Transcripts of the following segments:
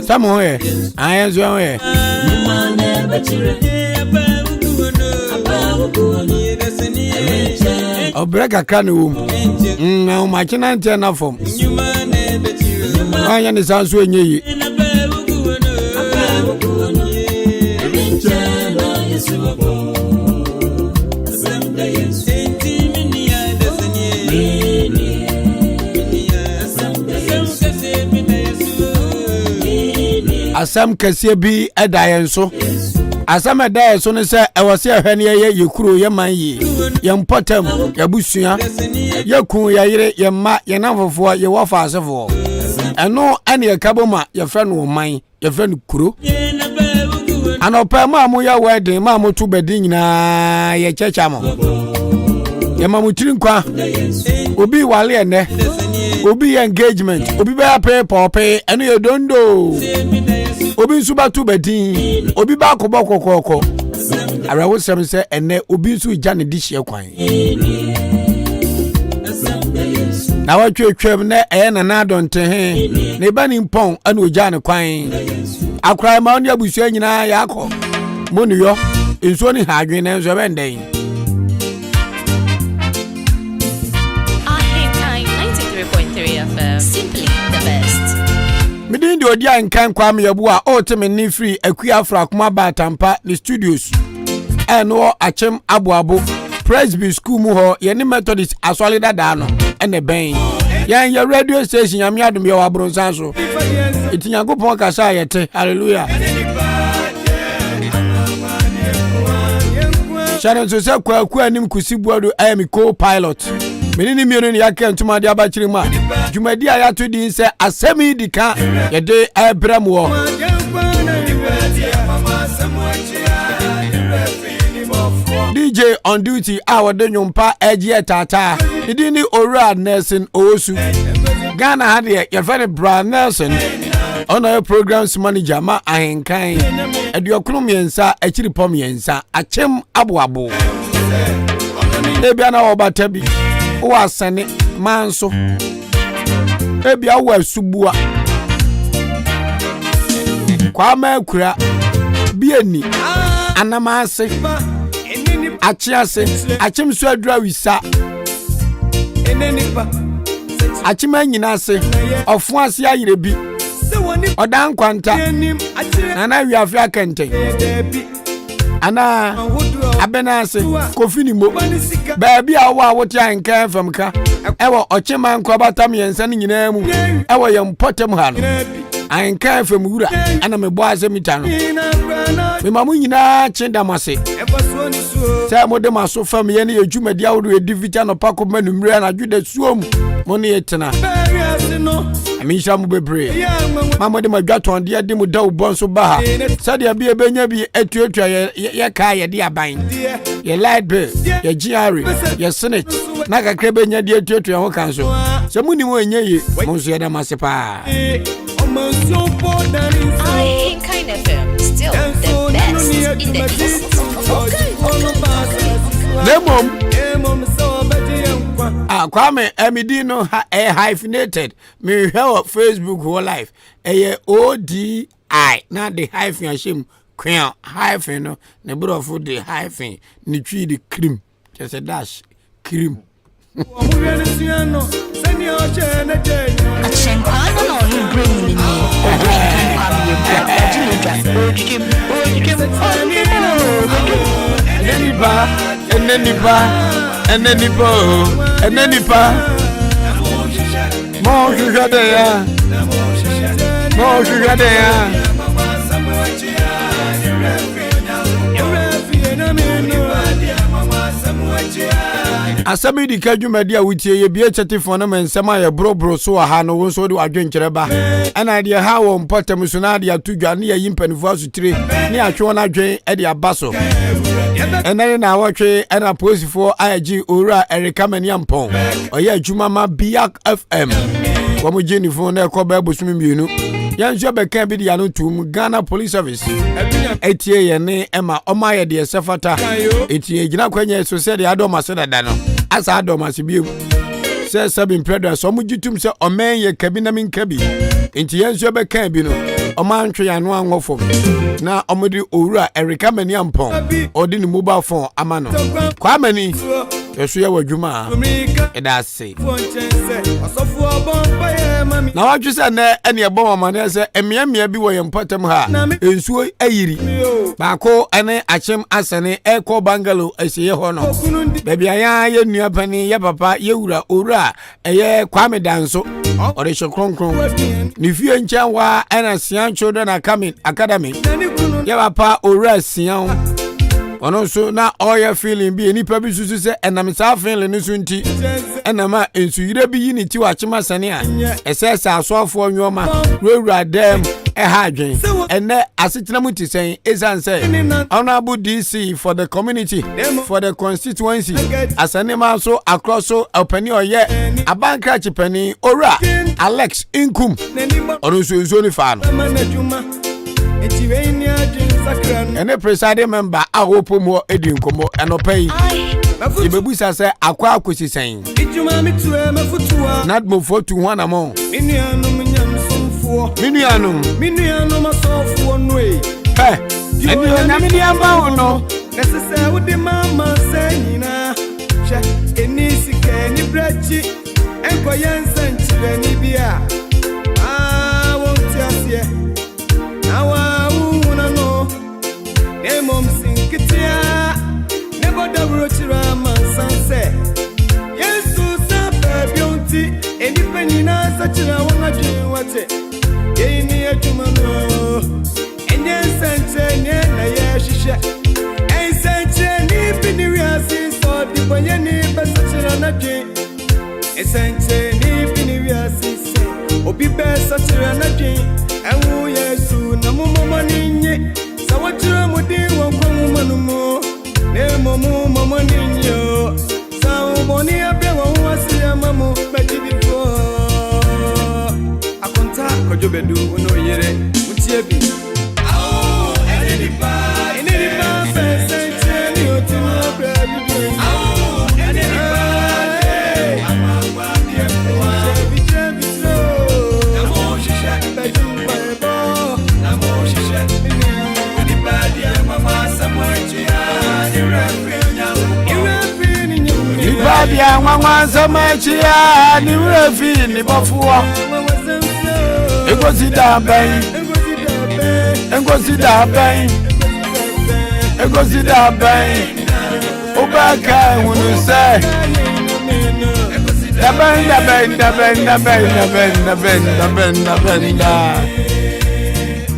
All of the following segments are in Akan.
Sɛ mo ho yɛ? Ayɛ nso ho yɛ. Ɔbrɛ kakra na ɛwɔ mu. Mm, ahomakye nanteɛ na fam. Wanyɛ ne saa nso ɛnyɛ yie. Asɛm kɛseɛ bi da yɛn so. Asɛm ɛda yɛn so ne sɛ ɛwɔ sɛ yɛhwɛ ne yɛyɛ yɛ kuro, yɛ man yie, yɛn mpɔtam, yɛabusua, yɛ kun, yɛ yere, yɛ mma, yɛn namfofoɔ, yɛ wɔfa asefoɔ. Ɛno ɛne yɛka bom a yɛfrɛ no ɔman, yɛfrɛ no kuro. Anɔpɛ mu a moyɛ wedding ma moto bɛdi nyinaa, yɛkyɛkyɛ mo, yɛma mo tiri nkwa. Obi wale ɛnɛ, obi yɛ engagement, obi bɛyɛ pee pɔɔpee, ɛno yɛ dondo. Obi nso bɛto bɛdin, obi bɛakɔbɔ kɔkɔɔkɔ. Awerɛhosɛm sɛ ɛnɛ obi nso gya ne de hyeɛ kwan na watwatwam na ɛyɛ Nana Adɔntehe ne ba ne mpɔn ɛna ogya ne kwan. Akora ma ɔne abusua nyinaa yɛakɔ mo ne yɔ nsuo ne ha adwene, nanso ɛbɛn dɛn? Ahenkan 93.3 FM. Simply the best. Medin de odi a nkan Kwame Yabu a ɔrete me nne firi Akua Afrakoma Baatampa ne studios ɛno wɔ Akyem Aboabo Presby School mu hɔ, yɛne Methodist asɔre dadaa no ɛna bɛn yɛn. Yɛ radio station, Nyame adom, yɛwɔ aborɔnsan so, ɛti Nyankopɔn kasa a yɛte. Hallelujah. Hyɛ no nso sɛ Kwaku Anim Kusi Buadu ɛyɛ me co-pilot. Mene ne mmienu ne yɛaka ntoma de abakyere mu a dwumadi a yɛato din sɛ Asɛm Yi Di Ka yɛde ɛbrɛ mu wɔ DJ on duty a wɔde nnwompa ɛgye ɛtaataa. Ne din ne Owura Nelson Owusu. Ghana ha deɛ yɛfrɛ no Bra Nelson. Ɔna yɛ programs manager ma Ahenkan 93 akyiri pɔ 3, Akyem Aboabo. Ebia na wɔbata bi wɔ asɛne manso, ebia wɔ asubua Kwama Akura Biani anam ase akye ase akyem so adura wisa akyem anyina ase ɔfo ase ayerɛ bi ɔda nkwanta Nana Wiafe Akɛntɛn anaa abɛn ase Kofi ne mo baabi a wowɔ a wote Ahenkan fam ka ɛwɔ ɔkyema nkorabata 3 no nyinaa mu ɛwɔ yɛn mpɔtam ha no. Ahenkan fam wura ɛna mebɔ ase mita no, mema mo nyinaa kye da mo ase sɛ mode mo aso fam yɛ ne yɛ dwumadi ahodoɔ ɛdi fiti anɔpa kɔma nummerɛ anadwo da suom mo ne yɛ tena. Menhyira mo bebree ma mode mo adwatɔndeɛ de mo da wo bɔ nso ba ha sɛdeɛ bi ɛbɛnya bi atuatua yɛ kaa yɛde aban yɛ light bill, yɛ GRA, yɛ SSNIT na kakra bɛnya de atuatua ho ka nso sɛ monim ɛnyɛ ye. Mo nso yɛda mo ase paa. Ahenkan FM. Still the best in the East. Na mmom ah, Kwame ɛmedi no ha ɛyɛ hyphenated. Mehwɛ wɔ Facebook hɔ live, ɛyɛ Odi na de hyphen ahyɛ mu kwea. Hyphen no ne borɔfo de hyphen, ne Twi de cream, kyerɛ sɛ dash cream. Akyɛnkwaa no na ɔno brɛ mu no nie. Ɔdi nkan Kwame Yɛbu a ɔgye ne dwa. Ɔdwidwam, ɔdwidwam, ɔdwidwam, ɔdwidwam. Ɛnɛ nipa, ɛnɛ nipa, ɛnɛ nipa o, ɛnɛ nipa mo hwehwɛ de ya, mo hwehwɛ de ya. Asɛm Yi Di Ka dwumadi a wotie yɛ bie kyɛtefoɔ no ma nsɛm a yɛborɔborɔ so wɔ ha no, wo nso wode w'adwenkyerɛ ba ɛna deɛ ha wɔ mpɔtam so na ade ato dwa ne yɛyi mpanimfoɔ asotire ne atwe wɔn adwen de aba so. Ɛnɛ ne na awɔtwe ɛna polisifoɔ ayɛgye Owura Erika Maniampɔn, ɔyɛ adwuma ma Biak FM. Wɔn gye ne fon na ɛkɔ bɛɛ bosome 2. Yɛn nso bɛka bi de ano tum. Ghana Police Service etie yɛn ne ɛma ɔma ayɛ deɛ ɛsɛ fata. Etie gyina kwanya so sɛ deɛ adɔm ase dada no asa adɔm ase bio sɛ sɛbi mprɛdɔ sɛ ɔmo gye tum sɛ ɔmɛn yɛ kabi na mi nka bi, nti yɛn nso bɛka bi no. Ɔma antwe yɛn ano anwɔ fam na ɔmode Owura Eric Amani Ampɔn ɔde ne mobile phone ama no. Kwamani, yɛso yɛ wɔ adwuma a ɛda ase. Na watwe sɛ nnɛ ɛne ɛbɔ wɔn amaneɛ sɛ mmeammea bi wɔ yɛn mpɔtam ha nsuo ayiri. Baako ne Akyem Asɛne ɛkɔ Bangalo asieɛ hɔ no, baabi a yɛn yɛ nua panin, yɛ papa, yɛ wura, owura ɛyɛ Kwame Danso, ɔde hyɛ kronkron ne fie nkyɛn hɔ a ɛna Sian Children Academy, yɛ papa owura Sian, ɔno nso na ɔyɛ feeling bi. Nipa bi susu sɛ ɛnam saa feeling no so nti ɛnam a nsuyire bi yi ne ti wɔ Akyem Asɛne a ɛsɛ sɛ asoafoɔ nneɛma wurawura dɛm ɛha adwen. Ɛnɛ asetena mu te sɛn? Ɛsiane sɛ Honorable DC for the community, for the constituency, Asɛnema nso akorɔ so ɔpanin ɔyɛ abankrakye panin, Owura Alex Nkum, ɔno nso nsuo no faa no. Ɛne presiding member a wɔpɔ mu hɔ di nkɔmmɔ ɛnɔpɛ yi. Yɛbɛbusa sɛ akɔ akɔsi sɛn? Nadmofoɔ tu ho anammɔn. Me nuanom, ɛ ɛne Onyame de ama wo no na ɛsɛ sɛ wode ma amansa nyinaa. Hwɛ, ɛni sika ani berɛ akyi ɛnkɔyɛ nsɛnkyerɛnne bi a aa wonte aseɛ na waa wohuna no, na mmom si nketea ne bɔ dawuro kyerɛ amansan sɛ Yesu sa baabio nti nnipa nyinaa nsakyerɛ wɔn adwene. Wɔte yei ne adwuma no, ɛnyɛ nsɛnkyerɛnneɛ na yɛhwehwɛ. Nsɛnkyerɛnne bi ne wiase sɛ ɔde bɔnyɛne bɛsakyerɛ n'adwen. Nsɛnkyerɛnne bi ne wiase sɛ obi bɛsakyerɛ n'adwen ɛwo Yesu na mommɔmɔ ne nye sɛ wɔkyerɛ mo din wɔ nkwa nwoma no mu, na mmom mommɔmɔ ne nye o sɛ ahobɔne abrɛ wɔn ho ase ama mo magyidifoɔ. Akonta Kwadwo Bɛdu, wo ne oyere wotie bi. Ɛne nipa, ɛne nipa fɛ nsɛnkyerɛnne otumi abrɛ bibi. Ɛne nipa bi kyerɛ bi kyerɛ o na mo hyehyɛ bɛgye mpaebɔ na mo hyehyɛ nipa deɛ mama asɛm akyi a ne werɛ firi Nyankopɔn. Nipa deɛ nwanwa nsɛm akyi a ne werɛ fi ne bɔfoɔ. Ɛkɔsi da bɛn? Ɛnkɔsi da bɛn? Ɛkɔsi da bɛn? Wobɛka ehunu sɛ dabɛn dabɛn dabɛn dabɛn dabɛn dabɛn dabɛn dabɛn daa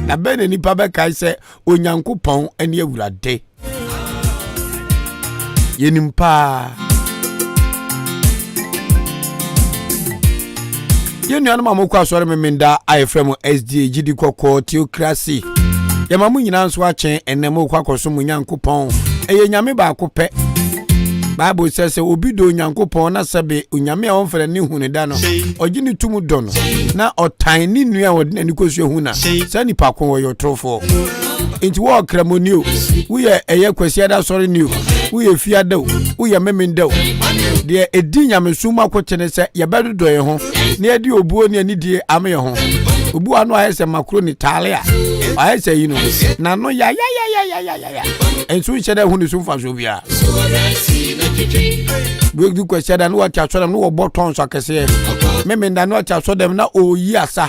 dabɛn na nipa bɛkae sɛ Onyankopɔn ne Awurade. Yɛnim paa yɛn nuanom a mokɔ asɔre Memenda a yɛfrɛ mo SDA Gyidi Kɔkɔɔ Theocracy, yɛma mo nyinaa nso akyɛn. Ɛnnɛ mokɔ akɔsom mo Nyankopɔn. Ɛyɛ Nyame baako pɛ. Bible sɛ sɛ obi dɔ Onyankopɔn na sɛbe Onyame a ɔmfa n'ani hu ne da no, ɔgye ne tom dɔ no, na ɔtan ne nua a ɔde n'ani kɔsua hu na saa nipa ko wɔyɛ ɔtorofoɔ. Nti wɔwɔ Kramoni o, woyɛ ɛyɛ Kwasiada sɔre ni o, woyɛ Fiada o, woyɛ Memenda o, deɛ ɛdi nyamesom mu akotene sɛ yɛbɛdodɔ yɛn ho na yɛde obuo ne anidie ama yɛn ho. Obu ano ayɛ sɛ macaroni taale a ayɛ sɛ yi no n'ano yayayayayaya nso nhyɛ dɛ ho ne so mfasoɔ biara. Bɛdu Kwasiada na wɔte asɔdɛm na wɔbɔ tɔns akɛseɛ. Memenda na wɔte asɔdɛm na ɔreyi asa,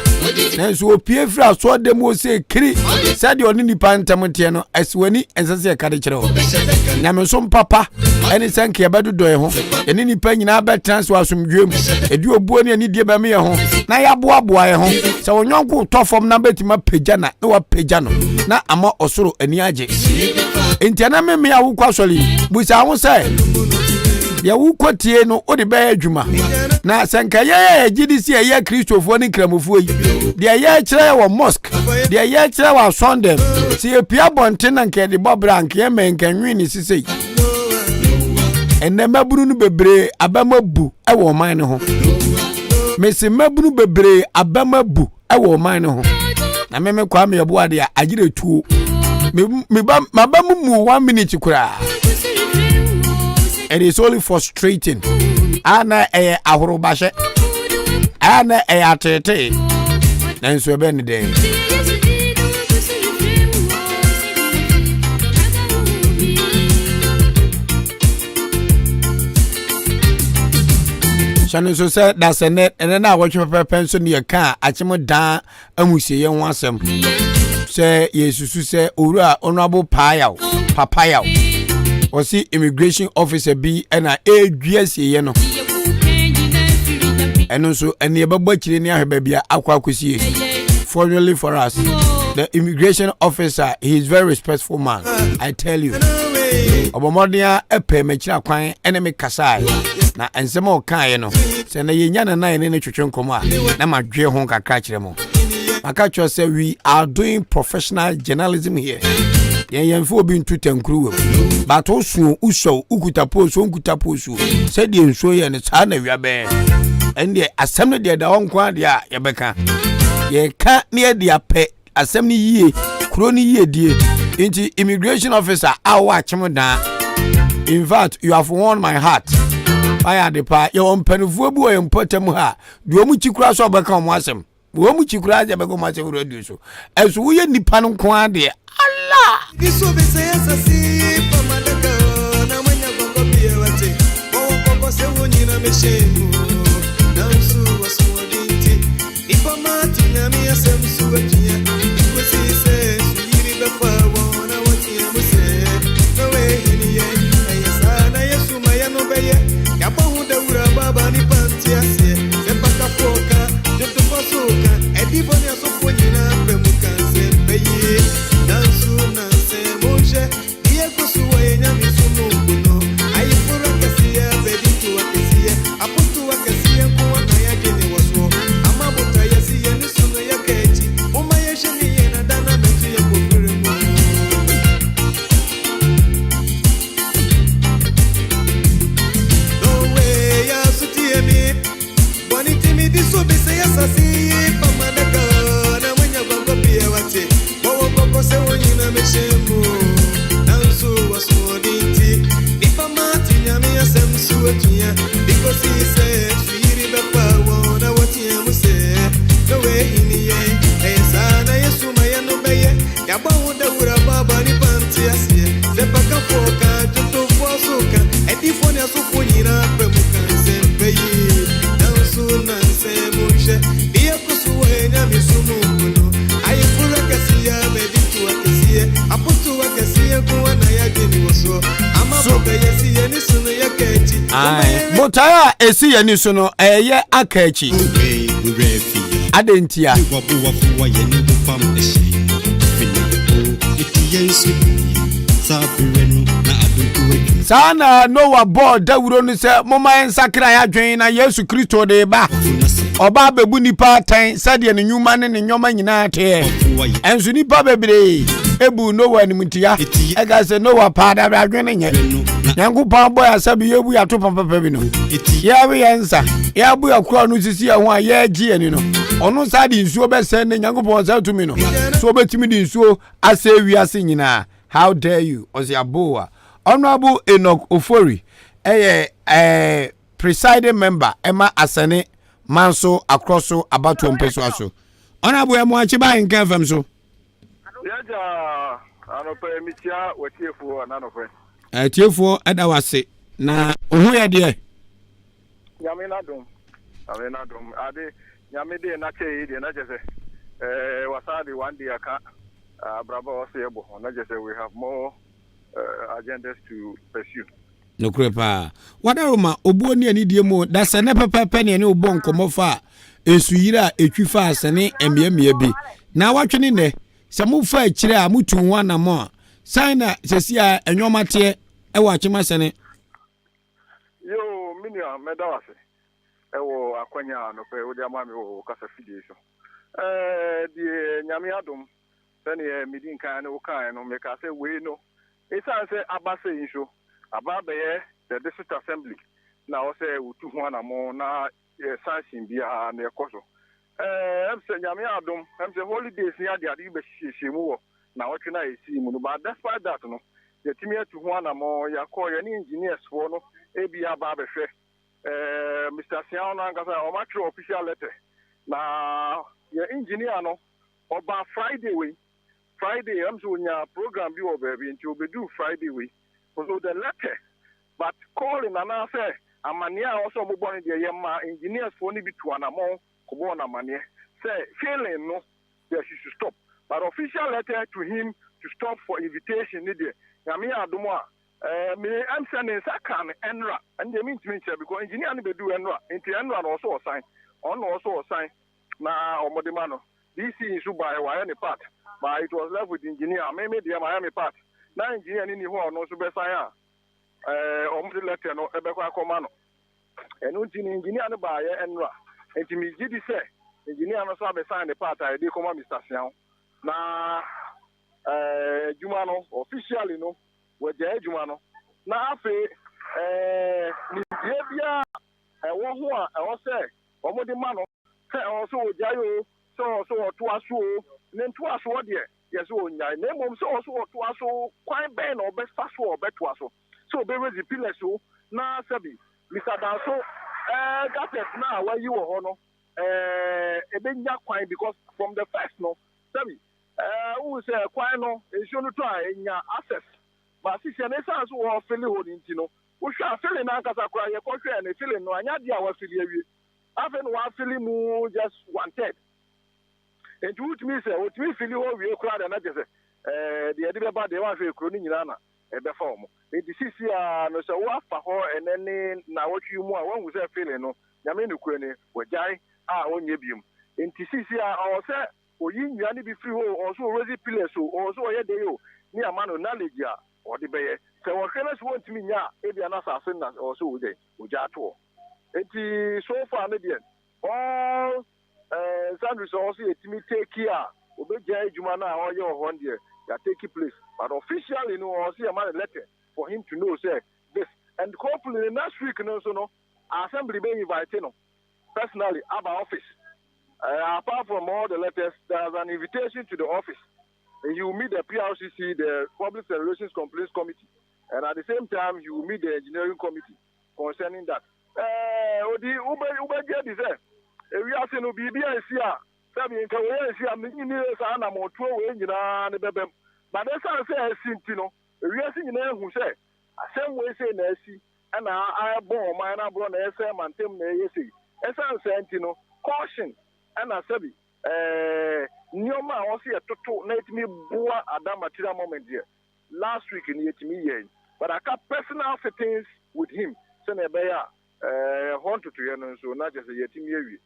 nanso opie firi asɔdɛm wɔ sɛ kiri sɛdeɛ ɔne nipa ntɛm teɛ no ɛsi w'ani. Ɛnsɛ sɛ yɛka de kyerɛ hɔ. Nyamesom papa ɛne sɛ nka yɛbɛdodɔ yɛn ho, yɛne nipa nyinaa bɛtena so asomdwoe mu, ɛde obuo ne anidie bɛme yɛn ho na yɛaboaboa yɛn ho. Sɛ wo yɔnko tɔ fam na bɛtumi apagya na na wapagya no na ama ɔsoro ani agye. Enti ɛna meme a wokɔ asɔre yi, busa ho sɛ deɛ wokɔ tie no wode bɛyɛ adwuma. Na sɛ nka yɛyɛ yɛgye di sɛ yɛyɛ Kristofoɔ ne Nkramofoɔ yi, deɛ yɛkyerɛ wɔ mosque, deɛ yɛkyerɛ wɔ asɔndɛm, sɛ yɛpia abɔnten na nka yɛde bɔ berɛ a, nka yɛmɛ nka nwe ne sisei. Ɛnnɛ mmabunu no bebree abɛma bu wɔ ɔman no ho. Mese mmabunu bebree abɛma bu wɔ ɔman no ho. Na meme Kwame Ɛboa deɛ agyere tuo maba mu mu one minute koraa. It is only frustrating. Ana ɛyɛ ahorobahyɛ, ana ɛyɛ ateetee, nanso ɛbɛn ne dɛn? Hyɛ no nso sɛ da sɛ nnɛ ɛnɛ no a wɔtwe pɛpɛpɛ nso ne yɛka akyem daa amusieɛ ho asɛm sɛ yɛsusu sɛ owura honorable paayaw papayaw ɔsi immigration officer bi ɛna ɛredua asieɛ no ɛno nso ɛne ɛbɛbɔ akyire ne ahwɛ baabi a akɔ akɔsie. Fortunately for us, the immigration officer, he is very respectful man, I tell you. Ɔbɔ mmɔden a ɛpɛ m'akyiri akwan ɛne me kasaeɛ na nsɛm a ɔkaeɛ no sɛ na yɛnya no na yɛne no twetwe nkɔmmɔ a na madwe ho kakra kyerɛ mo. Maka kyerɛ sɛ we are doing professional journalism here. Yɛn yɛn fo obi ntu tankuru wɔ mu bato soɔ wosɔw wokuta poosuo nkuta poosuo sɛdeɛ nsuo yɛ no saa na wia bɛɛ ɛndeɛ asɛm no deɛ da hɔ nko adeɛ a yɛbɛka yɛka ne yɛde apɛ asɛm no yie kuro no yie die. Nti immigration officer a wɔwɔ akyem daa, in fact, you have won my heart. Wayɛ ade paa. Yɛwɔ mpanimfoɔ bi wɔ yɛn mpɔtam ha deɛ wɔn kyi kura so a wɔbɛka wɔn asɛm wɔn mu kyi kura sɛ bɛka wɔn asɛm radio so ɛso woyɛ nipa no nko adeɛ ala. Botae a ɛsi yɛn ani so no ɛyɛ aka akyi adɛn ntia? Saa na Noa bɔɔ dawuro no sɛ momma yɛnsakra yɛn adwene na Yesu Kristo de ba ɔba abɛbu nnipa atɛn sɛdeɛ ne nnwuma ne ne nneɛma nyinaa teɛ. Ɛnso nnipa bebree ebu Noa animtia ɛka sɛ Noa paa dabe adwene nyɛ Nyankopɔn abɔ yɛ asɛ bi yɛbu yɛato papapa bi no yɛwe yɛn nsa yɛabo yɛkora no sisi yɛn ho a yɛregye yɛn ani no ɔno saa de nsuo bɛsɛn ne Nyankopɔn saa tumi no so ɔbɛtumi de nsuo asɛ wiase nyinaa. How dare you? Ɔsɛ aboa. Honorable Enoch Ofori ɛyɛ presiding member ɛma Asɛne Manso akorɔ so abatoɔ mpɛsoa so. Honorable ɛmo akye ba nka fam so. Yɛgya anɔpɛ mekyia watiefoɔ ananɔpɛ. Atiefoɔ ɛda wase na wo ho yɛ deɛ. Nyame n'adom. Nyame n'adom. Ade Nyame de n'akyɛ yi deɛ n'akyɛ sɛ wasan de one day aka abrabɔ a ɔsɛ yɛbɔ ho na kyerɛ sɛ we have more agendas to pursue. Nokorɛ paa. Wadaroma, obuo ne anidie mu da sɛ nɛ pɛpɛpɛ ne ɛne wo bɔ nkɔmmɔ fa nsuyiri a ɛtwi faa sɛne mmeammea bi na watwe ne nnɛ. Sɛ mofa akyire a motu ho anammɔn a, sɛn na sɛsi a nnoɔma teɛ wɔ Akyem Asɛne? Yoo, me nua, mɛda wo ase wɔ akwanya a anɔpa yi wode ama me wɔ wo kasa fidie so. Ɛɛ, deɛ Nyame adom, sɛdeɛ medi nkan ne wo kaeɛ no, mekaa sɛ wei no, ɛsiane sɛ aba sei nso, aba abɛyɛ the district assembly na ɛwɔ sɛ wɔtu ho anammɔn na sanction biara na ɛkɔ so. Ɛɛ, ɛm sɛ Nyame adom, ɛm sɛ holidays ne adeade bi bɛhyehyɛ mu wɔ naawɔtwe no a ɛsii mu no, but despite that no, yɛatumi atu ho anammɔn, yɛakɔ, yɛne engineers foɔ no ebi aba abɛhwɛ. Ɛɛ, Mister Siaw no ankasa, wɔatwerɛ official letter, na yɛn engineer no, ɔbaa Friday wei. Friday sɛ onya program bi wɔ baabi, nti obɛduu Friday wei. So the letter, but calling anaasɛ amanneɛ a ɔsɛ ɔmobɔ no deɛ, yɛma engineers foɔ no bi to anammɔn kɔbɔɔ no amanneɛ sɛ filling no deɛ, she should stop. But official letter to him to stop for invitation ne deɛ, Nyame yɛ adom a, me sɛ ne nsa ka no ɛnra. Ɛno deɛ mentumi nkyerɛ because engineer no bɛduu ɛnra, nti ɛnra na ɔsɛ ɔsan, ɔno na ɔsɛ ɔsan na ɔmode ma no. DC nso baeɛ, wayɛ ne part, but it was left with engineer. Me deɛ, mayɛ me part na engineer no ni hɔ a ɔno nso bɛsan a ɔmode letter no ɛbɛkɔ akɔma no. Ɛno nti no engineer no baayɛ ɛnra, nti megye di sɛ engineer no nso abɛsan ne part a yɛde kɔma Mr Siaw na adwuma no officially no, wɔagyae adwuma no. Na afei nimdeɛ biara ɛwɔ ho a ɛwɔ sɛ wɔde ma no sɛ ɛwɔ sɛ wɔgyae o, sɛ ɔwɔ sɛ wɔtoa so o, ne ntoasoɔ deɛ, yɛ sɛ ɔnyae, na mmom sɛ ɔwɔ sɛ wɔtoa so, kwan bɛn na ɔbɛfa so a ɔbɛtoa so, sɛ ɔbɛraise pillars o, na sɛbi Mr Danso gutters na a wayi wɔ hɔ no ɛbɛnya kwan, because from the first no, sɛbi wohu sɛ kwan no, nsuo no tɔ a, ɛnya access, but sisi no, ɛsiane so wɔfill hɔ no nti no, wohwɛ a, filling no ankasa koraa, yɛkɔhwɛɛ ne filling no, anya deɛ a wafill awie. Afei na wafill mu just one third, nti wotumi sɛ wotumi fill hɔ wie koraa deɛ, na kyɛ sɛ deɛ yɛde bɛba deɛ, wahwɛ kuro no nyinaa na ɛbɛfa wɔn. Nti sisi a no, sɛ woafa hɔ ɛnɛ ne nawɔtwe mu a, woahu sɛ filling no, Nyame nokura ni, wɔgyae a ɔnyɛ biom. Nti sisi a ɔwɔ sɛ oyi nnua no bi firi hɔ, ɔwɔ sɛ ɔraise pillars o, ɔwɔ sɛ ɔyɛ de o, ne ama no knowledge a ɔde bɛyɛ. Sɛ wɔhwɛ no sɛ wɔntumi nya a, ebia na asase no na ɔwɔ sɛ ɔgyae ɔgya atoɔ. Nti so far no deɛ, all sandri sɛ ɔwɔ sɛ yɛtumi take a obɛgya adwuma no a ɔyɛ wɔ hɔ no deɛ, yɛ take place, but officially no, ɔwɔ sɛ yɛma no letter for him to know say this. And hopefully the next week no nso no, assembly bɛ invite no personally aba office. Apart from all the letters, there's an invitation to the office, and he will meet the PRCC, the Public Relations Complaints Committee, and at the same time he will meet the engineering committee concerning that. Odi wobɛgye di sɛ ewiase no biribi a esi a, sɛbi nka wei esi a, menyini saa na mɔtuo wei nyinaa ne bɛbɛm, but ɛsiane sɛ esi nti no, ewiase nyinaa ehu sɛ asɛm wei sei na esi, ɛna ɛbɔ ɔman no aborɔ na ɛsɛ mantam na ɛyɛ sei. Ɛsiane sɛ nti no, caution ɛna sɛbi nneɛma a wɔsi yɛtoto na yɛtumi boa ada material moment deɛ, last week ni yɛtumi yɛ, but aka personal sittings with him sɛnea ɛbɛyɛ a ɛhɔ ntotoyɛ no nso na kyerɛ sɛ yɛtumi awie.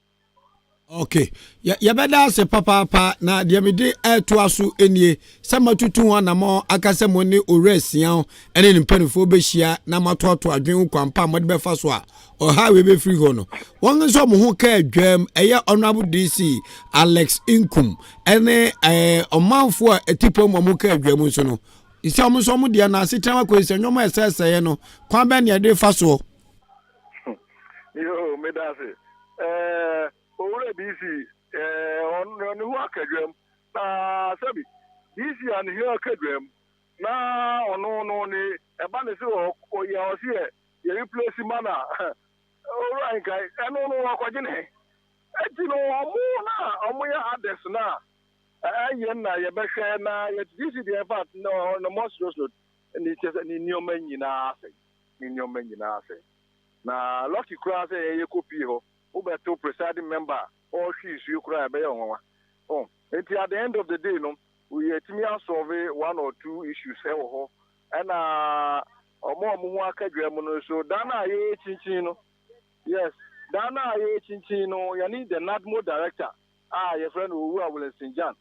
Ok, yɛbɛda ase papaapa. Na deɛ mede ɛtoa so nie sɛ matutu ho anammɔ aka sɛ mo ne Owura Asia ne ne mpanimfoɔ bɛhyia na matoato adwene ho kwan pa a mode bɛfa so a ɔha wei bɛfiri hɔ no. Wɔn nso ɔmo ho kaa dwam ɛyɛ Honorable DC Alex Nkum ɛne ɔmanfoɔ a ɛti pɔn mu ɔmo kaa dwam nso no sɛ ɔmo nso ɔmo deɛ no asetena wakɔ sɛ nneɛma ɛsɛɛsɛeɛ no, kwan bɛn ne yɛde fa soɔ? Yo, meda ase. Owura DC ɔno ne ho aka dwam, na sɛbi DC a ne ho aka dwam na ɔno no ne ɛba ne sɛ ɔyɛ ɔse yɛ replace ma na owura nkae ɛno no ɔkɔgye ne he. Eti no, ɔmo na ɔmo yɛ others na ɛyɛ na yɛbɛhwɛ na yɛ DC deɛ, in fact no, no more serious note, ne kyɛ sɛ ne nneɛma nyinaa asɛe, ne nneɛma nyinaa asɛe. Na lucky koraa sɛ yɛyɛ kɔ pie hɔ, wobɛto presiding member a ɔrehwe nsuo koraa, ɛbɛyɛ ɔnwanwa. Oh, nti at the end of the day no, yɛtumi asolve one or two issues ɛwɔ hɔ, ɛna ɔmo a ɔmo ho aka dwa mu no nso, dan a yɛyɛ kyinkyin no, yes, dan a yɛyɛ kyinkyin no, yɛne the NADMO director a yɛfrɛ no Owura Wilson Jan,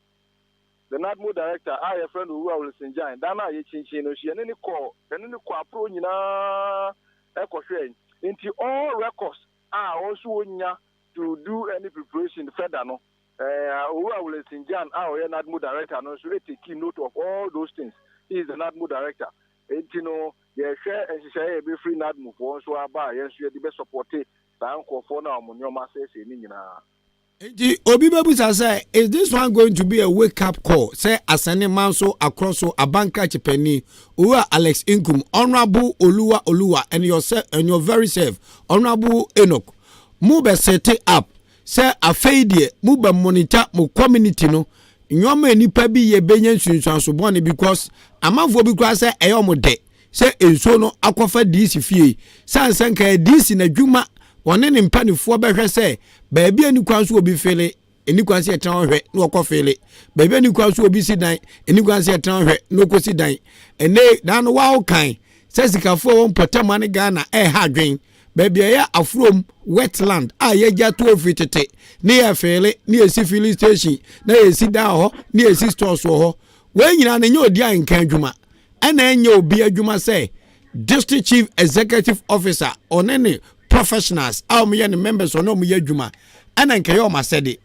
the NADMO director a yɛfrɛ no Owura Wilson Jan, dan a yɛ kyinkyin no nso, yɛne ne kɔ aporo nyinaa ɛkɔhwɛ. Nti all records a wɔn nso wɔnya to do any preparation further no, Owura Wilson Jan a ɔyɛ NADMO director no nso take note of all those things. He is the NADMO director. Nti no, yɛhwɛ nhyehyɛeɛ a yɛbɛfiri NADMO foɔ nso aba a yɛn nso yɛde bɛ support saa nkurɔfoɔ no a wɔn nneɛma asɛesɛe ne nyinaa. Nti obi bɛbusa sɛ, is this one going to be a wake up call sɛ asɛne man so akorɔ so abankrakye panyin Owura Alex Nkum, Honourable Oluwa Oluwa and yourself and your very self, Honourable Enoch, mo bɛ set up sɛ afei deɛ mo bɛ monitor mo community no? Nneɛma a nnipa bi yɛ bɛnya nsunsuanso bɔne because amanfoɔ bi koraa sɛ ɛyɛ wɔn dɛ sɛ nsuo no akɔfa DC fie. Sane sɛ nka ɛyɛ DC n'adwuma, wɔne ne mpanifoɔ bɛhwɛ sɛ baabi a ɛni kwan so obi fele, ɛni kwan sɛ yɛtena hɔ hwɛ na wɔkɔ fele. Baabi a ɛni kwan so obi si dan, ɛni kwan sɛ yɛtena hɔ hwɛ na wɔkɔsi dan. Ɛnɛ daa no wawo kan sɛ sikafoɔ wɔ mpɔtam ne Ghana ɛreha adwen. Baabi a ɛyɛ afurom, wetland, a yɛagya to firi tete ne yɛ feele ne yɛsi filling station na yɛsi dan wɔ hɔ ne yɛsi stores wɔ hɔ. Wei nyinaa no ɛnyɛ odi a nka adwuma, ɛna ɛnyɛ obi adwuma sɛ district chief executive officer ɔne ne professionals a wɔyɛ ne members ɔne wɔn yɛ adwuma ɛna nkɛyɛ wɔn asɛde.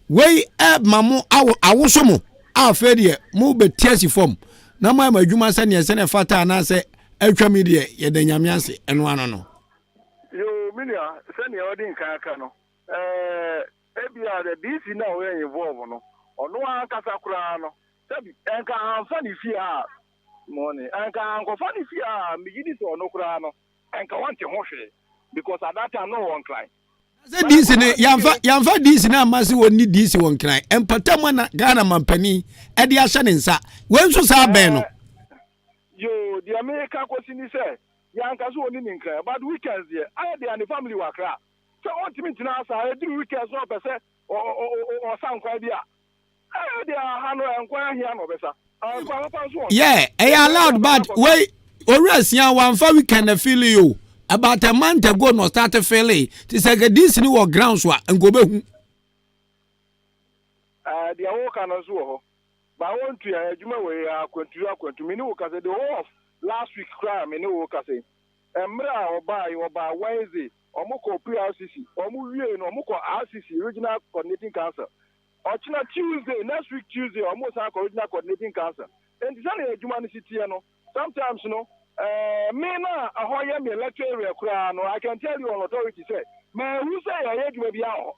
Wei ɛma mo awo awoso mo a afei deɛ mo bɛti asi fam na mo ayɛ mo adwuma sɛdeɛ sɛdeɛ fata anaasɛ atwa mi deɛ yɛda Nyame ase ɛno ano no. Yoo, me nua, sɛnea ɔde nkan aka no, ɛɛ, ebia the DC no a ɔyɛ involve no, ɔno ankasa koraa no, sɛbi, ɛnka amfa ne fie a, mɔne, ɛnka ankɔfa ne fie a, megye di sɛ ɔno koraa no, ɛnka wɔnte ho hwee, because at that time no ɔwɔ Nkran. Sɛ DC no, yɛamfa yɛamfa DC no amma sɛ wɔnni DC wɔ Nkran, mpɔtam na Ghana mampanin ɛde ahyɛ ne nsa, wei nso saa bɛn no. Yoo, deɛ meka kɔsi ni sɛ, yɛanka sɛ ɔnni ne Nkran, but weekends deɛ, ayɛ deɛ ne family wɔ Accra. Sɛ ɔntumi ntena ha saa, ɛduru weekends na ɔpɛ sɛ ɔsa nkwan bi a, ɛyɛ deɛ ha no nkwan ahia na ɔbɛsa. Nkwan papa nso wɔ. Yeah, ɛyɛ allowed, but wei owura sia wamfa weekend na feel o. About a month ago na ɔstart feel ti sɛ nka DC ni wɔ ground so a nka obehu. Ɛɛ, deɛ wɔka no nso wɔ hɔ. Ba wɔntua adwuma wɔ yi akwantu akwantu. Me ne wo kasa the whole of last week koraa, me ne wo kasa yi. Mmerɛ a ɔbaa yi, ɔbaa Wednesday, ɔmo kɔ PRCC, ɔmo wie no, ɔmo kɔ RCC, Regional Coordinating Council. Ɔkyena Tuesday, next week Tuesday, ɔmo san kɔ Regional Coordinating Council. Nti sɛnea adwuma no si teɛ no, sometimes no, me na ɛhɔ yɛ me electoral area koraa no, I can tell you on authority sɛ maahu sɛ yɛyɛ adwuma bi wɔ hɔ.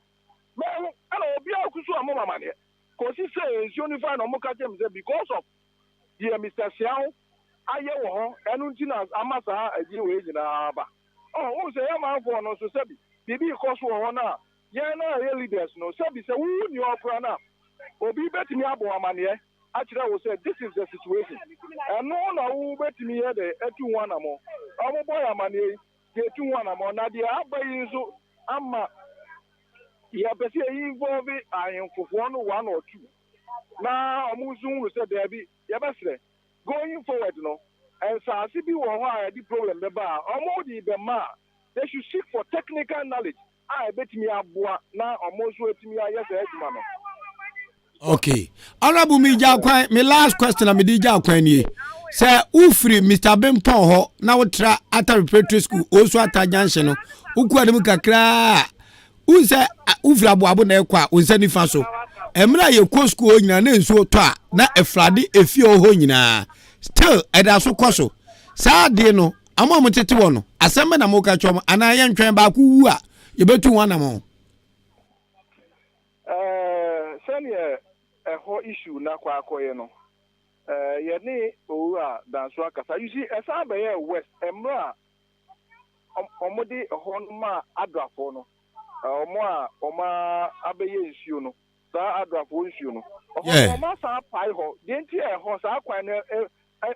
Maahu, ɛna obiara kusu a mo mamaneɛ kɔsi sɛ nsuo no fa na ɔmo ka kyerɛ me sɛ because of deɛ Mr. Siaw ayɛ wɔ hɔ, ɛno nti na ama saa agyi wei nyinaa ba. Ɔn wohu sɛ yɛ manfoɔ no nso, sɛbi, biribi kɔ so wɔ hɔ no a, yɛn na yɛ leaders no, sɛbi, sɛ wowu ni hɔ koraa no a, obi bɛtumi abɔ amanneɛ akyerɛ wo sɛ this is the situation. Ɛno na wo bɛtumi yɛ de atu ho anammɔ. Ɔmo bɔ yɛ amanneɛ yi deɛ etu ho anammɔ, na deɛ aba yi nso ama yɛpɛ sɛ yɛyi involve ahemfofoɔ no one or two na ɔmo nso hunu sɛ daabi, yɛbɛsrɛ, going forward no, nsaase bi wɔ hɔ a yɛde problem bɛba a ɔmo de bɛma a, they should seek for technical knowledge a ebetumi aboa na ɔmo nso etumi ayɛ saa adwuma no. Okay, Honorable, mi gya kwan, mi last question na mi di gya kwan nie sɛ wofiri Mr Bempɔn hɔ na wotra Ata Preparatory School, Osu Ata junction no, wokɔ anim kakraa, wohu sɛ wofiri Aboabo na ɛkɔ a, wo nsa nifa so. Mmerɛ a yɛkɔ school hɔ nyinaa na nsuo tɔ a na ɛflade efie hɔ hɔ nyinaa. Still ɛda so kɔ so saa adeɛ no. Ama ɔmo tete wɔ no, asɛm bɛ na mo ka kyerɛ ɔmo, anaa yɛntwɛn baako wu a yɛbɛtu ho anam? Sɛneɛ ɛhɔ issue na akɔ akɔyɛ no, yɛne Owura Danso akasa. You see, ɛsan bɛyɛ west mmerɛ a ɔmode ɛhɔ no ma adrafoɔ no, ɔmo a ɔmo abɛyɛ nsuo no, saa adrafoɔ nsuo no ɔhɔ no, ɔmo asan apae hɔ deɛ. Nti ɛhɔ saa kwan no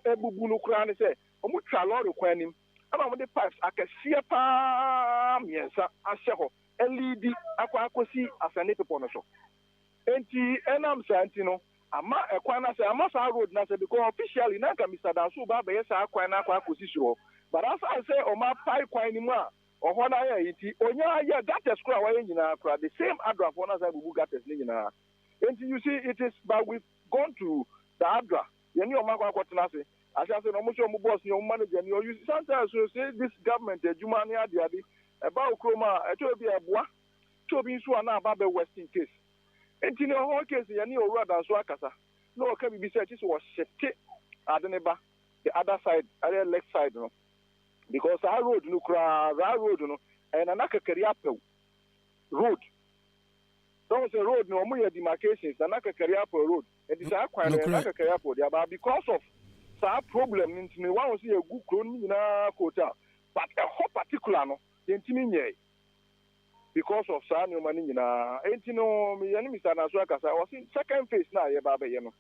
ɛbubu no koraa ne sɛ ɔmo twa lɔɔre kwan anim ɛna ɔmo de pipes akɛseɛ paa mmiɛnsa ahyɛ hɔ ɛliidi akɔ akɔsi Asɛne bepɔ no so. Nti ɛnam saa nti no ama ɛkwan na sɛ ama saa road na sɛ because officially na nka Mr Danso ba abɛyɛ saa kwan na akɔ akɔsi soro hɔ, but asan sɛ ɔmo apae kwan no mu a ɔhɔ no ayɛ yi nti onya ayɛ gutters koraa a wayɛ nyinaa koraa, the same adrafoɔ no asan bubu gutters ne nyinaa. Nti you see, it is, but we've gone to the ADRA, yɛne ɔmo akɔ akɔtena ase ahyɛ ase na ɔmo sɛ ɔmo boss ni ɔmo manager ni. Ɔyu sometimes so say this government adwuma ne ade ade ɛba wo kurom a, ɛtɔ bi a ɛboa tɔ bi nso a na aba bɛ worst in case. Nti ne ɔhɔ case, yɛne Owura Danso akasa na ɔka biribi sɛ ɛkyi sɛ wɔhyete ade ne ba the other side, ɛyɛ left side no, because saa road no koraa, saa road no ɛyɛ Nana Kakari Apɛw Road. Sɛ sɛ road no ɔmo yɛ demarcations, Nana Kakari Apɛw Road. Nti saa kwan no yɛ Nana Kakari Apɛw de aba because of saa problem no. Nti no wɔn sɛ yɛgu kuro no nyinaa coal tar, but ɛhɔ particular no yɛntumi nyɛɛ. Because of saa nneɛma no nyinaa enti no me yɛne Mister Nanso akasa, ɔse second phase no a yɛba abɛyɛ no,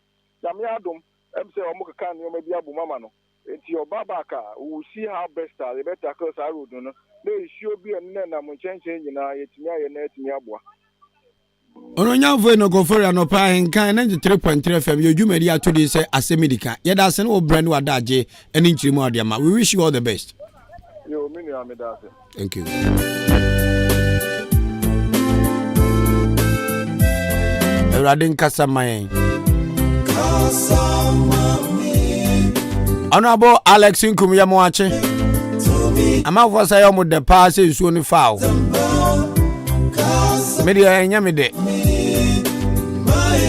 Nyame adom, ɛm sɛ ɔmo keka nneɛma bi abom ama no, enti ɔba back a, we will see how best a yɛbɛ tackle saa road no, na nsuo bi a ɛnenam nkyɛnkyɛn nyinaa yɛatumi ayɛ na atumi aboa. Onuonyamfo Enoch Ofori anɔpa ahenkan 93.3 FM yɛ dwumadi ato din sɛ Asɛm Edi Kan. Yɛda ase ne wo brɛ ne w'adagye ne nkyerɛmu a wode ama. We wish you all the best. Yo, me nua, meda ase. Thank you. Awurade nkasa ma yɛn. Honorable Alex Nkum yɛ mo akye. Amanfoɔ sɛ yɛ ɔmo dɛ paa sɛ nsuo no fa o. Me deɛ ɛnyɛ me dɛ.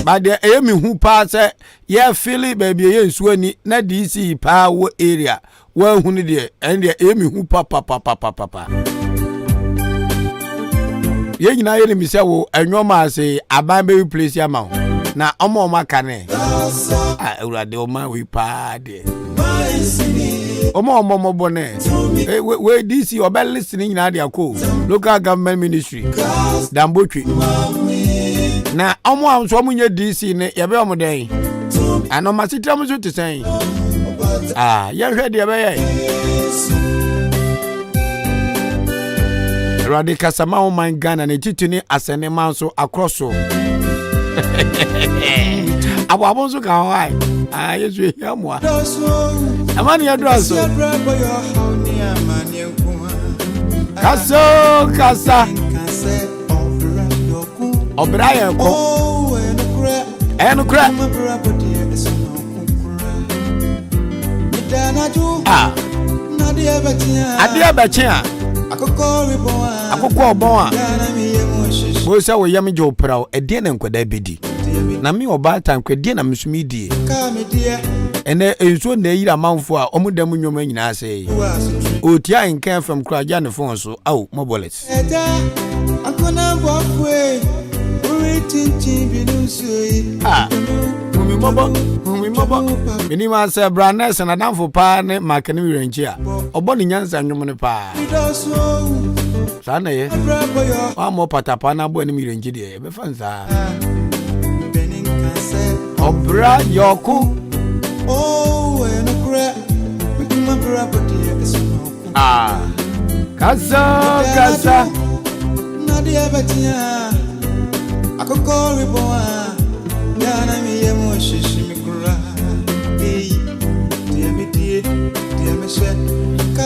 Ba deɛ ɛyɛ me hu paa sɛ yɛfili baabi ɛyɛ nsuo ani na DC paa wɔ area wɔahu no deɛ ɛno deɛ ɛyɛ me hu papapapapapa. Yɛn nyinaa yɛnim sɛ wo ɛnwom a se aban bɛ replace ama wo na ɔmo ɔmo aka ne a awurade ɔma wei paa deɛ ɔmo ɔmo ɔmo bɔ ne wei dc ɔbɛ list ne nyinaa de akɔ local government ministry dambotwe na ɔmo a nso ɔmo nyɛ dc ne yɛbɛ ɔmo dɛn ana ɔmo asetena mu nso te sɛn ah yɛhwɛ deɛ ɛbɛyɛ awurade kasa ma wo man ghana ne titi ne asɛne ma nso akorɔ so aboabo nso ka ho ae ah yesu ehia mmoa ɛma ne yɛdura so kasa kasa ɔbra yɛ kɔ ɛyɛ nokorɛ a adeɛ bɛkye a akokɔ ɔbɔn a wo sɛ wo yam gye wo praw ɛdeɛ na nkwadaa bɛdi na me ɔbaatan kora deɛ na me so medie ɛnɛ nsuo na ɛyiri amanfoɔ a ɔmo da mu nnwoma nyinaa sɛ ɔtia nka fam koraa gya ne fon so ao mɔbɔlet Ah, hu me mmɔbɔ, hu me mmɔbɔ. Menim a sɛ bra nɛɛsɛ n'adamfo paa ne Mark ne Werɛnkyi a, ɔbɔ ne nyansa nnwom no paa. Saa na ɛyɛ. Wammɔ patapaa na abɔ anim werɛnkyi deɛ, ɛbɛfa nsaa. Ɔbra yɔko. Ah, kasa kasa.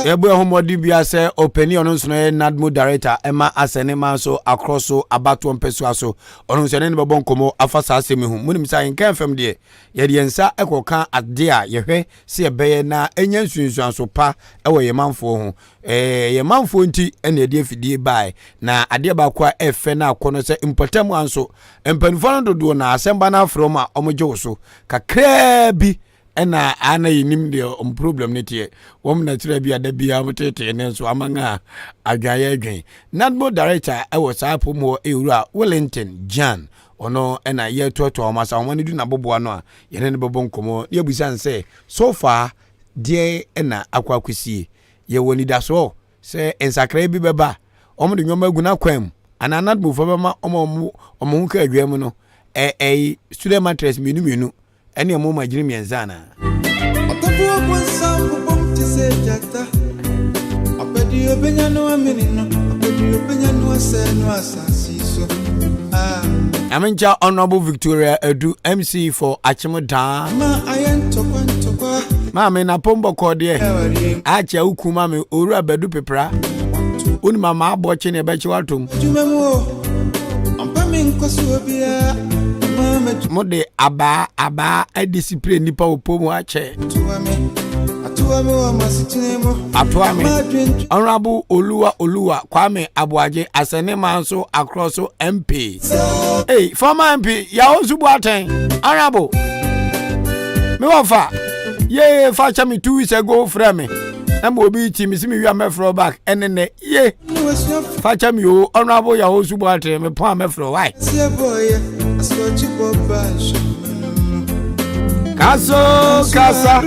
Yɛbɔ ɛho mmɔden bia sɛ ɔpanin ɔno nso yɛ NADMO director ɛma asɛ ne ma nso akorɔ so abatoɔ mpɛsoa so ɔno nso ɛne ne bɛbɔ nkɔmmɔ afa saa asɛm yi ho. Munim sɛ Ahenkan fam deɛ yɛde yɛn nsa ɛkɔka adeɛ a yɛhwɛ sɛ yɛbɛyɛ na anya nsunsuanso pa wɔ yɛn manfoɔ ho. Ɛɛ yɛn manfoɔ nti na yɛde afidie baeɛ. Na adeɛ baako a ɛfɛ na akɔ no sɛ mpɔtam a nso mpanimfoɔ no dodoɔ na asɛm ba no afrɛ wɔn a wɔgye wo so kakraa bi ɛna ana yɛnim deɛ wɔn problem no teɛ. Wɔn na kyerɛ bi a da biara wɔtetee ne nso ama nga adwaeɛ adwen. NADMO director ɛwɔ saa apom hɔ ɛwura Wellington Jan ɔno ɛna yɛtoatoa wɔn asa wɔn ani du n'aboboa no a Yɛne no bɛbɔ nkɔmmɔ na yɛabisa no sɛ, So far, deɛn na akɔ akɔsie? Yɛwɔ anidasoɔ sɛ nsakraeɛ bi bɛba? Wɔde nneɛma agu n'akwan mu anaa n'admfoɔ bɛma wɔn a wɔn ho ka adwa mu no ɛyi student mattress mmienu mmienu ɛne ɛmo magyini mmiɛnsa anaa? Ɔtɔfoɔ bonsam bobom te sɛ gyata. Ɔpɛ deɛ ɔbɛnya no amene no, ɔpɛ deɛ ɔbɛnya no asɛe no asase yi so. Ah. Nyame nkyɛ Honourable Victoria Adu MC for Akyem Daa. Ma ayɛ ntɔkwa ntɔkwa. Maame Napom bɔkɔɔ deɛ. Akyɛ wo kun maame Owura Badu Pepra. Wonim ama abɔ kye ne ɛbɛkye watom. Adwuma mu o, ɔmpa me nkɔ so obiara. Mo de abaa abaa adisipire nnipa wɔ pom akyɛ. Atoa me. Honorable Oluwa Oluwa Kwame Aboagye Asɛnema nso akorɔ so MP. Hey, former MP, Yawo nso bu atɛn. Honorable. Me wɔfa. Yee, fa kyɛ me 2 weeks ago frɛ me. Na ma obi ti me si me wia mɛfrɛ back ɛne nɛ. Ye. Fa kyɛ me o, Honorable Yawo nso bu atɛn me pɔn a mɛfrɛ why? Kaso kasa.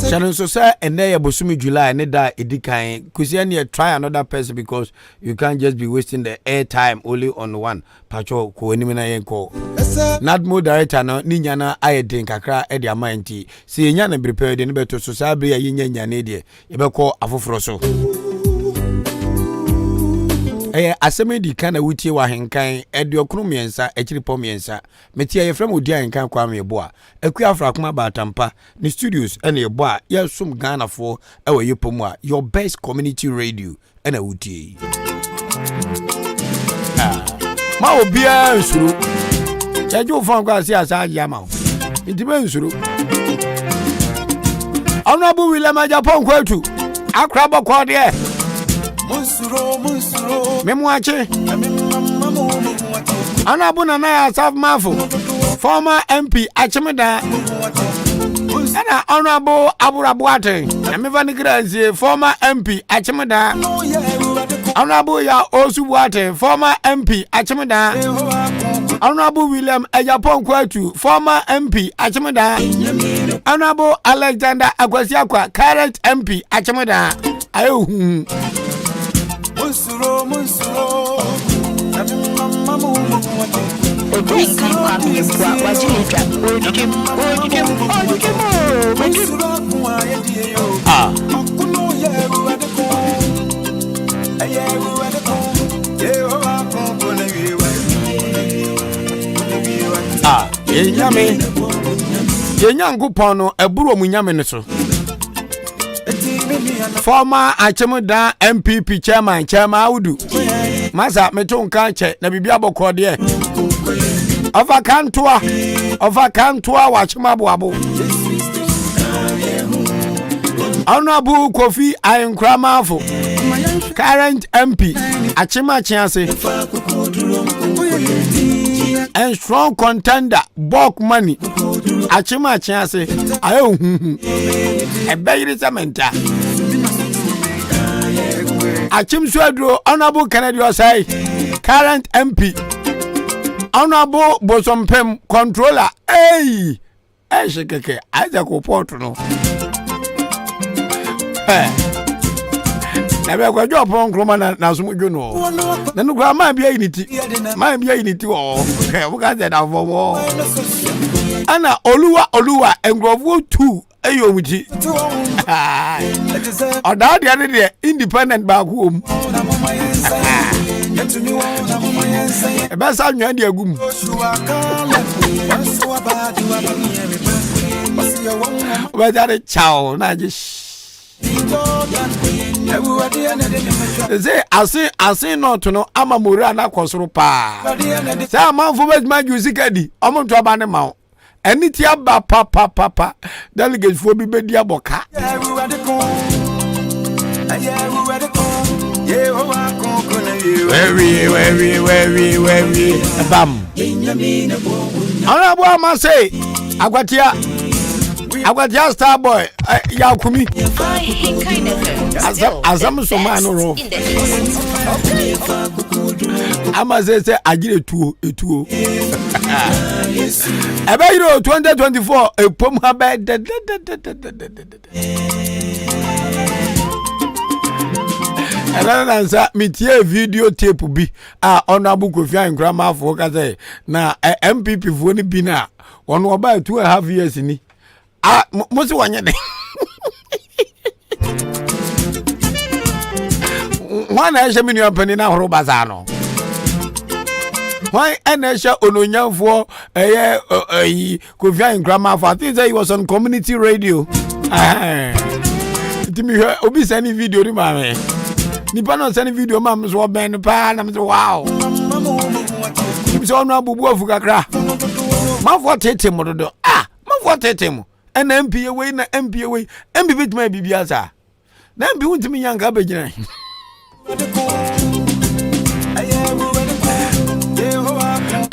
Hyɛ no nso sɛ ɛnɛ yɛ bosome July ne da a ɛdi kan. Kwesi ɛneɛ try another person because you can't just be wasting the air time only on one. Patwɔ kɔ anim na yɛnkɔ. NADMO director no ne nya no ayɛ den kakra de ama nti sɛ yɛnya no bere pɛ de no bɛto so. Saa bere a yɛnya nyane deɛ yɛbɛkɔ afoforɔ so. Ɛyɛ asɛm edi kan na wotie wɔ Ahenkan 93 akyiripɔ mmiɛnsa. Mete a yɛfrɛ me Odi Ahenkan Kwame Yeboah. Akua Afrakoma Baatampa ne studios ɛna yɛbɔ a yɛsom Ghanafoɔ ɛwɔ yɛpɔ mu a your best community radio ɛna wotie yi. Ah, ma obiara nsuro. Yɛgye wo fɔn kɔ ase asa agye ama wo. Nti ma nsuro. Honorable William Agyapong Kwatu, akora bɔkɔɔ deɛ. Memoakye. Honorable Nana Asaf Mafo, former MP Akyemeda. Ɛna Honorable Abura Boateng, Nyame ne kra nsie, former MP Akyemeda. Honorable Ya Osu Boateng, former MP Akyemeda. Honorable William Agyapong Kwatu, former MP Akyemeda. Honorable Alexander Akwasi Akwa, current MP Akyemeda. Ayɛ huhu. Odi nkan Kwame Yeboah wagye ne dwa ɔredwidwam ɔredwidwam ɔredwidwam oo wadwam. Ah. Ah, yɛn nyame yɛn nyankopɔn no ɛboro ɔmo nyame no so. Former Akyem NPP chairman, Chairman Audu. Masa, meto nka kyɛ na biribi abɔkɔ deɛ. Ɔfa kantoa, ɔfa kantoa wɔ Akyem Aboabo. Honorable Kofi Ayenkora Mafo, current MP, Akyem Akyease. And strong contender, bulk money, Akyem Akyease, ayɛ ohuhu. Ɛbɛyere sɛ menta. Akyem so aduro, Honorable Kennedy Osei, current MP. Honorable Bosompem, controller, hey! Ɛhye kɛkɛ, Isaac Opɔt no. Na bɛ kwadwo ɔpɔn nkroma na n'asom dwo no. Na no kura maa bi ayi ne ti. Maa bi ayi ne ti wɔ hɔ. Woka sɛ da fam hɔ. Ɛna Oluwa Oluwa nkurɔfoɔ tu ɛyɛ wɔn ti. Ɔdaa deɛ ne deɛ independent baako wɔ mu. Ɛbɛsa nwea de agu mu. Wobɛgya de kyaw na agye sɛ ase ase nɔɔto no ama mowura no akɔ soro paa. Sɛ amanfo bɛtumi agye wo sika di, ɔmo nto aba ne ma wo. Ɛne ti aba papapapa delegate foɔ bi bɛdi abɔ ka. Wawie wawie wawie wawie bam. Honorable Amase Akwatia Akwatia star boy Yakumi. Asɛm so maa no ro. Ama sɛ sɛ agyere tuo etuo. Ɛbɛyere o 2024 epom ha bɛyɛ dɛdɛdɛdɛdɛdɛdɛ. Ɛna nansa metie video tape bi a Honorable Kofi Ahenkura Mafoɔ ka sɛ na MPP foɔ no bi no a wɔn ɔbaa 2.5 years ni a mo se wɔnyɛ den. Hwan na ɛhyɛ me nua panin ahorow basaa no? Hwan ɛna ɛhyɛ ononyamfoɔ ɛyɛ ɛyi Kofi Ahenkura Mafo? I think say he was on community radio. Nti mehwɛ obi send ne video ni maa me. Nipa na ɔsɛne video maa me so ɔbɛn no paa na me so wow. Nim sɛ ɔno abubu afu kakra. Manfoɔ tete mo dodo. Ah, manfoɔ tete mo. Ɛna MP yɛ wei na MP yɛ wei. MP bɛtumi ayɛ biribi asa. Na MP wontumi nya nka bɛgyina.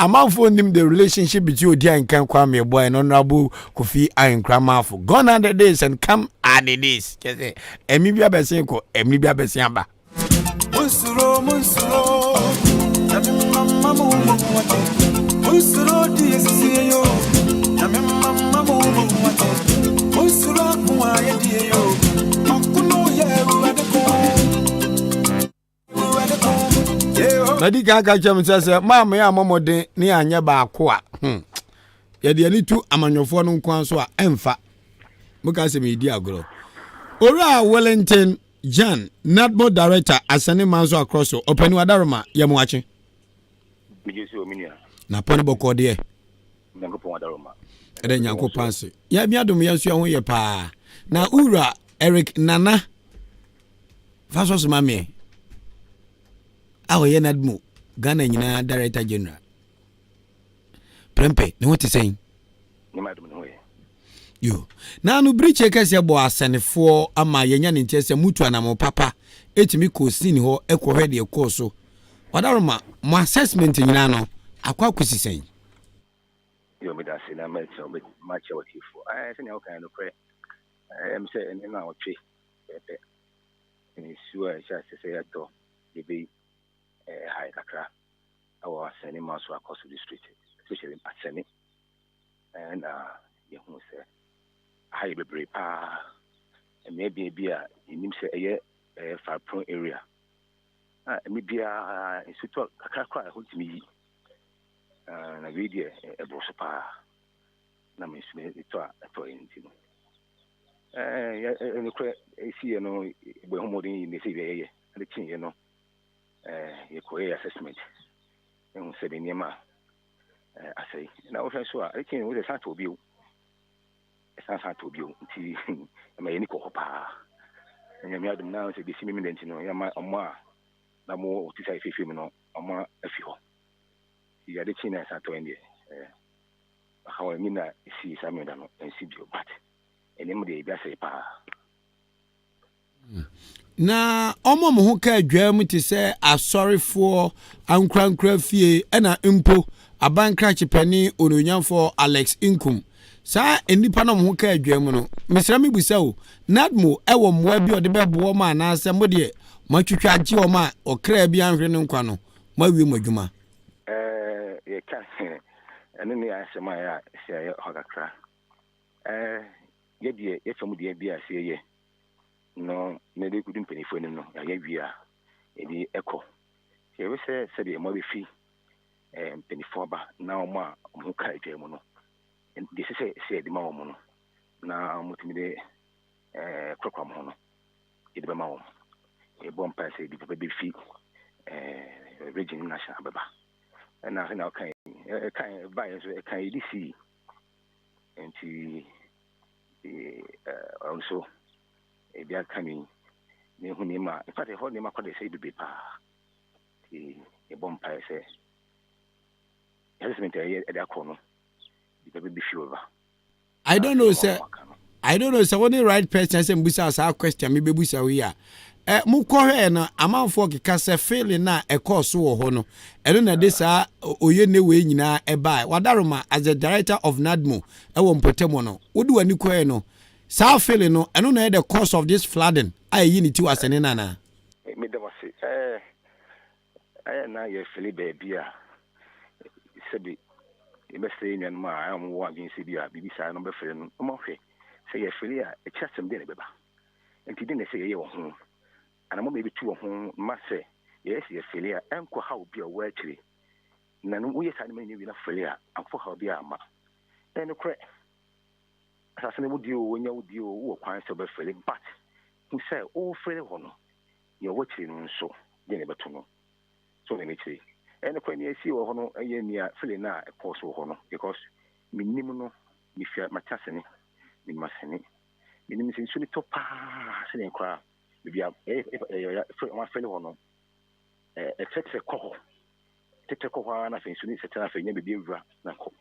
Amanfoɔ nnim the relationship between Odiankan Kwame Yeboah and Honourable Kofi Ahenkura Marfo. Gone are the days and come are the days. Kyɛ sɛ ɛmi bi abɛsen kɔ, ɛmi bi abɛsen aba. Munsuro, munsuro, nyame mma mo mo wate. Munsuro di esisie yo, nyame mma mo mo wate. Munsuro ako a yedie yo, ɔko no yɛ Awurade ko. Awurade ko. Yehowa. Madi kan aka kyerɛ m sɛ maama yɛ ammɔ mmɔden ne yɛanyɛ baako a, yɛde ani tu amanyɔfoɔ no nko so a ɛmfa. Moka sɛ meedi agorɔ. Owura Wellington Jan, NADMO Director, Asɛne Manso Akorɔ so, ɔpani wadaroma yɛ mo akye. Megye so, me nua. Na pɔ ne bɔkɔɔ deɛ? Nyankopɔn adaroma. Ɛdɛ Nyankopɔn ase. Yɛ mi adom, yɛn nso yɛn ho yɛ paa. Na Owura Eric Nana fa so soma meɛ a ɔyɛ NADMO Ghana nyinaa Director General Prɛmpɛ ne ho te sɛn? Nyame adom, ne ho yɛ. Yo, na no birikyie kɛseɛ bɔ asɛnefoɔ ama yɛnya ne nkyɛn sɛ mutu anamo papa ɛtumi kɔ scene hɔ ɛkɔhwɛ deɛ ɛkɔɔ so. Wadaroma, mo assessment nyinaa no akɔ akɔsi sɛn? Yo, meda ase na mɛkyerɛ makyerɛ wɔtiefoɔ. Sɛnea wokan nokorɛ, ɛm sɛ ɛne no a wɔtwe pɛpɛ nsuo a ɛhyɛ ase sɛ yɛtɔ yɛbɛyi hae kakra ɛwɔ Asɛne Manso Akɔso District, especially Asɛne, ɛna yɛhu sɛ aha yɛ bebree paa. Mmea bia bi a yɛnim sɛ ɛyɛ flood prone area a ɛmi biara nsu tɔ kakra koraa ɛhɔ ntumi yi. Na wei deɛ, ɛboro so paa na me nsu tɔ a ɛtɔ yɛ nti no, nokorɛ ɛsiiɛ no, bɔ ɛho mmɔden yi ne sɛ yɛyɛ ɛde kyeeɛ no, yɛkɔyɛ assessment, ɛhu sɛ de nneɛma a asɛe. Na wohwɛ nso a, ɛde kyeeɛ no, wosɛ san tɔ bio, ɛsan san tɔ bio, nti ɛma yɛni kɔ hɔ paa. Nyame adom na sɛ bɛsi mimi nti no, yɛma ɔmo a na mo te sɛ efefe mu no, ɔmo afi hɔ. Nti ade kyee na ɛsan tɔ yɛn deɛ, ɔha wɔ ani na ɛsii saa mmerɛ no ɛnsi bio, but ɛnneɛma deɛ, ebi asɛe paa. Na ɔmo mo ho ka adwaa mu te sɛ asɔrefoɔ, ankorankora fie, ɛna mpo aban krakye panin onuonyamfoɔ Alex Nkum, saa nnipa no mo ho ka adwaa mu no, mesrɛ me busa o, NADMO ɛwɔ mmoa bi a ɔde bɛboɔ ma, anaasɛ mo deɛ moatwitwa agye ɔmo a ɔkra bi anhwere ne nkwa no, moawie mo adwuma? Yɛka ɛno ne asɛm a yɛ a sɛ ɛyɛ hɔ kakra. Yɛdeɛ yɛfa mu deɛ bi a sɛ yɛyɛ no na yɛde kɔdu mpanimfoɔ anim no, yɛayɛ wie a yɛde ɛkɔ. Yɛbɛ sɛ sɛdeɛ mmoa bɛfi mpanimfoɔ aba na wɔn a wɔn ho ka adwa mu no deɛ, ɛsɛ sɛ yɛde ma wɔn no na wɔtumi de korakora wɔn ho no, yɛde bɛma wɔn. Yɛbɔ mpae sɛ yɛde papa bɛfi region national bɛba. Ɛna sɛnea ɔka ɛka ɛbaeɛ nso, ɛka yɛde sii nti ɔno nso ebi aka mi na ehu nneɛma. In fact, ɛhɔ nneɛma kɔ de sɛ bebree paa, nti yɛbɔ mpae sɛ assessment a ɛyɛ ɛde akɔ no, nipa bi fi wɔ ba. I don't know sɛ wo ne right person sɛ mbusa saa question mi bɛbusa wo yi a. Mokɔhwɛɛ no, amanfoɔ keka sɛ filling a ɛkɔɔ so wɔ hɔ no, ɛno na ɛde saa oye ne wei nyinaa ɛbae. Wadaroma, as the director of NADMO ɛwɔ mpɔtamu no, wode w'ani kɔɛ no, saa filling no, ɛno na ɛyɛ the cause of this flooding a ɛyi ne ti wɔ asɛne no anaa? Meda wase. Ɛyɛ na yɛfill baabi a sɛbi yɛbɛsrɛ yɛn nuanom a wɔwɔ adwene sɛ bi a biribi saa no bɛfill no, ɔmahwɛ sɛ yɛfill a, ɛkyerɛ asɛm deɛ na ɛbɛba. Nti de na ɛsɛ yɛyɛ wɔ ho anamɔ ma yɛbɛtu wɔ ho ma sɛ yɛyɛ sɛ yɛfill a, ɛnkɔ haw bi a ɔwɔ akyire na no. Woyɛ saa no ma nyɛ wie na fill a, amfo haw bi a ama. Ɛyɛ nokorɛ, asase no wodie o, wonya wodie o, wowɔ kwan sɛ wobɛfill, but hu sɛ wofill hɔ no, deɛ ɔwɔ akyire no nso deɛ na ɛbɛto no so na n'akyire. Ɛno kora nea ɛsi wɔ hɔ no, ɛyɛ nea filling no a ɛkɔɔ so wɔ hɔ no, because menim no, mefia mate asene, menim asene, menim sɛ nsuo no tɔ paa sɛdeɛ koraa baabi a wɔn afill hɔ no, ɛtrɛtrɛ kɔ hɔ, tɛtrɛ kɔ hɔ ara, na afei nsuo no sɛtɛ, na afei nya baabi awura na kɔ.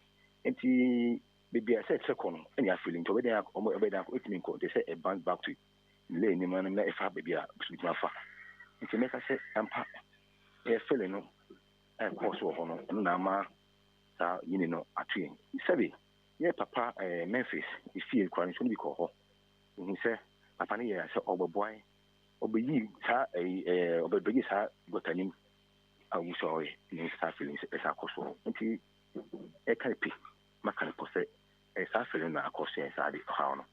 Nti baabi a sɛ ɛtrɛ kɔ no ɛne afill, nti ɔbɛdan ɔbɛdan ɛtumi nkɔ, nti sɛ ɛbounce back to lane no mu na ɛfa baabi a bɛtumi afa. Nti mɛka sɛ ampa, ɛyɛ filling no ɛkɔɔ so wɔ hɔ no, ɛno na ama. Saa yini no ato yɛn. Sɛbe yɛ papa Memphis efie koraa nsuo no bi kɔɔ hɔ. Mehu sɛ papa no yɛɛ sɛ ɔbɛboa yɛn, ɔbɛyi saa ɛyi ɛɛ ɔbɛbɛgye saa gɔta nim a ɔgu so a ɔyɛ ne saa feeling sɛ ɛsɛ akɔ so. Nti ɛka ne pi maka ne pɔ sɛ ɛyɛ saa feeling na akɔ so yɛn saa de ɔhaw no.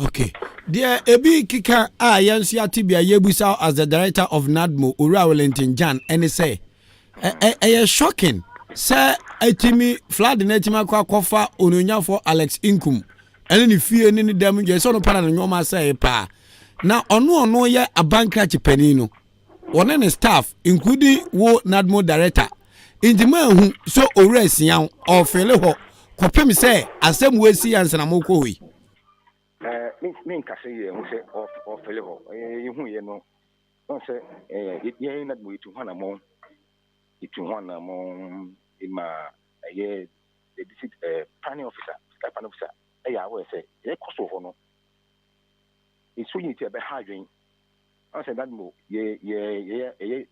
Okay. Deɛ ebi keka a yɛn nso yɛate bi a yɛbusa as the director of NADMO, Owura Wellington Jan, ɛne sɛ ɛyɛ shocking sɛ atumi flood no atumi akɔ akɔfa onuonyafoɔ Alex Nkum ɛne ne fie ne ne dɛm dwa sɛ ɔno pa na ne nneɛma asɛe paa na ɔno yɛ abankrakye panin no wɔne ne staff, including wo NADMO director, nti mo ahu so Owura Asia ɔfele hɔ kɔpem sɛ asɛm wo esi ansa na mokɔ hɔ yi. Menka sɛ yɛ hu sɛ ɔfele hɔ. Yɛhu yɛ no ɔn sɛ yɛn NADMO yɛtu ho anammɔn ma ɛyɛ the district planning officer, state planning officer, ɛyɛ awɔ sɛ yɛkɔ so hɔ no nsuo yi ti ɛbɛha adwen. Ɔn sɛ NADMO yɛ yɛ yɛ ɛyɛ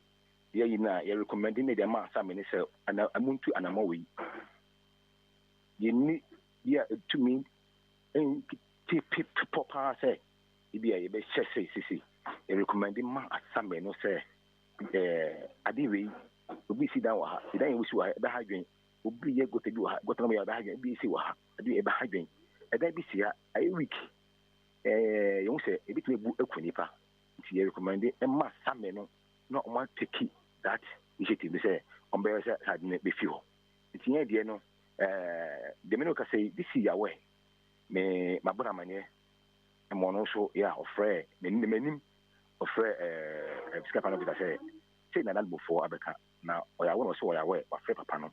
yɛ yi na yɛ recommend ne deɛ ma asame ne sɛ ana amuntu anammɔn wɔ yi yɛnni bi a ɛtumi pɔ paa sɛ ebi a yɛbɛhyɛ sɛ sisi yɛ recommend ma asame no sɛ ade wei obi si dan wɔ ha, dan yɛ wosi wɔ ha ɛbɛha adwen, obi yɛ gutter bi wɔ ha, gutter no yɛ ɛbɛha adwen, obi si wɔ ha ade ɛbɛha adwen, ɛdan bi si ha ayɛ weak, yɛn sɛ ebitumi ebu eku nipa, nti yɛ recommend ma asame no na ɔmo atake that initiative sɛ ɔmo bɛyɛ sɛ saa ade no bɛfi hɔ. Nti yɛn deɛ no deɛ mene kasa yi this year awɛ me mabɔ no amanneɛ ma ɔno nso yɛ a ɔfrɛ m'anim, ɔfrɛ sika pa no bisa sɛ sei na NADMOfoɔ abɛka na ɔyɛ awɛ na ɔsɛ ɔyɛ awɛ, wafrɛ papa no,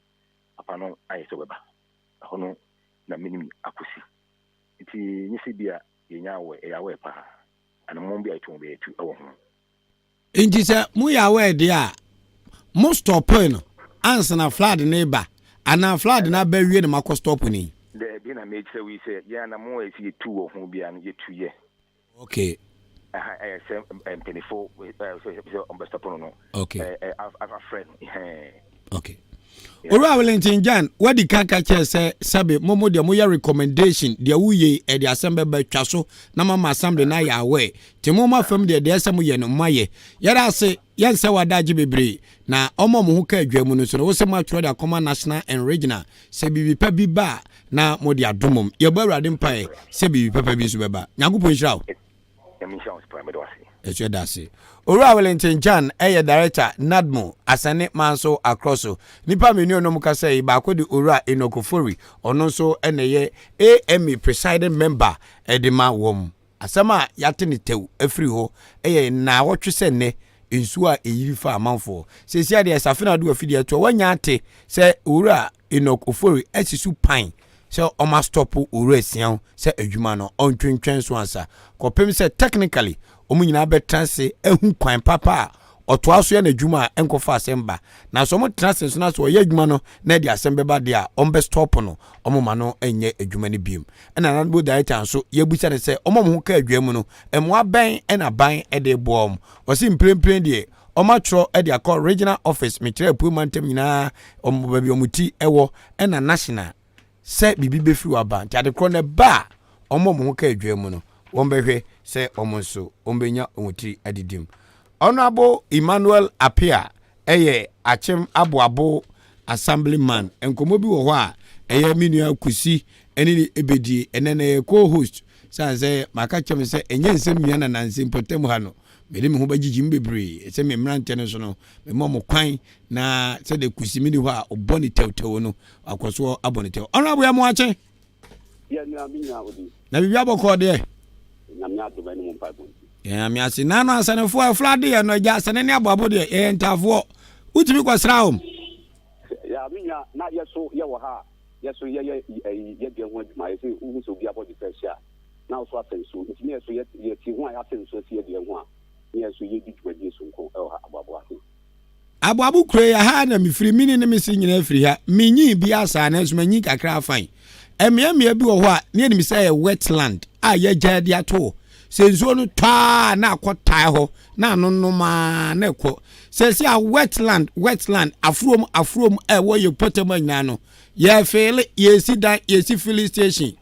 papa no ayɛ sɛ ɔbɛba ɛhɔ no na menim akɔsi. Nti nye sɛ bi a yɛnya awɛ, ɛyɛ awɛ paa, anammɔn bi a yɛtu ho bɛyɛtu ɛwɔ ho. Nti sɛ moyɛ aware deɛ a, mo stop no ansa na flood ne ba anaa flood no aba wie na makɔ stop ni? Daabi, na mekyerɛ wo yi sɛ yɛn anammɔn a ɛsi yɛtu wɔ ho bia no yɛtu yɛ. Ɛha ɛyɛ sɛ mpanimfoɔ sɛ ɔmbɛstop no. Afrɛ no ɛhɛn. Okay, Owura Wellington Jan, wadi kan ka kyerɛ sɛ sɛbe mo deɛ moyɛ recommendation deɛ woyɛ ɛde asɛm bɛba twa so na mama assembly no ayɛ aware, nti mo ma fam deɛ sɛ moyɛ no moayɛ. Yɛda ase, yɛnsɛ wadagye bebree na ɔma mo ho ka adwa mu no so no wo sɛ moatwerɛ de akɔma national and regional sɛ biribi pa bi ba a na mode adomom. Yɛbɔ Awurade mpaeɛ sɛ biribi papa bi nso bɛba. Nyankopɔn nhyira wo. Nyame nhyira wo so paa, mɛda wo ase. Ɛso ɛda ase. Owura Wellington Jan ɛyɛ director NADMO Asane Manso Akorɔ so. Nipa mmienu a ɔnom kasa yi, baako de Owura Enoch Ofori, ɔno nso ɛna ɛyɛ AME presiding member ɛde ma wɔm. Asɛm a yɛate ne tɛw afiri hɔ ɛyɛ nnaawɔtwe sɛ nnɛ nsuo a ɛyiri fa amanfoɔ seesi adeɛ safe na ade wɔ afidie ɛtoɔ wanya ate sɛ Owura Enoch Ofori asi so pan sɛ ɔma stop Owura Asiaw sɛ adwuma no ɔntwentwɛn so ansa kɔpem sɛ technically wɔn nyinaa bɛtena ase ahu kwan papa a ɔtoa so yɛ n'adwuma a ɛnkɔfa asɛm ba. Na sɛ wɔn tena ase nso na sɛ ɔyɛ adwuma no na ɛde asɛm bɛba deɛ a, wɔn bɛ stop no, wɔn ma no nyɛ adwuma no biem. Ɛna NADMO director nso yɛbusa no sɛ wɔn a wɔn ho ka adwa mu no, mmoa bɛn ɛna ban ɛde boa wɔn? Ɔsi mprempren deɛ wɔn atwerɛ ɛde akɔ regional office, mekyerɛ apue mantam nyinaa wɔn baabi wɔn ti ɛwɔ, ɛna national sɛ biribi bɛfiri wɔ aba. Nti adekorɔ no ɛba a wɔn a wɔn ho ka adwa mu no, wɔn bɛhwɛ sɛ wɔn nso wɔn bɛnya wɔn tiri adidi mu. Honourable Emmanuel Apia ɛyɛ Akyem Aboabo assemblyman. Nkɔmmɔ bi wɔ hɔ a ɛyɛ me nua Kusi ɛne ne ebedie ɛnɛ na ɛyɛ co-host san sɛ maka kyerɛ me sɛ ɛnyɛ nsɛm nyina na nansi mpɔtam ha no mede me ho bɛgyegye mu bebree sɛ me mmeranteɛ no so no mema mo kwan na sɛdeɛ Kusi me ni hɔ a ɔbɔ ne tɛwtɛw no akɔ so abɔ ne tɛw. Honourable, yɛ mo akye. Yɛ nua, me nua odi. Na biribi abɔkɔɔ deɛ? Nyame adom ɛne mo mpaebɔ nti. Nyame ase. Nano asanefoɔ a ɛfla de yɛ no agya asane ne aboabo deɛ yɛyɛ ntaafoɔ, wotumi kɔsra wɔm? Ya, me nua, na yɛ so yɛwɔ ha a yɛ so yɛyɛ ɛyi yɛdeɛ ho adwuma. Yɛ sɛ wohu sɛ obi abɔ gyefɛ hyɛ a na wo so asɛ nsuo, nti ne yɛ so yɛte ho a yɛasɛ nsuo asi yɛdeɛ ho a ne yɛ so yɛdi dwumadie sonko ɛwɔ ha Aboabo ase. Aboabo kuro yi ha na mefiri, mene ne mese nyinaa firi ha. Menyi bi asaa nanso manyi kakra afan. Mmeammea bi wɔ hɔ a ne yɛnim sɛ ɛyɛ wetland a yɛagya de ato hɔ. Sɛ nsuo no tɔ a na akɔ tae hɔ na anonom a na ɛkɔ. Sɛsi a wetland wetland afurom afurom a ɛwɔ yɛ pɔtam a nyinaa no yɛfeele yɛsi dan yɛsi filling station.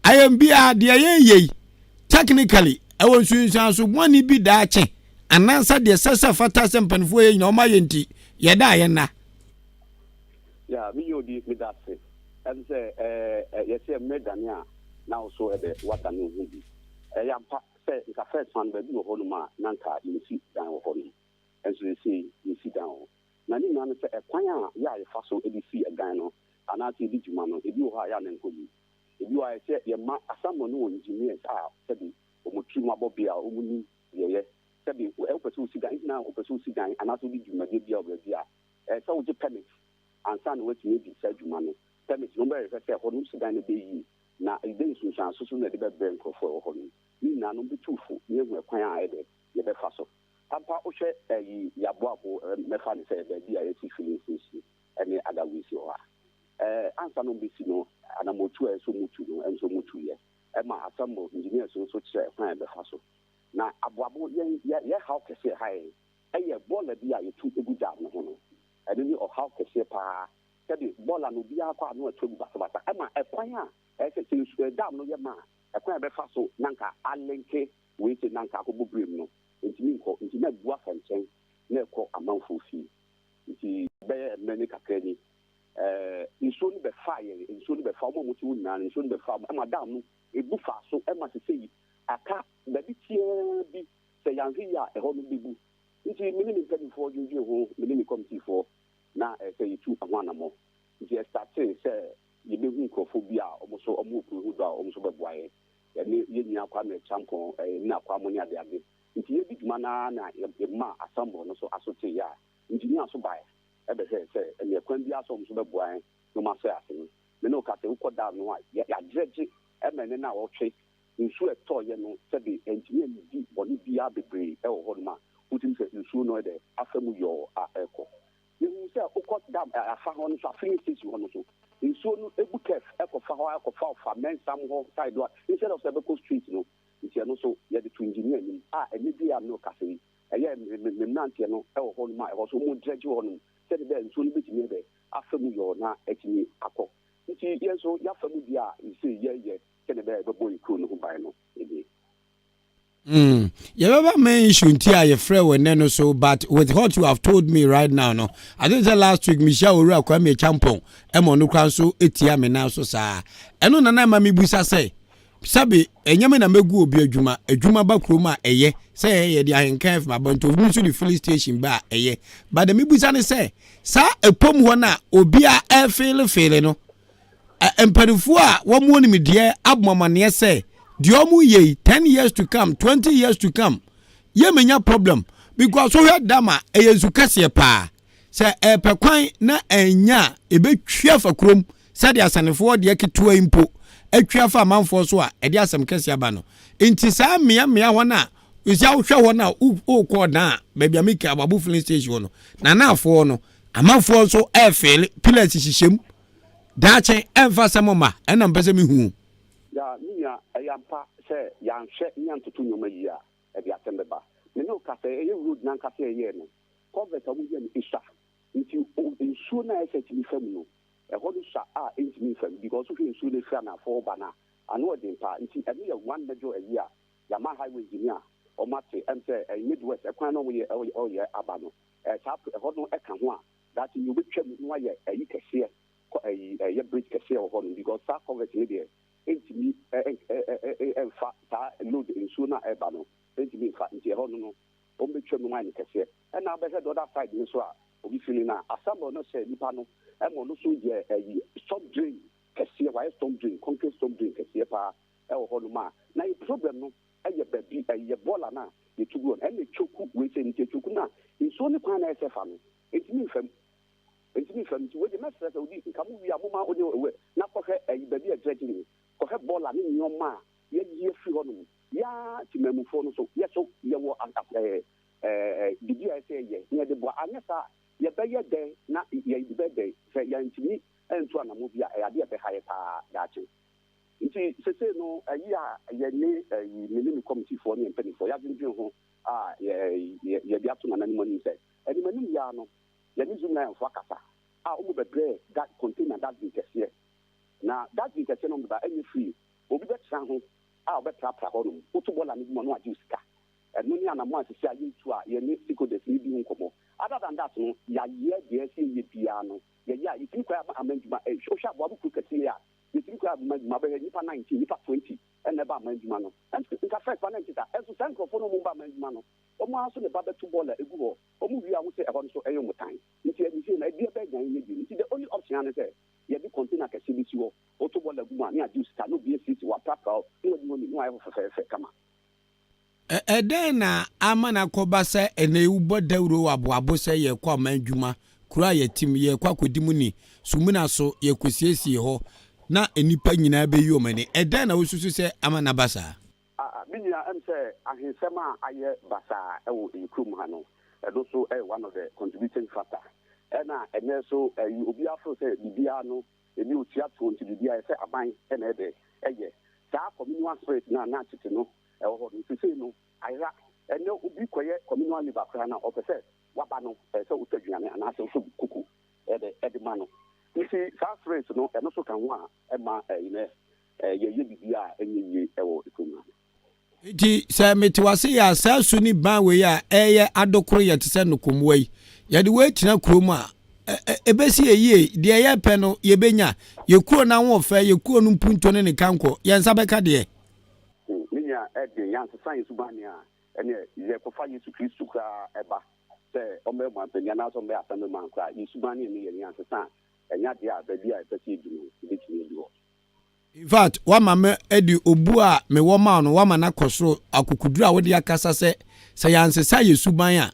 Ayɛn biara deɛ yɛyɛ yi technically ɛwɔ nsunsuanso bɔne bi daakye anaasɛ deɛ ɛsɛ sɛ fata sɛ mpanimfoɔ yɛ nyinaa wɔn ayɛ nti yɛda a yɛnna. Ya me yɛ odi meda ase ɛm sɛ ɛɛ yɛsɛ mmerɛ dane a na wo so ɛdɛ wadane wo ho bi ɛyɛ ampa sɛ nka first one baabi wɔ hɔnom a na nka yɛnsi dan wɔ hɔnom ɛnso yɛsei yɛsi dan wɔ hɔ na ne nyinaa no sɛ ɛkwan a yɛ a yɛfa so de si ɛdan no anaasɛ yɛdi dwuma no ebi wɔ hɔ a yɛ a na nkɔ yie ebi wɔ hɔ a yɛsɛ yɛma asammɔ no wɔ engineers a sɛbi wɔn tirim abɔ bea a wɔn nim deɛ yɛ sɛbi wopɛ sɛ wosi dan nti na wopɛ sɛ wosi dan anaasɛ wodi dwumadie bi a wɔ baabi a ɛsɛ sɛ wogye permit ansa na woatumi adi saa dwuma no. Permit no, wɔbɛhwehwɛ sɛ ɛhɔ no wosi dan no bɛyɛ yie, na dɛn nsunsuanso so na ɛde bɛbrɛ nkurɔfoɔ a ɛwɔ hɔ no. Ne nyinaa no, wɔbɛtu fo na yɛahu ɛkwan a ɛyɛ dɛ yɛbɛfa so. Ampa, wohwɛ ɛyi Yaboabo, mɛfa no sɛ baabi a yɛasi filling station ne other ways wɔ hɔ a, ɛɛ ansa na wɔbɛsi no, anammɔntuo a ɛsɛ sɛ wɔtu no, ɛno nso wɔtuiɛ. Ɛma asɛmmɔ engineers nso kyerɛ ɛkwan a yɛbɛfa so. Na aboabo, yɛn yɛ yɛn haw kɛseɛ ɛha yɛn ɛyɛ bɔɔla bi a yɛtu gu dam no ho no. Ɛno ne ɔhaw kɛseɛ pa ara. Sɛbe bɔɔla no obiara kɔ a na watu agu basabasa. Ɛma ɛkwan a ɛyɛ sɛ sɛ nsu dam no yɛ ma a, ɛkwan a ɛbɛfa so na anka alenke wei sei na anka akɔbɔ birim no, ɛntumi nkɔ. Nti na abu afa nkyɛn na ɛkɔ amanfoɔ fie. Nti bɛyɛ mmerɛ ne kakra ni, ɛɛ nsuo no bɛfaa yɛn, nsuo no bɛfaa wɔn a wɔte hɔ nyinaa no, nsuo no bɛfaa wɔn. Ɛma dam no ɛbu faa so ma sesei aka baabi teaa bi, sɛ yɛanhwɛ yie a ɛhɔ no bɛbu. Nti me ne me mpanimfoɔ dwendwenee ho, me ne me kɔmitiifoɔ, na ɛsɛ sɛ yɛtu ho anammɔn. Nti yɛstartee sɛ yɛbɛhu nkurɔfoɔ bi a wɔn nso wɔwɔ kuro ho dɔ a wɔn nso bɛboa yɛn. Yɛne yɛn nua Kwame Acheampong, ɛɛ Nina Kwamo ne adeade. Nti yɛredi dwuma no ara na yɛmaa Assembly no nso aso teeɛ a, engineer nso baeɛ bɛhwɛɛ sɛ ɛneɛ kwan biara so wɔn nso bɛboa yɛn na wɔasɔe ase no. Me ne wo ka sɛ wokɔ dam no ho a, yɛadrɛgye ma ɛnnɛ nnawɔtwe Nsuo a ɛtɔeɛ no sɛbe antumi anndi bɔne biara bebree wɔ hɔnom a wotumi sɛ nsuo no dɛ afa mu yɔɔ a ɛrekɔ. Yɛhuu sɛ wokɔ dam afa hɔ no nso a filling station hɔ no nso nsuo no bu curve kɔfa hɔ ara kɔfa ɔfa Mensam hɔ side hɔ a instead of sɛ ɛbɛkɔ straight no nti ɛno nso yɛde to engineer anim a ɛnnɛ due a me ne wo kasa yi ɛyɛ me me mmeranteɛ no wɔ hɔnom a ɛhɔ nso wɔn dredge hɔnom sɛdeɛ ɛbɛyɛ a nsuo no bɛtumi dɛ afa mu yɔɔ na atumi akɔ. Nti yɛn nso yɛafa mu deɛ a seisei yɛreyɛ sɛdeɛ ɛbɛyɛ a yɛbɛbɔ yɛn kuro no ho ban no nie. Mm. Yɛbɛba main issue nti a yɛfrɛ wɔ nnɛ no so but with what you have told me right now no I think sɛ last week mehyia owura Kwame Acheampong ɛma ɔno koraa nso etia me nan so saa ɛno na na ɛma mebusa sɛ sɛbe ɛnyɛ me na mɛgu obi adwuma adwuma ba kurom a ɛyɛ sɛ ɛyɛ yɛde ahenkan fam aba nti obi nso de filling station ba a ɛyɛ but mebusa ne sɛ saa ɛpom hɔ no a obiara ɛfeelefeele no Mpanimfoɔ a wɔn wɔ nimdeɛ abɔ amaneɛ sɛ deɛ wɔn yɛ yi ten years to come 20 years to come yɛ menya problem because wohwɛ dam a ɛyɛ nsu kɛseɛ paa sɛ ɛpɛ kwan na ɛnya a ɛbɛtwi afa kurom sɛdeɛ asanefoɔ deɛ ketewa yi mpo atwi afa amanfoɔ so a ɛde asɛm kɛseɛ aba no nti saa mmea mmea hɔ no a ɛsi wohwɛ hɔ no a wokɔ ɔdan a baabi a meka Aboabo filling station hɔ no nanafoɔ no amanfoɔ nso ɛɛfeele pillars hyehyɛ mu Daakye ɛmfa asɛm mma, ɛna mpɛ sɛ mehu. Ya, me nua, ɛyɛ ampa sɛ yɛanhwɛ ne yɛantoto nneɛma yie a, ɛde asɛm bɛba. Me ne wo ka sɛ, ɛyɛ road no ankasa a yɛyɛɛ no, culvert a wɔyɛɛ no esua, nti nsuo no a ɛsɛ sɛ ɛtumi fa mu no, ɛhɔ no sua a ɛntumi mfa mu because wohwɛ nsuo no ɛfiri anaafoɔ ba no a, ano ɔden paa. Nti ɛno yɛ one major ayi a yɛama highway engineer a wɔate, ɛm sɛ ɛyɛ Midwest ɛkwan no a wɔyɛ wɔyɛ aba no, saa ɛhɔ no ɛka ho a Daakye yi obetwa mu na wayɛ ayi kɛseɛ kɔ ayi ɛyɛ bridge kɛseɛ wɔ hɔ nom because saa culvert no deɛ ɛntumi ɛnfa saa load nsuo no a ɛba no ɛntumi nfa nti ɛhɔ no no wɔn bɛtwa mu na wɔayɛ no kɛseɛ ɛna wobɛhwɛ the other side no nso a obi fili no a assemble no hyɛ nipa no ɛma ɔno nso yɛ ayi storm drain kɛseɛ wayɛ storm drain concrete storm drain kɛseɛ paa ɛwɔ hɔ nom a na yɛ problem no ɛyɛ baabi ɛyɛ bɔɔla no a yɛtu gu hɔ no ɛna ɛtwoku wei sɛ nti ɛtwoku no a nsuo no kwan na ɛsɛ fa no Ɛntumi mfa mu. Ɛntumi mfa mu. Nti wei deɛ mɛsrɛ sɛ odi nka mo wie a moma wode wɛ na kɔhwɛ ɛyi baabi a dredge no kɔhwɛ bɔɔla ne nnoɔma a yɛayi afiri hɔ nom. Yɛa temanmufoɔ no nso yɛ so yɛwɔ ɛɛ ɛɛ biribi a ɛsɛ yɛyɛ na yɛde boa. Anyɛ saa a yɛbɛyɛ dɛn na yɛbɛyɛ dɛn sɛ yɛantumi antu anamɔ bi a ɛyɛ adeɛ a ɛbɛha yɛ paa daakye. Nti sesei no ayi a yɛne ayi me ne me kɔmitifoɔ ne yɛn mpanimfoɔ yɛadwendwen ho a yɛ yɛ yɛde ato nananom anim sɛ anim anim yi ara no yɛne Zoomlion foɔ akasa a wɔn bɛbrɛ da container dustbin kɛseɛ na dustbin kɛseɛ no wɔn bɛba ɛnyɛ free obi bɛtena ho a ɔbɛprapra hɔ nom woto bɔɔla no gu mu a na wagye wo sika. Ɛno ne anammɔn a sisi a yɛretu a yɛne stakeholders no redi ho nkɔmmɔ. Other than that no, yɛayɛ deɛ ɛsɛ yɛyɛ biara no, yɛyɛ a yɛtumi kɔ aman adwuma. Wohwɛ aboabo kuro kɛseɛ yi a, yɛtumi kɔ aman adwuma, wobɛhwɛ nnipa 19, nnipa 20 na ɛba aman adwuma no. Nka first pa na ɛnte saa. Ɛnso saa nkurɔfoɔ no a wɔba aman adwuma no, wɔn ara nso na ɛba bɛto bɔɔla gu hɔ. Wɔn wie a, wɔhu sɛ ɛhɔ no nso ɛyɛ wɔn tan. Nti ɛnhwɛ no, ɛdeɛ bɛn na yɛnyɛ bio? Nti the only option ara ne sɛ yɛde container kɛseɛ bɛsi hɔ, woto bɔɔla gu mu a, ne yɛagye wo sika, na obi asiesie hɔ, aprapra hɔ, na wadi hɔ ni, na wayɛ hɔ fɛfɛɛfɛ kama. Ɛdɛn na ama no akɔba sɛ ɛnnɛ yi wobɔ dawuro wɔ aboabo sɛ yɛrekɔ aman adwuma, kuro a yɛte mu, yɛrekɔ akɔdi mu ni, Sumina so, yɛrekɔsiesie hɔ, na nnipa nyinaa bɛyi wɔn ani? Ɛdɛn na wosusu sɛ ama no aba saa? Ah, me nua, ɛm sɛ ahensɛm a ayɛ basaa wɔ yɛ kurom ha no, ɛno nso yɛ one of the contributing factor. Ɛna ɛnnɛ nso, ɛyi, obiara feel sɛ biribiara no, ɛni otua toɔ nti biribiara ɛsɛ aban na ɛdɛ ɛyɛ. Saa communal spirit no a na tete no ɛwɔ hɔ no, sesei no ayera. Ɛnnɛ obi kɔyɛ communal labour koraa no a, ɔpɛ sɛ waba no, ɛsɛ sɛ wotɔ aduane anaasɛ wotɔ kuku ɛde ɛde ma no. Nti saa spirit no, ɛno nso ka ho a ɛma ɛyi nɛ yɛyɛ biribi a ɛnyɛ yie ɛwɔ kurom ha. Enti sɛ mete w'ase yɛ a, saa su ne ban wei a ɛreyɛ adokoro yɛ te sɛ nnokomoa yi, yɛde wei tena kurom a, ɛbɛsi yɛ yie. Deɛ yɛpɛ no, yɛbɛnya. Yɛ kuro no ahoɔfɛ, yɛ kuro no mpuntuo ne ne kankɔ, yɛn nsa bɛka deɛ. Me nua, ɛden, yɛansesa yɛn suban nea ɛneɛ yɛkɔfa Yesu Kristo koraa ɛba sɛ ɔmmɛyɛ ɔmanpanin anaasɛ ɔmmɛyɛ assemblyman koraa, yɛn suban ne yɛn nneyɛɛ no yɛansesa a, ɛnyɛ adeɛ a baabi a yɛpɛ sɛ yɛdu no, yɛbɛtumi adu hɔ. Infact woama me de obu a mewɔ ma wo no woama no akɔ soro, akokoduru a wode akasa sɛ sɛ yɛansesa yɛ suban a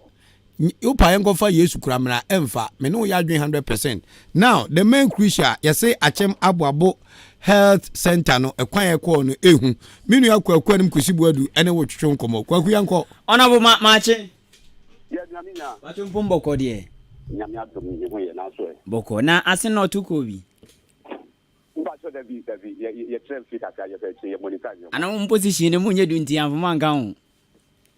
wopa yɛnkɔfa Yesu kura mmra ɛmfa, me ne wo yɛ adwene 100%. Now the main crucial yɛse Akyem Aboabo Health Center no ɛkwan a ɛkɔɔ no ehu. Me nua Kwaku Anim Kwesi Boadu ɛne wo twetwe nkɔmmɔ. Kwaku yɛnkɔ. Honourable ma maakye. Yɛ nua me nua. Pacho mpom bɔkɔ deɛ. Nyame adom me ho yɛ nanso ɛ. Bɔkɔ na ase na ɔto kɔɔ bi. Mpakyɛw dabi dabi yɛ yɛ kyerɛ mfe kakra yɛ fɛ akyire yɛ monetize yɛ ho. Ana mo position no mo nyɛ du nti amfa mo anka ho.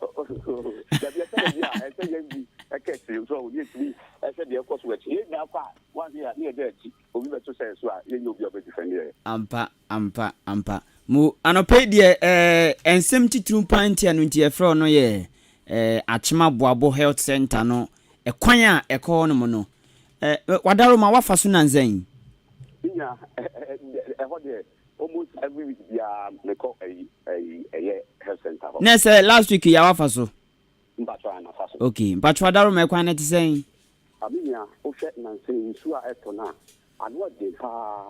Dabi ɛsɛ dabi a ɛsɛ yɛn bi ɛka akyire so ne yɛtumi ɛhwɛ deɛ ɛkɔ so wɔ akyire yɛn nyinaa kɔ a wanhwɛ yɛ a ne yɛda akyi obi bɛto sɛ so a yɛnyɛ obi a ɔbɛ defend yɛ. Ampa ampa ampa mo anɔpa yi deɛ ɛɛ nsɛm titiriw paa nti a no nti yɛfrɛ wo no yɛ ɛɛ Akyem Aboabo Health Center no ɛkwan a ɛkɔ hɔ nom no ɛɛ Wadaroma wafa so nansa yi. Me nua ɛhɔ deɛ almost every week biara me kɔ ɛyi ɛyi ɛyɛ health center hɔ. Nɛ sɛ last week yi a wafa so? Mpatsɔ a mafa so. Ok mpatsɔ adaroma ɛkwan no te sɛn? Ah me nua wohwɛ nansa yi nsuo a ɛtɔ no a ano ɛden paa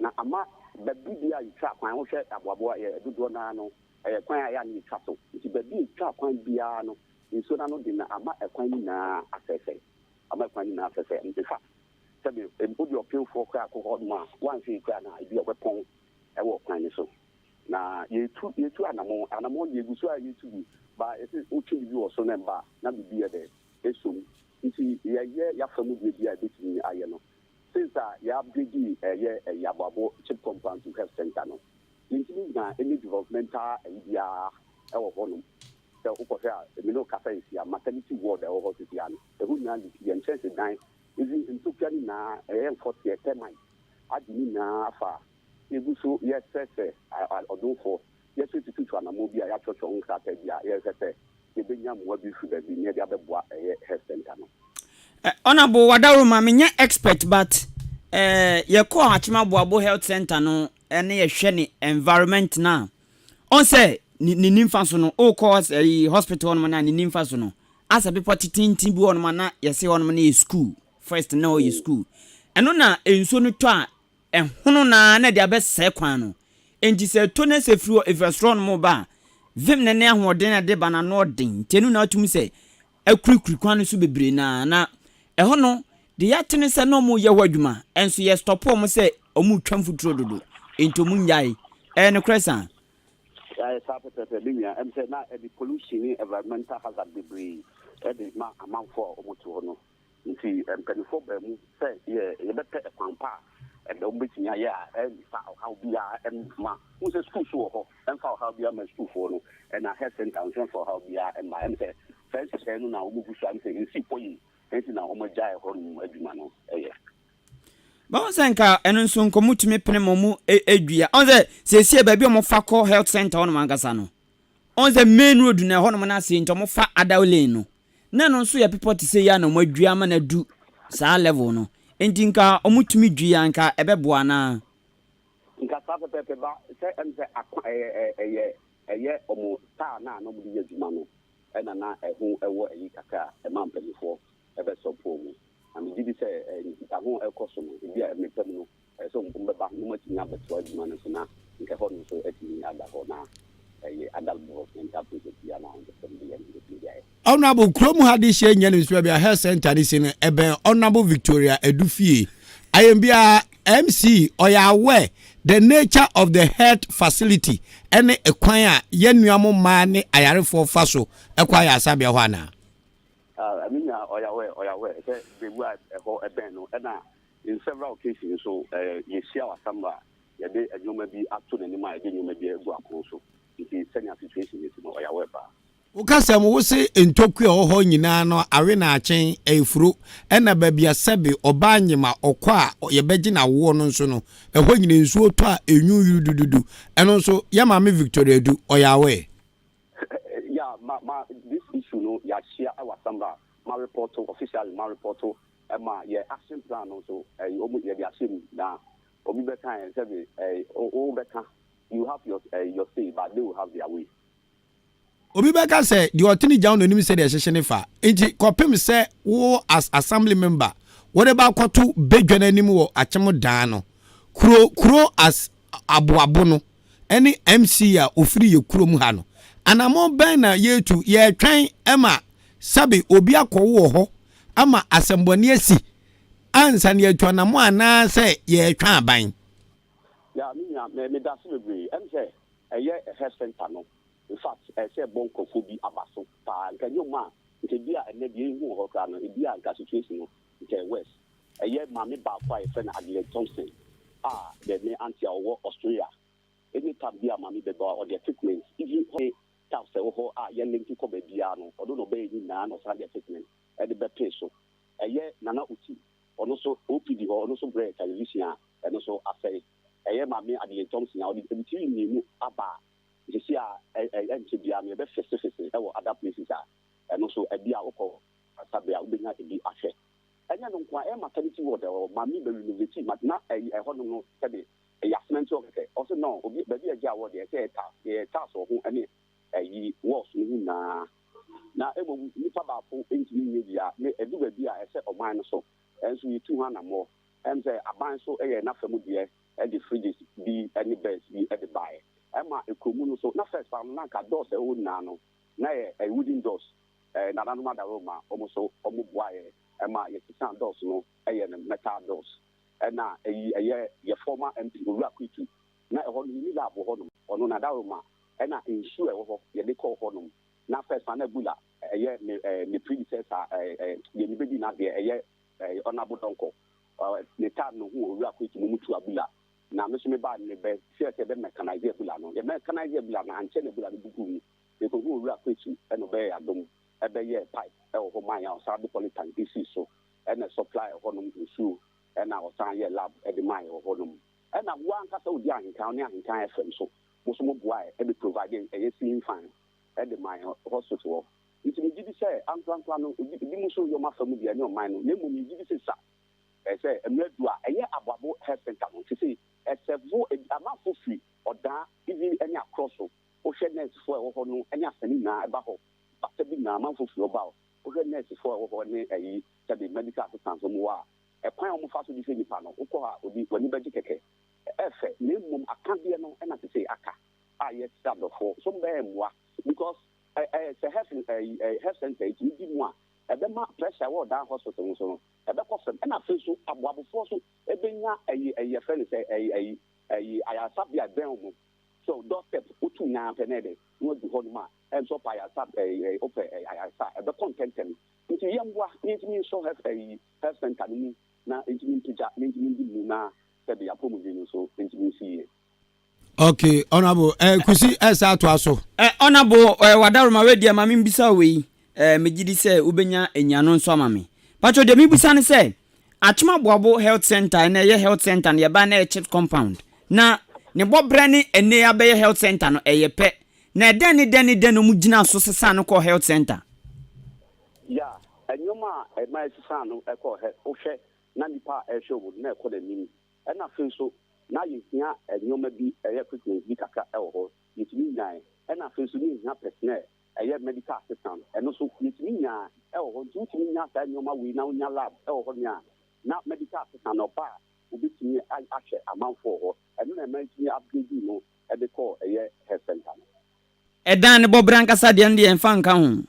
na ama baabi biara yɛtwa kwan wohwɛ aboaboa yɛ dodoɔ no ara no ɛyɛ kwan a ɛyɛ a na yɛtwa so nti baabi a yɛtwa kwan biara no nsuo no ano den na ama ɛkwan no nyinaa asɛesɛe ama ɛkwan no nyinaa asɛesɛe infact Sɛbe wode ɔpemfoɔ koraa kɔ hɔ nom a, woanhwɛ yie koraa no a, ebia ɔbɛpɔn wɔ kwan no so. Na yɛtu yɛtu anamɔn, anamɔn deɛ yɛgu so a yɛtu bi, ba yɛse wotwe biribi wɔ soro na ɛmba a, na biribi yɛ dɛ, ɛsɔ mu. Nti yɛyɛ yɛafa mu deɛ biara a yɛbɛtumi ayɛ no. Since a yɛ upgrade ɛyɛ ɛyi Aboabo Chip Compound to Health Centre no, yɛntumi nnya any developmental ɛyi biara wɔ hɔ nom. Sɛ wokɔhwɛ a, me ne wo kasa yi sia, maternity ward a ɛwɔ hɔ seesei ara no, ɛhɔ nyinaa leak, yɛn nkyɛnsedan Even ntokua no nyinaa ɛyɛ mfɔteɛ, termite, agye ne nyinaa afa a yɛgu so yɛsrɛsrɛ ɔdomfoɔ, yɛso tututu anamɔn bi a yɛatwerɛtwerɛ ho nkrataa bi a yɛhwɛ sɛ yɛbɛnya mmoa bi firi baabi na yɛde abɛboa ɛyɛ health center no. Honourable Wadaroma, menyɛ expert but eh, yɛkɔɔ Akyem Aboabo health center no ne yɛhwɛ ne environment no a, ɔn sɛ ne ne nimfa so no, wokɔ ɛyi hospital hɔ nom no a ne nimfa so no, Asɛ bepɔ tetenten bi wɔ hɔnom a na yɛse hɔnom no yɛ sukuu, first na hɔ yɛ sukuu. Ɛno na nsuo no tɔ a, ɛhono no ara na ɛde abɛsɛe kwan no. Enti sɛ ɛtɔ na sɛ ɛfiri hɔ, ɛfiri ɛsoro hɔnom reba a, vim no ne ahoɔden a ɛde ba no ano ɔden. Nti ɛno na atumi sɛ akurikuri kwan no so bebree no ara. Na ɛhɔ no, deɛ yɛate ne sɛ na wɔreyɛ hɔ adwuma, nso yɛ stop wɔn sɛ wɔretwa mfuturo dodo, enti wɔnnyae. Ɛyɛ nokorɛ saa? Ɛyɛ saa pɛpɛɛpɛ me nua, ɛm sɛ na ɛde pollution ne environmental hazard bebree ɛde ma amanfoɔ a wɔte hɔ no. Nti mpaninfoɔ baa mu sɛ yɛ yɛbɛpɛ ɛkwan pa a. Ɛbɛ wɔbɛtumi ayɛ a ɛmfa ɔhaw biara mma. Wohu sɛ sukuu nso wɔ hɔ, ɛmfa ɔhaw biara mma sukuufoɔ no, ɛna health centre nso ɛmfa ɔhaw biara mma. Ɛm sɛ saa nhyehyɛeɛ no na wɔgu so a, ɛm sɛ ɛnsii pɔ yie, ɛnti na wɔagyae hɔ nom adwuma no yɛ. Bɛhu sɛ nka ɛno nso nka ɔmo tumi pene ma ɔmo dua. Ɔn sɛ seesie baabi a ɔmo fa kɔ health center hɔnom ankasa no, ɔn sɛ main road no ɛhɔnom no ase nti ɔmo fa other lane no. Na ɛno nso yɛ bepɔ te sɛ yi a na ɔmo adua ama no adu saa level no. Nti nka ɔmo tumi dua a nka ɛbɛboa anaa? Nka saa pɛpɛɛpɛ ba sɛ ɛm sɛ akwa ɛyɛ ɛyɛ ɛyɛ ɔmo style no a na ɔmo de yɛ adwuma no ɛna na ɛho ɛwɔ ɛyi kakra a ɛma mpaninfoɔ ɛbɛsɔ pɔɔ mu. Na megye di sɛ nkitaho a ɛrekɔ so no, ebia mmere pa mu no, ɛsɛ sɛ wɔbɛba na wɔatumi abɛtoa adwuma no so na anka ɛhɔ no nso atumi ada hɔ na ɛyɛ adult developmental project bi a na wɔpɛ sɛ wɔde yɛ no, wɔbɛtumi de ayɛ. Honourable kurom ha de hyɛ nya nim sɛ baabi a health center no si no ɛbɛn Honourable Victoria Adu fie. Ayɛn biara MC ɔyɛ aware the nature of the health facility ɛne ɛkwan a yɛn nua mo mmaa ne ayarefoɔ fa so ɛkɔ ayaresabea hɔ anaa? Ah, me nua, ɔyɛ aware, ɔyɛ aware sɛ beebi a ɛhɔ bɛn no, ɛna in several occasions nso, eh, yɛhyia wɔ assembly a, yɛde nneɛma bi ato n'anim a yɛde nneɛma bi agu akɔn so. Nti sɛnea situation no si no, ɔyɛ aware paa. Wo kasa mu, wo se ntokua a ɛwɔ hɔ nyinaa no awe na akyen, ɛyɛ ɛna baabi a sɛbe ɔbaa nyem a ɔkɔ a yɛbɛgye no awoɔ no nso no, ɛhɔ nyinaa nsuo tɔ a ɛnwu yiri dududu. Ɛno nso, yɛ maame Victoria Adu, ɔyɛ aware? Yeah, ma ma this issue no yɛahyia wɔ assembly a ma report officially, ma report ma yɛ action plan no nso ɛyi ɔmo yɛde ahyɛ mu na obi bɛka yɛn sɛbi ɛyi o bɛka you have your ɛyi your say but they will have their way. Obi bɛka sɛ deɛ ɔte ne gya no nim sɛdeɛ ɛhyehye ne fa nti kɔpem sɛ wo as assembly member wode ba akɔto badwa no anim wɔ Akyem Dan no kuro kuro as aboabo no ne MC a ɔfiri yɛ kurom ha no, anammɔn bɛn na yɛretu? Yɛretwɛn ma sɛbe obi akɔwo wɔ hɔ ama asɛmmɔne asi ansa na yɛatu anammɔn anaasɛ yɛretwɛn aban? Yeah, me nua, me meda ase bebree. Ɛm sɛ ɛyɛ health center no, in fact, ɛsɛ sɛ ɛbɔ nkurɔfoɔ bi aba so paa. Nka ɛnyɛ wɔn a, nka ebi a ɛnnɛ deɛ yɛhu wɔ hɔ koraa no, ebi a nka situation no nka ɛyɛ worse. Ɛyɛ maame baako a yɛfrɛ no Adelaide Thompson a the me auntie a ɔwɔ Australia. Any time bi a maame bɛba a ɔde equipment even hɔ ne taps a ɛwɔ hɔ a yɛ link kɔ baabiara no ɔno na ɔbɛyɛ ne nyinaa na ɔsan de equipment ɛde bɛpee so. Ɛyɛ Nana Oti ɔno nso OPD hɔ ɔno nso brɛɛ television a ɛno nso asɛe. Ɛyɛ maame Adelaide Thompson a ɔde TV mmienu aba a seesei a ɛnkyɛ biara no yɛbɛfesefese ɛwɔ other places a ɛno nso ɛbi a wokɔ asabea a wobɛnya ebi ahwɛ. Ɛnyɛ no nko a, ɛyɛ maternity ward ɛwɔ hɔ, maame bɛ renovate ma na ɛyi ɛhɔ nom no sɛbe ɛyɛ asemɛnte hɔ kɛkɛ, ɔse no obi baabi a ɛgye awɔ deɛ ɛsɛ yɛ tiles, yɛyɛ tiles wɔ ho ɛne ɛyi walls no ho nyinaa, na mmom nipa baako ntumi nyɛ bi a, ne ɛdu baabi a ɛsɛ ɔman no so ɛnso yɛtu ho anammɔ, ɛm sɛ aban so ɛyɛ n'afa mu deɛ ɛde fridges bi ɛne beds bi ɛde baeɛ ɛma ɛkuromu no so, na first paa no na anka doors ɛwɔ hɔ nyinaa no na ɛyɛ ɛyɛ wooden doors. Nananom adaworoma wɔn nso wɔn boa yɛ ma yɛ sesaa doors no yɛ no metal doors. Ɛna ɛyi ɛyɛ yɛ former MP Owura Kwetu na ɛhɔ no yɛnni lab wɔ hɔ nom ɔno n'adaworoma ɛna nsuo a ɛwɔ hɔ yɛde kɔɔ hɔ nom na first ma na Bula ɛyɛ ne ne predecessor ɛɛ deɛ ne bɛdi n'adeɛ ɛyɛ ɛɛ Honourable Donkor ne time no ho Owura Kwetu mo mu tu Abula na me nso me baa no me bɛ hwɛɛ sɛ yɛbɛ mechanise Abula no yɛ mechanise Abula no ankyɛ na Abula no buguu mu. Yɛkɔhuu Owura Kwetu na ɔbɛyɛɛ yɛn adom bɛyɛɛ pipe wɔ hɔ maa yɛn a ɔsan de polytank sii so na ɛsupply ɛhɔnom nsuo na ɔsan yɛɛ lab de maa yɛn wɔ hɔnom. Ɛna wo ankasa wodi Ahenkan wo ne Ahenkan FM nso mo nso mo boaeɛ de provide ɛyɛ ceiling fan de maa yɛn hospital hɔ. Nti megye di sɛ ankorankora no ebi mo nso yɛ wɔn afa mu deɛ ɛne ɔman no na mmom yɛgye di sɛ sa sɛ mmerɛ du a ɛyɛ Aboabo Health Centre no sesei ɛsɛvo amanfoɔ firi Ɔdaa even ne Akorɔ so. Wohwɛ nɛɛsefoɔ a ɛwɔ hɔ no ne asɛm nyinaa ɛba hɔ, bata bi nyinaa amanfoɔ firi hɔ ba hɔ. Wohwɛ nɛɛsefoɔ a ɛwɔ hɔ ne ayi sɛbe medical assistants wɔn wɔ a, ɛkwan a wɔfa so de hwɛ nipa no, wokɔ hɔ a obi w'ani bɛgye kɛkɛ. Ɛɛfɛ na mmom akadeɛ no na sesei aka a yɛsrɛ adɔfoɔ sɛ wɔbɛyɛ mmoa because ɛ ɛ sɛ health ɛyi ɛ health center yi tumi di mu a ɛbɛma pressure a ɛwɔ ɔdan hospital no so no ɛbɛkɔ fam ɛna afei nso aboabofoɔ nso ɛbɛnya ɛyi ɛyi yɛfrɛ no sɛ ɛyi ɛyi ɛyi ayaresabea a ɛbɛn wɔn. So door step wotu nyinaa pɛ na ɛdɛ na wadu hɔ nom a ɛm sɛ ɔpɛ ayaresa ɛɛ wopɛ ayaresa a ɛbɛkɔ ntɛntɛm nti yɛmboa na yɛntumi nsɔ health ɛyi health center no mu na yɛntumi mpagya na yɛntumi ndi mu na. sɛbe yɛapɔmuden no nso ntumi nsi yie. Ok, Honourable, eh, Kusi ɛsa atoa so. Eh, Honourable, eh, Wadaroma, wei deɛ ma membisa wo wei, eh, megye di sɛ wobɛnya nyiano nso ama me. Pakyɛ deɛ mebisa ne sɛ, Akyem Aboabo Health Centre, ɛnɛ ɛyɛ health centre no, yɛbae na ɛyɛ church compound, na ne bɔberɛ ne ɛnɛ yi abɛyɛ health centre no, ɛyɛ pɛ. Na ɛdɛn ne dɛn ne dɛn na wɔgyinaa so sesaa no kɔɔ health centre? Yeah, nneɛma a ɛma ɛsesaa no kɔɔ health, wohwɛ na nnipa a ɛrehwɛ wɔn no na ɛkɔ n'anim. Ɛna afei nso na yɛhia nneɛma bi, ɛyɛ equipment bi kakra wɔ hɔ, yɛtumi nyae. Ɛna afei nso na yɛhia personnel, ɛyɛ medical assistant, ɛno nso yɛtumi nyaa wɔ hɔ. Nti wotumi nya saa nneɛma wei na wonya lab wɔ hɔ nea na medical assistant no ɔba a, ɔbɛtumi ahwɛ amanfoɔ wɔ hɔ. Ɛno na ɛma yɛtumi upgrade no de kɔɔ ɛyɛ health center no. Ɛdan no bɔberɛ ankasa deɛ no deɛ mfa nka ho.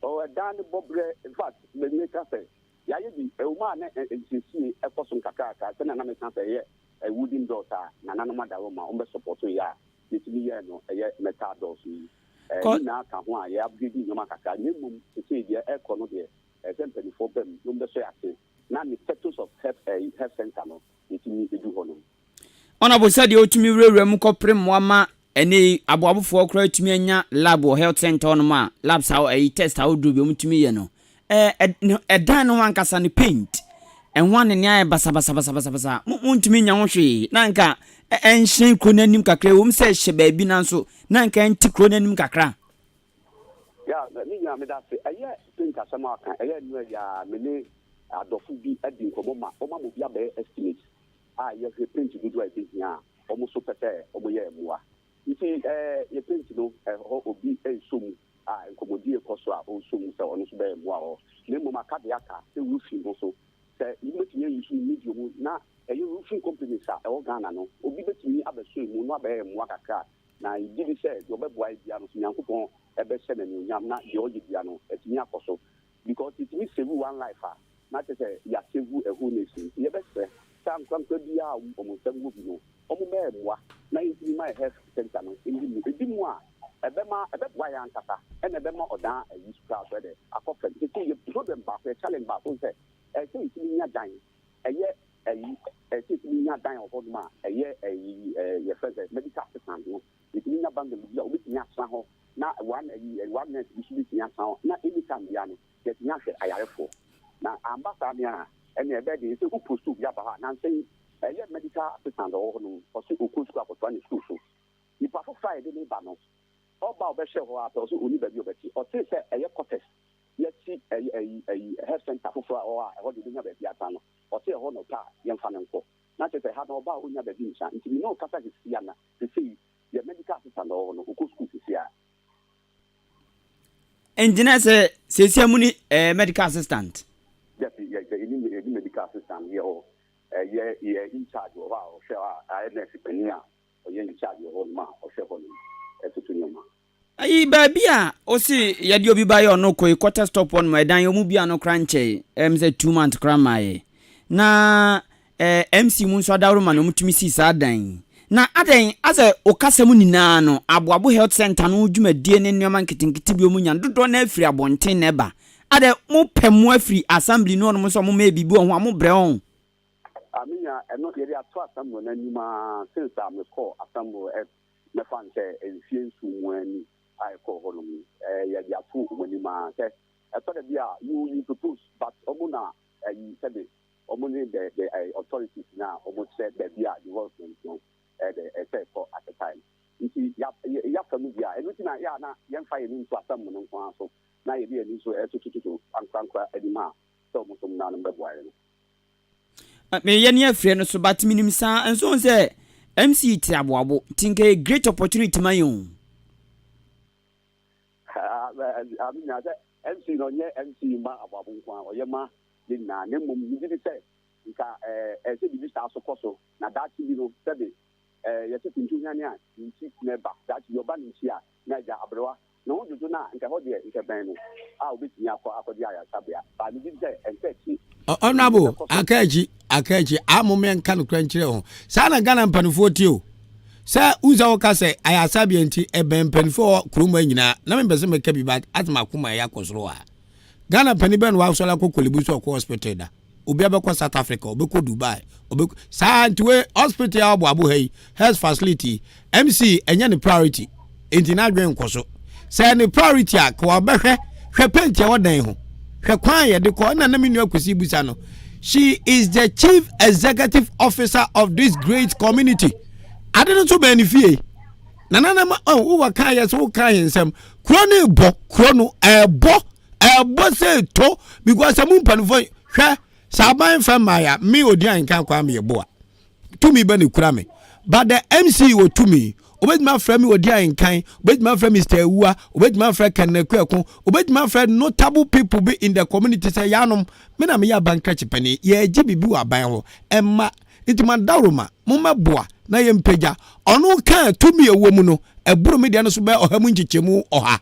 Oh ɛdan no bɔberɛ infact me meka sɛ yɛayɛ bi ɛwɔ mu a na nsiesie ɛkɔ so nkakrakra sɛnea na meka sɛ ɛyɛ wooden doors a nananom adaworoma wɔn bɛ support yɛ a yɛtumi yɛɛ no ɛyɛ metal doors yi ne nyinaa ka ho a yɛ upgrade nneɛma kakra na mmom sesei deɛ ɛkɔ no deɛ ɛsɛ sɛ mpaninfoɔ ba mu na wɔn bɛsɔ yɛn ase na ne status of health health center no yɛtumi du hɔ nom. Honourable sɛdeɛ wotumi wurawura mu kɔpere mmoa ma ɛnɛ yi aboabofoɔ koraa atumi anya lab wɔ health center hɔnom a labs a ɛyi test ahodoɔ bi wɔtumi yɛ no ɛɛ ɛdan no ho ankasa no paint ɛho anene ayɛ basabasabasabasa mo montumi nya ho hwee na nka ɛnhyɛn kuro no anim kakra ɛwom sɛ ɛhyɛ baabi nanso na nka ɛnte kuro no anim kakra. Ya me nua meda ase ɛyɛ paint asɛm a waka ɛyɛ nnura yi a me ne adɔfo bi adi nkɔmmɔ ma wɔn ama obi abɛyɛ estimate a yɛhwɛ paint dodoɔ a ɛbɛhia a wɔn nso pɛ sɛ wɔyɛ mmoa. Nti yɛ paint no ɛhɔ obi resɔ mu a nkɔmmɔdie rekɔ so a ɔresɔ mu sɛ ɔno nso bɛyɛ mmoa wɔ hɔ. Na mmom aka deɛ aka sɛ roofing ho so sɛ wobɛtumi ayi so medium mu na ɛyɛ roofing companies a ɛwɔ Ghana no obi bɛtumi abɛsɔ mu na wabɛyɛ mmoa kakra na yɛgye di sɛ deɛ ɔbɛboa yɛ biara no nso Nyankopɔn ɛbɛhyɛ no anuonyam na deɛ ɔyɛ biara no atumi akɔ so because yɛtumi save one life a na kyerɛ sɛ yɛasave a whole nation. Nti yɛbɛsrɛ sɛ ankorankora biara a wɔn nsam wɔ bi no, wɔmmɛyɛ mmoa na yɛntumi mma yɛn health centre no nni mu. Ɛdi mu a, ɛbɛma, ɛbɛboa yɛn ankasa ɛna ɛbɛma ɔdan ayi so koraa so ɛdɛ akɔ fam. Seesei yɛ problem baako, yɛ challenge baako ne sɛ, ɛsɛ sɛ yɛtumi nya dan, ɛyɛ ayi, ɛsɛ sɛ yɛtumi nya dan wɔ hɔnom a ɛyɛ ayi, yɛfrɛ no sɛ medical assistant no, yɛtumi nya bungalow bi a wɔbɛtumi atena hɔ na one ayi, one nurse bi nso bɛtumi atena hɔ na anytime biara no, Yɛatumi ahwɛ ayarefoɔ. Na amba saa deɛ a, ɛnneɛ ɛbɛyɛ den sɛ wo post obi aba hɔ a, nansa yi ɛyɛ medical assistant a ɔwɔ hɔ no, ɔse ɔkɔ sukuu akɔtoa ne sukuu so. Nipa foforɔ a yɛde no reba no, ɔba a ɔbɛhyɛ hɔ ara pɛ, ɔse ɔnni baabi a ɔbɛte. Ɔtee sɛ ɛyɛ quarters, yɛasi ɛyi ɛyi ɛyi health centre foforɔ a ɛwɔ hɔ a ɛhɔ deɛ ɔbɛnya baabi atena no, ɔse ɛhɔ na ɔpɛ a yɛmfa no nkɔ. Na kyerɛ sɛ ha no ɔba a ɔnnya baabi ntra. Nti me ne wo kasa seesei a na seesei yɛ medical assistant a ɔwɔ hɔ no, ɔkɔ sukuu seesei a. Nti na sɛ seesia mu ni eh, medical assistant. Dabi, yɛ yɛ yɛni yɛni medical assistant yɛ hɔ yɛ yɛ in charge wɔ hɔ a ɔhwɛ hɔ a ayɛ nurse panin a ɔyɛ in charge wɔ hɔ nom a ɔhwɛ hɔ nom ɛtoto nneɛma. Ayi baabi a ɔsi yɛde obi ba yɛ ɔno kɔ yi quarter stop hɔ nom ɛdan yɛ ɔmo bia no kora nkyɛe ɛm sɛ 2 months kora mmaeɛ na Eh, MC mu nso adaworoma na wɔtumi sii saa dan yi. Na adɛn, asɛ wo kasa mu nyinaa no, Aboabo Health Centre no dwumadie ne nneɛma nketenkete bi a wɔnya no, dodoɔ no ara firi abɔnten na ɛba. Adɛn, mopɛ mmoa firi Assembly no hɔnom sɛ wɔmmɛyɛ biribi wɔ ho a, mobrɛ wɔn? Ah, me nua, ɛno yɛde ato Assembly no anim ara since a mekɔɔ Assembly, ɛ, mɛfa no sɛ mfie nson mu ara ni a ɛkɔɔ hɔnom yi. Eh, yɛde ato wɔn anim ara sɛ ɛtɔ da bi a you, you propose, but wɔn na ayi, sɛbe wɔn ne the the authorities no a wɔn kyerɛ baabi a development no ɛdɛ ɛsɛ kɔ at a time nti ya yafa mu bia ɛno ti na yɛ a na yɛnfa yɛn ani nto asɛm no nko ara so na yɛde yɛn ani nso ɛtotototo ankorankora anim a sɛ wɔn nso mmra no bɛboa yɛn no. Meyɛ ne afiri no so but menim saa nso hu sɛ MC te aboabo nti nka yɛ great opportunity ma yɛn o. Ame sɛ MC no ɔnyɛ MC ma aboabo nko ara, ɔyɛ ma yɛn nyinaa na mmom megye di sɛ nka ɛsɛ sɛ biribi saa so kɔ so na daakye bi no sɛbe yɛse kuntu hwane a ne nti na ɛba, daakye bi ɔba ne nkyi a na agya aberewa ne ho dwodwo no a nka ɛhɔ deɛ nka ɛbɛn no a obetumi akɔ akɔgye ayaresabea baa megye di sɛ ɛnka akyi. Honourable, aka akyi, aka akyi, a mo mɛnka nokorɛ nkyerɛ ho. Saa na Ghana mpanifoɔ tie o. Sɛ wohu sɛ woka sɛ ayaresabea nti ɛbɛn mpanifoɔ wɔ kurom ha nyinaa, na mempɛ sɛ mɛka bi but ate m'akoma ɛyɛ akɔ soro a. Ghana panin bɛn na wasɔre akɔ Korle Bu sɛ ɔkɔ hospital da? Obi abɛkɔ South Africa, ɔbɛkɔ Dubai, ɔbɛkɔ saa nti wei hospital a ɔbɔ abo ha yi, health facility, MC ɛnyɛ ne priority, nti n'adwene nkɔ so. Sɛ ne priority a, ka wabɛhwɛ, hwɛ paint a ɛwɔ dan ho, hwɛ kwan a yɛde kɔ, ɛna na me nua Kwesi busa no. She is the chief executive officer of this great community. Ade no nso bɛn ne fie. Nananom, oh, wowɔ kan yɛ sɛ woka yɛn nsɛm. Kuro no bɔ, kuro no ɛbɔ. Ɛbɔ sɛ eto because sɛ mo mpanimfoɔ hwɛ sɛ aban fɛ mmaa a me odi anka kwa me yɛboa tumi bɛ ne kura me but the MC wɔ tumi obetumi afrɛ me odi ankan, obetumi afrɛ Mr Ewua, obetumi afrɛ Kenneth Kweku, obetumi afrɛ notable people bi in the community sɛ yanom me na meyɛ aban krakye panin, yɛgye biribi wɔ aban hɔ ɛma nti ma dawroma mo mɛboa na yɛmpagya ɔno kaa tumi ɛwɔ mu no ɛboro me deɛ no so bɛyɛ 100 mu nkyekyɛmu 100.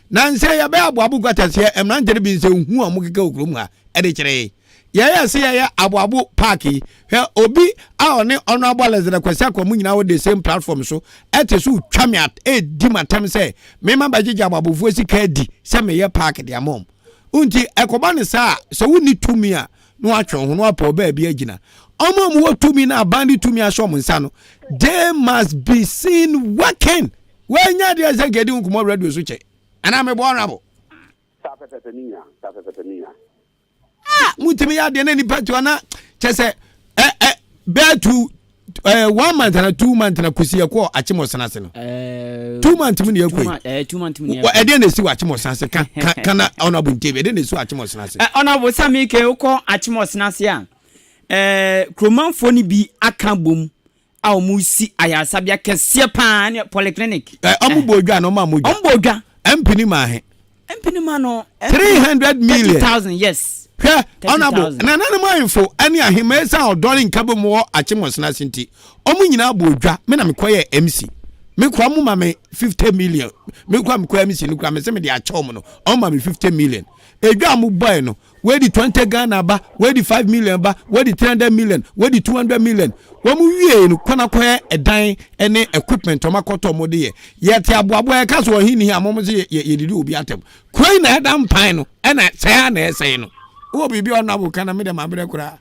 Na nsɛ yɛbɛyɛ aboabo guataseɛ mmeranteɛ no bi nsɛ hu a wɔkeka wɔ kurom ha ɛde kyerɛ yɛn. Yɛyɛ sɛ yɛyɛ aboabo park yi, hwɛ obi a ɔne Honourable Alexander Kwasi Akwa mu nyinaa wɔ the same platform so ɛte so twa me at ɛdi m'atɛm sɛ mema bɛgyegye aboabofoɔ sika adi sɛ meyɛ park de ama wɔn. Nti ɛkɔba ne saa a, sɛ wonni tumi a na watwe wo ho na wapɛ ɔbaa bi agyina. Wɔn a wɔwɔ tumi na aban de tumi ahyɛ wɔn nsa no, they must be seen working. Wanya adeɛ sɛ nka ɛdi nkɔmmɔ radio so kyɛ anaa mebɔ honorable. Saa pɛpɛpɛ me nua, saa pɛpɛpɛ me nua. Ah, mutumi yɛ adeɛ na nipa tiwa na kyɛ sɛ ɛ ɛ bɛɛ tu ɛ 1 month na 2 month na kusi ɛkɔ akyemɔsena ase no. 2 month mu na yɛ kɔ yi. 2 month mu na yɛ kɔ. Ɛdeɛ na esi wɔ akyemɔsena ase ka ka ka na honorable ntebi ɛdeɛ na esi wɔ akyemɔsena ase. Ɛ honorable Sami ke wokɔ akyemɔsena ase a, kuromanfoɔ no bi aka bom a wɔn si ayaresabea kɛseɛ paa ne polyclinic. Ɛ ɔmo bɔ odwa na ɔmo amɔ dwa. Ɔmo bɔ odwa. MP ni maa he. MP ni ma no. 300 million. 30,000, yes. Hwɛ honorable, nananom ahemfo ne ahemma esan ɔdɔ ne nka bɔ mu wɔ akyemɔsena ase nti ɔmo nyinaa bɔ odwa. Me na mekɔyɛ MC, me kora mo ma me 50 million. Me kora mekɔ MC no kora me sɛ me de akyɛ ɔmo no, ɔmo ma me 50 million. Edwa a mo bɔɛ no, wɔadi 20 Ghana ba, wɔadi 5 million ba, wɔadi 300 million, wɔadi 200 million. Wɔn wie no kɔnɔ kɔyɛ ɛdan ne equipment wɔn akɔtɔ wɔn de yɛ. Yɛte aboaboa yɛka so ɔhen ni a wɔn sɛ yɛ yɛdidi obi atɛm. Kuro yi na ɛda mpan no ɛna sɛɛ na ɛsɛe no. Wɔ biribi a ɔno abo ka na mi dɛ ma abrɛ koraa.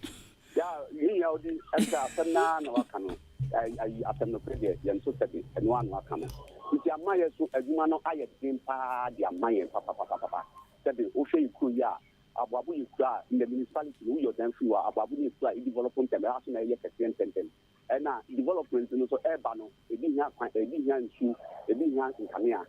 Ya yi nua odi ɛsɛ asɛm naa na waka no ayi asɛm no pɛ deɛ yɛn nso sɛbi ɛno ano aka no nti ama yɛ so adwuma no ayɛ den paa de ama yɛn papapapapa. Sɛbi wohwɛ yɛ kuro yi a Aboabo yɛ kuro a in the municipality no woyɛ ɔdan firi hɔ a Aboabo no yɛ kuro a ɛdevelop ntɛm, ɛha so na ɛyɛ kɛseɛ ntɛmntɛm. Ɛna development no nso ɛreba no, ebi hia kwan, ebi hia nsuo, ebi hia nkanea.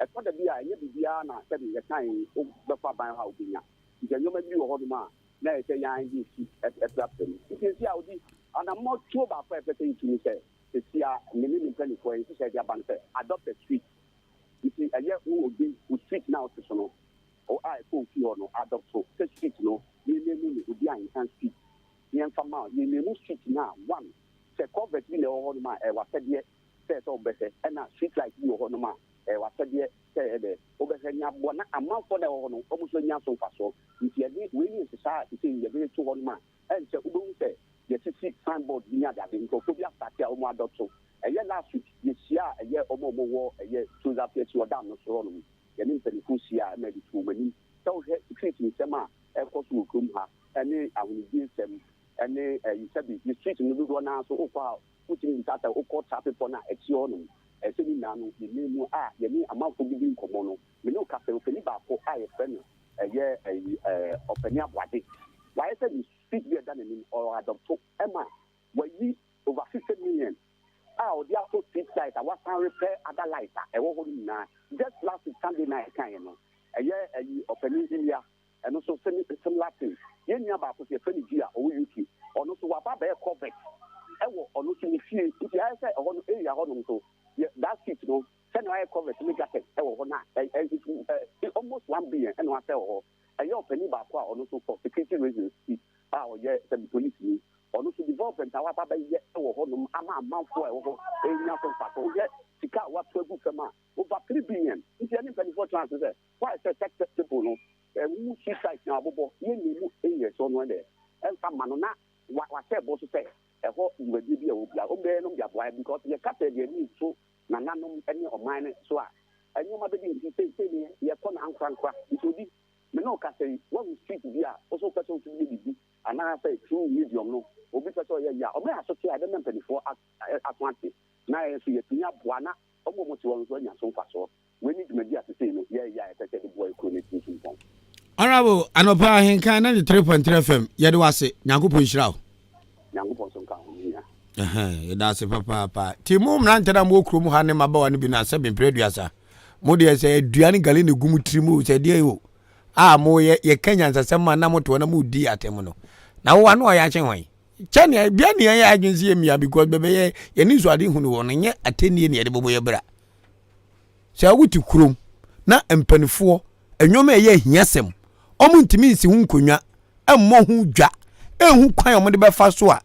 Ɛtɔ da bi a ɛnyɛ biribiara na sɛbi yɛkan wobɛkɔ aban hɔ a wobɛnya. Nti nneɛma bi wɔ hɔnom a na ɛsɛ yɛn de esi ɛprapra mu. Nti esi a wodi anammɔ tuo baako a ɛpɛ sɛ yɛtu ne sɛ esi a me ne me mpanimfoɔ yɛn nhyehyɛ de aba no sɛ adopt a street. Nti ɛyɛ wo obi wo street na wote so no a ɛkɔ ofie hɔ no adopt sɛ street no yɛnemu no obi ahenkan street yɛmfa ma yɛnemu street no a one sɛ culvert bi na ɛwɔ hɔ nom a ɛwɔ asɛdeɛ sɛ sɛ wobɛhwɛ, ɛna street light bi wɔ hɔ nom a ɛwɔ asɛdeɛ sɛ ɛdɛ wobɛhwɛ ne aboa na amanfoɔ na ɛwɔ hɔ no ɔmo nso anya so mfasoɔ. Nti yɛde wei ne nhyehyɛ a sɛ yɛde to hɔ nom a ɛnkyɛ wobɛhu sɛ yɛsisi signboard bi ne adeade nkurɔfoɔ bi asate a ɔmo adɔto. Ɛyɛ last week yɛhyia a ɛyɛ ɔmo a ɔmo wɔ ɛyɛ Tozafi akyi wɔ dam no soro hɔ nom, yɛne mpanimfoɔ hyia a ɛma yɛde to wɔn anim sɛ wohwɛ security nsɛm a ɛkɔ so wɔ kurom ha ɛne ahonidie nsɛm ɛne ɛyi sɛbi yɛ street no dodoɔ naa so wokɔ a wotumi bisa sɛ wokɔ traffic pɔ no a akyi hɔ nom ɛsɛ ne nyinaa no yɛne mu a yɛne amanfoɔ bi di nkɔmmɔ no. Me ne wo kasa, ɔpanin baako a yɛfrɛ no ɛyɛ ɛyi ɔpanin Aboade wayɛ sɛ ne street bi a ɛda n'anim ɔwɔ adɔpto ɛma wayi over 50 million a ɔde ato street light a wasan repair other light a ɛwɔ hɔ no nyinaa. Just last week Sunday night kan yɛ no ɛyɛ ɛyi ɔpanin Ilia ɛno nso similar thing. Yɛn nua baako so yɛfrɛ no G a ɔwɔ UK, ɔno nso waba bɛyɛ culvert ɛwɔ ɔno nso ne fie. Nti ayɛ sɛ ɛhɔ no area hɔ nom so yɛ that street no sɛnea ɔayɛ culvert ne gutters ɛwɔ hɔ na ɛ ɛ ɛ almost 1 billion ɛna wasɛ wɔ hɔ. Ɛyɛ ɔpanin baako a ɔno nso for security reasons ti a ɔyɛ sɛbi police ni, ɔno nso development a waba bɛyɛ ɛwɔ hɔ nom ama amanfoɔ a ɛwɔ hɔ ɛnya so mfaso. Wohwɛ sika a wato agu fam a over 3 billion. Nti ɛne mpanimfoɔ tena ase sɛ why sɛ tech people no ɛwu street light na abobɔ yɛn nemu areas hɔ no ɛdɛ ɛmfa ma no na wahyɛ bɔ so sɛ ɛhɔ dwumadie bi a ɛwɔ bia ɔmbɛyɛ nom de aboa because yɛka sɛ deɛ ani so nananom ne ɔman no so a ɛnneɛma bɛdi. Nti seesei ne yɛkɔ no ankorankora nti obi Me ne wo kasa yi, woahu street bi a wo nso wopɛ sɛ wotumi yɛ biribi anaasɛ through medium no obi pɛ sɛ ɔyɛ yie a, ɔma yɛn asote a ɛbɛma mpanimfoɔ aso ate na yɛn nso yɛatumi aboa na wɔn a wɔte hɔ no nso anya so mfasoɔ. Wei ne dwumadi a sesei no yɛreyɛ a yɛpɛ sɛ yɛde boa yɛn kuro no atumi tu mpɔn. Honourable anɔpa ahenkan 93.3 FM yɛde wo ase Nyankopɔn nhyira wo. Nyankopɔn nso nka ho me nua. Yɛda ase papaapa. Nti mo mmerante na mowɔ kurom ha ne mmabaawa no bi no asɛ mprɛ aduasa. Mo deɛ sɛ aduane ne gale na egu mo tirim o sɛ deɛ o a moyɛ yɛka nyansasɛm ma na motoɔ na modi atɛm no. Na wo ano ɔyɛ akye hwan? Kyɛ nea bia nea yɛ adwene sɛ yɛmmia because bɛbɛyɛ yɛne nsuade hunu wɔ no nyɛ atɛnnie ne yɛde bɔbɔ yɛ bra. Sɛ wote kurom na mpanifoɔ nneɛma a ɛyɛ ahiasɛm wɔn ntumi nsi ho nkonnwa mmɔ ho dwa nhu kwan a wɔde bɛfa so a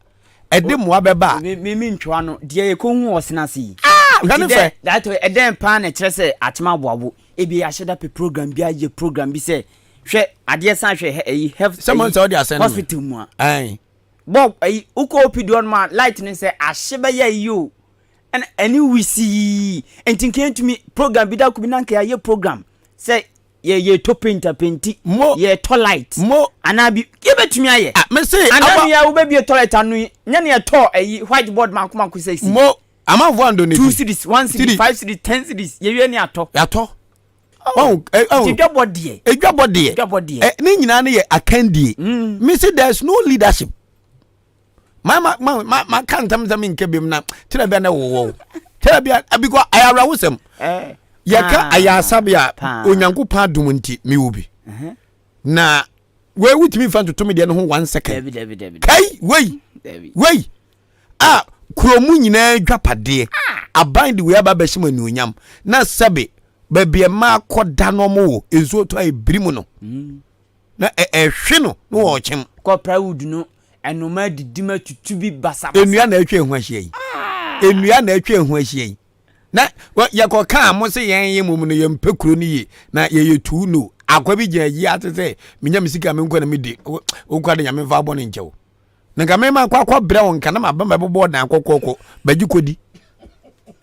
ɛde mmoa bɛba a. Me me me ntwa no deɛ yɛkɔhu wɔ ɔsena ase yi. Ah! Hwɛ ne fɛ. That ɛdɛn paa na ɛkyerɛ sɛ akyem aboabo ebi yɛahyɛ da pɛ program bi ayɛ program bi sɛ hwɛ adeɛ san hwɛ ɛyi health sɛ mo nsɛ ɔde asɛn hospital mu a. Ɛn. Bɔ ɛyi wokɔ OPD hɔ nom a light ne sɛ ahye bɛyɛ yi o ɛna ɛne wisii nti nka yɛntumi program bi da ko bi na nka yɛayɛ program sɛ yɛ yɛtɔ paint a painti mo yɛtɔ light mo anaa bi yɛbɛtumi ayɛ ah, me se anaa nea wobɛbie toilet ano yi nyɛ nea ɛtɔ ayi white board mako mako sɛ si mo amanfoɔ andonate two cities one city five cities ten cities yɛwie ne atɔ yɛatɔ oh, eh, oh. Edwabɔ deɛ edwabɔ deɛ edwabɔ deɛ eh, ne nyinaa no yɛ akandie mm. me se there is no leadership ma ma ma ma ma ka ntam sɛ menkɛ biom na tena bia na wowɔ wo tena bia because ayɛ awerɛhosɛm eh, yɛka ayɛ asabea onyankopɔn adom nti mewɔ bi uh-huh. na wei wotumi mfa ntoto me deɛ no ho one second kai wei wei a kuro mu nyinaa dwapadeɛ ah. aban de wei aba bɛhyɛ mu anuonyam na sɛbe baabi ɛma akɔda no ɔmo wɔ nsuo tɔ a ɛbiri mu no mm. na ɛhwe no na wɔrekyem. Kɔ plywood no ɛnoma adidi ma tutu bi basabasa. Nnua na atwa ɛho ahyia yi. Nnua na atwa ɛho ahyia yi. Na yɛkɔ kaa mo se yɛn yɛ mom no yɛmpɛ kuro no yie na yɛyɛ tuu no. Akwa bi gyina yi ase sɛ menya me sika me nkwa na medi. Wokwa de nyame mfa abɔ ne nkyɛw. Na nka mema akɔ akɔ brɛ wo nka na maba mɛbobɔ dan kɔkɔɔkɔ bɛgye kɔdi.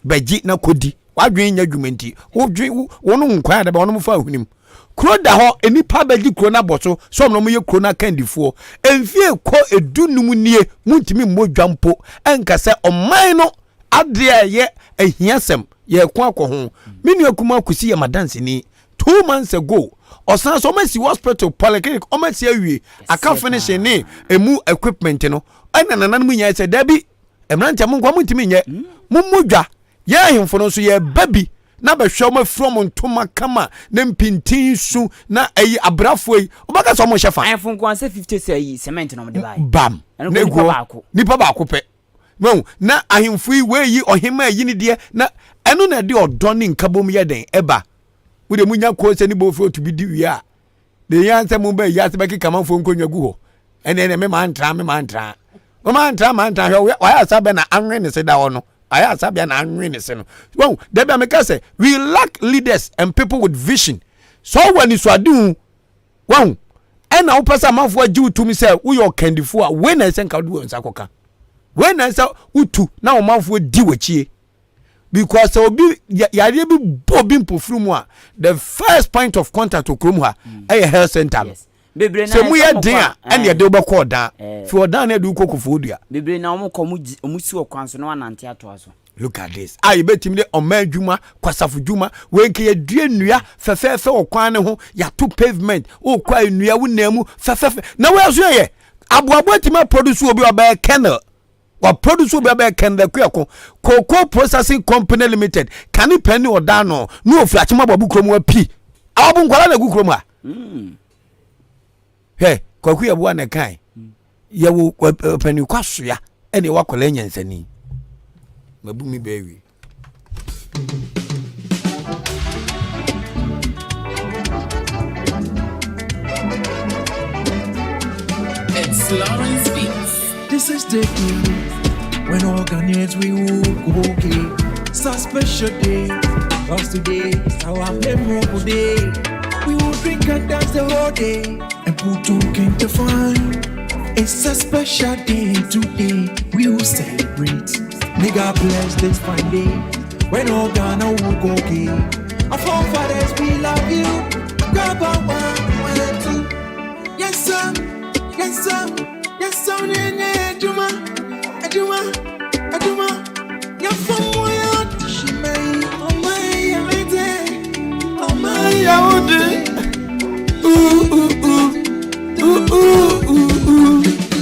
Bɛgye na kɔdi. Wadwen nyɛ adwuma nti wodwen wo no nkwan adaba wɔn fa ahonim. Kuro da hɔ, nnipa abɛgye kuro no abɔ so sɛ wɔn na wɔyɛ kuro no akandifoɔ. Mfie rekɔ edunum nie, montumi mmɔ dwa mpo nka sɛ ɔman no adeɛ a ɛyɛ ahiasɛm yɛreko akɔ ho. Me nua kumaa Kwesi yɛ m'adanseni. 2 months ago, ɔsan so wɔasi hospital, polyclinic, wɔasi awie, aka finishing ne emu equipment no. Ɛna nananom nyinaa sɛ dabi, mmeranteɛ mo nkoa montumi nyɛ, mommɔ dwa. Yɛn ahemfo no nso yɛreba bi na bɛhwɛ wɔn afiri wɔn ntoma kama ne mpintin su na ɛyi abrafoɔ yi wɔbɛka sɛ wɔn hyɛ fa. Ahemfo nko sɛ 50 sɛ yi cement na wɔde baeɛ. Bam na egu hɔ nipa baako pɛ wɔn na ahemfo yi wɔayi ɔhema ayi ne deɛ na ɛno na ɛde ɔdɔ ne nkabom yɛ den ɛba mo deɛ mo nya kɔɔ sɛ ne bɔfo otu bi di wie a deɛ yɛn ansɛ mo bɛ yi ase bɛkeka manfoɔ nkonnwa gu hɔ ɛne ɛne me maa ntra me maa ntra me maa ntra maa ntra hwɛ wayɛ asa bɛ na anwe ne se da hɔ no ayɛ asa bia na anwe ne se no wɔn dabi a meka sɛ we lack leaders and people with vision sɛ ɔwɔ anisoadehu wɔn ɛna wopɛ sɛ amanfoɔ agye wo tumi sɛ woyɛ ɔkandifoɔ a wei na ɛsɛ nka wode wɔn nsa kɔka wei na ɛsɛ wotu na ɔmanfoɔ di w'akyie because sɛ obi yareɛ bi bɔ obi mpofiri mu a the first point of contact wɔ kurom ha ɛyɛ health center no sɛ mu yɛ den a ɛna yɛde wobɛkɔ ɔdan fi ɔdan na yɛde wokɔ kofoɔ dua. Bebree na wɔn kɔ wɔn si wɔ kwan so na wɔanante atoa so. Look at this a yɛbɛtumi de ɔman adwuma kwasafo dwuma wei nka yɛdua nnua fɛfɛɛfɛ wɔ kwan no ho yɛato pavement wokɔ a nnua wo nan mu fɛfɛɛfɛ na wei nso yɛyɛ aboaboa atumi aproduce obi ɔbɛyɛ kernel Waproduce obi abɛyɛ Kenneth Akuako Cocoa Processing Company Limited kane pɛn ne ɔda ano na ofiri Akyem Aboabo kurom api awabo nkwara na egu kurom ha. Hmm. Hwɛ Kwaku Yɛboa na ɛkae yɛwɔ ɔpanin kwasoa ɛna ɛwɔ akwadaa nyansani mabu mi bɛɛ wie. It's Lawrence Beats. This is the day when all Ghanaians we will go okay. It's a special day. Cause today is our memorable day. We will drink and dance the whole day and put on kente fun. It's a special day today. We will celebrate. May God bless this fine day when all Ghana will go okay. Our forefathers, we love you. Grab one, one. Yes, sir. Yes, sir. Adwuma, adwuma, adwuma.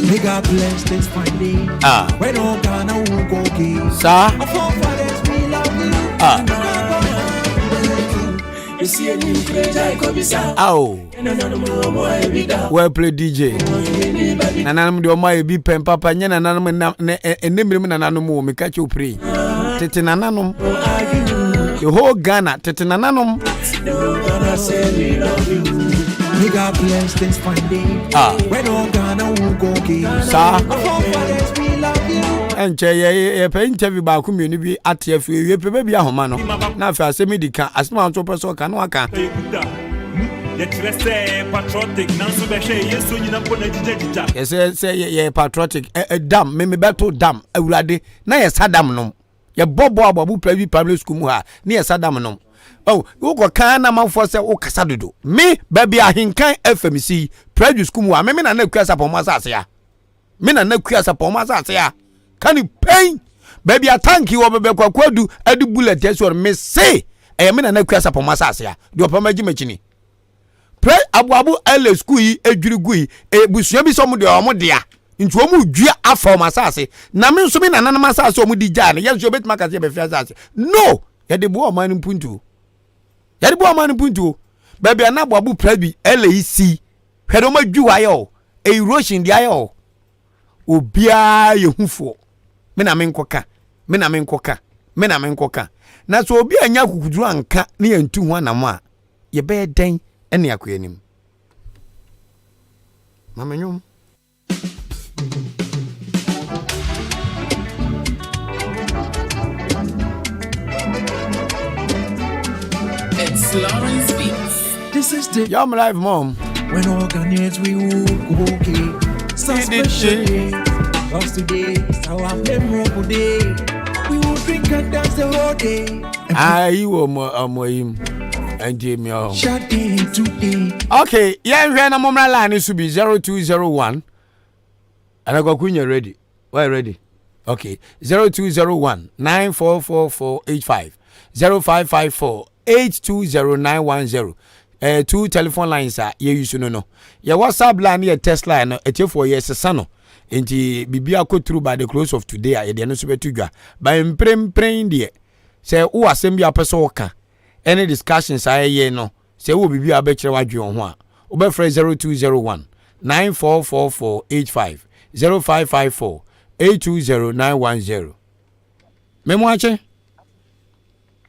May God bless this fine day. Ah. When all Ghana will go gay. Saa. Our forefathers, we love you. Ah. Ao. Well played DJ. Nananom deɛ ɔmo ayɛ bi pɛn papa nyɛ nananom na ɛnɛ mmerɛ mu nananom wɔ meka kyɛw pray. Tete nananom. The whole Ghana tete nananom. May God bless this fine day. Ah. When all Ghana will go gay. Saa. Our forefathers, we love you. Ɛnkyɛ yɛ yɛpɛ interview baako mmienu bi ate afiri ewie pɛ baabi ahoma no na afei asɛm di ka asɛm a nso pɛ sɛ ɔka na waka. Yɛkyerɛ sɛ patriotic nanso bɛhwɛ yesu nyina mpo na gyigyagyigya. Yɛsɛ sɛ yɛ patriotic ɛ ɛ dam me mebɛto dam awurade na yɛsa dam nom yɛbɔ bɔ aboabo primary primary school mu ha ne yɛsa dam nom oh wokɔ kan na amanfoɔ sɛ wokasa dodo me baabi ahenkan fm si primary school mu ha me me na na akua sapɔn mu asase a me nana kua sapɔn mu asase a ka ne pɛn baabi a tanki wɔ bɛbɛ kwaku adu ade bullet asi hɔ no me se ɛyɛ me nana kua sapɔn mu asase a deɛ ɔpɛ ma gye m'akyini prɛ aboabo ɛlɛ sukuu yi edwiri gu yi ebusua bi sɛ ɔmo deɛ ɔmo dea nti ɔmo dua afa ɔmo asase na me nso me nananom asase ɔmo di gyaa no yɛn nso yɛbɛtumi aka sɛ yɛbɛfi asase no yɛde boa ɔman no mpuntuo yɛde boa ɔman no mpuntuo baabi a na aboabo prɛ bi ɛlɛ yi si Hwɛ deɛ wɔadwi hɔ ayɛ o, erosion deɛ ayɛ o. Obiara yɛ hufoɔ. Me na menkɔka, me na menkɔka, me na menkɔka. Na sɛ obi annya akukuduro anka ne yɛntu ho anamɔ a, yɛbɛyɛ dɛn ne akɔ anim? Ma me nwom. It's Lawrence Beats. This is the Yum life mom. When all Ghanaians we will go okay. So special day. Cause today is our memorable day. We will drink and dance the whole day. Ayi wɔ mo ɔmo yi mu. Ɛnti mi ɔ. Shut in today. Okay, yɛn hwɛ na mo mmra line so bi 0201. Anakwaku nyɛ ready. Why ready? Okay. 0201 944485 0554 820910. Eh, two telephone lines a yɛyi so no no. Yɛ WhatsApp line ne yɛ text line no atiefoɔ yɛsesa no. Nti biribi akɔ through by the close of today a yɛde ɛno nso bɛto dwa. By mprempren deɛ sɛ wowɔ asɛm bi a wopɛ sɛ woka ɛne discussions a yɛyɛ no Sɛ wowɔ biribi a wobɛkyerɛ w'adwene wɔ ho a, wobɛfrɛ 0201 944485, 0554 820 910. Me mo akye.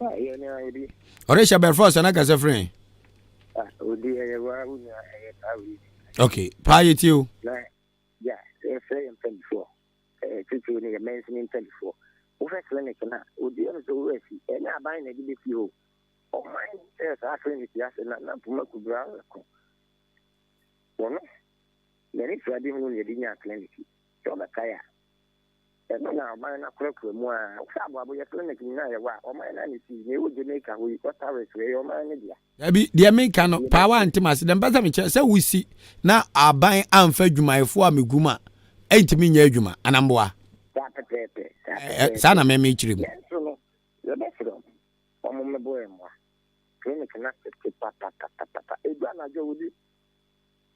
Ɔde hyɛ bɛrɛ fɔs na kasa firi. Okay, paa yɛ tie o. Na ya yɛfrɛ yɛn mpanimfoɔ titiriw ne yɛ mansini mpanimfoɔ wohwɛ clinic no a ɔdi ɛno sɛ wowura si ɛnyɛ aban na ɛde bɛsi hɔ Ɔman hyɛɛ saa clinic yi ase na na Puma Kubra reko. Wɔno, n'anisoadehunu na yɛde nyaa clinic yi. Sɛ wobɛkae a, ɛno na ɔman no akorakora mu a. Wohwɛ Aboabo yɛ clinic nyinaa a yɛwɔ a, ɔman no ara na esii. Nea ɛwɔ Jamaica hɔ yi, Ottaway so, ɛyɛ ɔman no dea. Dabi, deɛ meka no, paa woante m'ase. Deɛ mepɛ sɛ mekyerɛ, sɛ wosi na aban amfa adwumayɛfoɔ ammɛgu mu a, ɛntumi nyɛ adwuma, anaa mboa? Saa pɛpɛɛpɛ, saa pɛpɛɛpɛ. Saa na me mekyerɛ mu. Yɛn nso no, yɛbɛsrɛ wɔn. Wɔn mmɛbɔ yɛn mmoa. Clinic no atete papapapapa. Edu anadwo a wodi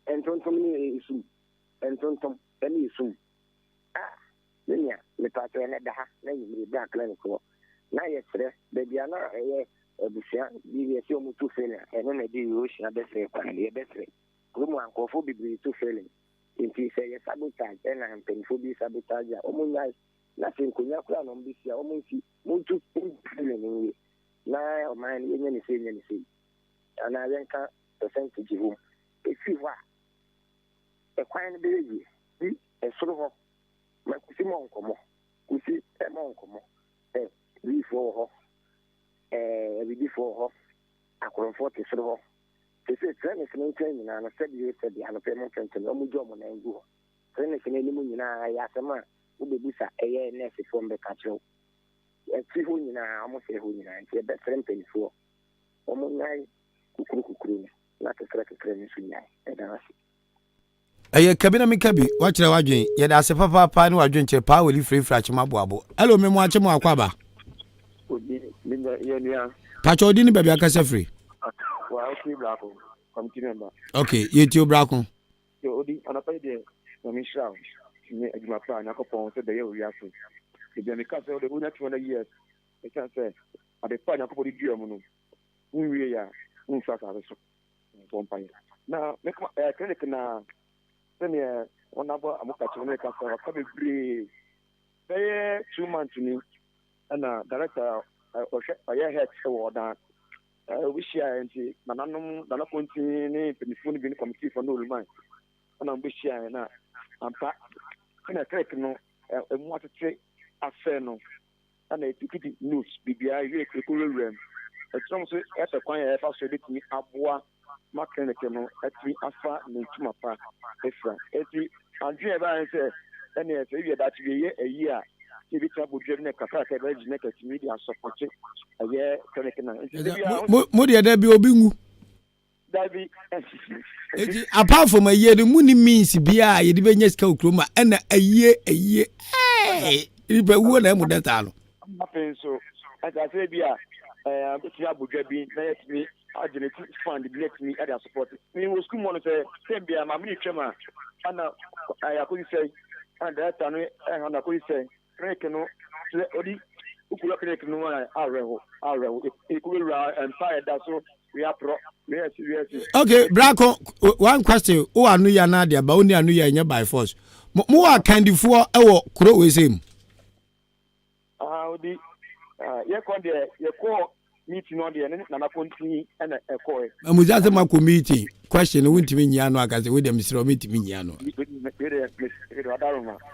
ntontom ne esum. Ntontom ne esum. Ah, me nua, mepaakyɛw ɛnɛ da ha na anwummere bra clinic hɔ. Na yɛsrɛ, baabi a na ɛyɛ abusua bi yɛsɛ wɔn tu filling a, ɛno na ɛde erosion abɛsɛe kwan no. Yɛbɛsrɛ. Kurom ha nkurɔfoɔ bebree tu filling. Nti sɛ ɛyɛ sabotage ɛna mpanimfoɔ bi sabotage a, wɔn nnyae. Na sɛ nkonnwa koraa na wɔbɛsi a, wɔn nsi. Montu mfiri ne nwie na ɔman no yɛnyɛ ne sei nyɛ ne sei anaa yɛnka percentage wom. Ɛfiri hɔ a, ɛkwan no bɛyɛ yie. Bi ɛsoro hɔ ma Kusi mmɔ nkɔmmɔ. Kusi mmɔ nkɔmmɔ. Ɛ Wiifoɔ wɔ hɔ, ɛ Awidifoɔ wɔ hɔ, akorɔmfoɔ te soro hɔ. Seesei clinic no nkyɛn nyinaa no sɛbi o sɛbi anɔpa yi mo ntwentwɛn wɔn gya wɔn nan gu hɔ. Clinic no anim nyinaa ɛyɛ asɛm a wobɛbisa ɛyɛ nɛɛsefoɔ mbɛka kyerɛ wo. Akyiri hɔ nyinaa wɔn sɛe hɔ nyinaa nti yɛbɛsrɛ mpaninfoɔ wɔn nyae kukuru kukuru no na kekerɛ kekerɛ no nso nyae. Yɛda wo ase. Ɛyɛ kabi na meka bi, woakyerɛ w'adwen. Yɛda ase papaapa ne w'adwenkyerɛ paa w'ani firafira akyem aboabo. Hello me mo akye mo akɔ aba. Odi me nua yɛ nua. Pakyɛ odi ne baabi akasa firi. Wa okay brako committee member. Okay yɛ tie o brako. Yo odi anɔpa yi deɛ nyame nhyira wo ne adwuma pa a nyankopɔn sɛ bɛyɛ wɔ wiase. Ebia meka sɛ wode wonya 200 years ɛsiane sɛ ade pa a nyankopɔn de dua mu no wonwie a womfiri asase so. Bɔ mpaeɛ. Na me kɔ ɛɛ clinic na sɛdeɛ wɔn abɔ a wɔka kyerɛ no ka sɛ ɔka bebree bɛyɛ 2 months ni ɛna director ɔhwɛ ɔyɛ head wɔ ɔdan ɛɛ obi hyia yɛ nti nananom nana kontin ne mpanyinfoɔ no bi ne committee fo no oluman ɛna wɔn bɛhyia yɛ na ampa ɛna clinic no ɛmu atete asɛ no ɛna etikiti news biribiara ewie ekowurawura mu ɛkyerɛ mo so ɛpɛ kwan a yɛfa so ebetumi aboa ma clinic no atumi afa ne ntoma pa efira. Eti adwene a ɛbaa sɛ ɛnna sɛ ewie daakye wie yɛ ayi a sɛ ebetumi abɔ dua bi na kakraka ɛbɛyɛ gyina kɛtumi de asupport ɛyɛ clinic no nti ebi a. Mo deɛ dɛ bi obi ngu. Dabi. Eti apart from ayie no mu ni means bia a yɛde bɛnya sika wɔ kurom a ɛna ayie ayie ɛɛ nipa wuo na ɛmu dɛ saa no. Afei nso ɛsɛ asɛ bi a ɛɛ abɛtumi abɔ dwa bi na yɛtumi agyina ti fund bi na yɛtumi ɛde asupport. Mi wɔ sukuu mu no sɛ sɛm bi a maame ne twɛm a ɛna ɛyɛ akɔsi sɛ ɛna director no ɛha no akɔsi sɛ clinic no sɛ ɔdi wokura clinic no a awerɛho awerɛho ekowura mpa ɛda so wiaporɔ wiasi wiasi. Okay, brako, one question: wo ano yɛ anaa deɛ ba wo ni ano yɛ ɛnyɛ by force mo wɔ akandifoɔ ɛwɔ kuro wei sɛ mu? Ah, odi yɛkɔ deɛ yɛkɔ meeting no deɛ ne nana kontin ɛna ɛkɔɛ. Amusa sɛ makɔ meeting question no wontumi nyia no aka sɛ wode mesrɛ wo mentumi nyia no.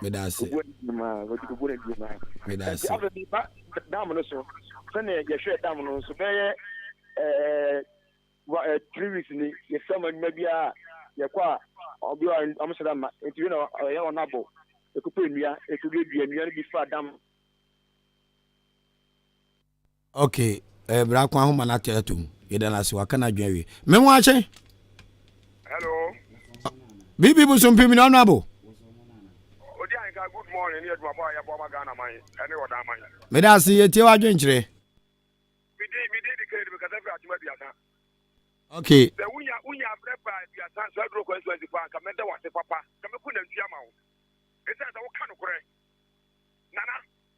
Meda ase, meda ase. Dam no so sɛnea yɛhwɛ dam no nso bɛyɛ 3 weeks ni yɛfɛ ma nnwuma biara yɛkɔ a ɔbi a ɔmo hyɛ da ma nti wi na ɔyɛ ɔno abɔ ekupɛ nnua ekuduadua nnua no bi fa dam. Okay, brako ahoma no atɛ atom, yɛda no ase waka no adwene awie. Me ho akye. Hello. Biribi bosompem ne ɔno abo. Odi anka good morning ne adwuma bɔ a yɛbɔ ama Ghana man ɛne ɔdan man. Meda ase, yɛtie w'adwenkyerɛ. Medi di kɛn mekasa firi Akyem Aduasa. Sɛ wonya abrɛ ba Aduasa so aduro constituency fo a nka mɛda wase papa nka mɛku nantwi ama wo. Ɛsiane sɛ woka nokorɛ. Nana,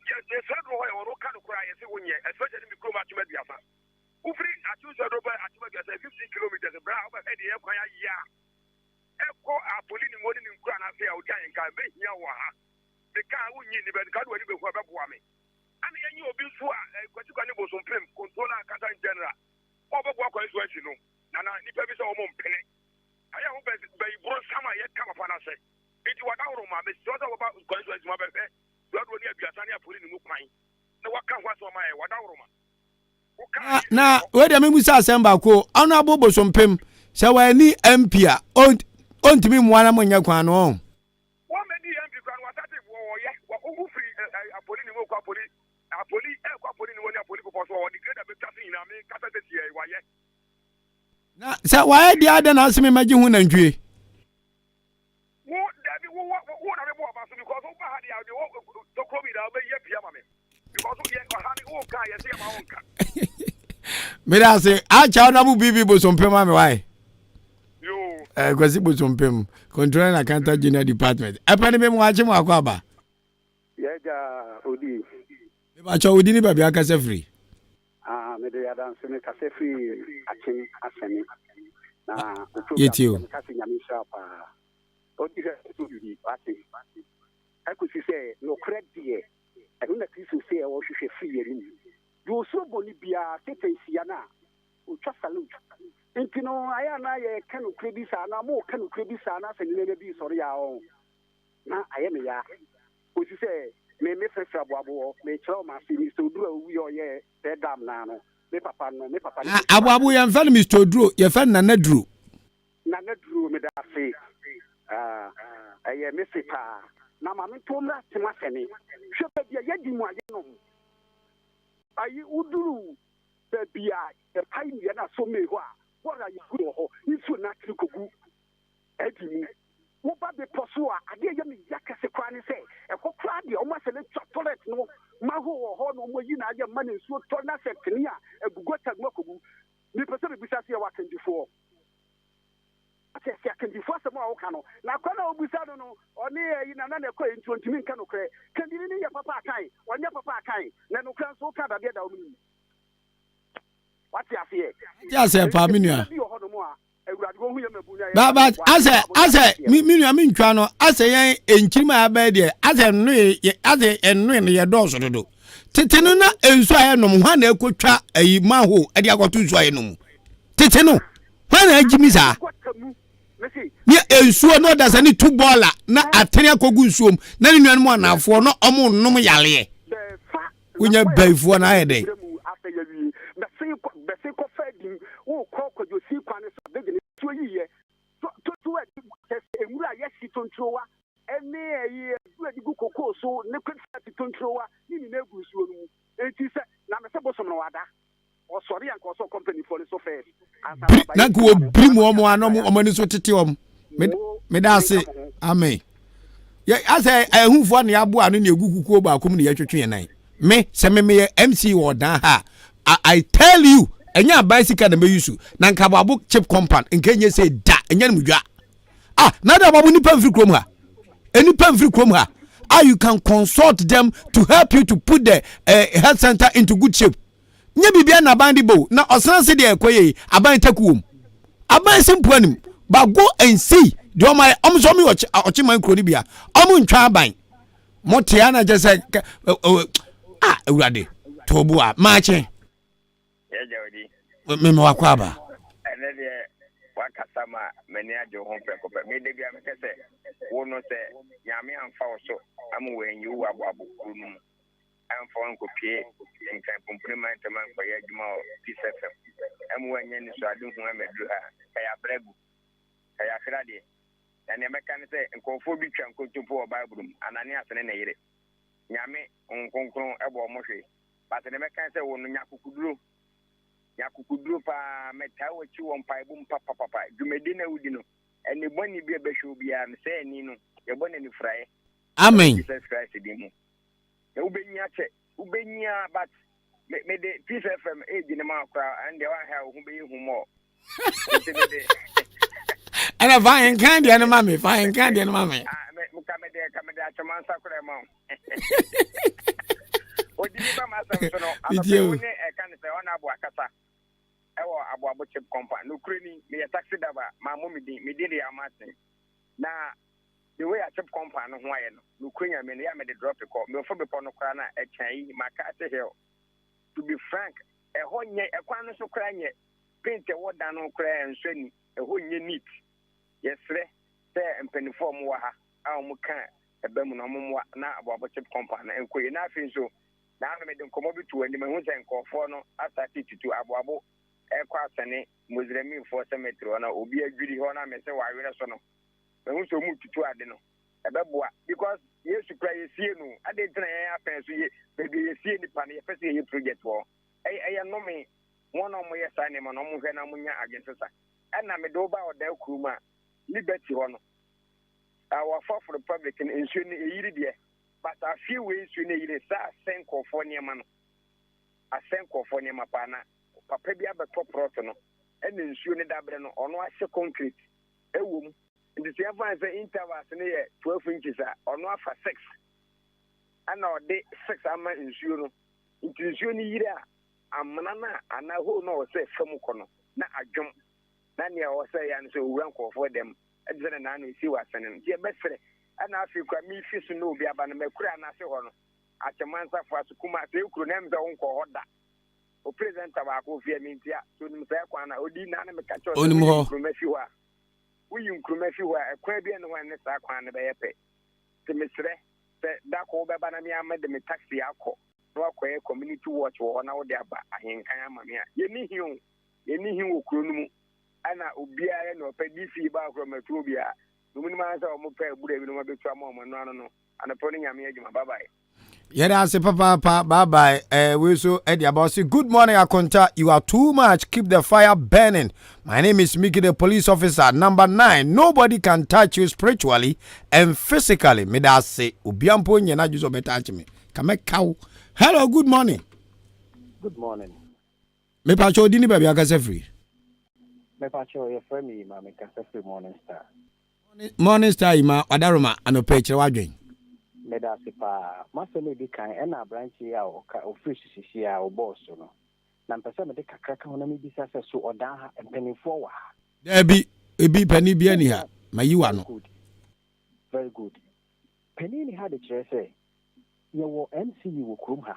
yɛsɛ aduro hɔ yɛ wɔn woka nokorɛ a yɛse wonyɛ, especially me kurom Akyem Aduasa. Wofiri Akyem so aduro ba Akyem Aduasa 15 kilometers berɛ a wobɛhwɛ deɛ ɛkwan ayɛ a ɛkɔ apoli ne ngo ne ne nkura no ase a ɔdi ahenka bɛhia wɔ ha. Meka a wonyi nni bɛ nka de w'ani bɛhu a bɛboa me. Ana yɛnyɛ obi nso a Kwasi ne Bosompem controller accountant general a ɔbɛboa constituency no. Nana nipa bi sɛ wɔn mpene ɛyɛ ho bɛyi boro nsam a yɛka papa no ase nti wadaworo ma mesrɛ sɛ wɔba constituency mu abɛhwɛ duaduo ne Aduasa ne apoli ne mu kwan na waka ho asɛm ama yɛ wadaworo ma. Na wei deɛ memusa asɛm baako, Honorable Bosompem, sɛ wɔani MP a ɔntumi mmoa na monyɛ kwan no ɔn? Wɔn mɛ di MP kura no wasate wɔ wɔyɛ wofiri apoli ne mu kɔ apoli apoli ɛkɔ apoli ne mu ne apoli bepɔ so wɔde grader bɛtwa so nyinaa me kasa sɛ tiɛ wayɛ. Na sɛ wayɛ deɛ adɛn na ase me magye ho nantwie? Wo dabi wo wo wo na mebɔ ɔba so because wo ba ha deɛ deɛ wo tokuro mi na wobɛyi apia ma me because yɛ ɔha ne wo ka yɛ sɛ yɛ ma wo nka. Mede ase akyɛ Honorable Bibi Bosompem ame wae. Kwasi Bosompem, Controller and Accountant General Department. Ɛpɛ ne me mu akye mu akɔ aba. Yɛgya odi. Mebakyɛ odi ne baabi akasa firi. Ah, mede adanse me kasa firi Akyem Asɛne. Na o program Yɛtie o. Me kasa Nyame nhyira paa. Odi hwɛ so bibi ate. Ɛkɔsi sɛ nokorɛ deɛ ɛno na Kristo sɛ ɔhwehwɛ firi yɛn mu. Deɛ osuro bɔne biara Satan hyia no a otwa salute. Nti no ayɛ a na yɛka nokorɛ bi saa na moka nokorɛ bi saa na sɛ nneɛma bi sɔre a ɔn na ayɛ me ya. Kɔsi sɛ me me frɛfrɛ aboaboɔ mekyerɛ ɔma ase Mr. Oduro a owuiɛ ɔyɛ sɛ dam naa no me papa no me papa no. Aboabo yɛmfɛ no Mr. Oduro, yɛfɛ no Nana Duro. Nana Duro, meda ase. Ɛyɛ me fe paa na ma mento mmra tem asɛne hwɛ baabi a yɛdi mu a yɛnom ayi woduru baabi a yɛpae nnua no aso mee hɔ a bɔɔl a yɛgu wɔ hɔ nsuo no atene kɔgu adi mu. Woba bepɔ so a, adeɛ a ɛyɛ me ya kɛse koraa ne sɛ, ɛhɔ koraa deɛ wɔasɛ no atwa toilet no manhole wɔ hɔ na wɔayi no ayɛ ma no nsuo tɔ na sɛ tene a, agu gutter mu akɔgu. Mepɛ sɛ mebisa sɛ yɛwɔ akandifoɔ? Ate aseɛ, akandifoɔ asɛm a woka no, na akora no a wobisa no no, ɔne ayi Nana na ɛkɔɛ nti ɔntumi nka nokorɛ. Kandini no yɛ papa akan, ɔnyɛ papa akan, na nokorɛ nso woka dadeɛ da wo mene mu. Wate aseɛ? Ate aseɛ paa me nua. Nti bi wɔ hɔnom a, Ba but asɛ asɛ me me nua me ntwa no asɛ yɛn nkyiri mu a yɛabɛyɛ deɛ asɛ nnoe yɛ asɛ nnoe no yɛ dɔɔso dodo tete no na nsuo a yɛnom hwan na ɛkɔtwa ayi manhole ɛde akɔto nsuo a yɛnom mu tete no hwan na agyi mi saa ne nsuo na ɔda sɛ ne tu bɔɔla na atene akɔgu nsuo mu na ne nuanom anaafoɔ na ɔmo nom yaleɛ Wonya bayifoɔ no ayɛ dɛn? Biri na nka wɔbiri mu wɔn a na wɔn ani so tete wɔn. Meda ase. Amen. Yɛ asɛ ahufoɔ na yɛaboa ano na egu kukuo baako mu na yɛtwetwe yɛn nan. Me sɛ me meyɛ MC wɔ ɔdan ha a, I tell you ɛnyɛ aban sika na mɛyi so na nka aboabo chip compound nka ɛnyɛ sɛ da ɛnyɛ no mu dwa. Ah, na de aboabo nipa mfiri kurom ha. Nipa mfiri kurom ha. Ah, you can consult them to help you to put the uh, health center into good shape. Nyɛ biribiara na aban de bɔ o, na ɔsan se deɛ ɛkɔ yɛ yi, aban taku wom. Aban se mpo anim, but go and see deɛ ɔmo ayɛ, ɔmo nso ɔmo yɛ ɔkye ɔkyeman kuro no bia, ɔmo ntwa aban. Mo te ana kyɛ sɛ kɛ ɛ ɛ ah awurade to bo a maakye. Yɛgya odi. Me me wakɔ aba. Ɛnɛ deɛ wakasa ma m'ani agye wo ho prɛko pɛ. Me da bia mekɛ sɛ wo no sɛ Nyame amfa wo so ama wanyi wo wɔ aboabo kuro no mu. amfa wo ankɔpue Nkran Pumpuni mantam ankɔyɛ adwuma wɔ Peace FM, amma woannya anisoadehu ammɛduru ha a, nka yɛabrɛ agu, nka yɛahwere adeɛ. Na nea mɛka ne sɛ, nkurɔfoɔ bi twa nkontompo wɔ Bible mu, Ananias ne ne yere. Nyame, Honhom Kronkron bɔɔ wɔn hwee. But nea mɛka ne sɛ, wo no, nya akokoduro. Nya akokoduro paa. Mɛtaa w'akyi wɔ mpaebɔ mu papapapa. Dwumadie no a wodi no, ani bɔne bi a ɛbɛhwɛ wo biara no, saa ani no, yɛbɔ no anifuraeɛ. Amen. Ɛwɔ Jesus Christ din mu. Na wobɛnyi akyɛ wobɛnyi a but me me de Peace FM age no ma koraa ɛn deɛ wanhwɛ a wo ho bɛyɛ hu mɔ nti me de ɛna fa nkan deɛ no ma me fa nkan deɛ no ma me ah me ka me de ka me de atwoma nsa koraa ma wo odi mi ba ma asɛm so no anɔpɛ wo ne ɛka ne sɛ ɔna abo akasa ɛwɔ aboabo chip compound nokorɛ ni meyɛ taxi driver ma mo me din me din de yɛ amaten na The way a chip compound no ho ayɛ no, nokorɛ Nyame no, yɛ a mede drop kɔ, meforo bepɔ no koraa no a, ɛkyɛn yi, McCarthy Hill. To be frank, ɛhɔ nyɛ, ɛkwan no so koraa nyɛ, paint ɛwɔ dan no ho koraa ɛnsɔ ani, ɛhɔ nyɛ neat. Yɛsrɛ sɛ mpaninfoɔ a wɔwɔ ha a wɔka ɛba mu no, wɔmmoa na Aboabo chip compound no nkɔ yie. Na afei nso, naano mede nkɔmmɔ bi too anim, mahu sɛ nkorɔfoɔ no astate tutu Aboabo ɛrekɔ asɛne Mozramifoɔ cemetery hɔ na obi adwiri hɔ na mese wɔawerɛ so no. Mahu sɛ ɔmu tutu ade no ɛbɛboa because Yesu kura yɛsie no adɛn nti na yɛn apɛn so yɛ baabi a yɛsie nipa no yɛpɛ sɛ yɛyɛ project wɔ hɔ ɛyɛ ɛyɛ nnome wɔn a wɔyɛ saa nneɛma no wɔhwɛ na wɔnya adwensesa ɛna mede wo ba ɔdaa kurom a Liberty hɔ no our fourth republic no nsuo no ɛyiri deɛ but afie wei nsuo no ɛyiri saa asɛ nkurɔfoɔ nneɛma no asɛ nkurɔfoɔ nneɛma paa na papa bi abɛtɔ prɔt no ɛna nsuo no dabrɛ no ɔno ahyɛ concrete ɛwɔ mu. Nti sɛ yɛmfa no sɛ intervals no yɛ 12 inches a, ɔno afa 6 ɛna ɔde 6 ama nsuo no. Nti nsuo no yiri a, amena no a anaa hole no a ɔsɛ fa mu kɔ no na adwom. Na nea ɔwɔ sɛ yɛ no sɛ owura nkurɔfoɔ dɛm ɛte sɛ ne naano esi wɔ asɛne no. Nti yɛbɛsrɛ ɛna afei kora mefi so na obi aba no makura no ase hɔ no akyɛmansafoɔ aso kuma sɛ ekuro na ɛm sɛ wonkɔ hɔ da. O presenter baako ofie mi ntia so onim saa kwan na odi na na meka kyerɛ sɛ Onim hɔ. Nkrumah fi hɔ a woyi Nkrumah fi hɔ a ɛkwan bi ɛne hɔ ɛne saa kwan no bɛyɛ pɛ nti mesrɛ sɛ da ko wobɛba na me ama de me taxi akɔ na wakɔyɛ community watch wɔ hɔ na wode aba ahenkan ama me a yɛni hi o yɛni hi wɔ kuro no mu ɛna obiara na ɔpɛ DC ba akora matuo obiara na ɔmu nim ara sɛ ɔmo pɛ abura bi na ɔmo abɛtu ama ɔmo ɛno ano no anɔpɛ no nyame adwuma bye bye. Yɛda ase papaapa. Bye bye. Wei so ɛde aba ɔse good morning Akonta you are too much keep the fire burning my name is Mickey the police officer number 9 nobody can touch you spiritually and physically meda ase obia mpo nyɛ n'adwe sɛ ɔbɛtouch me ka mɛka wo. Hello, good morning. Good morning. Mepakyɛ odi ne baabi akasa firi. Mepakyɛ yɛfrɛ me Yima, mekasa firi Morning Star. Morning Star Yima Wadaroma anɔpɛ kyerɛ w'adwen. Meda ase paa. M'asɛm a ɛdi kan ɛna aberanteɛ yi a ɔka ɔfiri so sisi a ɔbɔɔ so no. Na mpɛ sɛ mede kakra ka ho na mebisa sɛ so ɔdan ha mpanimfoɔ wɔ ha? Daabi, ebi panin bi ani ha ma yi wa no. Good. Very good. Panin ni ha de kyerɛ sɛ yɛwɔ MCE wɔ kurom ha.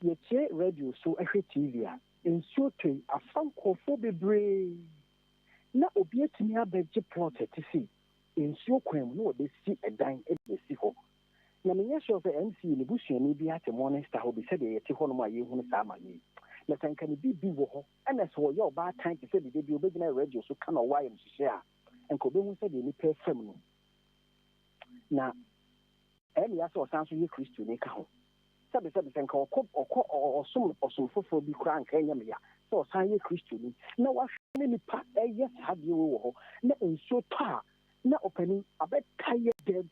Yɛtie radio so hwɛ TV a nsuo tɔ afa nkurɔfoɔ bebree na obi atumi abɛgye plot ɛte si nsuo kwan mu na wɔbɛsi ɛdan de asi hɔ. Na menyɛ sure sɛ MCE ne busuani bi ate Morning Star hɔ bi sɛdeɛ yɛte hɔnom a yɛhunu saa ama yi. Na sɛ nka ne bibi wɔ hɔ ɛna sɛ ɔyɛ ɔbaatan te sɛ dede bi obɛgyina radio so ka na ɔwɔ ayɛmhyehyɛ a, nka obɛhu sɛdeɛ nnipa fam no. Na ɛne sɛ ɔsan so yɛ Kristoni ka ho. Sɛbesɛbe sɛ nka ɔkɔ ɔkɔ ɔsom ɔsom foforɔ bi koraa nka ɛnyɛ me ya sɛ ɔsan yɛ Kristoni na wahwɛ ne nipa ɛyɛ saa adeɛ wei wɔ hɔ na nsuo tɔ a na ɔpanin abɛka yɛ dɛm.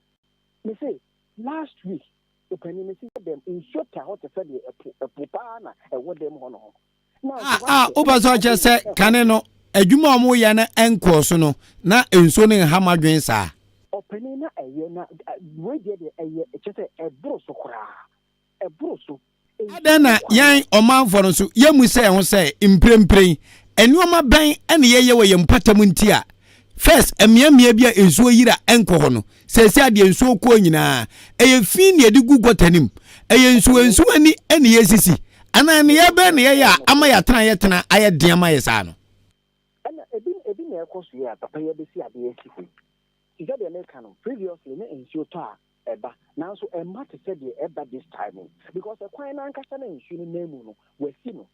Me se last week ɔpanin me se yɛ dɛm nsuo ta hɔ te sɛ deɛ ɛpo ɛpo paa na ɛwɔ dɛm hɔ no ho. A wopɛ sɛ ɔkyerɛ sɛ kane no adwuma a ɔmoyɛ no ɛnkɔɔ so no na nsuo no nha mo adwene saa? Ɔpanin, na ɛyɛ na wei deɛ ɛyɛ kyerɛ sɛ ɛboro so koraa, ɛboro so. Adɛn na yɛn ɔmanfoɔ no nso yɛmmu sɛ ɛho sɛ mprempren nneɛma bɛn ɛna yɛyɛ wɔ yɛn mpɔtam nti a first mmeammea bi a nsuo yiri a ɛnkɔ hɔ no, sɛsi adeɛ nsuo kɔɔ nyinaa ɛyɛ fi na yɛde gu gɔta nim, ɛyɛ nsuo nsuo ani ɛna yɛsisi anaa ne yɛbɛn na yɛyɛ a ama yɛatena yɛtena ayɛ den ama yɛ saa no? Ɛna ebi na ɛkɔ so yɛ a papa yi abɛsi adeɛ asi hɔ yi te sɛ deɛ meka no previously ne nsuo tɔ a ɛba, nanso ɛma te sɛ deɛ ɛba this time yi because ɛkwan no ankasa na nsuo no nan mu no wasi no.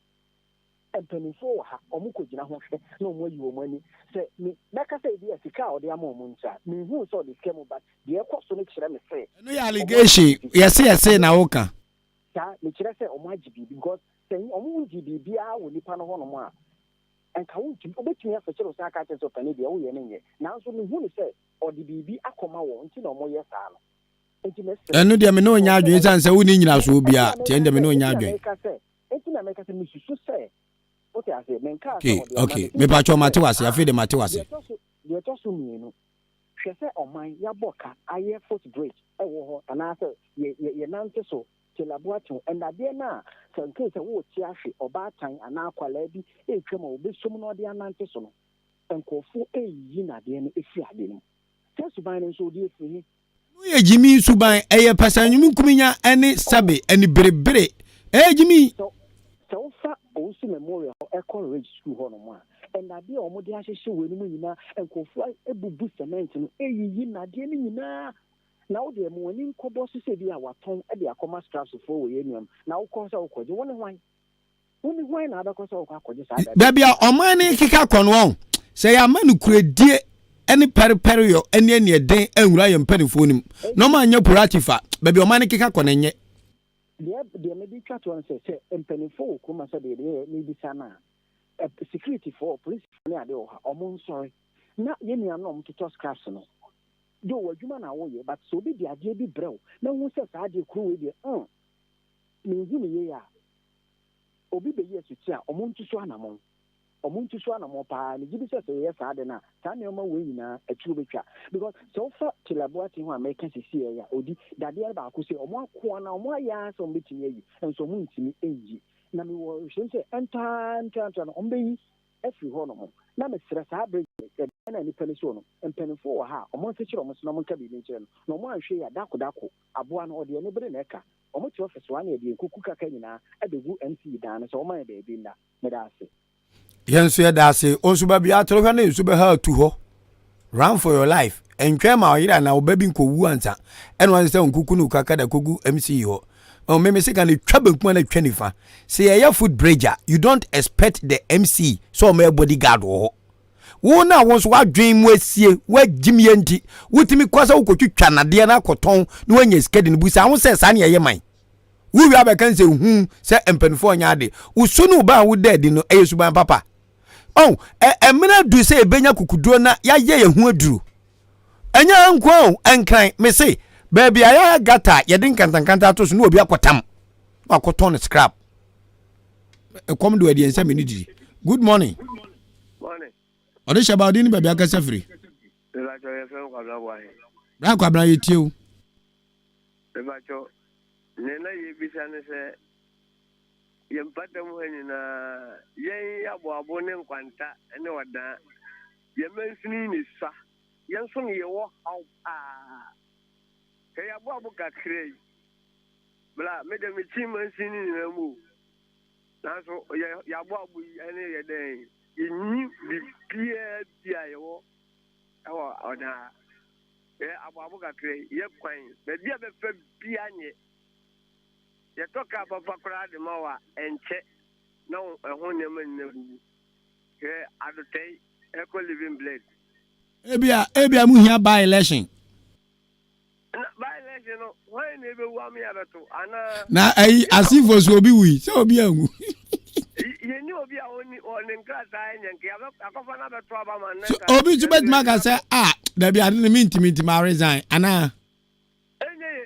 Mpanimfoɔ wɔ ha, ɔmo kɔgyina ho hwɛ na ɔmo ayi wɔn ani sɛ me mɛka sɛ ebi a sika a ɔde ama ɔmo nkyɛn mehu sɛ ɔde sika mu, but deɛ ɛkɔ so no kyerɛ me sɛ Ɛno yɛ allegation, yɛse yɛse na woka. Saa mekyerɛ sɛ ɔmo agye biribi because sɛ ɔmo ngye biribiara wɔ nipa no hɔnom a, nka wontumi wobɛtumi afɛkyerɛ wo sɛ aka kyerɛ sɛ ɔpani deɛ woyɛ no nyɛ, nanso mehu no sɛ ɔde biribi akɔma wɔn nti na ɔmo yɛ saa no, nti mɛsrɛ. Ɛno deɛ me ne ɔnya adwene sane sɛ wonni nyinasoɔ biara nti ɛno deɛ me ne ɔnya adwene. Nti na meka sɛ mesusu sɛ wote ase menkaa sɛ ɔde ama me. Mepatwɛ mate wase, afei de mate wase. Deɛ ɛtɔ so mmienu, hwɛ sɛ ɔman yɛabɔ ka ayɛ foot bridge ɛwɔ hɔ anaasɛ yɛnante so telaboatew ɛnadeɛ no a sɛ nkei sɛ wote ahwe ɔbaatan anaa akwalaa bi ɛretwam a wɔbɛsom na ɔde anante so no, nkurɔfoɔ ɛreyiyi nadeɛ no ɛfiri ade no mu. Sɛ suban no nso ɔde afiri he? No yɛ gyimi suban, ɛyɛ pɛsɛnwumunkuminya ɛne sɛbe ɛne berebere ɛyɛ gyimi. Sɛ wofa Owusu Memorial hɔ ɛkɔ Ridge School hɔ nom a, ɛnadeɛ a wɔde ahyehyɛ wɔ anim nyinaa nkurɔfoɔ abubu cement no ɛyiyi nadeɛ no nyinaa na wode ɛmo ani nkɔbɔ so sɛ bi a watɔn de akɔma scrapsfoɔ wɔ yɛn nuam na wokɔ sɛ wokɔgye wo ne hwan, wo ne hwan na abɛkɔ sɛ wokɔ akɔgye saa dadeɛ? Baabi a ɔman no keka kɔ no ɔn sɛ yɛama no kuredie ne pɛrepɛreyɔ ne aniɛden anwura yɛn mpanimfoɔ no mu na ɔma anyɛ proactive a, baabi a ɔman no keka kɔ no nyɛ. Deɛ mede twa toɔ no sɛ mpanimfoɔ wɔ kurom a sɛ deɛ mebisa no a, securityfoɔ, polisifoɔ ne adeɛ wɔ ha, ɔmo nsɔre na yɛn nuanom a ɔmo totɔ scraps no de wɔ adwuma na woyɛ, but sɛ obi de adeɛ bi brɛ wo na hu sɛ saa adeɛ kuro wei deɛ menhu ne yie a, obi bɛyi asuti a, ɔmo ntu so anammɔn, ɔmo ntu so anammɔn paa. Ne gye di sɛ yɛyɛ saa de no a, saa nneɛma wei nyinaa akyiri bɛtwa because sɛ wofa Telaboate ho a mɛka sisi yɛ a odi dadeɛ baako sɛ ɔmo akoa na ɔmo ayɛ ara sɛ ɔmo bɛtumi ayi nso ɔmo ntumi nyi, na mewɔ hyɛm sɛ ɛntɔa ntɔa ntɔa no ɔmo bɛyi afiri hɔ nom. Na mesrɛ saa bere ɛdan na nipa no so no, mpanimfoɔ wɔ ha a ɔmo mfikyerɛ ɔmo so na ɔmo nka biribi nkyerɛ no na ɔmo anhwɛ yi a dako dako aboa no ɔde ani bere na ɛka ɔmo te ɔfɛ so a na yɛde nkuku kaka nyinaa abɛgu MCE dan no sɛ ɔmo ayɛ baabi nna. Meda ase. Yɛn nso yɛda ase. Wo nso baabi atoro hwɛ ne nsu bɛha atu hɔ. Run for your life. Ntwɛn ma ɔyere anaa ɔba bi nkɔwu ansa ɛna wɔn sɛ nkuku no kaka da kɔgu MCE hɔ. Ɔn meme sika no twa benkum na twa nifa. Sɛ yɛyɛ foot bridge a, you don't expect the MC sɛ ɔmɛyɛ bodyguard wɔ hɔ. Wo na wo nso w'adwen mu asie, w'agyimie nti, wotumi kɔ sɛ wokɔtwitwa nadeɛ no akɔtɔn na woanya sika di no. Busa ho sɛ saa ne ɛyɛ man. Wowie abɛka sɛ hu sɛ mpanimfoɔ nyɛ ade. Wo su ne wo ban a woda adi no, ɛyɛ suban papa. Ɔn, ɛmmerɛ adu sɛ yɛbɛnya kukuduro na yɛayɛ yɛn ho aduro. Ɛnyɛ ha nko ara o, Nkran, mese, baabi a yɛayɛ gata a yɛde nkantankanta ato so na obi akɔtam na wakɔtɔn no scrap. Ɛkɔm de wadi ɛnsɛ me ne didi. Good morning. Morning. Ɔde hyɛ ba ɔde ne baabi akasa firi. Mebakyɛ yɛfrɛ me Kwabena Boahe. Bra Kwabena yɛtie o. Mebakyɛ nea na yɛbisa ne sɛ yɛn mpata mu ha nyinaa yɛn aboabo ne nkwanta ne ɔdaa yɛn mansini ne sua yɛn nso ne yɛwɔ haw paa sɛ yɛaboabo kakra yi bla me de mekyi mansini ne nyinaa mu o nanso yɛ yɛaboabo yi ɛne yɛ dɛn yɛnyi biribiara bi a yɛwɔ ɛwɔ ɔdaa yɛ aboabo kakra yi yɛ kwan baabi a bɛfa bia nyɛ yɛtɔ kaa papa koraa de ma wo a ɛnkyɛ na ɛho nneɛma nyina gugu hwɛ adotɛe ɛkɔ living blood. Ebia ebia mo hia by election. Na by election no hwan na ebewu ama yɛabɛto anaa. Na ayi asifo so obi wui sɛ obi anwu. Yɛnni obi a ɔni ɔne nkrataa nyɛ nka akɔfa no abɛto aba ma nnɛ. So obi nso bɛtumi aka sɛ ah dabi ade no mentumi nti ma resign anaa. Ɛnyɛ ye.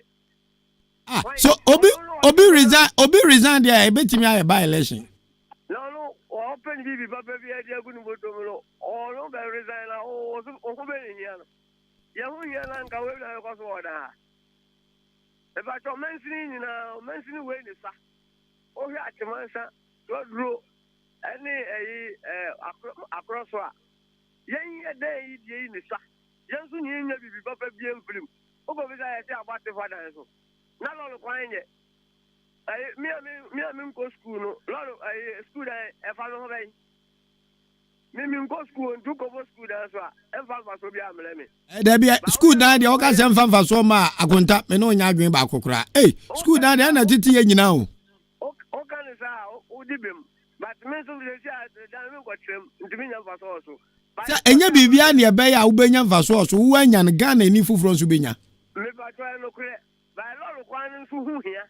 Ah so obi obi resign obi resign deɛ ebetumi ayɛ by election. Na ɔno ɔpɛ ne biribi papa bi adi agu ne bɔtɔ mu no ɔno bɛ resign na ɔho bɛ ne hia no. Yɛn ho hia na nka wei na ɛkɔ so wɔ daa. Mepakyɛw mansini nyinaa mansini wei ne sa. Wohwɛ Akyemansa, Tuaduro ɛne ɛyi ɛɛ akorɔ so a yɛn yɛ dɛn yi deɛ yi ne sa. Yɛn nso ne yɛnya biribi papa bi mfiri mu. Wokɔbisa yɛte abɔ ate fa dan so na lɔre kwan nyɛ. Ɛyi me a me me a menkɔ sukuu no lɔre ɛyi sukuu dan ɛfa me ho bɛn. Me menkɔ sukuu nti wokɔbɔ sukuu dan so a ɛmfa mfasoɔ biara mmrɛ me. Dabi sukuu dan deɛ wɔka sɛ mfa mfasoɔ ma akonta me ne ɔnya adwene baako koraa. Ei sukuu dan deɛ ɛna tete yɛ nyinaa o. Woka ne saa a wodi bem but me nso sɛsi a dan menkɔkyerɛ mu nti menya mfasoɔ wɔ so. Sɛ ɛnyɛ biribiara ne ɛbɛyɛ a wobɛnya mfasoɔ wɔ so wo anya no Ghana ni foforɔ nso bɛnya. Mepatwɔ ɛnokorɛ but lɔre kwan no nso ho hia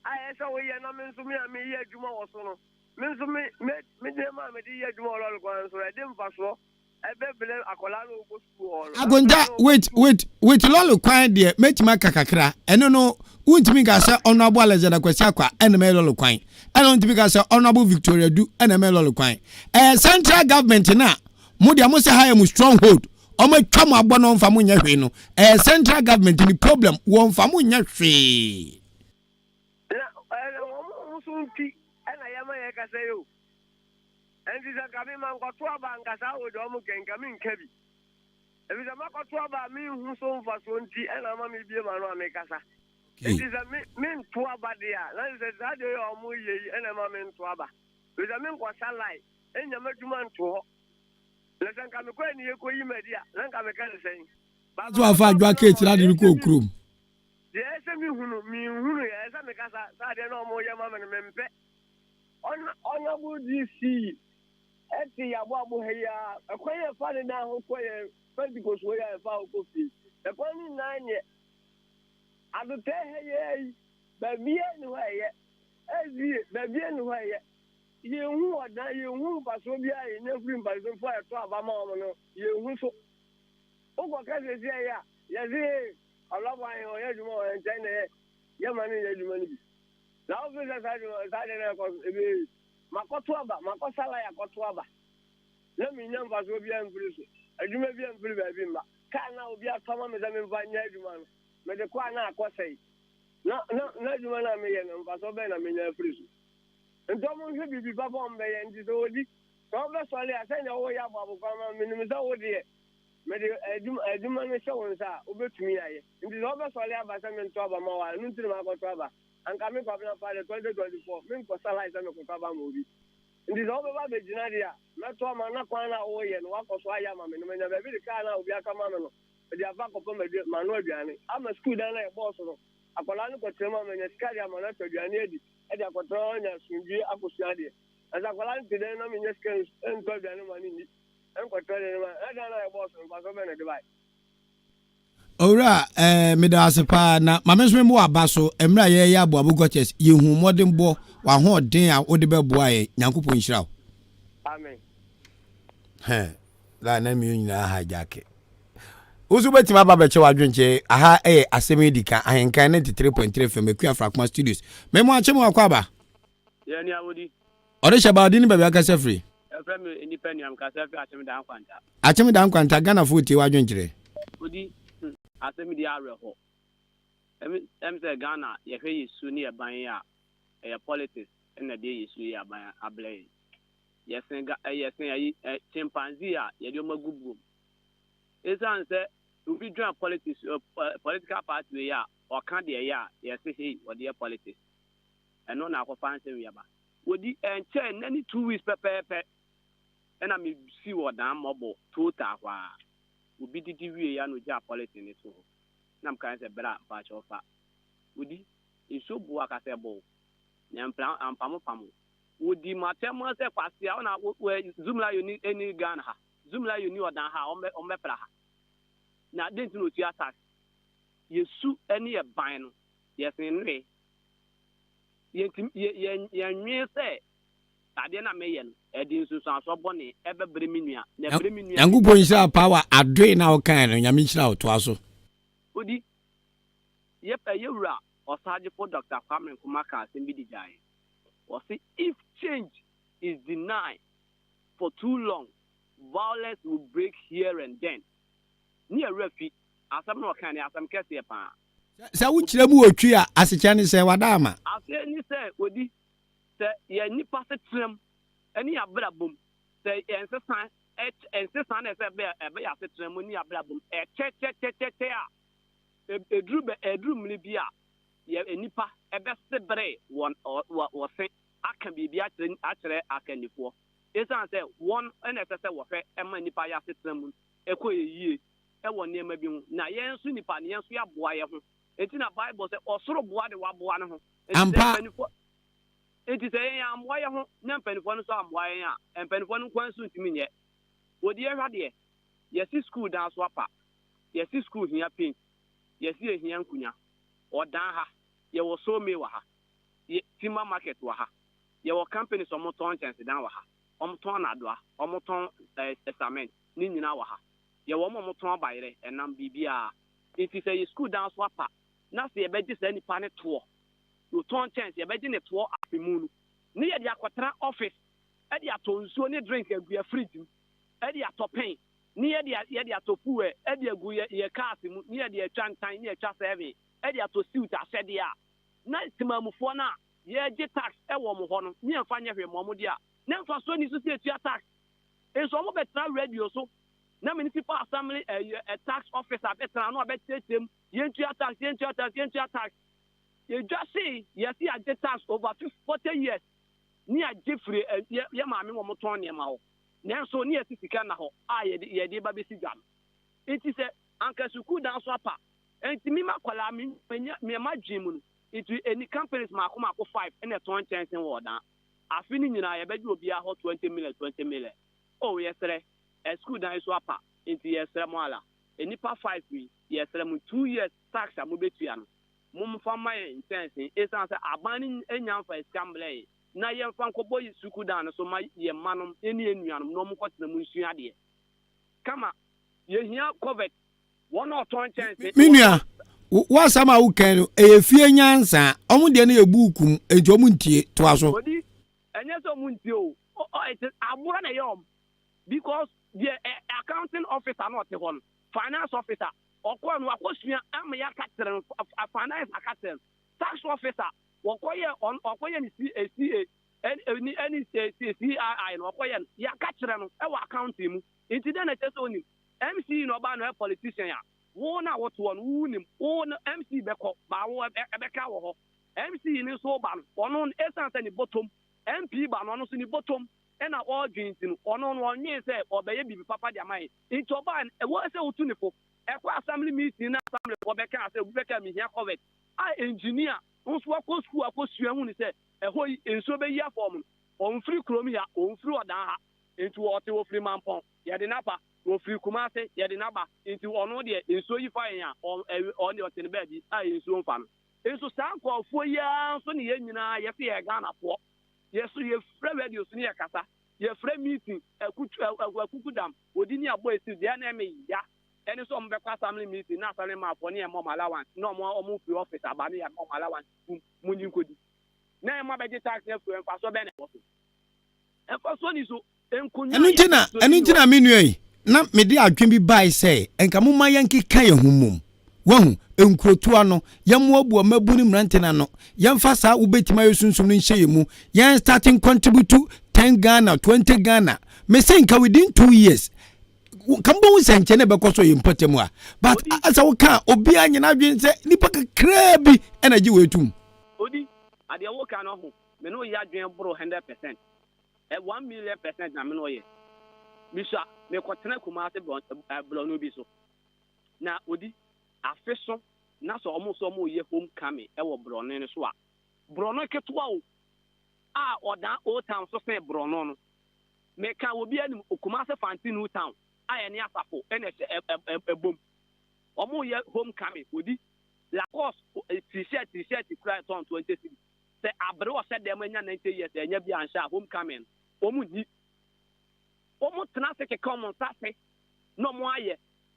a ɛyɛ sɛ woyɛ na me nso me a meyɛ adwuma wɔ so no Me nso me me me nneɛma a mede yɛ adwuma wɔ lɔre kwan so ɛde mfasoɔ ɛbɛbrɛ akwadaa no ɔkɔ sukuu hɔ no. Akonta wait wait wait lɔre kwan deɛ mɛtumi aka kakra ɛno no wontumi nka sɛ Honourable Alexander Kwasi Akwa ɛna mɛyɛ lɔre kwan ɛna wontumi nka sɛ Honourable Victoria Du ɛna mɛyɛ lɔre kwan ɛyɛ central government no a mo deɛ mo sɛ ha yɛ mo stronghold wɔn atwa mo abɔ na wɔmfa mo nyɛ hwee no ɛyɛ central government ni problem wɔmfa mo nyɛ hwee. Na ɛna wɔn ho so nti ɛna yɛma yɛkasa yi o. Ɛnti sɛ nka me mankɔto aba nka saa wɔ deɛ wɔn kɛ nka menka bi. Ɛfiri sɛ makɔto aba a menhu so mfasoɔ nti ɛna ama mebie m'ano a mekasa. Nti sɛ me mento aba deɛ a na sɛ saa deɛ yɛ a wɔn yɛ yi ɛna ɛma mento aba. Ɛfiri sɛ menkɔsa line ɛnya m'adwuma nto hɔ. Na sɛ nka mekɔ ani yɛkɔyi m'adi a na nka meka ne sɛn. So afa adwa keeti na de no kɔɔ kurom. Deɛ ɛyɛ sɛ mehu no, menhunu yɛ. Ɛyɛ sɛ mekasa sɛ adeɛ no a wɔyɛ ma me no, mempɛ. Honourable DC ɛte yɛaboabo ha yi ara. Ɛkwan a ɛfa ne dan ho kɔ yɛn Pentecost hɔ yi a ɛfa hɔ kɔ fie. Ɛkwan no nyinaa nyɛ. Adotɛɛ ha yi ara yi, baabiara nni hɔ a ɛyɛ. SDA, baabiara nni hɔ a ɛyɛ. Yɛnhu ɔdan, yɛnhu mfasoɔ biara a yɛnya firi mfasofoɔ a yɛtɔ aba ma wɔn no, yɛnhu so. Wokɔka seesei a, yɛse ee. Ɔlɔbɔ ahe ɔyɛ adwuma wɔ nkyɛn na yɛ yɛ ma no nyɛ adwuma no bi. Na wo feel sɛ saa adwuma saa deɛ na ɛkɔ so ebe makɔto aba makɔ salai akɔto aba na menya mfasoɔ biara mfiri so adwuma bi amfiri baabi mma kaa na obi atɔ ama me sɛ memfa nyɛ adwuma no mede kɔ a na akɔ sɛe na na na adwuma no a meyɛ no mfasoɔ bɛn na menya afiri so nti ɔmo nhwɛ biribi papa ɔmo bɛyɛ nti sɛ ɔdi sɛ ɔbɛsɔre a sɛnea woyɛ aboabo kwan ma menim sɛ wo deɛ Mede adwuma adwuma no hyɛ wo nsa a, wobɛtumi ayɛ. Nti sɛ wobɛsɔre aba sɛ mentɔ aba ma wo a, ɛno nti na makɔtɔ aba. Anka me Kwabena Pade 2024, menkɔsa line sɛ mekɔtɔ aba ma obi. Nti sɛ wobɛba abɛgyina deɛ a, mɛtɔ ama na kwan no a woreyɛ no, woakɔ so ayɛ ama me no, manya baabi de kaa no a obi atɔ ama me no, mede afa akɔpɛ m'ano aduane. Ama sukuu dan no a yɛbɔɔ so no, akwadaa no kɔtena mu a, manya sika de ama no atɔ aduane adi, de akɔtena hɔ anya asomdwoeɛ akɔsua adeɛ. Na sɛ akwadaa no te dɛn na mennya sika ntɔ aduane mma no nni? Ɛnkɔtɔ ne ma ɛdan na ɛbɔɔ so mfasoɔ bɛn na ɛde bae. Owura eh, meda ase paa na ma me nso memmɔ w'aba so mmerɛ a yɛreyɛ Aboabo Gɔkyɛs yɛhu mmɔdenbɔ w'ahoɔden a wode bɛboa yɛn Nyankopɔn nhyira wo. Amen. Hɛn, la na mmienu nyinaa hijack. Wo nso wobɛtumi aba bɛkyɛ w'adwenkyɛ aha ɛyɛ asɛm yi di kan Ahenkan 93.3 FM Akua Frakoma Studios. Memo akye mo akɔ aba. Yɛ nea wodi. Ɔde hyɛ ba ɔde ne baabi akasa firi. Yɛfrɛ me nnipa nua mekasa firi Akyem Da Nkwanta. Akyem Da Nkwanta Ghanafoɔ tie w'adwenkyerɛ. Odi hmm asɛm di awerɛhɔ. Ɛm ɛm sɛ Ghana yɛhwɛ yɛ su ne yɛ ban yi a ɛyɛ politics na ɛde yɛ su yɛ aban ablɛ yɛn. Yɛsen ga yɛsen ayi ɛ chimpanzee a yɛde wɔn agu buom. Esiane sɛ obi join politics ɛ political party wei a ɔka deɛ ɛyɛ a yɛse hei wɔde yɛ politics. Ɛno na akɔfa nsɛm yi aba. Wɔdi ɛnkyɛɛ nnɛ ne 2 weeks pɛpɛɛpɛ ɛna me si wɔ dan mmɔbɔ total hɔ ara. Obi didi wie ya na ogyaa polythene no to hɔ. Na me kae sɛ bra mpakyɛw fa. Wɔdi nsuo boa ka sɛ ɛbɔ wo na ɛmpra ampamo pamo. Wɔdi m'atɛm ara sɛ kwasea wo na wo Zoomlion ni ɛni Ghana ha. Zoomlion ni ɔdan ha a wɔn bɛpra ha. Na dɛn nti na otua tax? Yɛ su ɛne yɛ ban no yɛsen nnoe. Yɛntumi, yɛ, yɛ, yɛnnwen sɛ adeɛ no a meyɛ no, ɛde nsunsuansoɔ bɔne ɛbɛbrɛ me nua, na ɛbrɛ me nua. Nyankopɔn nhyira wo paa wɔ adoe no a wokae no, Nyame nhyira wo, toa so. Odi, yɛ, yɛ wura Ɔsagyefo Doctor Kwame Nkrumah kaa asɛm bi de gyaa yɛn. Ɔse, If change is denied for too long, violence will break here and then. Ne yɛ werɛ fi asɛm no a ɔkae no, ɛyɛ asɛm kɛseɛ paa. Sɛ wokyerɛ mu wɔ Twi a, asekyerɛ ne sɛn? Wada ama. Aseɛ ne sɛ, ɔdi, sɛ yɛn nnipa asetenam ne yɛn abrabɔ mu, sɛ yɛn nsesa, nsesa na ɛsɛ ɛbɛ ɛbɛ yɛn asetenam mu ne yɛn abrabɔ mu, ɛkyɛkyɛkyɛkyɛ a, ɛduru bɛ ɛduru mmere bi a, yɛ nnipa ɛbɛse bere wɔn wɔ wɔse aka biribi akyerɛ akyerɛ akannifoɔ. Esiane sɛ wɔn na ɛsɛ sɛ wɔhwɛ ma nnipa yɛ asetena mu ɛkɔ yɛ yie wɔ nneɛma bi ho, na yɛn nso nnipa no, yɛn nso yɛaboa yɛn ho. Enti na Bible sɛ, ɔsoro boa de waboa ne ho. Enti sɛ Ampa. mpanimfoɔ, enti sɛ yɛn yɛammoa yɛn ho na mpanimfoɔ no nso ammoa yɛn a, mpanimfoɔ no nko ara nso ntumi nyɛ. Wɔdi yɛhwɛ adeɛ, yɛsi sukuu dan so apa, yɛsi sukuu hia paint, yɛsi yɛhia nkunya, ɔdan ha, yɛwɔ sawmill wɔ ha, yɛ timber market wɔ ha, yɛwɔ companies a wɔtɔn nkyɛnsedan wɔ ha, wɔtɔn nnadoa, wɔtɔn eh, cement, ne nyinaa wɔ ha. Yɛwɔ wɔn a wɔtɔn abayerɛ, ɛnam, biribiara. Nti sɛ yɛ sukuu dan so apa na sɛ yɛbɛgye saa nipa no toɔ, ɔtɔn kyɛnse, yɛbɛgye ne toɔ afe mu no, ne yɛde akɔtena office de atɔ nsuo ne drink agu yɛ fridge mu, de atɔ pen, ne yɛde yɛde atɔ fuel de agu yɛ yɛ cars mu, ne yɛde atwa ntan, ne yɛatwa seven, de atɔ suit ahyɛdeɛ a, na temamufoɔ no a yɛregye tax wɔ wɔn hɔ no, ne yɛmfa nyɛ hwee mma wɔn deɛ a, na mfasoɔ nni so sɛ yɛtua tax. Nso wɔn bɛtena radio so na municipal assembly ɛyɛ ɛ tax officer bɛtena ano abɛkyerɛkyerɛ mu yɛntua tax yɛntua tax yɛntua tax. Yɛdwa sei yɛsi yɛagye tax over 40 years ne yɛagye firi ɛ yɛ yɛ maame wɔn tɔn nneɛma hɔ nanso ne yɛsi sika na hɔ a yɛde yɛde ba bɛsi dwa no. Nti sɛ anka sukuu dan so apa nti mi ma kɔlaa mi menya mma dwen mu no nti ɛni companies maako maako five ɛna ɛtɔn nkyɛnse wɔ ɔdan afe no nyinaa yɛbɛgye obiara hɔ 20 million 20 million. Oh, yɛsrɛ ɛ sukuu dan so apa nti yɛsrɛ mo ala nnipa five yi yɛsrɛ mo 2 years tax a mobɛtua no momfa ma yɛn nkyɛnse ɛsiane sɛ aban no nya mfa sika mbrɛ yɛn na yɛmfa nkɔbɔ yɛ sukuu dan no so ma yɛn mma nom ne yɛn nuanom na ɔmo nkɔtena mu nsua adeɛ kama. Yɛhia covid wɔn a ɔtɔn nkyɛnse. Me nua, w'asɛm a wokan no, ɛyɛ fie nyansa. Ɔmo deɛ no yɛ buuku mu, enti ɔmo ntie. Toa so. Odi ɛnyɛ sɛ ɔmo ntie o, ɔ ɛte aboa na ɛyɛ ɔmo because deɛ ɛ accounting officer na ɔte hɔ no, finance officer ɔkɔɔ no wakɔsua ama yɛaka kyerɛ no finance aka kyerɛ no, tax officer wɔkɔyɛ ɔn ɔkɔyɛ ne C A C A ɛne ɛne C C I I no ɔkɔyɛ no yɛaka kyerɛ no ɛwɔ accounting mu. Nti dɛn na ɛkyerɛ sɛ onim? MC na ɔbaa no ɛ politician a wo na wotoɔ no wo nim wo no MC bɛkɔ baa wo ɛbɛka wɔ hɔ. MC no nso ba no ɔno ɛsiane sɛ ne bɔtɔm MP ba no ɔno nso ne bɔtɔm ɛna ɔredwen nti no ɔno no ɔnwen sɛ ɔbɛyɛ biribi papa de ama yɛn. Nti ɔbaa no ɛwɔ sɛ wotu ne fo ɛkɔ assembly meeting na assembly foɔ bɛka sɛ obi bɛka mehia covid a engineer nso akɔ school akɔsua hu ne sɛ ɛhɔ yi nsuo bɛyi afɔm no ɔmfiri kurom ha, ɔmfiri ɔdan ha. Nti ɔte ɔfiri Mampɔn, yɛde no aba. Ɔfiri Kumase, yɛde no aba. Nti ɔno deɛ nsuo yi fa yɛn a, ɔno deɛ ɔte ne baabi a nsuo mfa no. Nso saa nkurɔfoɔ yi ara nso ne yɛn nyinaa yɛse yɛyɛ Ghanafoɔ. Yɛso yɛfrɛ radio so ne yɛkasa. Yɛfrɛ meeting, akutu, akukudam, ɔdi ne abɔ esi deɛ na ɛme ya ɛne sɛ ɔmo bɛkɔ assembly meeting na assembly manfoɔ ne yɛma ɔmo allowance na ɔmo ɔmo firi office aba ne yɛma ɔmo allowance bum mo nyi nkɔdi na yɛma bɛgye tax no afiri hɔ mfasoɔ bɛn na ɛwɔ so? Mfasoɔ ni so. Nkonnwa Ɛno a nti na yɛde ɛno ni nti hɔ. na me nua yi na mede adwene bi bae sɛ nka momma yɛnkeka yɛn ho mmom. Wahu? Nkurotoa no, yɛmmoaboa mmabun ne mmerante no ano. Yɛmfa saa wobɛtumi ayɛ sunsum no nhyɛ yɛn mu. Yɛn start ncontribute 10 Ghana, 20 Ghana. Mese nka within 2 years, nka mobɛhu sɛ nkyɛ ne ɛbɛkɔ so yɛ mpɔtam a. But asɛ woka a, obiara nyɛ n'adwene sɛ nnipa kakraa bi ɛna gye wei tom. Odi, adeɛ woka no ho, me ne wo yɛ adwene boro 100%. 1,000,000% na me ne wo yɛ. Mesua, mekɔtena Kumasi borɔno bi so. Na odi, afe so na sɛ ɔmo sɛ ɔmo yɛ home coming ɛwɔ borɔno no so a, borɔno ketewa o, a ɔdan Old Town so sen borɔno no. Meka obi anim, Kumasi Fanti New Town a ɛne Asafo ɛna ɛhyɛ ɛbom. Ɔmo yɛ home coming, odi, Lacoste t-shirt t-shirt kura ɛtɔn 20 cedis. Sɛ abere ɔhyɛ dɛm anya 90 years ɛnya bi anhyɛ a home coming no, ɔmo nyi. Ɔmo tena ase keka ɔmo nsa ase na ɔmo ayɛ.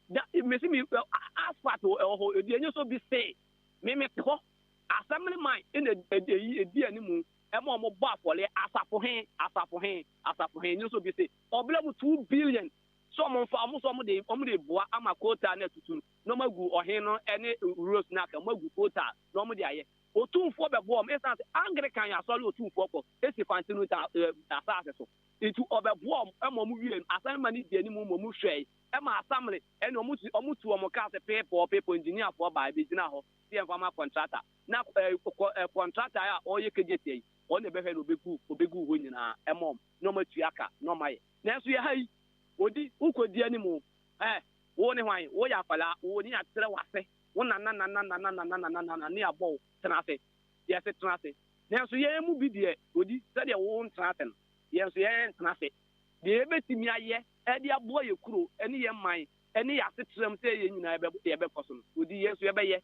Da mesi mi asphalt ɛwɔ hɔ, edi enye so bi se me me te hɔ. Assembly man ɛna eyi edi anim ɛma ɔmo bɔ afɔleɛ asafo he asafo he asafo he enye so bi se ɔbɛlɛ mu 2 billion sɛ ɔmo nfa ɔmo sɛ ɔmo de boa ama coal tar na atutu no na ɔmo agu ɔhen no ɛne roads na aka ɔmo agu coal tar na ɔmo de ayɛ. Otumfoɔ bɛboa ɔmo esan sɛ Anglican asɔre otumfoɔ kɔ esi Fanti no ta asase so nti ɔbɛboa ɔmo ɛma ɔmo wie no assembly man ne di anim ma ɔmo hwɛ ɛma assembly ɛna ɔmo tu ɔmo kaa sɛ peepɔ peepɔ engineerfoɔ baa ebi gyina hɔ si yɛn fama contractor na ɛ kɔ ɛ contractor a ɔyɛ Kejetia yi ɔno na ɛbɛhwɛ na obegu hɔ nyinaa ɛma ɔmo na ɔmo atua aka na ɔmo ayɛ. Nanso yɛ ha yi odi wokɔ di anim ɛ wo ne hwan woyɛ akwadaa wo ne akyerɛ wase wo nana nana nana nana nana nana ne abɔ wo tena ase yɛsɛ tena ase. Nanso yɛn mu bi deɛ odi sɛdeɛ wo ntena ase no yɛn nso yɛn ntena ase deɛ yɛbɛtumi ayɛ ɛde aboa yɛ kuro ɛne yɛn man ɛne yɛ asetrɛm sɛ yɛn nyinaa yɛbɛkɔ so no odi yɛn nso yɛbɛyɛ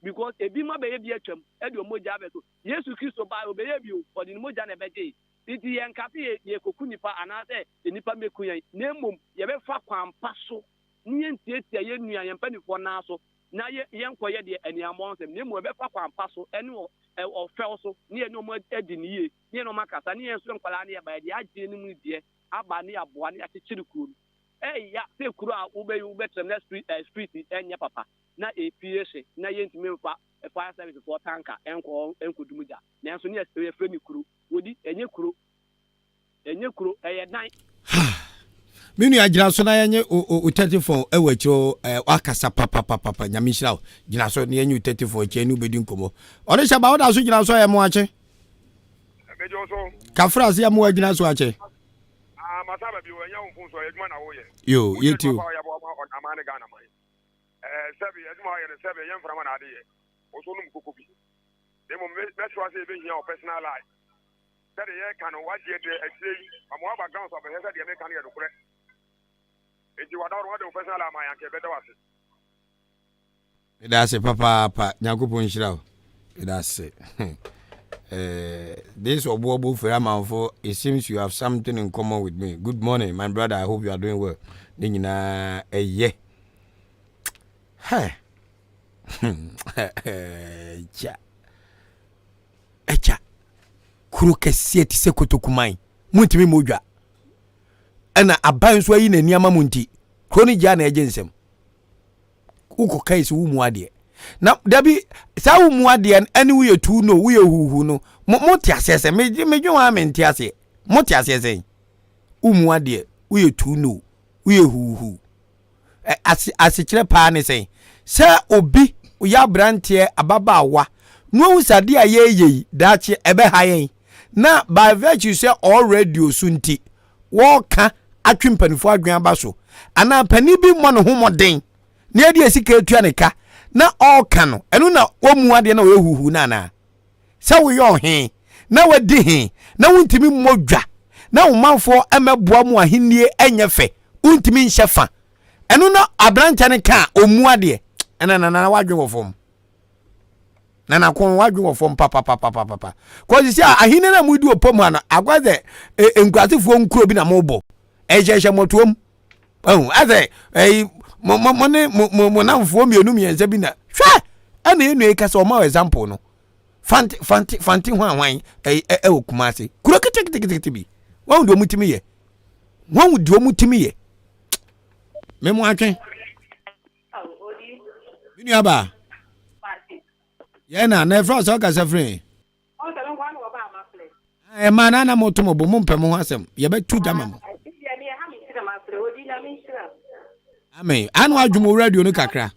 because ebi ma bɛyɛ bi atwam ɛde ɔmo mogya abɛto. Yesu Kristo baa ɔbɛyɛ bi o, ɔde ne mogya na ɛbɛgye. Nti yɛn kase yɛ yɛkɔku nipa anaasɛ nipa mɛku yɛn na mmom yɛbɛfa kwan pa so ne yɛn tietia yɛn nua yɛn mpanimfoɔ nan so na yɛ yɛnkɔyɛ deɛ aniammɔ nsɛm na mmom yɛbɛfa kwan pa so ɛne ɔfɛw so ne yɛne ɔmo adi ne yie ne yɛne ɔmo akasa ne yɛn nso nkwadaa ne yɛba yɛde agye ne mu deɛ aba ne aboa ne akyekyere kuro no. Ɛyà sɛ kuro a wobɛyi wobɛtɛm na street street ɛnyɛ papa na efie hye na yɛntumi nfa fire service foɔ tanker ɛnkɔ ɛnkɔdum gya nanso ne yɛfrɛ ne kuro wodi ɛnyɛ kuro, ɛnyɛ kuro, ɛyɛ dan. Me nua gyina so na yɛnyɛ o 34 ɛwɔ akyire ɛ wakasa papapapa. Nyame nhyira wo. Gyina so na yɛnyɛ o 34 akyire ne wobɛdi nkɔmmɔ. Ɔne hyɛ ba woda so gyina so ɛyɛ mo akye kafra ase yɛ mo agyina so akyɛ. Yo yɛti o. Sɛbi adwuma ɔyɛ no sɛbi ɛyɛ mframa na ade yɛ ɔso nom koko bi na mmom mɛsoa sɛ yɛbɛhia wɔ personal life sɛdeɛ yɛreka no wagye deɛ akyire yi ama waba ground so abɛhwɛ sɛ deɛ meka no yɛ nokorɛ nti wada no wade wo personal life ma yɛanka yɛbɛda wo ase. Meda ase papaapa. Nyankopɔn nhyira wo. Meda ase. This Obuobo Firamanfo, it seems you have something in common with me. Good morning, my brother. I hope you are doing well. Ne nyinaa ɛyɛ. Hɛ. Ɛgya. Ɛgya. Kuro kɛseɛ te sɛ Kotokuman. Muntumi mmɔ dwa. Ɛna aban nso ayi n'ani ama mu nti. Kuro no gya na ɛgye nsɛm. Wokɔ kae sɛ wo mu adeɛ na dabi saa wo mu adeɛ no ɛne woyɛ tu no woyɛ huhu no mo mo te aseɛ sɛ medwe wɔn a mente aseɛ mo te aseɛ sɛn wo mu adeɛ woyɛ tu no woyɛ huhu ɛ ase asekyerɛ paa ne sɛn sɛ obi yɛ aberanteɛ ababaawa na ohu sɛ adeɛ a yɛreyɛ yi daakye ɛbɛha yɛn na by virtue sɛ ɔwɔ radio so nti wɔreka atwe mpanimfoɔ adwene aba so anaa panin bi mmɔ ne ho mmɔden na yɛde sika atua ne ka na ɔreka no ɛno na wɔmu adeɛ na ɔyɛ huhu no anaa sɛ woyɛ ɔhe na wadi he na wontumi mmɔ dwa. na wo manfoɔ mmɛboa mo ahennie ɛnyɛ fɛ, wontumi nhyɛ fa. Ɛno na aberanteɛ no ka a ɔmmu adeɛ. Ɛna nana wadwen wɔ fam. Nana ko wadwen wɔ fam papapapapapa. Kɔsi sɛ ahennie no a modi wɔ pam ha no, akwa sɛ e, nkurasefoɔ nkuro bi na mobɔ. Ɛhyɛhyɛ mmɔtoam. Ɛhu asɛ ɛyi mo mo mo ne mo mo mo namfoɔ mmienu mmiɛnsa bi na hwɛ ɛna yɛn nua yi kasa ɔma example no. Fante fante fante hwan hwan ɛyi ɛwɔ Kumasi kuro ketekete bi wɔn deɛ wɔn tumi yɛ wɔn deɛ wɔn tumi yɛ mɛmu atwe me nua baa yɛn na na ɛfra sɛ ɔkasa firi ɛmaa na na mo to mo bo mo mpɛ mo ho asɛm yɛbɛtu gya ma mo amen ano adwuma owura radio no kakra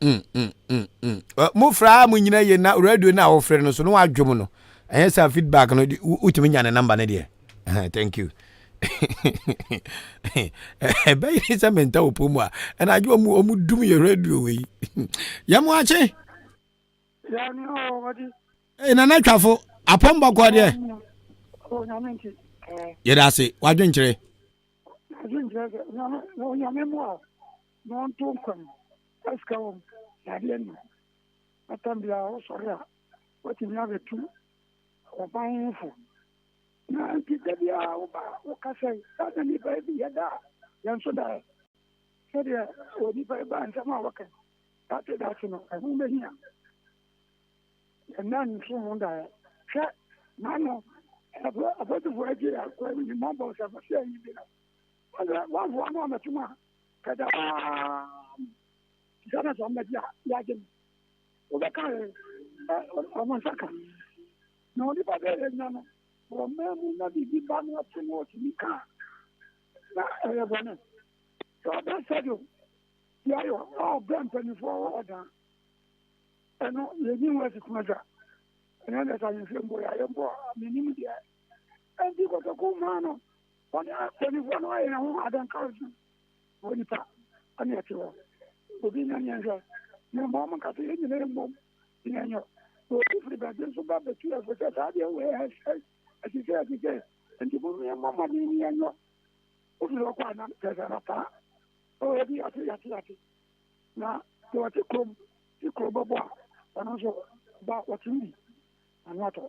Mm, mm, mm, mm. Mo fra mo nyina yie na radio no a wofrɛ no so no wadwom no. Ɛnyɛ sɛ feedback no wotumi nya ne number no deɛ. Thank you. Ɛbɛyɛ sɛ menta wɔ pɔ mu a ɛna adwo ɔmu ɔmu dum yɛ radio wei. Yɛ mo akye. Ee nana twafo apɔm bɔkɔ deɛ. Yɛda ase wadwenkyerɛ. Adwenkyerɛ sɛ onyame mmoa wo na ɔnto nkwa mu na sika wɔ mu na adeɛ nni hɔ na tam biara wosɔre a woatumi abɛtu ɔban ho fo na nti da biara woba wokasa yi saa na nnipa bi yɛda a yɛn nso daeɛ sɛdeɛ onipa yi ba nsɛm a wɔka daakye daakye no ɛho bɛhia yɛnna nso ho daeɛ hwɛ n'ano apolisifoɔ agye akɔ yi mmɔbɔ sɛ fɔsɛ yi bi no wɔsɛ wɔmfoa no amɛtom a kɛdaa sika no sɛ ɔmmɛgye a yɛagye no wobɛka ɔmo nsa ka na onipa bɛyɛ nya no ɔma mu na biribi ba no ɔte no ɔtumi ka na ɛyɛ bɔne sɛ ɔbɛ sɛdeɛ yɛayɔ ɔbrɛ mpanimfoɔ wɔ ɔdan ɛno yɛnyi ho asi kuma dwa ɛnyɛ dɛ sɛ ahemfie mpo yɛayɛ mpo a menim deɛ ɛnti kɔtɔko maa no ɔne mpanimfoɔ no ayɛ ho adanka so wɔ nipa ɛne ɛte hɔ obi nya neɛ nhwɛ na mmɔ ɔmo nkasa yɛn nyinaa mmom ne yɛnyɔ na obi firi baabi nso ba bɛtu ɛfo sɛ saa deɛ wei ɛsɛ ɛte sɛ ɛte sɛ nti mo yɛmmɔ mmɔden ne yɛnyɔ wofiri hɔ kɔ ana kyerɛ sɛ anapa obi yate yate yate Na deɛ ɔte kurom te kuro bɛbɔ a, ɔno nso ba ɔtumi bi ano atɔ.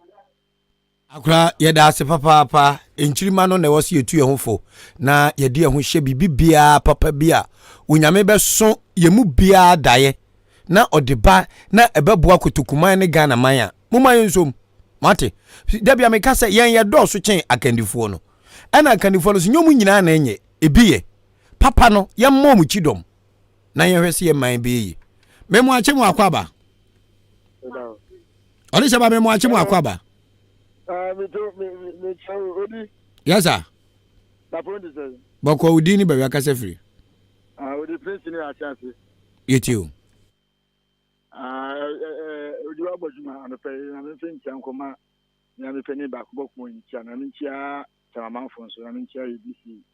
Akora yɛda ase papaapa. Nkyirimma no na ɛwɔ sɛ yɛtu yɛn ho fo na yɛde yɛn ho hyɛ biribi biara papa bi a Onyame bɛso yɛn mu biara daeɛ na ɔde ba na ɛbɛboa Kotokuman ne Ghana man a, momma yɛnsom. Moate? Da bia meka sɛ yɛn yɛdɔɔso kyɛn akandifoɔ no. Ɛna akandifoɔ no nso nyɛ wɔn nyinaa na ɛnyɛ. Ebi yɛ. Papa no, yɛmmɔ wɔn kyidɔm. na yɛhwɛ sɛ yɛ man bɛyɛ yie. Memo akye mo akɔ aba. Ɔde hyɛ ba memo akye mo akɔ aba. Yes sir. Bɔkɔ wo din ne baabi akasa firi. Yɛtie o. Odi wabɔ adwuma anɔpɛ yi na memfe nkyia nkɔma nea mepɛ ne baako bɔ kɔn nkyia na menkyia tamamanfo nso na menkyia ABC.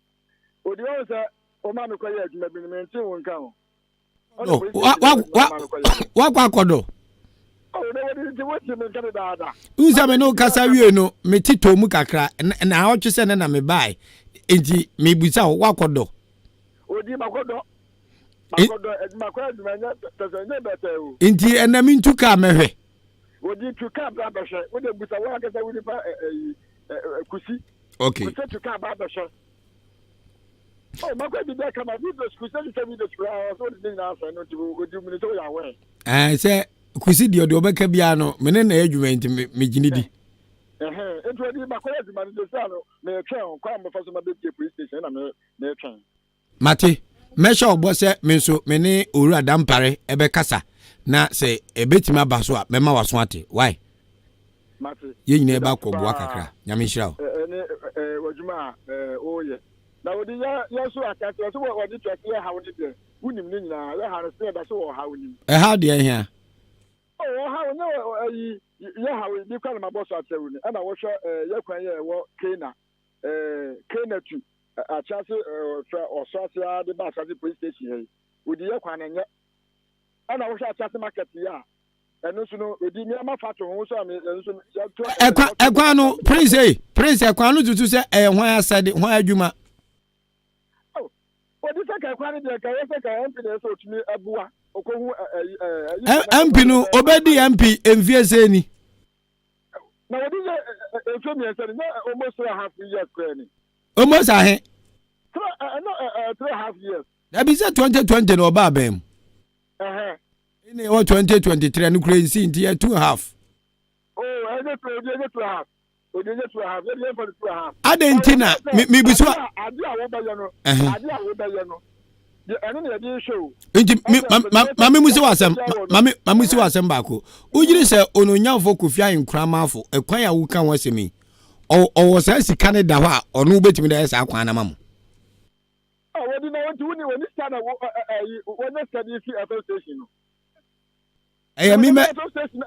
Odi wɔn sɛ Wɔmaa me kɔyɛɛ adwuma bi no, mentee wo nka o. Wakɔ akɔdɔ. N sɛ me ne wo kasa wie no, mete tɔɔ mu kakra, na awɔtwe sɛ ne na mebae. Nti mebusa wo, wakɔdɔ. Odi makɔdɔ. Makɔdɔ, adwuma kɔ adwuma nyɛ pɛsɛ nyɛ bɛtɛ o. Nti ɛnɛ mentu kaa mɛhwɛ. Odi tu kaa bra bɛhwɛ. Wode busa wo ankasa wo nipa ɛyi kusi. Okay. Kusi tu kaa ba bɛhwɛ. Oh, makɔ bi bɛ kama videos kusi ɛdi sɛ videos koraa ɔsɛ ɔde ne nyinaa sɛn no nti odi mu ne sɛ ɔyɛ awɛ. Ɛɛ sɛ kusi deɛ ɔde ɔbɛka biara no me ne na yɛ adwuma nti me gyina di. Ɛhɛn nti ɔde makɔ yɛ adwuma no de sɛ ano mɛtwɛn o kwan mɛfa so ma bɛ bie police station na mɛ mɛtwɛn. Mate mɛhyɛ ɔbɔ sɛ me nso me ne owura Dampare ɛbɛkasa na sɛ ɛbɛtumi aba so a mɛma waso ate why. Mate. Yɛn nyinaa ɛba kɔ boa kakra. Nyame nhyira wo. Ɛne w'adwuma a woyɛ. Na wɔde yɛ yɛn so aka sɛ wɔsɛ wɔde tua sɛ yɛ haw ne deɛ wonim ne nyinaa yɛ haw no sɛ yɛda so wɔ ɔhaw nim. Ɛhaw deɛ hia. Ɔhaw Ɔnyɛ ayi yɛ haw bi kora na mabɔ so akyerɛ wo ni. Ɛna wohwɛ yɛ kwan yɛ ɛwɔ Kena, Kena tu Akyase fɛ ɔsɔ ase ara de ba Akyase police station ha yi. Odi yɛ kwan no nyɛ. Ɛna wohwɛ Akyase market yi a, ɛno nso no odi nneɛma fa to ho nso a ɛno nso yɛto. Ɛkwan ɛkwan no Prince ei Prince ɛkwan no tutu sɛ ɛyɛ hwan asɛde hwan adwuma. Oh, odi sɛ ka ɛkwan no deɛ ka ɛyɛ sɛ ka MP na ɛsɛ otumi ɛboa okohu ɛyi ɛyi. MP no obedi MP mfie sɛ ni. Na wɔde yɛ mfe mmiɛnsa ni, na almost 3½ years koraa ni. Almost ahe? Three, ɛno 3½ years. Dabi sɛ 2020 na ɔbaa bɛn mu. Ɛna ɛwɔ 2023 no kura nsi nti yɛ 2½. Oh, ɛnyɛ two, ɛnyɛ 2½. Odi ɛnyɛ 2½. Yɛ deɛ ɛnfa no 2½. Adɛn nti na mi bi so a. Ade a wɔbɛyɛ no, ade a wɔbɛyɛ no. Nti maame mu si w'asɛm maame maame si w'asɛm baako wogyiri sɛ ononyamfo Kofi Ahenkura Amanfo ɛkwan a woka ho asɛm yi ɔwɔ saa sika ne da hɔ a ɔno wobɛtumi de ayɛ saa kwan no ama mo. Wɔde na wɔnti woni wɔni sika na wɔnyɛ sika de fi FM station no. Ɛyɛ mi mɛ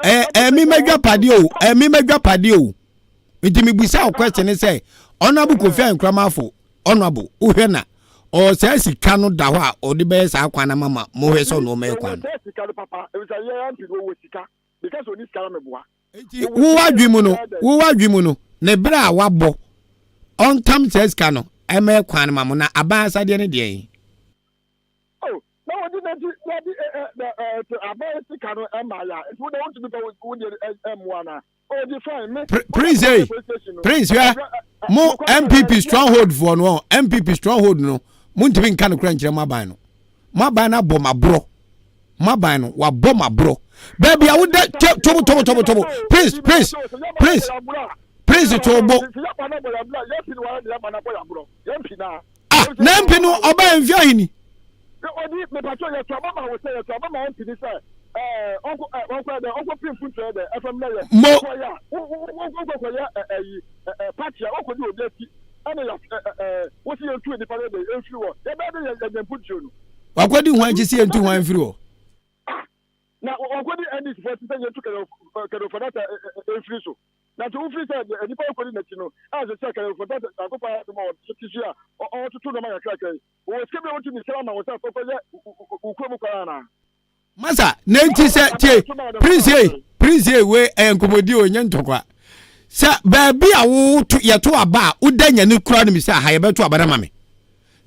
ɛyɛ mi mɛ dwapadeɛ o ɛyɛ mi mɛ dwapadeɛ o nti mi busa o question sɛ Honourable Kofi Ahenkura Marfo Honourable wohwɛ na ɔwɔ saa sika no da hɔ a ɔde bɛyɛ saa kwan no ama ma mohwɛ sɛ ɔno ɔmɛyɛ kwan no. Nti wo wadwi mu no wo wadwi mu no ne bere a wabɔ ɔntam saa sika no ɛmɛyɛ kwan no ma mo na aban asadeɛ no deɛn. Oh, na wɔde n'akyi wɔde ɛ ɛ ɛ ɛ aban sika no ɛma ya nti wo de wontumi fɛ wo deɛ ɛmmoa na ɔdi fine me. Prince ei Prince hwɛ mo NPP stronghold foɔ no NPP stronghold no mo ntumi nka no kora nkyerɛ mo aban no mo aban no abɔ mo aborɔ mo aban no wabɔ mo aborɔ baabi a woda tobo tobo tobo tobo Prince Prince Prince Prince tobo. Ah, na MP no ɔbaa mfe ahe ni? Odi mepatwa yɛ to aba ma wo sɛ yɛ to aba ma MP ni sɛ ɛɛ ɔnkɔ ɛ ɔnkɔ ɛdɛ ɔnkɔ pin mpuntu ɛdɛ ɛfɛm na yɛ mo kɔ yɛ wo wo wo wo kɔ yɛ ɛ ɛyi ɛ ɛ party a ɔkɔ di obi akyi ɛna yɛ ɛ ɛ ɛ wosi yɛn tu nipa no ɛdɛ ɛnfiri hɔ yɛ bɛyɛ de yɛ yɛ mpuntuo no. Wakɔdi hwan akyi sɛ yɛntu hwan mfiri hɔ? Ah, na ɔkɔdi NDC foɔ akyi sɛ yɛntu Ken Ofori-Atta mfiri so. Na nti wofiri sɛ deɛ nnipa rekɔdi n'akyi no, a ɛsɛ sɛ Ken Ofori-Atta Nyankopɔn ayɛ adom a ɔde so te so yi a ɔretoto nneɛma kakrakra yi, wɔwɔ sika bi a wɔtumi srɛ ama wo sɛ kɔkɔyɛ wo kurom kwan anaa? Masa, na nti sɛ tie Prince ei, Prince ei, wei ɛyɛ nkɔmmɔdi o, ɛnyɛ ntɔkwa. Sɛ baabi a woto yɛto aba a woda nyane kura no mi sɛ aha yɛbɛto aba no ama me.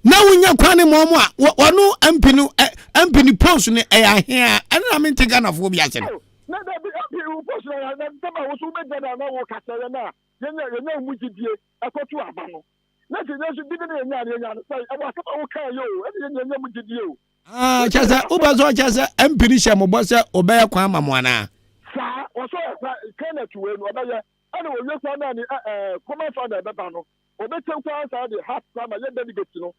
Na wonya kwan ne mɔm a wɔno MP no MP ne post no ɛyɛ ahea ɛno na mente Ghanafoɔ bi ase no. Na dabi MP wo post no na nsɛm a wo so wobɛgyina da na wo kasa yɛ no a yɛnya yɛnya wo mu gyidie ɛkɔto aba no na sɛ yɛn nso gyidi no yɛnya no yɛnya no sɛ ɛwɔ asɛm a wokaa yɛ o ɛne yɛnya yɛnya mu gyidie o. Ah, kyɛ sɛ wobɛ sɛ ɔkyɛ sɛ MP no hyɛ mo bɔ sɛ ɔbɛyɛ kwan ama mo anaa? Saa, wɔsɔ ɛkwa Kenneth wei no ɔbɛyɛ ɛna wɔwie kwan no a ne ɛɛ common fund a ɛbɛba no Wɔbɛkyɛm koraa saa de heart koraa ma yɛ delegate no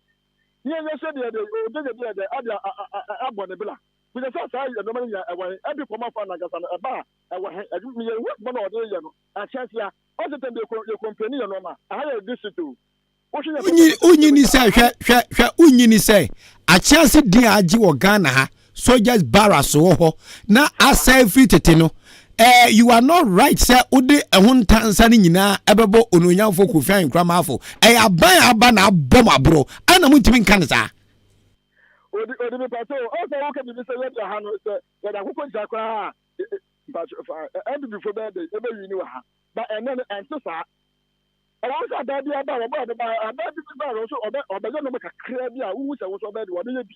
ne yɛnyɛ sɛ deɛ deɛ ɔgyegye deɛ deɛ ade abɔ ne bla because sɛ saa nneɛma no nyinaa ɛwɔ he ɛbi kɔma fa nankasa no ɛba a ɛwɔ he ɛdwuma yɛ hu adwuma na ɔde yɛ no ahyɛnse a ɔsɛ tɛm de yɛ kɔmpleni yɛ nneɛma aha yɛ district o. Wonyi ni sɛ hwɛ hwɛ hwɛ wonyi ni sɛ akyɛnse din a agye wɔ Ghana ha soldiers barracks wɔ hɔ na asɛe firi tete no eh, you are not right sɛ wode ɛho ntansa no nyinaa ɛbɛbɔ onuonyamfoɔ Kofi Ahenkura Marfo ɛyɛ aban a aba na abɔ mo aborɔ ɛna montumi nka no saa. Odi odi mi pato o ɔsɛ woka biribi sɛ yɛde ha no sɛ yɛde akokɔ gyina koraa mpato fa NPP fo bɛyɛ dɛ ɛbɛyi ni wɔ ha ba ɛnɛ no ɛnte saa ɛwɔ sɛ adaa bi aba wɔbɔ ɛbɛba adaa bi ba no nso ɔbɛ ɔbɛyɛ nneɛma kakra bi a wohu sɛ wo nso ɔbɛyɛ de wɔbɛyɛ bi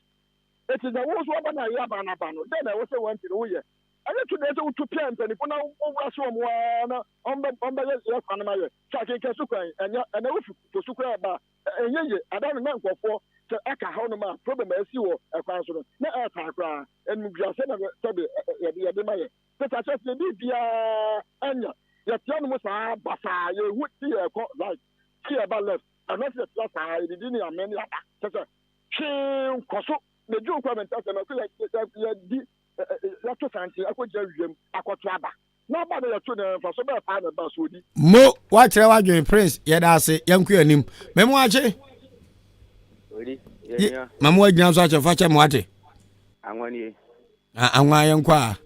Enti sɛ wo nso waba na ayɛ aba no aba no, dɛn na ɛwɔ sɛ woanti no woyɛ? Ɛnyɛ to deɛ sɛ wotu pia mpanyinfo na wowura so wɔn ara na wɔbɛyɛ yɛ kwan no ma yɛ. Hwɛ akenkan so kwan, ɛnyɛ ɛnɛ wofi po so koraa ba a, ɛnyɛ yie. Ada no na nkurɔfoɔ sɛ ɛka hɔnom a problem a ɛsi wɔ ɛkwan so no na ɛtaa koraa. Animguaseɛ na sɛbe yɛde yɛde ma yɛ. Tete ahyɛaseɛ yɛ biribiara ɛnyɛ. Yɛtea no mu saa basaa, yɛhu ti yɛkɔ right, ti yɛba left, ɛno sɛ yɛtea saa yɛdidi ne yɛamene ne yɛaba. Kyɛ sɛ Hwee nkɔ so. Medwo wo koraa mente asɛm. Ɛkɔ yɛdi yɛto santen akɔgyina wiem akɔto aba. Na aba no yɛto no mfaso bɛɛ paa na ɛba so odi. Mo wakyerɛ w'adwene Prince yɛda ase yɛnkɔ yɛn anim. Memo akye. Odi yɛ nua. Mamo agyina so akyɛ fa kyɛ mo ate. Anwa nie. Anwa yɛnkɔ a.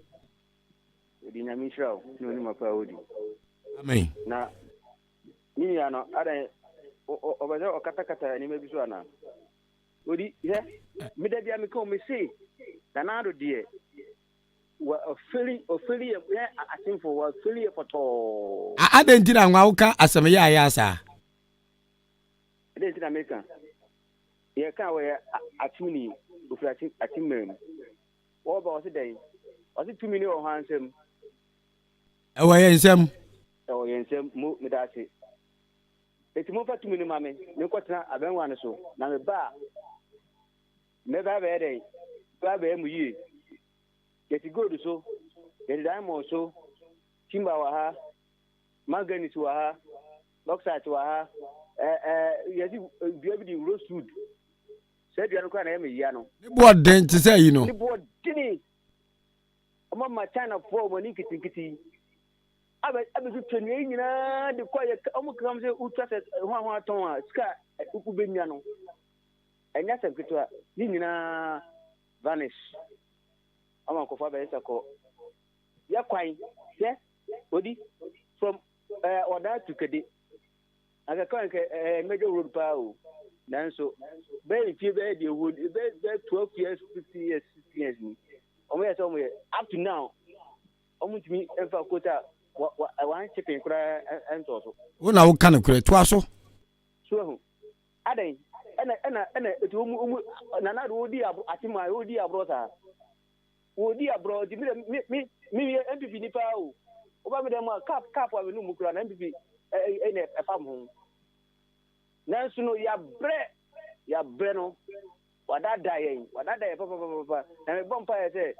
Odi. Nyame nhyira wo ne onima pa a wodi. Amen. Na me nua no, adan ɔbɛ sɛ ɔkatakata nneɛma bi so anaa? Odi hwɛ, me da bia meka o me se Nana Addo deɛ wa ɔfeli ɔfeli yɛ yɛ asemfo wa feli yɛ pɔtɔɔ. A adɛn nti na nwa woka asɛm yɛ ayɛ saa? Adɛn nti na meka? Yɛ ka wɔyɛ akyemni, ofiri akye akyemmaa mu. Wɔba ɔse dɛn? Ɔse tumi ne wɔ hwan nsam? Ɛwɔ yɛn nsam. Ɛwɔ yɛn nsam, mo meda ase. Enti momfa tumi no mma me, menkɔtena abangua no so, na meba a, mɛba abɛyɛ dɛn? Mɛba abɛyɛ mo yie. Yɛte gold so, yɛte diamond so, timber wɔ ha, manganese wɔ ha, bauxite wɔ ha, ɛɛ ɛɛ yɛsi dua bi de rosewood. Saa dua no koraa na ɛyɛ me yea no. Ne boɔ den te sɛ ayi no. Ne boɔ dene. Wɔama Chinafoɔ wɔn ani nketenkete yi. Abɛ abɛtwitwa nnua yi nyinaa de kɔ yɛ wɔn keka sɛ wotwa sɛ ho a ho atɔn a sika a wobɛnya no ɛnyɛ asɛm ketewa ne nyinaa vanish ama nkurɔfoɔ abɛyɛ sɛ kɔ yɛ kwan hwɛ odi from ɛɛ ɔdaa to kede anka kwan kɛ ɛɛ major road paa o nanso bɛyɛ mfie bɛyɛ deɛ ɛwɔ bɛyɛ bɛyɛ 12 years 15 years 16 years ni wɔn yɛ sɛ wɔn yɛ up to now. Wɔn ntumi nfa kota wa wa one chicken koraa ntɔɔ so. Wo na woka nokorɛ, toa so. So wahu? Adɛn? Ɛna ɛna ɛna eti wɔn wɔn Nana Addo wɔdi abro atem a wɔdi aborɔ saa. Wɔdi aborɔ nti mi dɛ mi mi mi yɛ NPP ni paa o. Woba mi dɛ mu a cap cap a mi num mu koraa na NPP ɛna ɛfam ho. Nanso no yɛabrɛ yɛabrɛ no. Wadaadaa yɛn, wadaadaa yɛn papapapapa. Na mebɔ mpaeɛ sɛ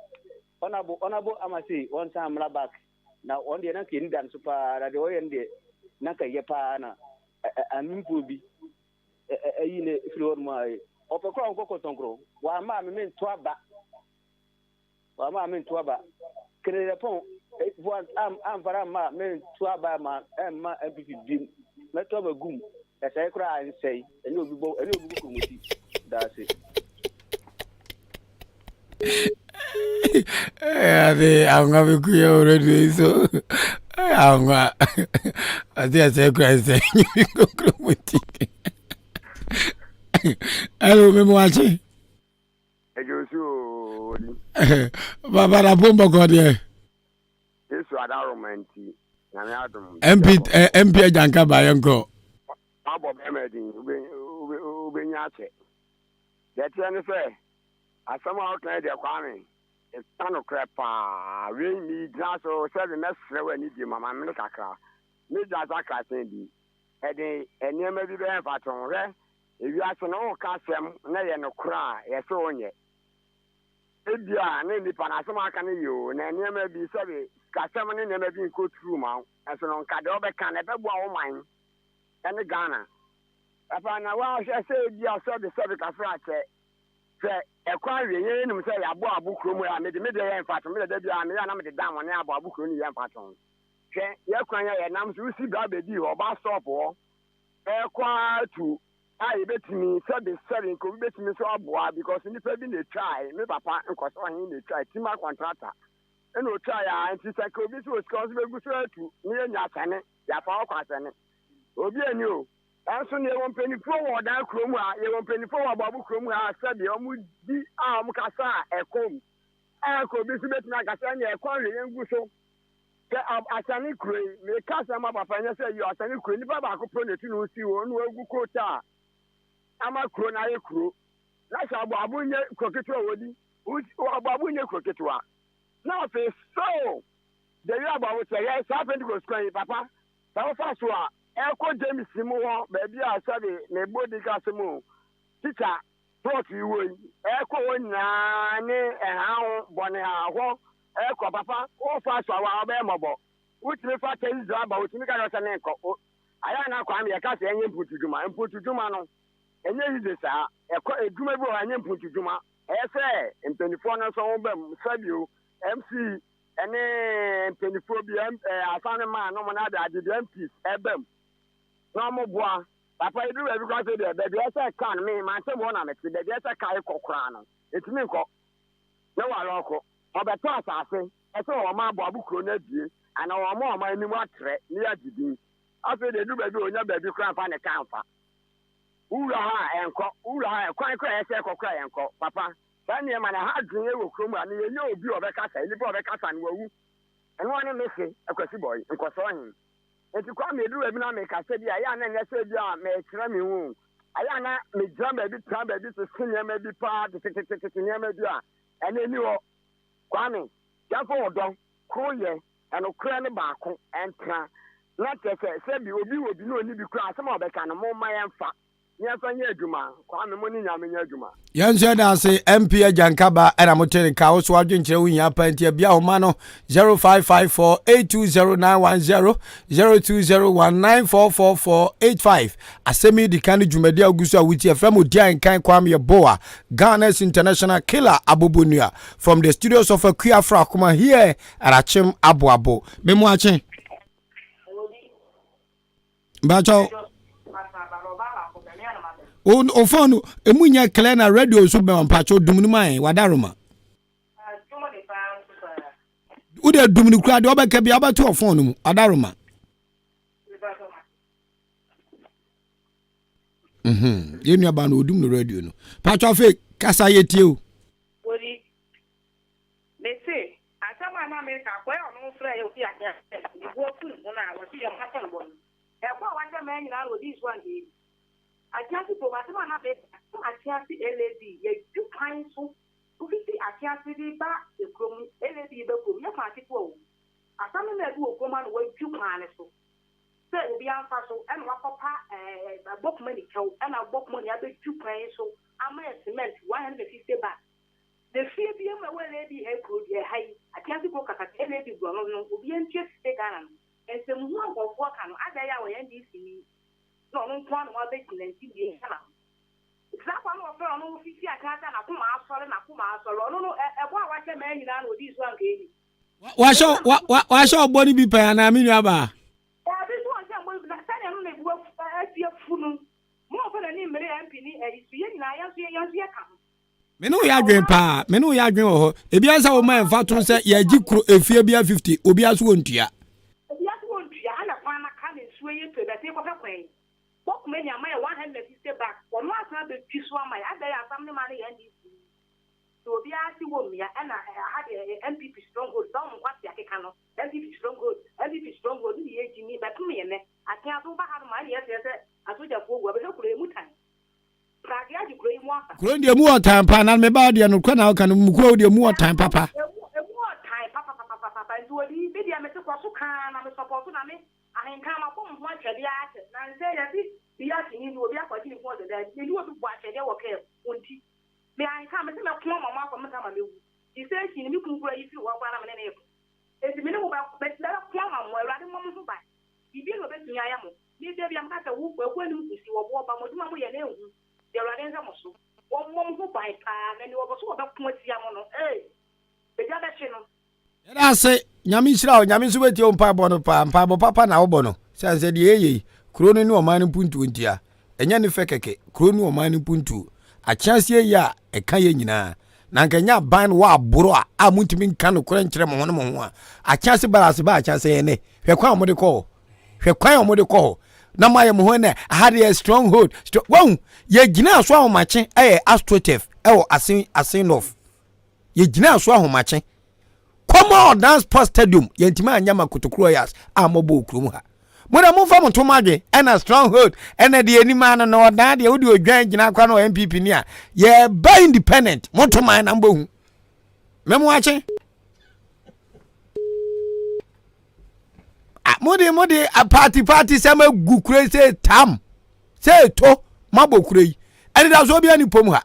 Honourable Honourable Amasi wɔnsan mmra back. Na wɔn deɛ na nka yɛni da no so paa, na deɛ ɔyɛ no deɛ na nka yɛ paa na amimpuo bi ayi ne firi hɔ nom a ɔpɛ koraa ɔnkɔ kɔntɔnkorɔ. Wamma a me mento aba. Wamma a mento aba. Kererɛpɔn fo amfara amma a mento aba ma ɛmma NPP biem. Mɛto aba gum. Ɛsɛe koraa a ɛnsɛe. Ɛne obi bɔ ɛne obi kɔ kɔmɔti. Daase. Ade anwa bi ku yɛ wɔ radio yi so. Anwa. Ɔde ɛsɛe koraa ɛnsɛe. Ɛne obi kɔ kɔmɔti. Hello, memo akye. Ɛgye osu oo di. Baba na pon bɔkɔ deɛ. Yesu adaroma nti, Nyame adom. MP eh, MP Agyanka ba yɛn kɔ. Wabɔ bɛrima din, wobɛnya akyɛ. Deɛ ɛteɛ ne sɛ, asɛm a woka yi deɛ Kwame, ɛka nokorɛ paa. Wei megyina so sɛ mɛsrɛ wo anidie ma ma mene kakra. Megyina so aka asɛm bi. Ɛde nneɛma bi bɛyɛ mfatoho. Hwɛ, Ewiase no woka asɛm na ɛyɛ nokorɛ a, yɛse wonyɛ. Ebia na nnipa no asɛm a aka no ye oo, na nneɛma bi, sɛbe sikasɛm ne nneɛma bi nkɔ turu ma wo. Nanso no nka deɛ wobɛka no ɛbɛboa wo man ne Ghana. Papa na woahwɛ sɛ ebia sɛbe sɛbe kafra kyɛ sɛ ɛkɔ awie yɛn yɛnim sɛ yɛabɔ abo kurom ha, mede me deɛ yɛ mfatoho, me deɛ da biara meyɛ a na mede dam ne abɔ abo kuro no yɛ mfatoho. Hwɛ yɛ kwan a yɛnam so, wosi bra bɛdii hɔ, bus stop hɔ, ɛkɔ ara tu a yɛbɛtumi sɛbe sɛbe nka obi bɛtumi nso aboa because nipa bi na ɛtwae me papa nkɔsɛ ɔhen na ɛtwae tima kɔntrata ɛna ɔtwae a nti sɛ nka obi nso wɔ sika nso bɛgu so atu ne yɛnya asɛne yɛafa hɔ kɔ asɛne obi ani o ɛnso ne yɛwɔ mpanimfoɔ wɔ ɔdan kurom ha yɛwɔ mpanimfoɔ wɔ aboabo kurom ha sɛdeɛ wɔn di a wɔn kasa a ɛkɔm a nka obi nso bɛtumi akasa ɛne ɛkɔ ahwɛ yɛn gu so Sɛ Asane kuro yi, meka asɛm ma papa nyɛ sɛ yio, Asane kuro nipa baako pɛ na ɛtu ne ho si hɔ na wagu kota a ama kuro no ayɛ kuro. Na sɛ Aboabo nyɛ kuro ketewa wɔdi, Aboabo nyɛ kuro ketewa. Na afei so the way Aboabo sɛ yɛ saa Pentecost kwan yi papa, sɛ wofa so a ɛkɔ James mu hɔ baabi a sɛbe mebɔ di ka asɛm o, tikya plot yi wɔ yi, ɛkɔ hɔ nyinaa ne ɛha ho bɔne ha hɔ Ɛkɔ papa wo fa so a wa ɔbɛyɛ mɔbɔ wo tumi fa taxi driver wo tumi ka kyerɛ sɛ menkɔ o ayɛ a na Kwame yɛ ka sɛ ɛnyɛ mpuntu dwuma mpuntu dwuma no ɛnyɛ yize saa ɛkɔ edwuma bi wɔ hɔ ɛnyɛ mpuntu dwuma ɛyɛ sɛ mpanyinfoɔ no nso ho ba mu sɛbio MC ɛne mpanyinfoɔ bi asan ne maa no mo na ade ade bi MPs ɛba mu na ɔmo boa papa edu baabi koraa sɛ deɛ baabi ɛsɛ kaa no me mantam hɔ na mete baabi ɛsɛ kaa ekɔ koraa no etumi nkɔ na walɔko. Ɔbɛtɔ asase. Ɛsɛ wɔma aboabo kuro no abue anaa wɔma ɔman anim atrɛ na yɛagye din. Afei deɛ ɛduru baabi a ɔnya baabi koraa mfa ne kaa mfa. Wo wura ha a, ɛnkɔ. Wo wura ha a, ɛkwan koraa a ɛsɛ ɛkɔ koraa ɛnkɔ. Papa, saa nneɛma no ɛha adwene wɔ kurom ha na yɛnnya obi a ɔbɛkasa. Nnipa a ɔbɛkasa no wawu. Ɛno ara ne mese, Akwasi Bɔe, nkɔsɔɔ he. Enti Kwame, ɛduru baabi na mekasa bi a, ɛyɛ a na ɛnyɛ sɛ bi a merekyerɛ me ho o. Ɛyɛ a na megyina baabi tena baabi sese nneɛma bi paa, tetetetete nneɛma bi a ɛno ɛnni hɔ. Kwame, yɛmfa ɔdɔ, koroyɛ, ɛnokorɛ ne baako ntena. Na kyerɛ sɛ, sɛbi obi wɔ bi na ɔnni bi koraa a, asɛm a ɔbɛka no, momma yɛmfa na yɛmfa nyɛ adwuma. Kwame, mo ne Nyame nyɛ adwuma. Yɛn nso yɛda ase MP Agyankaba ɛna mo te nka wo so adwenkyerɛ wo hia paa nti abia homa no 0554 820910 0201944485 asɛm yi di kan ne dwumadi a wogu so a wotie ɛfrɛ mo di nkan Kwame Yeboah Ghana's international killer abobonua from the studios of Akua Afrakoma here at Akyem Aboabo me mo akye Mpakyɛw. O o phone no emu nyɛ clear na radio nso bɛn mpakyɛw dum no ma yɛn wadaroma. Wo de dum no kura deɛ ɔbɛka bi abɛto wɔ phone no mu wadaroma. Mhm. Yɛn nua ba no odum no radio no. Mpakyɛw afei kasa yɛ tie o. Mese, asɛm a na meka, akoa a ɔno frɛɛ yɛ ofi ase sɛ ne bo afu ne ho no a wɔse yɛn mma sɛn bɔ no. Ɛkɔ a wahyɛ mmaa nyinaa na odii so anka ebi. Atease kurom, asɛm a na meka, sɛ Atease LAB yɛdwu kwan so, wofiti Atease de ba kurom, LAB ba kurom, nyɛ kwan ketewa o. Asɛm no na adu wɔ kurom ha na wadwu kwan no so sɛ obiara mfa so, ɛna wakɔpa ɛɛ Bɔkumani kyɛw, ɛna Bɔkumani abɛdwu kwan yi so ama yɛ cement 150 bags. Na fie biara mu a ɛwɔ LAB ha kuro deɛ ɛha yi, Atease kuro kakaka, LAB borɔno no, obiara ntua sika Ghana no. Nsɛmhunu a nkurɔfoɔ ka no, adɛn a ɔyɛ NDC ni na ɔno nko ara na wabɛgyina nti deɛ ɛha na ho. Nti saa kwa no wɔfrɛ ɔno fiti Atease a n'akoma asɔre, n'akoma asɔre, ɔno no ɛ, ɛbɔ a wahyɛ mmaa nyinaa na ɔdii so anka ɛnni. Wahyɛ wa wahyɛ ɔbɔ no bi pɛn anaa me nua baa? Daabi so ɔnhyɛ mbɔ no bi na sɛdeɛ no na ebu afu asi afu no, mo mfa n'ani mmere MP ne ayi so, yɛn nyinaa yɛn nso yɛn nso yɛka ho. Me ne wo yɛ adwene paa me ne wo yɛ adwene wɔ hɔ ebi ansa wo ma ɛmfa to sɛ yɛgye kuro efie bia 50 obi aso wɔ ntua. Obi aso wɔ ntua ɛna kwan na ka ne nsuo yɛ tue bɛsɛ kɔhwɛ kwan yi bɔkuma ni ama yɛ 160 bags ɔno asan abɛtwi so ama yɛ adɛn yɛ asam ne ma ne yɛ NDC ni sɛ obi ase wɔ mmea ɛna aha deɛ NPP stronghold sɛ wɔn nkwasi akeka no NPP stronghold NPP stronghold ne yɛ gyimi bɛpem yɛ nɛ atea so woba ha no ma ɛne yɛsɛ sɛ asogyafoɔ gu abɛhwɛ kuro emu tan. Kuro no deɛ mu wɔ tan paa na me ba deɛ nokorɛ na woka no mu kuro deɛ mu wɔ tan papa. Emu wɔ tan papapapapapa nti odi me deɛ mese kɔ so kaa na me sɔpɔto na me ahenkan mabɔ mo ho atwɛdeɛ akyɛ na nsɛ yɛse bi akyini ne obi akɔgye ne phone sɛ daabi mene obi bɔ atwɛdeɛ wɔ kaa mu nti me ahenkan mese mɛko ama mo akɔ mesa ma mɛwu nti station me kunu koraa yi firi hɔ koraa na mene ne ko nti mene mo bɛko ama mo awurade mmɔ mo ho ban biribi na obɛtumi ayɛ mo. Me da bi a meka sɛ wo kwaku anim kusi wɔ boɔ ba mo adwuma mo yɛ no ɛnhu deɛ awurade nhwɛ mo so wɔ mmɔ mo ho ban paa na nea ɔpɛ so ɔbɛko atia mo no ee egya bɛhye no. Yɛda ase Nyame nhyira wo Nyame nso bɛtie wo mpaebɔ no paa mpaebɔ papa na wobɔ no sane sɛ deɛ yɛyɛ yi kuro no ne ɔman no mpuntuo ntia ɛnyɛ ne fɛ kɛkɛ kuro ne ɔman no mpuntuo akyeaseɛ yi a ɛka yɛ nyinaa na anka ɛnyɛ aban no wɔ aboro a a montumi nka nokorɛ nkyerɛ mo ho ne mo ho a akyease bara ase ba akyease yɛn nɛ hwɛ kwan a wɔde kɔ hɔ hwɛ kwan a wɔde kɔ hɔ na moayɛ mo ho ɛnɛ aha deɛ stronghold wahu yɛgyina so ahomakye ɛyɛ astroturf ɛwɔ asen asen north yɛgyina so ahomakye kɔma ɔdan sports stadium yɛntumi anyɛ ma kotokuro yas a mɔbɔ okurom ha mo dɛ momfa mo ntom adwe ɛna stronghold ɛna deɛ anim ano na ɔdan deɛ wode odwan gyina kwa no npp ni a yɛba independent mo ntoman na mbɔhu mɛmo akye Ah, mo de mo de ah, party party sɛ ma gu kuro yi sɛ tam sɛ eto mo abɔ kuro yi ɛnidasoɔ bi ani pom ha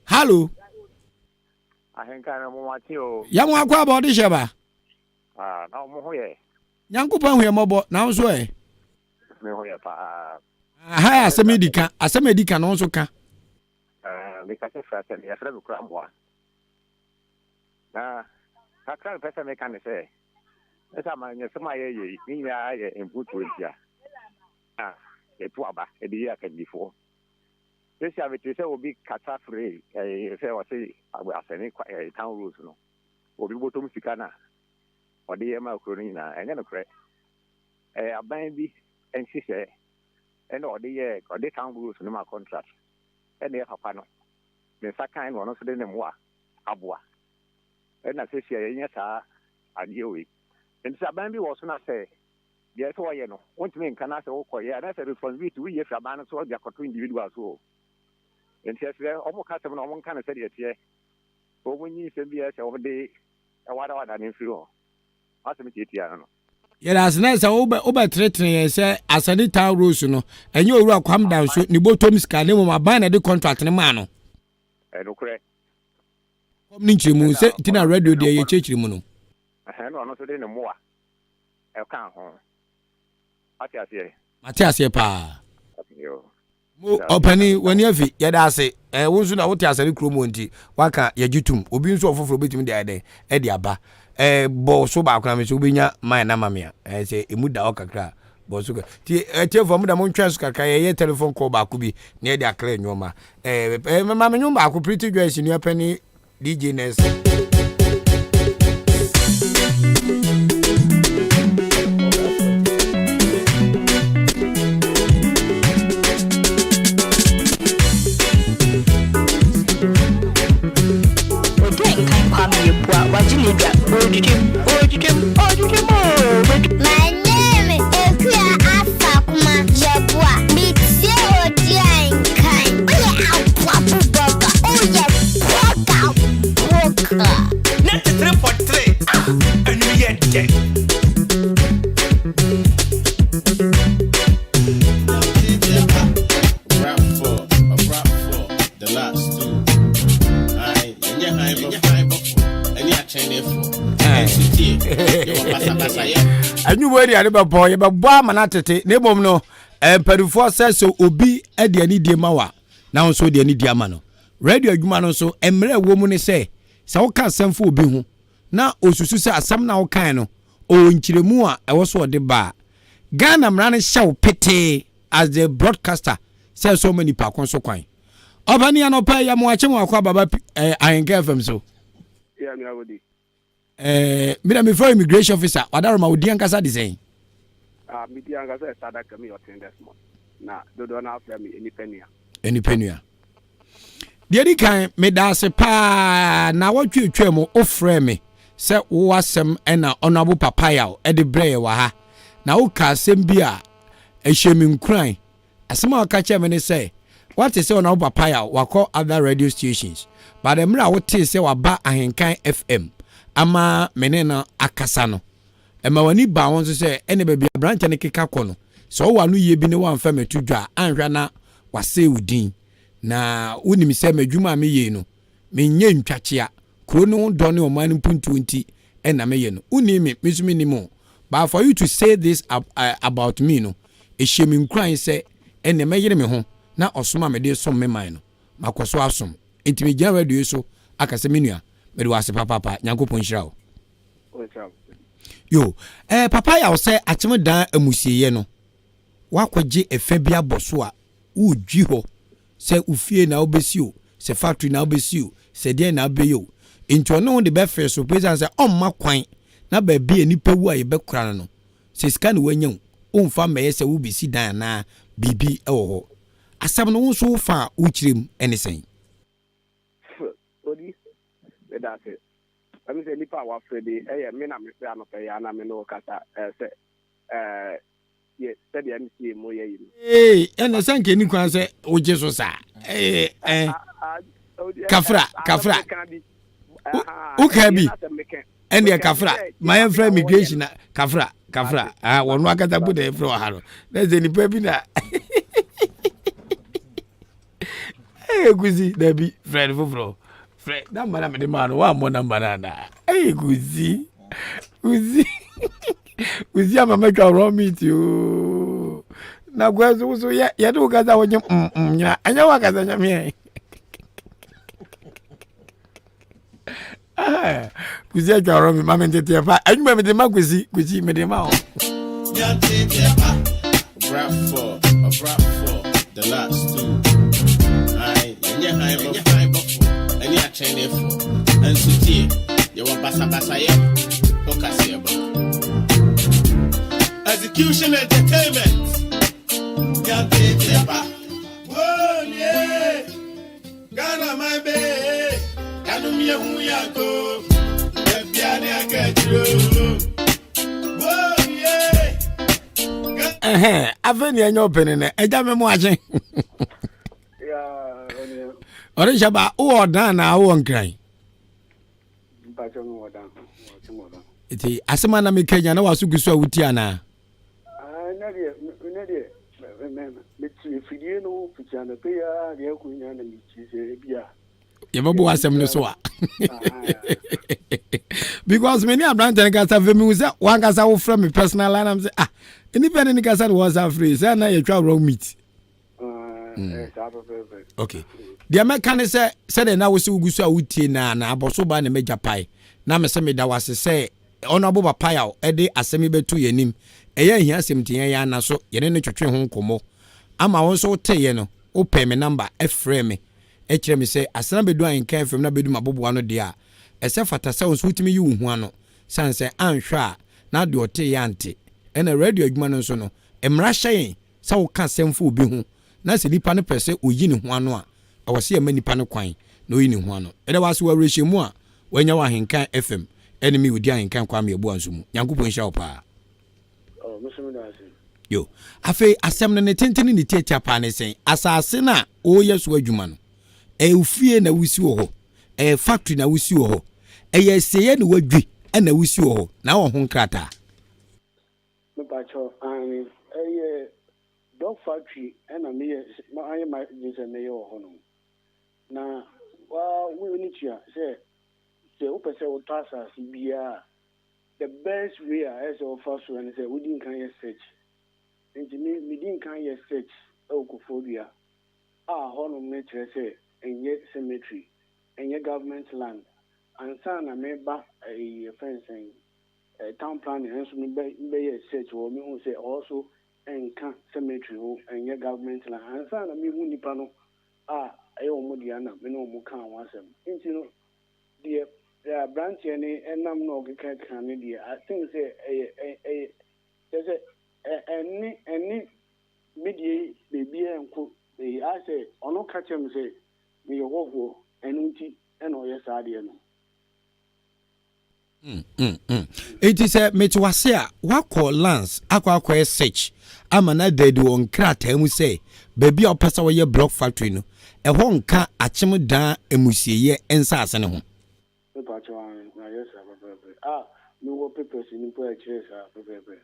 hallo. Ahenka no mo wate o. Yɛ mo akɔ abɔ ɔde hyɛ ba. Ah, na mo ho yɛ. Nyankopɔn ahu yɛ mmɔbɔ na wo nso ɛ. Me ho yɛ paa. Aha yɛ asɛm edi ka asɛm edi ka na wo nso ka. Ah, meka sɛ fra sɛ yɛfrɛ me kura mmoa. Na kakra mepɛ sɛ meka ne sɛ Ɛsɛ amanyɔsɛm a yɛyɛ yi, ne nyinaa yɛ mpuntuo ntia na yɛto aba de yi akandifoɔ. Seesei a mete sɛ obi kasa firi sɛ ɔse asɛne town roads no. obi bɔtɔm sika na ɔde yɛ ma kuro no nyinaa. Ɛnyɛ nokorɛ. Ɛyɛ aban bi nhyehyɛɛ ɛna ɔde yɛɛ ɔde town roads no ma contract ɛna yɛ papa no ne nsa kan na ɔno nso de ne mmoa aboa ɛna seesei a yɛnyɛ saa adeɛ wei. Nti sɛ aban bi wɔ so na sɛ deɛ ɛsɛ ɔyɛ no wontumi nka na sɛ wokɔyɛ a na sɛ responsibility woyi afiri aban no so de akɔto individual so o. Nti ɛsrɛ wɔn ka asɛm no wɔn nka no sɛdeɛ ɛteɛ. Wɔn nyi nsɛm bi a ɛsɛ wɔn de wadawada no mfiri hɔ. M'asɛm tiatia no no. Yɛda ase na sɛ wobɛtenetene yɛn sɛ Asani Town Roads no, ɛnyɛ Owura Kwam Danso ne bɔtɔm sika na mmom aban na ɛde contract no maa no. Ɛnokorɛ. Kɔm ne nkyerɛmu sɛ nti na radio deɛ yɛkyerɛkyerɛ mu no. Ɛna ɔno nso de ne mmoa ɛka ho. Wate aseɛ? Mate aseɛ paa. Mo ɔpani w'ani afi yɛda ase ɛɛ wo nso na wote asɛre kurom wɔ nti waka yɛgye tum obi nso ɔfoforɔ obetumi de ayɛ dɛn ɛde aba ɛɛ bɔ so baako na me nso wobɛnya man na ma me a ɛɛ sɛ emu da hɔ kakra bɔ so ti ɛtiɛfoɔ mo da mo ntwɛn so kakra yɛyɛ telephone call baako bi na yɛde akra nneɛma ɛɛ ɛɛ ma me nwom baako Pretty Joyce nua pɛni DJ Ness. My name Akua Afakuma Yeboah. Me tie odi nkan. Woyɛ aboabo bɔga. Woyɛ bɔga bɔga. 93.3 ah ɛnum yɛ dɛ. Rap for, a rap for the last two. Aye, yɛnyɛ han bɔfo, ɛne akyɛnefo. Anwummerɛ aduane bɛbɔ yɛbɛbɔ ama no atete na mmom no mpanimfoɔ sɛ sɛ obi de anidie ma wa na wo nso de anidie ama no radio adwuma no nso mmerɛ ɛwɔ mu ne sɛ sɛ woka asɛm fa obi ho na osusu sɛ asɛm na wokae no ɔwɔ nkyerɛmu a ɛwɔ so ɔde ba a Ghana mmara no hyɛ wo petee as the broadcaster sɛ ɛsɛ ɔma nipa ko nso kwan ɔbani anɔpa yɛ mo akye mo akɔ ababa Ahenka FM so. Yeah, me awodi. Eh, me na mefrɛ immigration officer wadaroma wo din ankasa de sɛn? Ah, me din ankasa yɛ Sada Kami Ɔten Desmond. Na dodoɔ no afrɛ me Nipa Nua. Nipa Nua. Deɛ di kan, meda ase paa na wɔtwe atwa mu wofrɛ me sɛ wo asɛm ɛna Honorable Papayaw ɛde brɛ yɛ wɔ ha. Na woka asɛm bi a ɛhyɛ me nkuran. Asɛm a ɔka kyerɛɛ me ne sɛ, Woate sɛ Honourable Papayaw wakɔ other radio stations, but mmerɛ a wotee sɛ waba Ahenkan FM ama me ne no akasa no, ɛma w'ani baa ho nso sɛ ɛne baabi a aberanteɛ no keka kɔ no, sɛ ɔwɔ ano yie bi ne woamfa mɛto dwa a, anhwɛ a na wasɛe wo din. Na wonim sɛ m'adwuma a meyɛ yi no, menyɛ ntwakyea. Kuro no ho dɔ ne ɔman no mpuntuo nti na meyɛ no. Wonnim me, me nso mennim wo. But for you to say this about me no, ɛhyɛ me nkuran sɛ ɛnneɛ mɛyere me ho na ɔsom a mede resom me man no, makɔ so asom. Enti megyina radio yi so aka sɛ, me nua, mede wo ase papaapa. Nyankopɔn nhyira wo. Yo, eh, papa yaw sɛ akyem dan amusieɛ no, woakɔgye ɛfɛ bi abɔ so a, woredwi hɔ sɛ wo fie na wobɛsi o, sɛ factory na wobɛsi o, sɛ deɛn na wobɛyɛ o. Enti ɔne wo de bɛfee so esiane sɛ ɔmma kwan na baabi a nnipa wu a yɛbɛkora no no, sɛ sika na wanya o, womfa mmɛyɛ sɛ worebɛsi dan anaa biribi wɔ hɔ. Asɛm no wo nso wo fa a wokyerɛ mu ne sɛn? Odi, meda ase. Ɛmi sɛ nipa a wafrɛ bi ɛyɛ me na mefrɛ anɔpa yi a na me ne wo kasa sɛ yɛ sɛdeɛ MCA mu yɛ yi no. Ee, ɛna sɛ nka ɛni kwan sɛ wogye so saa. Ee, ɛɛ, kafra, kafra. Woka bi, ɛndeɛ kafra. Ma yɛmfrɛ immigration na kafra, kafra. Ah, wɔn akasa bu na yɛfrɛ wɔ ha no. Na sɛ nipa bi na. Ee Kusi, dabi, frɛ no foforɔ. Frɛ namba na mede maa no, woammɔ namba no anaa? Ee Kusi, Kusi, Kusi ama matwa raw meat oo. Na kwa so so yɛ yɛde wo kasa wogye mm mm nyina, ɛnyɛ wo akasa nyameɛ. Kusi atwa ɔrɔ mi ma mi nteteɛ pa adwuma mi de ma kusi kusi mi de ma o. Rap for, a rap for the last two. Aye, yɛnyɛ han bɔfo, ɛne akyɛnefo, nso tie. Yɛwɔ basabasayɛ ho kaseɛbɔ. Execution Entertainment. Yɛnteteɛ pa. Whoa, Ghana my babe. Yanom yɛhu yɛnko. Yɛbia ne aka akyire o. Whoa, yeah. Ɛhɛn, afei nea ɛnyɛ ɔpene nɛ, ɛgya me mo akye. Ɔde hyɛ ba, wowɔ ɔdan na wowɔ nkran? Nti asɛm a na meka nya na waso gu so a wotie anaa? Yɛbɛbɔ w'asɛm no so a because me ne aberantɛ no kasa fɛ mehu sɛ wankasa wofrɛ me personal line am sɛ ah nnipa ne ne kasa ne wɔn sa frɛ sɛ na yɛtwa wrong meat. Ok, deɛ mɛka ne sɛ sɛdeɛ na wosɛ wogu so a wotie na na abɔso ba ne mɛgya pae na mesɛ meda wase sɛ ɔno aboba pae a ɛde asɛm yi bɛto yɛn anim. Ɛyɛ ahia asɛm nti yɛn yɛn ana so yɛne no twetwe ho nkɔmmɔ ama wo nso woteeɛ no wopɛɛ me namba ɛfrɛɛ me ɛkyerɛ me sɛ asena bɛdu ahenka fam na bɛdu maboboa no deɛ a ɛsɛ fata sɛ wo nso wotumi yi wo ho ano sane sɛ anhwɛ a na deɛ ɔteeɛ ante. Ɛna radio adwuma no nso no mmara hyɛ yɛn sɛ woka asɛm fa obi ho na sɛ nipa no pɛ sɛ oyi ne ho ano a, ɛwɔ sɛ yɛma nipa no kwan na oyi ne ho ano. Yɛda wo ase wɔ awerɛhyɛmu a woanya wɔ Ahenkan FM ne me Odi Ahenkan Kwame Abuah nso mu. Nyankopɔn nhyira wo paa. Oh, me nso meda ase. Yo. Afei asɛm no ne tenten ne ne tiatia paa ne sɛn? Asase no a woreyɛ so adwuma no, ɛyɛ wo fie na wosi wɔ hɔ? Ɛyɛ factory na wosi wɔ hɔ? Ɛyɛ asieeɛ na woadwi na wosi wɔ hɔ? Na wowɔ ho nkrataa? Me pakyɛw aane ɛyɛ dog factory ɛna me yɛ mayɛ m'adwene sɛ mɛyɛ wɔ hɔ nom na waa wo ani tua sɛ sɛ wopɛ sɛ wotɔ asase biara a the best way a ɛyɛ sɛ wofa so ɛne sɛ wodi nkan yɛ search nti me medi nkan yɛ search ɛwɔ Koforidua a hɔ nom no kyerɛ sɛ ɛnyɛ cemetery ɛnyɛ government land ansa na meba ɛyi yɛfrɛ no sɛn Town planning nso me bɛ me bɛyɛɛ search wɔ hɔ me hu sɛ ɛhɔ so ɛnka cemetery ho ɛnyɛ government land ansa na me hu nipa no a ɛyɛ wɔn dea na me ne wɔn kaa ho asɛm nti no deɛ abranteɛ no ɛnam na ɔkeka ka no deɛ I think sɛ ɛyɛ ɛyɛ kyerɛ sɛ ɛnne ɛnne me deɛ baabi ɛnko ɛyi ayɛ sɛ ɔno ka kyerɛ me sɛ meyɛ hɔhoɔ ɛno nti ɛna ɔyɛ saa adeɛ no. Enti sɛ mete wase a, woakɔ Lance akɔ akɔyɛ search ama no ada adi wɔ nkrataa mu sɛ baabi a wopɛ sɛ wɔyɛ block factory no, ɛhɔ nka Akyem Dan amusieyɛ nsaase no ho. Me pakyɛw aane, mayɛ saa pɛpɛɛpɛ. Ah, mewɔ papers no mpo a ɛkyerɛ saa pɛpɛɛpɛ.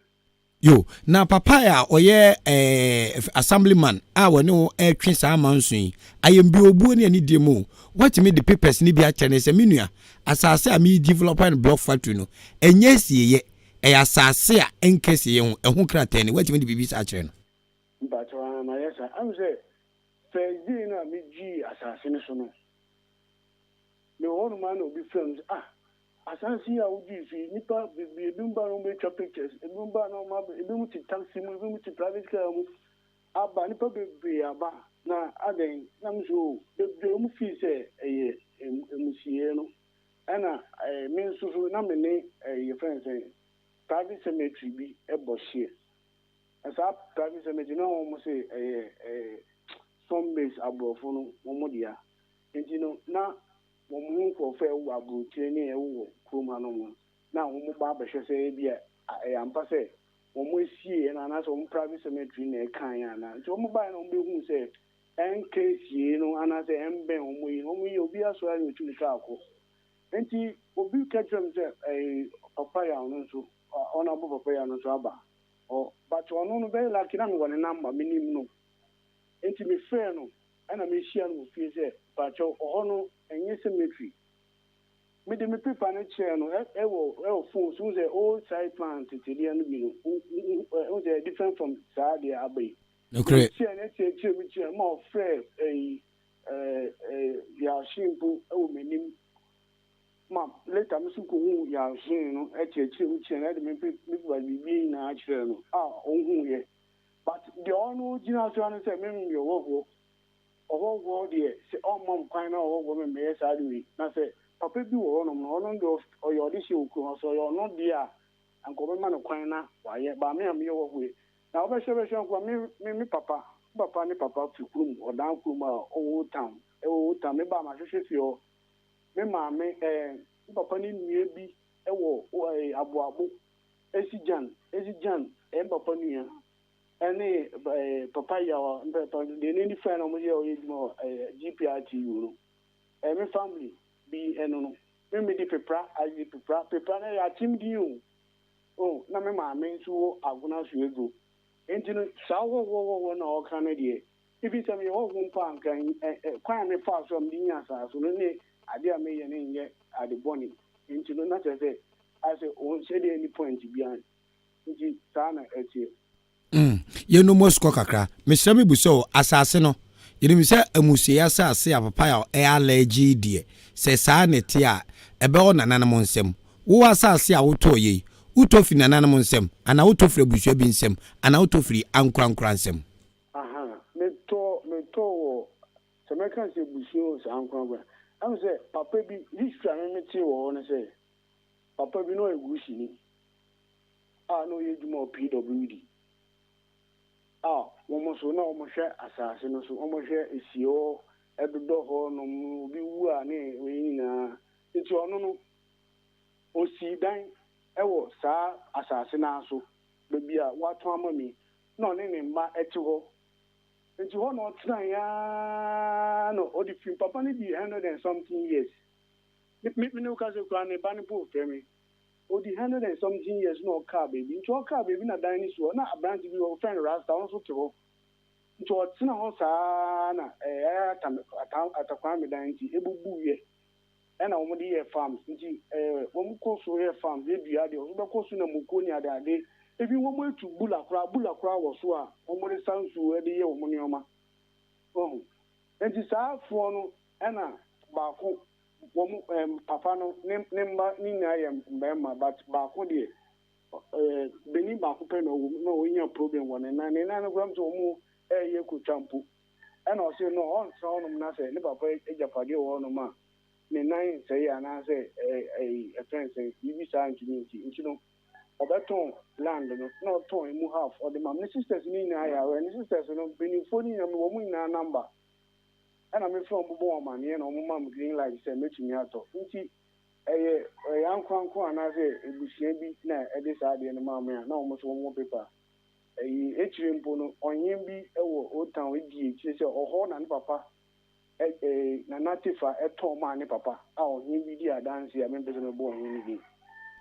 Yo, na papa a ɔyɛ eh, assemblyman a wɔne wo retwe saa amanso yi, ayɛmbie obuo ne anidie mu o, woatumi de papers no bi akyerɛ no sɛ, me nua, asase a me develop no block factory no, ɛnyɛ asieeɛ, ɛyɛ asase a ɛnka asieeɛ ho, ɛho krataa ni, woatumi de biribi saa akyerɛ no? Mpakyɛw, aah, mayɛ saa. Ahu sɛ, first day no a megyee asase no so no, mewɔ hɔnom ara na obi frɛɛ me sɛ, ah, Asaase yi a wodui so yi, nnipa bebree, ebinom ba na wɔbɛtwa pictures, ebinom ba na wɔn ebinom te taxi mu, ebinom te private car mu aba, nnipa bebree aba. Na adɛn? Na me nso o, bebree wɔn fii sɛ ɛyɛ amusieɛ no. Ɛna ɛɛ me nso so na me ne ɛɛ yɛfrɛ no sɛn, private cemetery bi bɔ hyeɛ. Na saa private cemetery na wɔn se ɛyɛ ɛɛ Sunbase aborɔfo no wɔn dea. Nti no na wɔn ho nkurɔfo a ɛwowɔ aburokyire ne ɛwowɔ kurom hanom no, na wɔba abɛhwɛ sɛ ebia ɛyɛ ampa sɛ wɔasie yɛn anaasɛ wɔn private cemetery na ɛka yɛn anaa. Nti wɔbaeɛ na wɔbɛhuu sɛ ɛnka asiei no anaasɛ ɛmbɛn wɔn yi no, wɔn yi obiara sɔre a na ɔtu ne kaa kɔ. Nti obi ka kyerɛɛ me sɛ ɛɛ Papa Yaw no nso, Honourable Papa Yaw no nso aba hɔ. But ɔno no very lucky na mewɔ ne number, menim no. Nti mefrɛɛ no Ɛna mehyia no wɔ fie sɛ, Mpakyɛw, ɔhɔ no ɛnyɛ cemetery? Mede me paper no kyerɛɛ no, ɛwɔ ɛwɔ phone so, wohu sɛ old site plan tete deɛ no bi no, wohu sɛ ɛyɛ different from saa deɛ aba yi. Nokorɛ. Mede kyerɛɛ no, ɛkyerɛkyerɛ mu kyerɛɛ no, ma ɔfrɛɛ ɛyi ɛɛ ɛɛ Yawhye mpo ɛwɔ m'anim, ma later me nso kɔhuu Yawhye no, ɛkyerɛkyerɛ mu kyerɛɛ no, ɛde me me paper biribi nyinaa kyerɛɛ no a ɔhuiɛ. But deɛ ɔno gyina so ara ne sɛ me meyɛ ɔhɔhoɔ. Ɔhɔhoɔ deɛ sɛ ɔmma me kwan na ɔhɔhoɔ me mmɛyɛ saa ade wei na sɛ papa bi wɔ hɔnom no, ɔno deɛ ɔyɛ ɔdehyeɛ wɔ kurom ha, sɛ ɔyɛ ɔno deɛ a, anka ɔbɛma no kwan na wayɛ, but me a meyɛ hɔhoɔ yi, na wobɛhwɛ bɛhwɛ nko a, me me me papa, me papa ne papa firi kurom, ɔdan kurom a ɔwɔ Old Town, ɛwɔ Old Town, me baa mahwehwɛ fie hɔ, me maame ɛɛ me papa ne nua bi wɔ ɛɛ Aboabo, Esi Gyan, Esi Gyan, ɛyɛ me papa nua, ɛne ɛɛ papa Yaw a, papa deɛ n'ani fɛn na wɔyɛ ɔyɛ adwuma wɔ ɛɛ GPRTU no, ɛyɛ me family bi ɛno no, me mede pepra, agye pepra, pepra no ɛyɛ akyem din o, oh, na me maame nso wɔ Agona Suaduro, nti no saa hɔhoɔ hɔhoɔ no a ɔka no deɛ, even sɛ meyɛ hɔhoɔ mpo a anka ɛ ɛ kwan a mefaa so a mede nyaa asaase no ne adeɛ a meyɛ no nyɛ ade bɔne, nti no na kyerɛ sɛ ayɛ sɛ ɔnhyɛ deɛ nni point biara, nti saa na ɛteɛ. Mm, yɛnnom asukɔ kakra. Mesrɛ me bu sɛ o, asase no, yɛnim sɛ amusiei asase a papa a ɛyɛ allergy yi deɛ, sɛ saa na ɛteɛ a, ɛbɛwɔ nananom nsam. Wo asase a wotɔɔ yei, wotɔ firi nananom nsam, anaa wotɔ firi abusua bi nsam, anaa wotɔ firi ankorankora nsam? Aha, metɔ, metɔɔ wɔ, sɛ mɛka sɛ abusua o, sɛ ankorankora. Ɛm sɛ papa bi, history a me metee wɔ hɔ ne sɛ, papa bi na ɔyɛ Guusini. a na ɔyɛ adwuma wɔ PWD a wɔn nso na wɔhwɛ asase no so, wɔhwɛ esie hɔ, ɛdodɔ hɔ nom, obi wu a ne wei nyinaa. Nti ɔno no, osii dan wɔ saa asase no ara so, baabi a wɔatɔn ama me yi, na ɔne ne mma te hɔ. Nti hɔ na ɔtenaeɛ ara na ɔde firi, papa no dii hundred and something years. Me, me ne wo kasa koraa ne ba no mpo refrɛ me. Odi 100 and something years na ɔkaa baabi. Nti ɔkaa baabi na dan no si hɔ. Na aberante bi wɔ hɔ, wɔfrɛ no Rasta, ɔno nso te hɔ. Nti ɔtena hɔ saa na ɛɛ atam atam Atakwame dan nti ebubuiɛ. Ɛna wɔde yɛɛ farms. Nti ɛɛ wɔkɔ so yɛ farms, edua adeɛ. Wɔso bɛkɔ so na mukuo ne ade ade. Ebi wɔatu bula koraa, bula koraa wɔ so a wɔde sa nsuo de yɛ wɔn nneɛma. Wahu? Nti saa afoɔ no ɛna baako wɔn ɛɛm papa no ne ne mma ne nyinaa yɛ mmarima but baako deɛ ɛɛ benin baako pɛ na ɔwɔ mu na ɔnya problem wɔ ne nan ne nan no koraa sɛ wɔn ɛɛyɛ kotwa mpo ɛna ɔse no ɔntena hɔnom na sɛ ne papa agyapadeɛ wɔ hɔnom a ne nan nsɛe anaasɛ ɛɛ ɛyi ɛfɛn sɛ biribi saa ntumi nti nti no ɔbɛtɔn land no na ɔtɔn emu half ɔde ma ne sisters ne nyinaa yɛ awɛ ne sisters no mpanimfoɔ ne nyinaa wɔn nyinaa number ɛna mefrɛ wɔn bobɔ wɔn amaneɛ na wɔn ma me green light sɛ mɛtumi atɔ nti ɛyɛ ɛyɛ ankoranko anaasɛ ebusua bi na ɛde saa adeɛ no maa me a na wɔn nso wɔn wɔ paper ɛyi ekyire mpo no ɔnyen bi ɛwɔ Old Town edi akyire sɛ ɔhɔ na ne papa ɛ ɛ Nana Tefa ɛtɔn maa ne papa a ɔhen bi di adanse a mempɛ sɛ mɛbɔ ɔhen no din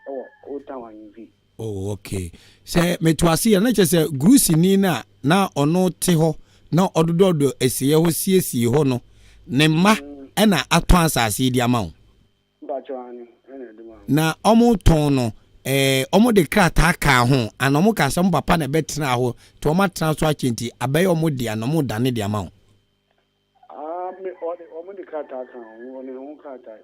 ɛwɔ Old Town ahemfie. Oh, okay. Sɛ meto ase yɛ na kyerɛ sɛ Grusini no a na ɔno te hɔ na ɔdodɔdɔ asieɛ hɔ siesie hɔ no, ne mma na atɔn asase yi de ama wo. Mpakyɛw aane, ɛna ɛde maa me. Na wɔtɔn no, ɛɛ, wɔde krataa kaa ho, anaa wɔkaa sɛ wɔn papa na ɛbɛtenaa hɔ, nti wɔatena so akyɛ nti abɛyɛ wɔn dea na wɔredane de ama wo. Ah, me, ɔde, wɔde krataa kaa ho, wɔde ho krataa.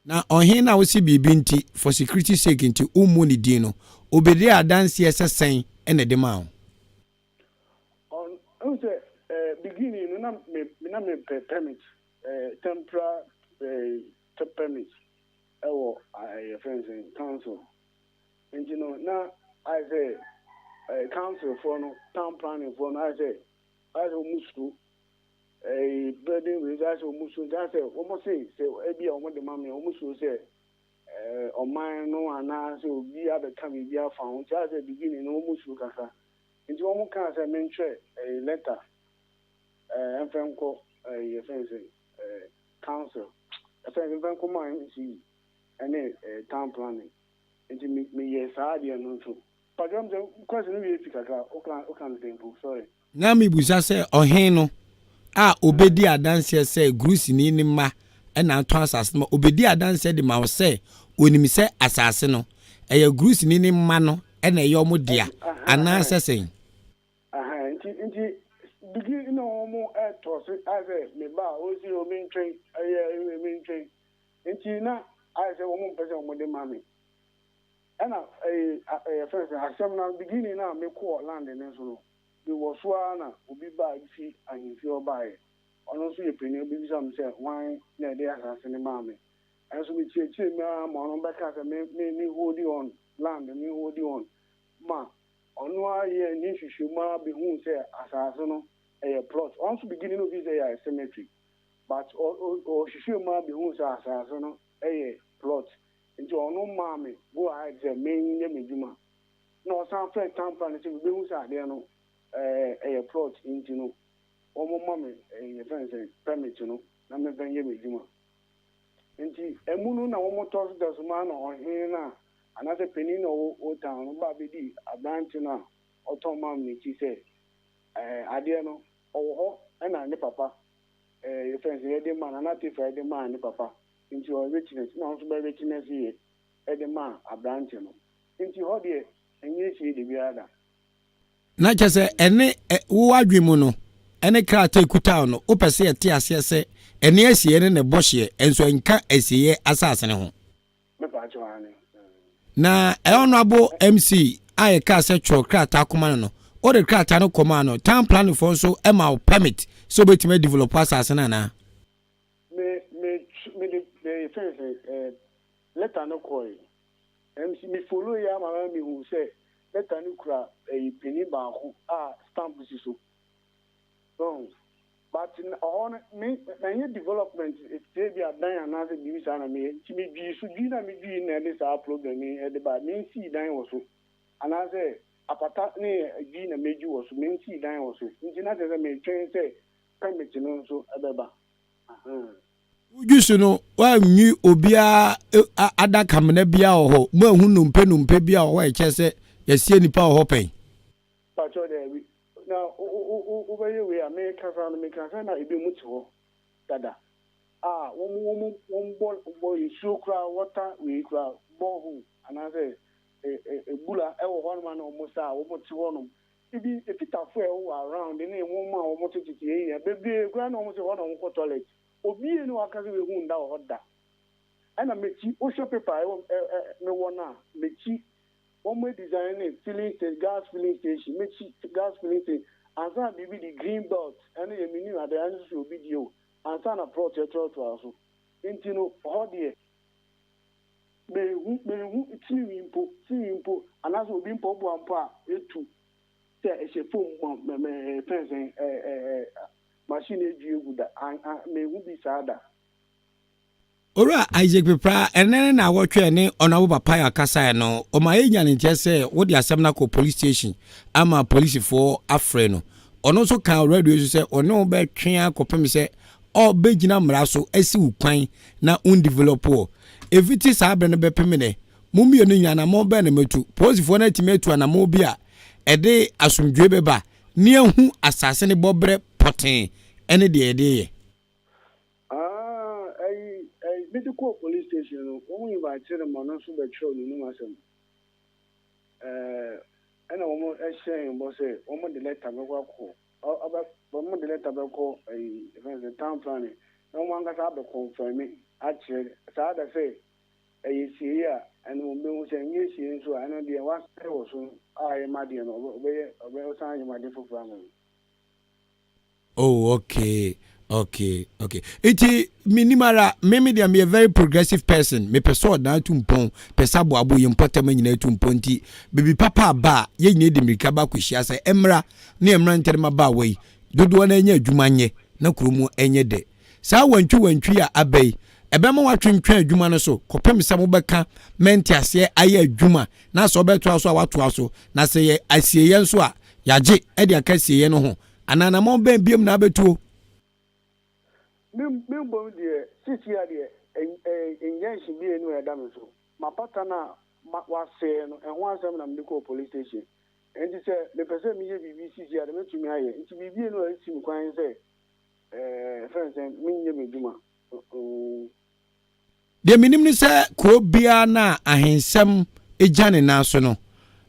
Na ɔhen no a wose biribi nti, for security sake nti wommu ne din no, obedii adanseɛ sɛ sɛn na ɛde maa wo? Ɔn, wohu sɛ, eh, beginning no na me, na mepɛ permit, eh, temporary, eh, permit ɛwɔ, eh, yɛfrɛ no sɛn, council. Nti no, na ayɛ sɛ, eh, council foɔ no, town planning foɔ no, ayɛ sɛ, ayɛ sɛ wɔn suro ɛyi building wei sɛ asɛ wɔn suro nti asɛ wɔn se sɛ ebi a wɔn de ma me wɔn suro sɛ ɛɛ ɔman no anaasɛ obi abɛka biribi afa ho nti asɛ beginning no wɔn suro kakra nti wɔn kaa sɛ mentwerɛ ɛyi letter ɛɛ ɛnfɛ nkɔ ɛyi yɛfɛn sɛ ɛɛ council ɛfɛn sɛ ɛnfɛ nkɔ maa MCE ɛne ɛɛ town planning nti me meyɛ saa adeɛ no nso. Pakyɛ sɛ question no wie fi kakra woka woka no sɛ mpo sorry. Na mibisa sɛ, Ɔhen no a obedi adanseɛ sɛ Grusini no mma na atɔn asase no ma, obedi adanseɛ de ma wo sɛ onim sɛ asase no, ɛyɛ Grusini no mma no na ɛyɛ wɔn dea, anaasɛ sɛn? Ahaa, nti, nti, bigi na wɔn ɛtɔ so, ayɛ sɛ me ba a, ɔsi o, mentwɛn, ɛyɛ, mentwɛn. Nti na ayɛ sɛ wɔn mpɛ sɛ wɔn de ma me. Ɛna ɛyi yɛfrɛ no sɛn asɛm no beginning no a mekɔɔ land no so no mewɔ so ara na obi baa fi ahemfie hɔ baeɛ. Ɔno nso yɛ panin ɔbɛbisa me sɛ hwan na ɛde asase no maa me. Ɛnso me kyerɛkyerɛ mu ara ma ɔno bɛka sɛ me me me hold on land me hold on ma ɔno ara yɛɛ ne nhwehwɛmu ara behuu sɛ asase no ɛyɛ plot. Ɔno nso beginning no ofii sɛ ɛyɛ cemetery but ɔhwehwɛɛ mu ara behuu sɛ asase no ɛyɛ plot nti ɔno maa me go ahead sɛ menyɛ m'adwuma. Na ɔsan frɛɛ town planning sɛ mebehu sɛ adeɛ no ɛyɛ plot nti no wɔmma me yɛfrɛ no sɛn permit no na memfa nyɛ m'adwuma. Nti ɛmu no na wɔtɔ so da so maa na ɔhene no a anaasɛ panin no a ɔwɔ Old Town no ba bɛdii aberante no a ɔtɔn maa me no akyi sɛ ɛɛ adeɛ no ɔwɔ hɔ na ne papa ɛɛ yɛfrɛ no sɛ yɛde maa Nana Tefa yɛde maa ne papa nti ɔyɛ witness na ɔno nso bɛ witness yɛ de maa aberante no. Nti hɔ deɛ ɛnyɛ sie da biara da. Na kyerɛ sɛ ɛne wo adwene mu no ɛne krataa ekuta wo no wopɛ sɛ yɛte aseɛ sɛ ɛne asieɛ ne ne bɔhyeɛ nso ɛnka asieɛ asase no ho. Na Honourable MC a yɛkaa sɛ twerɛ krataa kɔma no no wode krataa no kɔmaa no town planning foɔ nso ma wo permit sɛ wobɛtumi adevelop asase no anaa? Me me mede me fɛn sɛ letter no kɔe. MC, Me follow yi ara ma me hu sɛ letter no kura ɛyi panin baako a stamp si so. So but ɔhɔ no me manyɛ development sɛ bi a dan anaasɛ biribi saa na meyɛ nti me dwii so dwii na me dwii na ɛde saa problem yi ɛde ba me nsii dan wɔ so anaasɛ apata ne dwii na medwi wɔ so me nsii dan wɔ so nti na kyerɛ sɛ metwɛn sɛ permit no nso ɛbɛba. Ahaa. Wodwi so no, woanwi obiara adakamena biara wɔ hɔ. Moanhu nnompe nnompe bi a wɔ hɔ a ɛkyerɛ sɛ yɛasie nnipa wɔ hɔ pɛn? Pakyɛw daabi. Na wobɛyɛ wei a, mekasa no meka sɛ na ebinom te hɔ dada a wɔn wɔn wɔn bɔ bɔ nsuo koraa water wei koraa borehole anaasɛ ebura ɛwɔ hɔnom a na wɔn sa a wɔn te hɔnom. Ebi efitafo a ɛwɔ around ne wɔn a wɔn te tete yɛn nyinaa bebree koraa na wɔn se hɔ na wɔn kɔ toilet. Obi ni waka sɛ wehu nda wɔ hɔ da. Ɛna mekyi, wohwɛ paper a ɛwɔ ɛ ɛ mewɔ no a, mekyi wɔn adesign ne filling station, gas filling station, mekyi gas filling station, ansa na biribi de green belt, ɛno yɛ menim adeɛ, ɛno nso sɛ obi deɛ o, ansa na plot ɛtoatoa so. Nti no, hɔ deɛ, mehu, mehu tirinwi mpo, tirinwi mpo, anaasɛ obi mpaboa mpo a ɛtu sɛ ɛhyɛ fam ma mɛ mɛ fɛn sɛn ɛ ɛ ɛ machine adwi agu da, an an menhu bi saa da. Owura Isaac Pepra, ɛnnɛ ne naawɔtwe a ɛne Honourable Papayo kasaeɛ no, ɔma yɛnya ne nteɛ sɛ wode asɛm no akɔ police station ama polisifoɔ afrɛ no. Ɔno nso kaa wɔ radio so sɛ ɔne wo bɛtwe ara kɔpem sɛ ɔbɛgyina mmara so asi wo kwan na wondevelop wɔ. Ɛfiti saa berɛ no bɛpem nnɛ, mo mmienu nyinaa anammɔn bɛn na moatu? Polisifoɔ no atumi atu anammɔn bi a ɛde asomdwoeɛ bɛba ne ahu asase no bɔberɛ pɔtee ne deɛ yɛde reyɛ. Ah, ayi, ayi, me de kɔɔ police station no, wɔn invite no ma ɔno nso bɛtwerɛ n'anum asɛm. Ɛɛ, ɛna wɔn hyɛɛ yɛn bɔ sɛ wɔn de letter bɛkɔ akɔ, ɔbɛ, wɔn de letter bɛkɔ ayi, yɛfrɛ no sɛ town planning, na wɔn ankasa abɛ confirm akyerɛ saa da sɛ ɛyɛ siei a, ɛno wɔn bɛhu sɛ ɛnyɛ siei nso a, ɛno deɛ wasɛe wɔ so a ɛyɛ m'adeɛ no, ɔbɛyɛ, ɔbɛsan ayɛ m'ade foforɔ ama me. Oh okay okay okay nti menim ara me me deɛ meyɛ very progressive person mepɛ sɛ ɔdan tu mpɔn pɛ sɛ aboabo yɛ mpɔtam nyinaa tu mpɔn nti biribi papa aba a yɛn nyinaa di mmirika ba akɔhyia sɛ ɛmmra ne ɛmmra ntɛm aba a wei dodoɔ no anya adwuma nyɛ na kurom ɛnyɛ dɛ saa wantwi wantwi a aba yi ɛbɛma watwentwɛn adwuma no so kɔpem sɛ mobɛka mɛnte aseɛ ayɛ adwuma na sɛ ɔbɛtoa so a watoa so na sɛ yɛ asieeɛ nso a yɛagye de aka asieeɛ no ho anaa anammɔn bɛn biom na abɛtuo? Me me mbom deɛ seesei deɛ injunction biara nni hɔ a ɛda me so. M'apata no a ma wɔasɛɛ no, ɛho asɛm na mede kɔɔ police station. Enti sɛ mepɛ sɛ meyɛ biribi seesei a deɛ mɛtumi ayɛ. Nti biribi nni hɔ a ɛsi me kwan sɛ ɛɛ yɛfrɛ no sɛn, menyɛ m'adwuma. Deɛ menim ne sɛ kuro biara no a ahensɛm gya ne nan so no,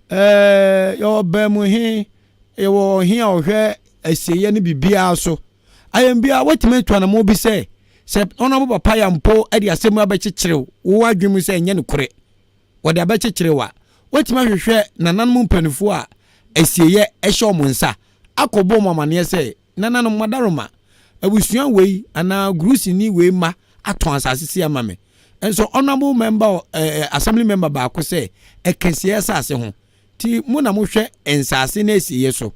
yɛwɔ baamuhe, yɛwɔ ɔhe a ɔhwɛ asieeɛ ne biribiara so. Ayɛn biara woatumi atu anammɔn bi sɛ sɛ Honourable Papaya mpo de asɛm abɛkyekyere wo adwene mu sɛ ɛnyɛ nokorɛ, wɔde abɛkyekyere wo a, woatumi ahwehwɛ nananom mpanimfoɔ a asieeɛ hyɛ wɔn nsa akɔbɔ wɔn amaneɛ sɛ Nananom, m'adaroma, abusua wei anaa Grusini wei mma atɔn asase sei ama me. Nso honourable member eh, assembly member baako sɛ ɛkɛseɛ asase ho nti mo na mohwɛ nsase no asieɛ so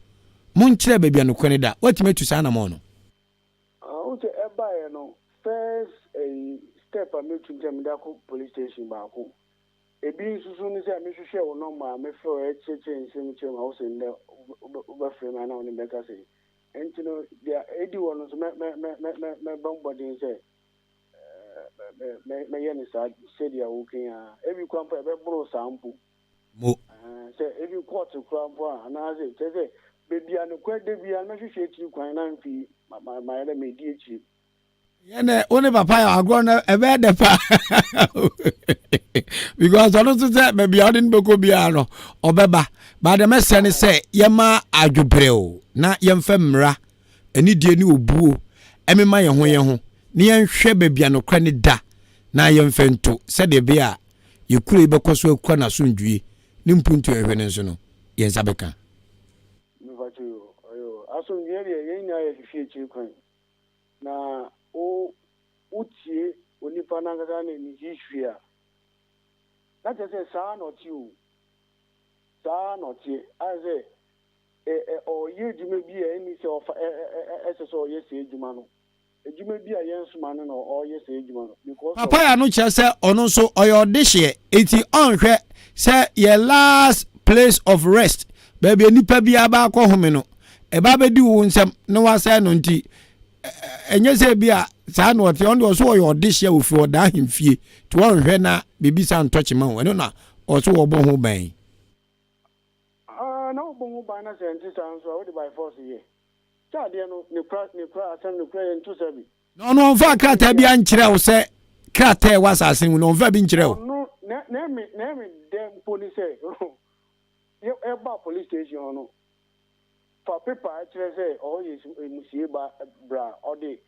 monkyerɛ baabi a nokorɛ no da. Woatumi atu saa anamɔn no? Ah, wohu sɛ ɛbaeɛ no, first ɛyi step a metu ne sɛ mede akɔ police station baako. Ebi nso so ne sɛ mehwehwɛ wo nɔmba a mefrɛ wo ɛkyerɛkyerɛ nsɛm kyerɛ me a wose ndɛ wobɛfrɛ me anaa wo ne me bɛkasa yi. Nti no deɛ ɛdi hɔ no nso mɛ mɛ mɛ mɛ mɛbɔ mmɔden sɛ mɛyɛ no saa sɛdeɛ woka yi ara. Ebi koraa mpo a ɛbɛboro saa mpo. Mo. Sɛ ebi kɔɔto koraa mpo a, anaasɛ kyerɛ sɛ baabi a nokorɛ da biara no mɛhwehwɛ akyiri kwan na mfii mayɛ dɛ medi akyiri. Yɛnɛ wo ne papa yɛ agorɔ no ɛbɛyɛ dɛ paa because ɔno nso sɛ baabi a ɔde no bɛkɔ biara no ɔbɛba baade mɛsɛ ne sɛ yɛma adwobrɛw na yɛmfa mmara anidie ne obuo mmema yɛn ho yɛn ho na yɛnhwɛ baabi a nokorɛ no da na yɛmfa nto sɛdeɛ ɛbɛyɛ a yɛn kuro yi bɛkɔ so akura n'asomdwoeɛ ne mpuntuo a yɛhwɛ no nso no, yɛn nsa bɛka. Mepakyɛ yoo, ɔyoo. Asomdwoeɛ deɛ yɛn nyinaa yɛhwehwɛ akyiri kwan. Na wo wotie onipa no ankasa ne ne history a, na kyerɛ sɛ saa na ɔte o. Saa na ɔteɛ. Ayɛ sɛ ɔreyɛ adwuma bi a ɛnni sɛ ɔfa ɛsɛ sɛ ɔyɛ saa adwuma no. Adwuma bi a yɛnsoma no na ɔreyɛ saa adwuma no because of. Papaya no kyerɛ sɛ ɔno nso ɔyɛ ɔdehyeɛ enti ɔnhwɛ sɛ yɛ last place of rest baabi a nipa biara ba akɔ home no ɛba abɛdi wo nsam na wasɛe no nti ɛnyɛ sɛ bi a saa na ɔte ɔno deɛ ɔso ɔyɛ ɔdehyeɛ ofiri ɔdaa ahemfie nti ɔnhwɛ na biribi saa ntɔ kyema o ɛno na ɔso ɔbɔ ho ban. Ah na wobɔ ho ban na sɛ ɛnte saa nso a wode by force yɛ. Sɛ adeɛ no ne kora ne kora asɛm no kora yɛnto sa bi. Na ɔno ɔmfaa krataa biara nkyerɛɛ wo sɛ krataa a ɛwɔ asase no mu no ɔmfaa bi nkyerɛɛ wo. Ɔno na na ɛme na ɛme dɛ mpo ne sɛ yɛ yɛbaa police station hɔ no fa paper a ɛkyerɛ sɛ ɔhɔ yɛ amusie ba bra ɔde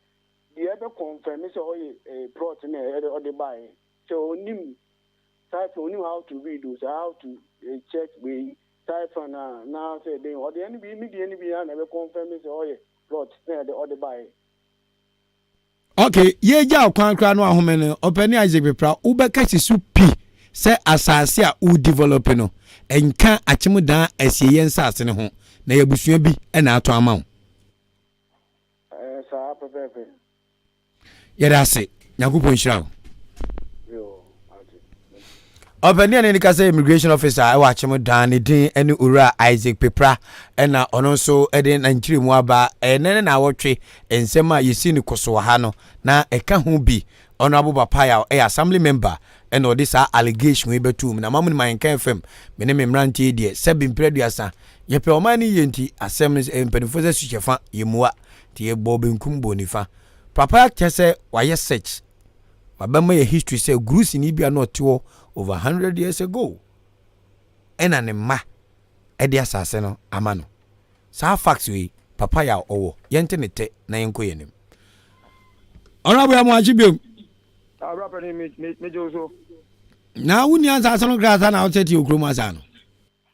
deɛ ɛbɛ confirm sɛ ɔhɔ yɛ plot na ɔde baeɛ sɛ ɔnim Type onim how to read o sɛ how to check wei type na na sɛ den ɔde ɛno bi me deɛ no bi na ɛbɛ confirm sɛ ɔyɛ plot na ɛde ɔde baeɛ. Ok, yɛgya ɔkwan koraa no ahome no, ɔpɛni Isaac Pepra, wobɛka si so pi sɛ asase a wo develop no, ɛnka Akyem-Dan asieeɛ nsase no ho, na ɛyɛ abusua bi na atɔn ama wo. Ɛɛ saa pɛpɛɛpɛ. Yɛda ase. Nyankopɔn nhyira wo. Ɔpanin a n'ani kasa immigration officer ɛwɔ Akyem Dan ne din ne Owura Isaac Pepra ɛna ɔno nso ɛde na nkyerɛmu aba ɛnɛ ne naawɔtwe nsɛm a yɛsi no koso wɔ ha no na ɛka ho bi Honourable Bapaya ɛyɛ assembly member ɛna ɔde saa allegation yi bɛto mu na mamu no ma yɛnka FM me ne me mmeranteɛ deɛ sɛbi mprɛ aduasa yɛpɛ ɔman no yie nti asɛm no mpanimfoɔ sɛ sukyɛfa yɛmmua nti yɛbɔɔ benkum bɔɔ nifa Papa kyɛ sɛ wayɛ search wabɛma yɛ history sɛ Grusini bi a na ɔte hɔ over 100 years ago ɛna ne mma ɛde asase no ama no. Saa facts wei papa yɛ a ɔwɔ yɛnte ne tɛ na yɛnkɔ yɛn anim. Honorable Amoakye biom. Abra panin me me me gye wo so. Na wonni asase no krataa na wosɛ te okurom asa no.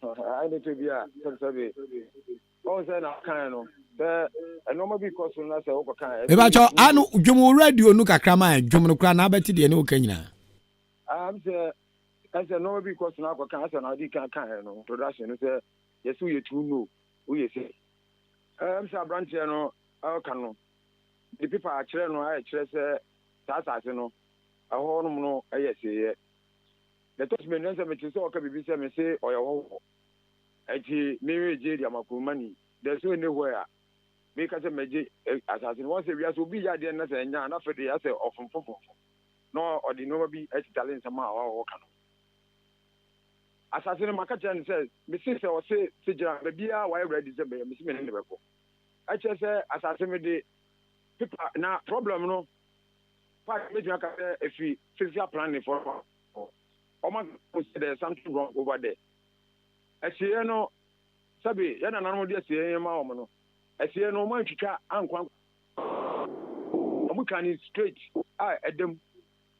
Ɛne tɛ bi a sɛbisɛbi. Ɔn sɛ na kan no sɛ nneɛma bi kɔ so na sɛ wokɔ kan. Mebakyɛ ano dwom wo radio no kakra ma dwom no koraa na abɛte deɛ ne woka nyinaa. Am sɛ ɛsɛ nneɛma bi kɔ so na akɔ kan asɛ na adi kan kan no introduction no sɛ yɛsɛ woyɛ too no woyɛ sɛ. Ɛm sɛ aberanteɛ no ɔka no de pepa akyerɛ no a ɛkyerɛ sɛ saa asase no ɛhɔ nom no ɛyɛ seeyɛ. Na ɛtɔ so mmienu sɛ mete sɛ ɔka biribi sɛ mese ɔyɛ hɔhoɔ. Enti me regye de ama kuromani. There's no anywhere a meka sɛ mɛgye asase no. Wɔn sɛ wiase obi yɛ adeɛ na sɛ ɛnya a na afei deɛ asɛ ɔfomfomfomfom na ɔde nneɛma bi tetale nsɛm a ɔka no. Asase no maka kyerɛ no sɛ mese sɛ ɔse sɛ gyina baabiara wayɛ ready sɛ bɛyɛ mese me ne ne bɛkɔ. Ɛkyerɛ sɛ asase mede pepa na problem no part mɛtumi aka sɛ ɛfiri physical planning fɔ no ɔma sɛ there's something wrong over there. Asieeɛ no, sɛbe yɛn nananom de asieeɛ yi maa wɔn no, asieeɛ no wɔantwitwa ankɔ ankɔ. Wɔtwaa no straight a ɛda mu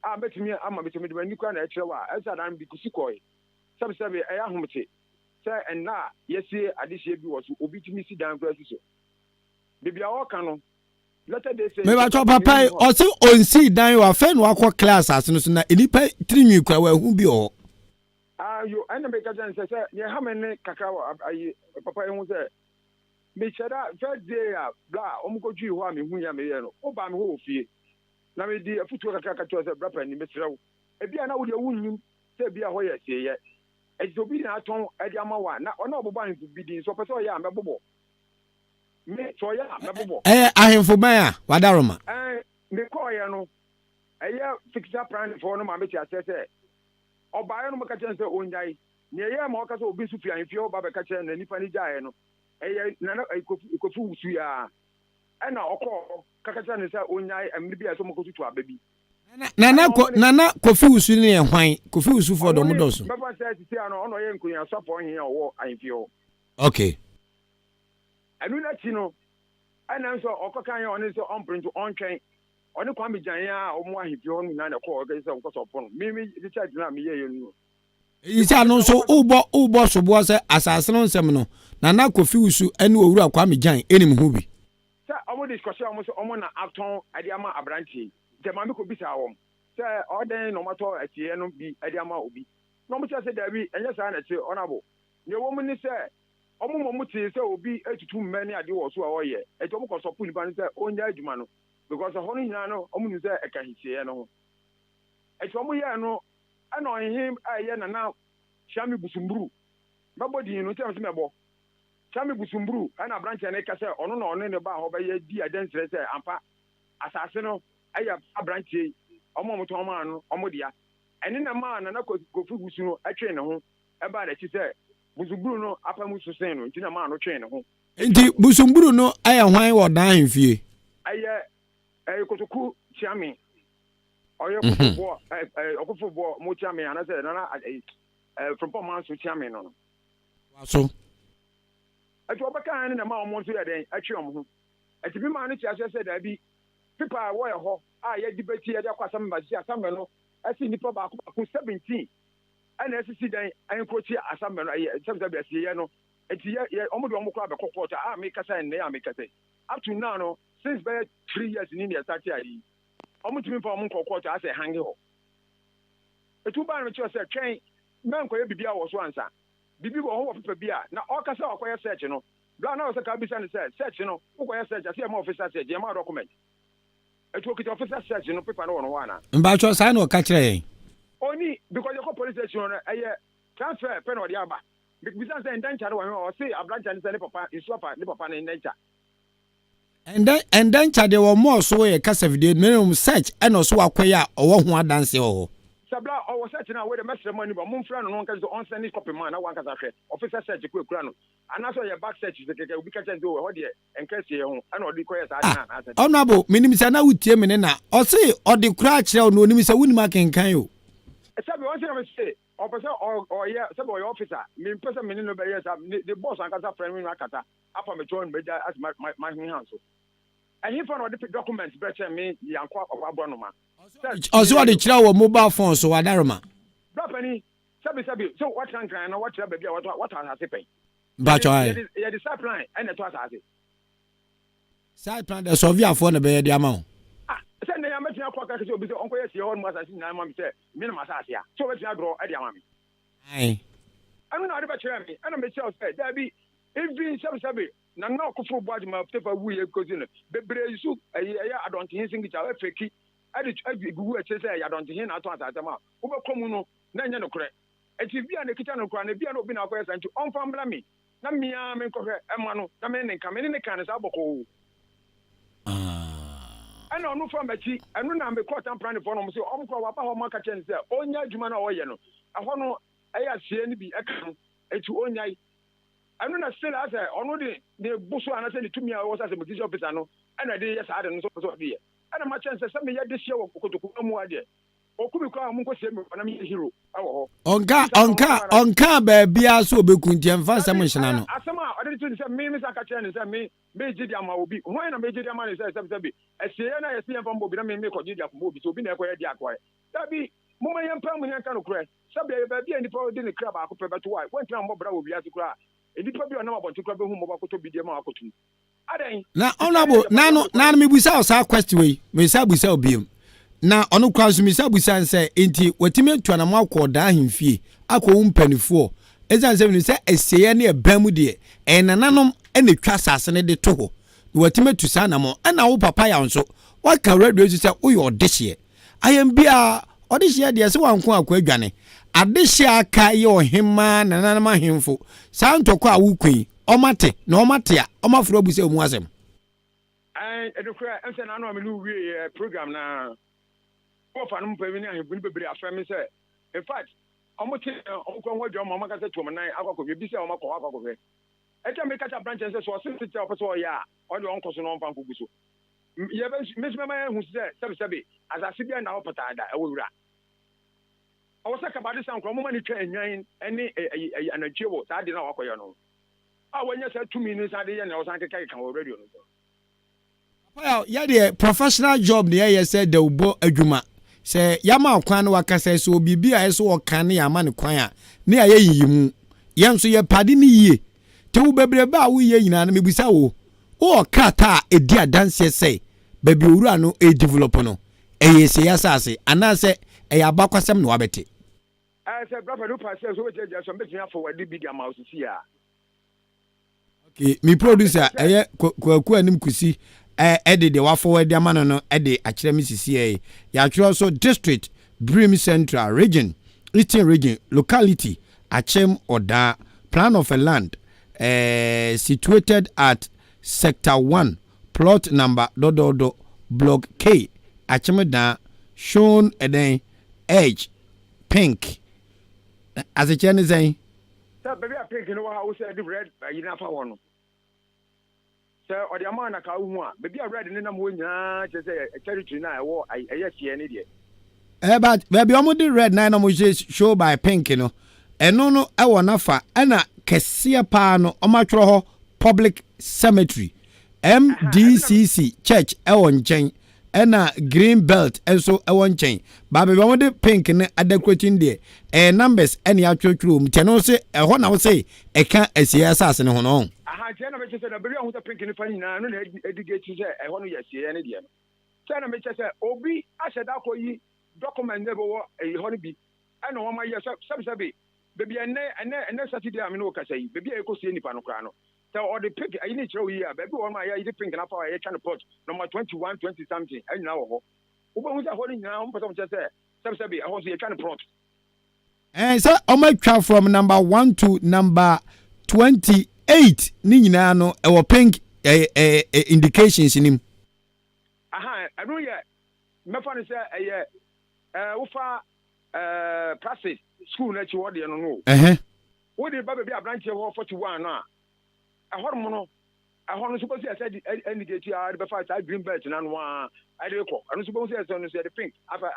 a mɛtumi ama me sɛ mede m'ani koraa na ɛkyerɛ wo a, ɛsɛ adan mede kusi kɔe. Sɛbe sɛbe ɛyɛ ahomete sɛ nna a yɛasie adehyeɛ bi wɔ so, obi tumi si dan koraa si so. Baabi a wɔreka no. Mebatɔ papa yi ɔse ɔnsii dan o afei na wakɔ clear asase no so na nnipa tirinwi kura wahu bi wɔ hɔ. Ah yo ɛna meka kyerɛ no sɛ sɛ nea ɛha me ne kakra wɔ ayi papa yi ho sɛ mehyɛ da first day a bla a wɔn kɔtwii hɔ a mehu yɛ meyɛ no wobaa me hɔ wɔ fie na mede afutuo kakra ka kyerɛ sɛ bra panin mesrɛ wo ebi a na wodeɛ wonnim sɛ ebi a hɔ yɛ asieeɛ ɛti sɛ obi na atɔn de ama wo a na ɔna ɔbobɔ ahemfo bi din sɛ ɔpɛ sɛ ɔyɛ a mɛbobɔ Me, sɛ ɔyɛ a, mɛbobɔ. Ɛyɛ ahemfo bɛn a wadaroma? Ɛn, mekɔeɛ no, ɛyɛ Fikisa Pranifoɔ no ma mete aseɛ sɛ, ɔbaeɛ no wɔka kyerɛɛ no sɛ ɔnnyae. Nea ɛyɛɛ ma ɔka sɛ obi nso firi ahemfie hɔ ba bɛka kyerɛɛ no na nnipa no gyaeɛ no, ɛyɛ Nana Kofi, Kofi Wusu ara. Ɛna ɔkɔɔ hɔ kaka kyerɛɛ no sɛ ɔnnyae mmerɛ bi a ɛsɛ sɛ wɔkɔtutu aba bi. Nana, Ko, Nana Kofi Wusu no yɛ hwan? Kofi Wusufoɔ deɛ Ɔno ne, wɔdɔɔso. mɛfa sɛ sisi ara no, ɔna ɔyɛ Nkonyaa Suapɔn he a ɔwɔ ahemfie hɔ. Okay. Ɛno no akyi no, ɛna nso ɔkɔka yɛn ɔne sɛ ɔmpere nti ɔntwɛn. Ɔne Kwame Gyan a wɔn ahemfie hɔ no nyinaa na ɛkɔɔ ɔkɛyɛ sɛ ɔkɔsɔ ɔpo no. Me me research no a meyɛeɛ no no. Eyi sɛ ano nso wobɔ wobɔ soboɔ sɛ asase no nsɛm no Nana Kofi Wusu ne Owura Kwame Gyan nim ho bi. Sɛ wɔn de kɔhyɛ wɔn sɛ wɔn na atɔn de ama aberanteɛ yi. Nti maame kɔbisaa wɔn sɛ ɔdɛn na wɔatɔ asieɛ no bi de ama obi. Na wɔn kyerɛ sɛ daabi ɛnyɛ saa na ɛte Honourable. Nea ɛwɔ mu ne sɛ Wɔn mmom tee sɛ obi retutu mmɛ ne ade wɔ so a ɔreyɛ, enti wɔkɔ sɔpoo nipa no sɛ ɔnnyae adwuma no because ɛhɔ no nyinaa no wɔn nim sɛ ɛka ahysieɛ no ho. Enti wɔn yɛɛ no ɛna ɔhehe a ɛyɛ Nana Kyeame Busumburu, mɛbɔ din no nti na mese mɛbɔ, Kyeame Busumburu ɛna abranteɛ no reka sɛ ɔno na ɔne no baa hɔ bɛyɛ dii adanserɛ sɛ ampa asase no ɛyɛ abranteɛ yi wɔn a wɔtɔn maa no wɔn dea. Ɛne na ɛmaa Nana Kofi Wusu no twee ne ho ɛbaa n'akyi sɛ Busumburu no apamu so sen no nti na maa no twee ne ho. Enti Busumburu no yɛ hwan wɔ Dan ahemfie? Ɛyɛ ɛyɛ Kotoku Kyeame. Ɔyɛ Kofoboɔ ɛ ɛ Ɔkofoboɔ mo Kyeame anaasɛ Nana ɛ ɛ Frimpong Manso Kyeame no no. So. Enti wɔbɛkaeɛ no na ɛmaa wɔn nso yɛ dɛn? Ɛtwe wɔn ho. Enti me maa no te aseɛ sɛ daabi, pepa a ɛwɔ ɛhɔ a yɛde bɛti yɛde akɔ asameba sisi asameba no ɛsi nnipa baako baako 17 ɛna asisi dan nkurɔtia asamɛ no ɛyɛ sɛbi sɛbi asieɛ no nti yɛ yɛ wɔn de wɔn koraa bɛkɔ court a mekasa ɛnnɛ a mekasa yi up to now no since bɛyɛ 3 years ni na yɛstarte adeɛ yi wɔn ntumi mfa wɔn nkɔ court asɛ hange hɔ etu baa no kyerɛ sɛ twɛn mɛnkɔyɛ biribi a wɔ so ansa biribi wɔ hɔ wɔ pepa bi a na ɔkasa wakɔyɛ search no bla na ɔsɛ ka bisa no sɛ search no wokɔyɛ search ase yɛ ma officer search yɛ ma document Eti okita officer search no paper no wɔ no hɔ ana? Mpatsɔ saa na ɔka kyerɛ yɛn. Oni because yɛkɔ police station hɔ no ɛyɛ transfer pɛ na ɔde aba. Mebisa no sɛ indenture no wɔ he a ɔse aberanteɛ no sɛ ne papa nsuo afa ne papa no indenture. Ɛndɛ indenture deɛ wɔ mɔɔ so yɛ kasa fidie na mmom search ɛna ɔso wakɔyɛ a ɔwɔ ho adanseɛ wɔ hɔ. Sɛ bra ɔwɔ search no a wei deɛ mɛsrɛ mo anim momfrɛ no na ɔnka sɛ ɔnsɛne copy ma na wankasa hwɛ officer search ko ekura no anaasɛ ɔyɛ back search sɛ kɛkɛ obi ka kyerɛ no sɛ oh ɛhɔ deɛ ɛnka asieɛ ho ɛna ɔde kɔyɛ saa ade no anaasɛ deɛ. Honourable, menim sɛ na wotie me ne na. Ɔse ɔde koraa kyerɛ wo na onim sɛ wonim akenkan o. Sɛbi ɔse na mese ɔpɛ sɛ ɔyɛ sɛbi ɔyɛ officer mempɛ sɛ mene no bɛyɛ saa ne boss ankasa frɛ me no akasa afa me kyɛw no magya ase mahwehwɛ so ɛhefa na ɔde document bɛkyɛ me yankɔ aborɔnoma sɛ Ɔse ɔde kyerɛ wo wɔ mobile phone so wadaroma. Bra panin sɛbi sɛbi sɛ woatra nkran na woatra baabi a wɔtɔ asase pɛn Mpatsɔ ayi. Yɛde site plan ɛna ɛtɔ asase. Site plan dɛ sɔviafoɔ na bɛyɛ de ama wo. Ah, sɛ nnɛ yi a mɛtumi akɔ aka sɛ obi sɛ ɔnkɔyɛ asie hɔ nom asase nyinaa ma me sɛ me na m'asase a, sɛ ɔbɛtumi adrɔ de ama me. Ae. Ɛno na ɔde bɛkyerɛɛ me, ɛna mekyerɛw sɛ daabi, even sɛbesɛbe Nana Ɔkoforo Boagye ma Tefa wuiɛ kosi no, bebree nso ɛyɛ ɛyɛ Adɔntehe signature ɛfɛki ɛde gugu akyire sɛ ɛyɛ Adɔntehe na atɔn asase ama wo, wobɛkɔ mu no na ɛnyɛ nokorɛ. Enti bi a na ɛkita no koraa no, ebia na obi na akɔyɛ saa nti ɔmfa mmra me na me ara menkɔhwɛ mma no na me ne no nka. Me ne no kaa no saa bɔkɔɔ. Ɛna ɔno faa m'akyi, ɛno na mekɔɔ Tampranefoɔ no, wɔn se wɔn koraa wɔaba hɔ wɔaka kyerɛ no sɛ ɔnnyae adwuma no a ɔreyɛ no, ɛhɔ no ɛyɛ aseɛ no bi ka ho, enti ɔnnyae. Ɛno na still asɛ ɔno de ne bo so anaasɛ ne tumi a ɔwɔ sɛ asɛmutisi officer no ɛna ɛde yɛ saa ade no nso ɔpɛ sɛ ɔde yɛ. Ɛna makyerɛ no sɛ sɛ meyɛ dehyeɛ wɔ kotokuo mu ha deɛ, Oku me koraa a monkɔsie me hɔ na menyɛ hero wɔ hɔ. Ɔnka ɔnka ɔnkaa baabiara sɛ ɔbɛku nti ɛmfa nsɛm nhyena no. Asɛm a ɔde to ne sɛ me mesan ka kyerɛɛ no sɛ me megye de ama obi. Hwan na megye de ama no sɛ sɛbi sɛbi asieeɛ no a yɛse yɛmfa mmɔ obi na me mekɔgye de akɔma obi sɛ obi na ɛkɔyɛ de akɔɛ. Dabi, momma yɛmpae mu na yɛnka nokorɛ. Sɛbi ɛyɛ baabi a nnipa de ne kra baako pɛ bɛto a wantumi ammɔ bra wɔ wiase koraa a nnipa bi a ɔnam abɔnten koraa bɛhu mmɔbɔ akɔtɔ bi de ama wakɔtom. Adɛn? Na honorable nano nano mebusa wo saa question wei mesa busa wo biom na ɔno koraa nso mesa busa no sɛ nti watumi atu anamo akɔ ɔdaa ahemfie akɔ wo mpanifoɔ ɛsiane sɛ menim sɛ asieɛ ne ɛbɛn mu deɛ ɛyɛ nananom ɛna ɛtwa asase no de to hɔ na watumi atu saa anamo ɛna wo papa yaw nso waka radio so sɛ woyɛ ɔdehyeɛ ayɛn biara ɔdehyeɛ deɛ sɛ wanko akɔ adwane adehyeɛ aka yɛ ɔhemaa nananom ahemfo saa ntɔkwa a wokɔ yi Wɔate, na wɔate a, wɔafrɛ abu sɛ wɔn asɛm. Ɛɛ, nokorɛ, ɛm sɛ n'ano a me ne wo wieeɛ program no ara, wɔfa no mpa bi ne ahemfo no bebree afrɛ me sɛ, in fact, wɔn te wɔn kura ho adwuma ma wɔn ankasa tu wɔn nan akɔ akɔhwɛ, bi sɛ wɔn akɔ hɔ akɔ akɔhwɛ. Ɛnti a meka kyerɛ aberanteɛ no sɛ, sɛ ɔse tete a ɔpɛ sɛ ɔyɛ a, ɔno deɛ ɔnkɔ so na ɔmfa nkɔgu so. Yɛbɛ, me nso mɛma yɛahu sɛ, sɛbesɛbe, asase biara nna hɔ pataa da, ɛwɔ wura. Ɔwɔ sɛ kabade san koraa wɔma no twa nnwan ne ɛyi anantwie wɔ saa ade no a wakɔyɛ no ho a wanya saa tumi no san de yɛ nea ɔsan keka keka wɔ radio no so no. Papa yaw, yɛ deɛ professional job na yɛyɛ sɛ dawubɔ adwuma. Sɛ yɛama wo kwan na wakasa sɛ ɔwɔ biribi a ɛsɛ sɛ ɔka na yɛama no kwan a, na yɛayɛ nyiyimu. Yɛn nso yɛpɛ ade no yie. Nti wo bebrebe a woyɛ nyinaa no, mebisa wo, wowɔ krataa a ɛdi adanseɛ sɛ baabi owura no redevelop no, Ɛyɛ asiei asase anaasɛ ɛyɛ abakwasɛm na wabɛte? Ɛɛ sɛ bra pɛ no pa sɛ so wobɛtumi agyina so a mɛtumi afɔ w'ade bi de ama wo sisi a. Okay, me producer ɛyɛ Kwaku Anim Kusi ɛde deɛ wafɔ de ama no no ɛde akyerɛ me sisi ɛyi. Yɛatwerɛ so district, Birim Central region, Eastern region, locality, Akyem Odaa, plan of a land, eh, situated at sector 1, Plot number dɔdɔɔdɔ, Block K, Akyem-Daa, shown ɛdɛn, edge, pink. Na asekyerɛ ne sɛn? Sɛ baabi a pink no wɔ ha a wosɛ de red ayi no afa hɔ no, sɛ ɔde ama wo na ka wohu a, baabi a red no nam hɔ nyinaa kyerɛ sɛ territory no a ɛwɔ ɛyɛ seɛ no deɛ. Eh, but baabi a wɔde red na na wɔhyɛ show by pink no, ɛno no ɛwɔ n'afa, ɛna kɛseɛ paa no wɔatwerɛ hɔ public cemetery, MDCC church ɛwɔ nkyɛn, ɛna green belt nso ɛwɔ nkyɛn. Ba baabi a wɔde pink no adekorati no deɛ, ɛyɛ numbers ɛna yɛatwerɛtwerɛ wɔ mu. Nti ɛno se ɛhɔ na wose ɛka asieɛ asase no ho no ɔn? Aha, nti ɛna mekyerɛ sɛ na baabi a wɔhu sɛ pink no fa no nyinaa, ɛno na ɛdi gate sɛ ɛhɔ no yɛ asieɛ no deɛ no. Sɛ na mekyɛ sɛ obi ahyɛ da akɔ yi document na ɛbɛwɔ ɛyi hɔ no bi ɛna wɔn ayɛ sɛ sɛbisɛbi beebi ɛnɛ ɛnɛ ɛnɛ Saturday a me ne wo kasa yi beebi a yɛkɔ sie nipa no koraa no sɛ ɔde pink ɛyi ne kyerɛ wo yie a baabi wɔ hɔ no a yɛde pink na afa hɔ a yɛtwa no plot number 21 20 something ɛnyina wɔ hɔ wobɛhu sɛ ɛhɔ no nyinaa wɔn pɛ sɛ wɔn kyerɛ sɛ sɛbisɛbi ɛhɔ nso yɛtwa no plot. Ɛɛ sɛ wɔn atwa from number one to number 28 ne nyinaa no ɛwɔ pink ɛɛ ɛɛ indications nim. Aha, ɛno yɛ, mɛfa no sɛ ɛyɛ ɛɛ wofa ɛɛ Praxis school no akyi hɔ deɛ no no o. Ɛhɛ. Wode ba baabi a aberanteɛ hɔ 41 no a, ɛhɔ nom no, ɛhɔ no nso bɛsi ɛsɛ de ɛnigate a de bɛfa saa green belt no ano a ɛde rekɔ. Ɛno nso bɛhu sɛ ɛsɛ no nso yɛde pink afa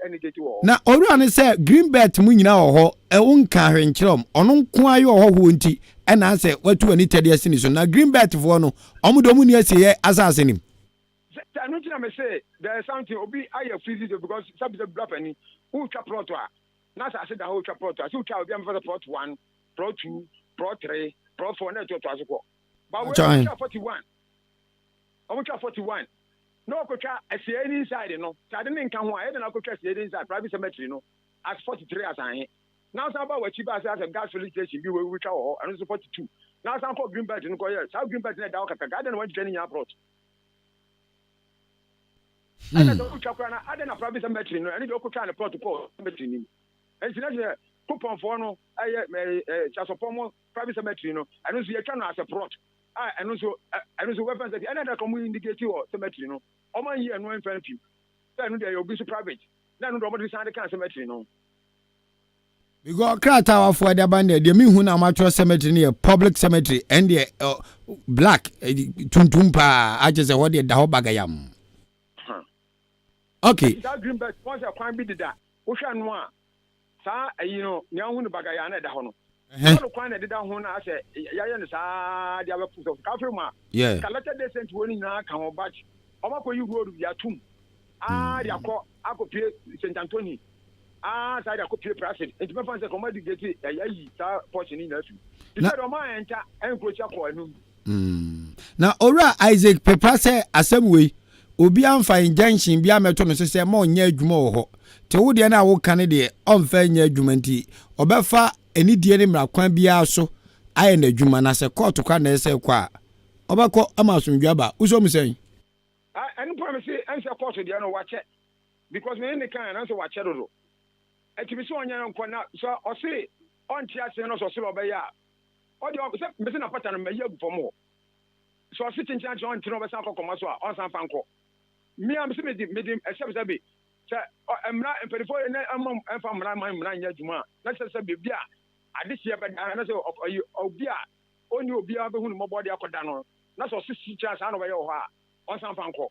ɛnigate wɔ hɔ. Na owura no sɛ green belt mu nyinaa wɔ hɔ, ɛ wonka hwee nkyerɛ wɔn, ɔno nko ara yɛ ɔhɔhoɔ nti ɛna asɛ watu w'ani tɛdeɛ asi ne so. Na green belt foɔ no, wɔn deɛ wɔn nni asieɛ asase no mu. Sɛ ɛno nti na me se there is something obi ayɛ freezing zone because sɛbi sɛbi bra panin wotwa plot a na asase da hɔ wotwa plot a sɛ wotwa a obi amfa sɛ plot one plot two plot three plot four na ɛtoatoa so kɔ ba wei wotwa 41 wɔn twa 41 na wɔkɔtwa asie ne inside no sɛ ade ne nka ho a ɛyɛ dɛ na akɔtwa asie ne inside private cemetery no as 43 asanhe na asan ba w'akyi ba sɛ asɛ gas filling station bi wotwa wɔ hɔ ɛno nso 42 na asan kɔ green belt no kɔyɛ saa green belt no ɛda hɔ kakraka adɛn na wɔntwitwa ne nyinaa plot. Ɛna sɛ wotwa koraa na adɛn na private cemetery no ɛno deɛ wokɔtwaa ne plot kɔɔ cemetery no mu nti na sɛ kopɔnfoɔ no ɛyɛ kyasɔpɔn mo private cemetery no ɛno nso yɛtwa no as a plot a ɛno nso ɛno nso wɛfɛn sɛ ɛna ɛda ka ɔmo indicate wɔ cemetery no ɔmo anyi ɛno ɛmfa mfim sɛ ɛno deɛ ɛyɛ obi nso private na ɛno deɛ ɔmo de san de kaa cemetery no. Because krataa a wafoa de aba no deɛ, deɛ mehu na wɔatwerɛ cemetery no yɛ public cemetery, ɛn deɛ black, tuntum paa, akyɛ sɛ hɔ deɛ da hɔ bagayam. Okay. Saa green belt, wɔn sɛ kwan bi deda, wohwɛ no a, saa ayi no, nea wohu no bagaya na ɛda hɔ no. Lɔre kwan na ɛdeda ho na asɛ yɛayɛ no saa de abɛpo sɛ kafe mu a, ka latter day saint wɔ no nyinaa ka ho, but wɔn akɔyi road bi atum, aa de akɔ akɔpie St. Anthony. Aa saa de akɔ pie prase nti mɛfa no sɛ kɔma di gate ayi saa portion no nyinaa firi te sɛ deɛ ɔma ɛnta ɛnkurokyi akɔ anum. Mm. Na Owura Isaac Pepra sɛ asɛm wei, obiara mfa injunction biara mmɛto no so sɛ mma ɔnyɛ adwuma wɔ hɔ. Nti wo deɛ no a woka no deɛ ɔmfa nyɛ adwuma nti ɔbɛfa anidie ne mmara kwan biara so ayɛ n'adwuma na sɛ kɔɔto koraa na ɛsɛ sɛ ɛkɔ a, ɔbɛkɔ ama asomdwoe aba. Wosɔ mu sɛn? Ɛno mpo na mese ɛnsɛ kɔɔto deɛ no wakyɛ because me ne no kaeɛ nanso wakyɛ dodo. Ɛnti mese ɔnyɛ no nkɔ na sɛ ɔse ɔnte aseɛ na sɛ ɔse ɔbɛyɛ a ɔdeɛ sɛ mese napata no mayi agu fam hɔ. Sɛ ɔse kyenkyen akyerɛ ɔnte na ɔbɛsan akɔ kɔma so a ɔnsan fa nkɔ. Me a mese mede mede ɛsɛbsɛbe sɛ mmara mpanimfoɔ na ɛma ɛmfa mmara ma mmara nyɛ adwuma a na kyerɛ sɛ baabi a adehyeɛ bɛda na sɛ ɔyi obi a ɔnni obiara bɛhu no mmɔbɔ de akɔda no na sɛ ɔse si kyerɛ saa na ɔbɛyɛ wɔ hɔ a ɔnsan fa nkɔ.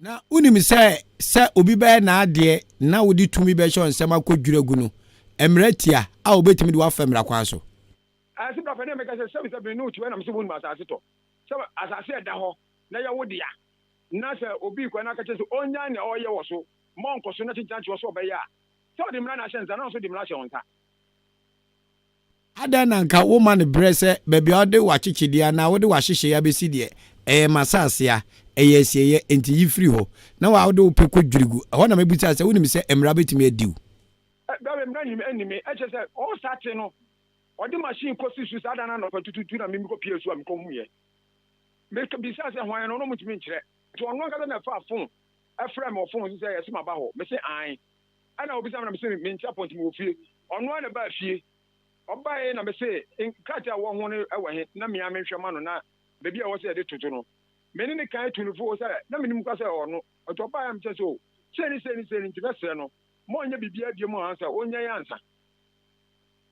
Na wonim sɛ sɛ obi bɛyɛ n'adeɛ na wode tumi bɛhyɛ nsɛm akɔdwiri agu no, mmara tia a wɔbɛtumi de wo afa mmara kwan so. Ɛse bra pɛ ne meka sɛ sɛbi sɛbi me ne wo te hɔ na mese wonim asase tɔ, sɛ asase a ɛda hɔ na ɛyɛ wo dea na sɛ obi rekɔ na aka kyerɛ sɛ ɔnnyae nea ɔreyɛ wɔ so ma ɔnkɔ so na kyenkyenankye wɔ so ɔbɛyɛ a, sɛ ɔde mmara na ahyɛ nsa na ɔno nso de mmara ahyɛ wo nsa. Adɛn na anka womma no berɛ sɛ baabi a wode w'akyekyedeɛ anaa wode w'ahyehyɛeɛ abɛsi deɛ, ɛyɛ m'asase a, ɛyɛ asieeɛ, enti yi firi hɔ, na wo a wode wo pɛ kɔdwiri gu? Ɛhɔ na mɛbisa sɛ, Wonim sɛ mmara bɛtumi adi wo? Dabi, mmara nni me. Ɛkyerɛ sɛ, ɔrestate no, ɔde machine kɔsi so saa da no anɔpa tutuutu na me mekɔpuee so a mekɔhuiɛ. Mebisaa sɛ hwan no, na ɔmntumi nkyerɛ. Nti ɔno ankasa na ɛfaa phone frɛɛ me wɔ phone so sɛ yɛse maba hɔ. Mese aane. Ɛna ɔbisaa me na mese mente apɔ nti mewɔ fie. Ɔno ara na ɛbaa fie. Ɔbaeɛ na mese nkrataa a ɛwɔ ho no wɔ he na me ara menhwɛ ma no na baabi a ɛwɔ sɛ yɛde toto no. Me ne no kae tuu no fo sɛ na menim koraa sɛ ɛwɔ ɔno. Nti ɔbaeɛ a mekyerɛ sɛ oh sei ne sei ne sei nti mɛsrɛ no ma ɔnyɛ biribiara biom ansa ɔnyae ansa.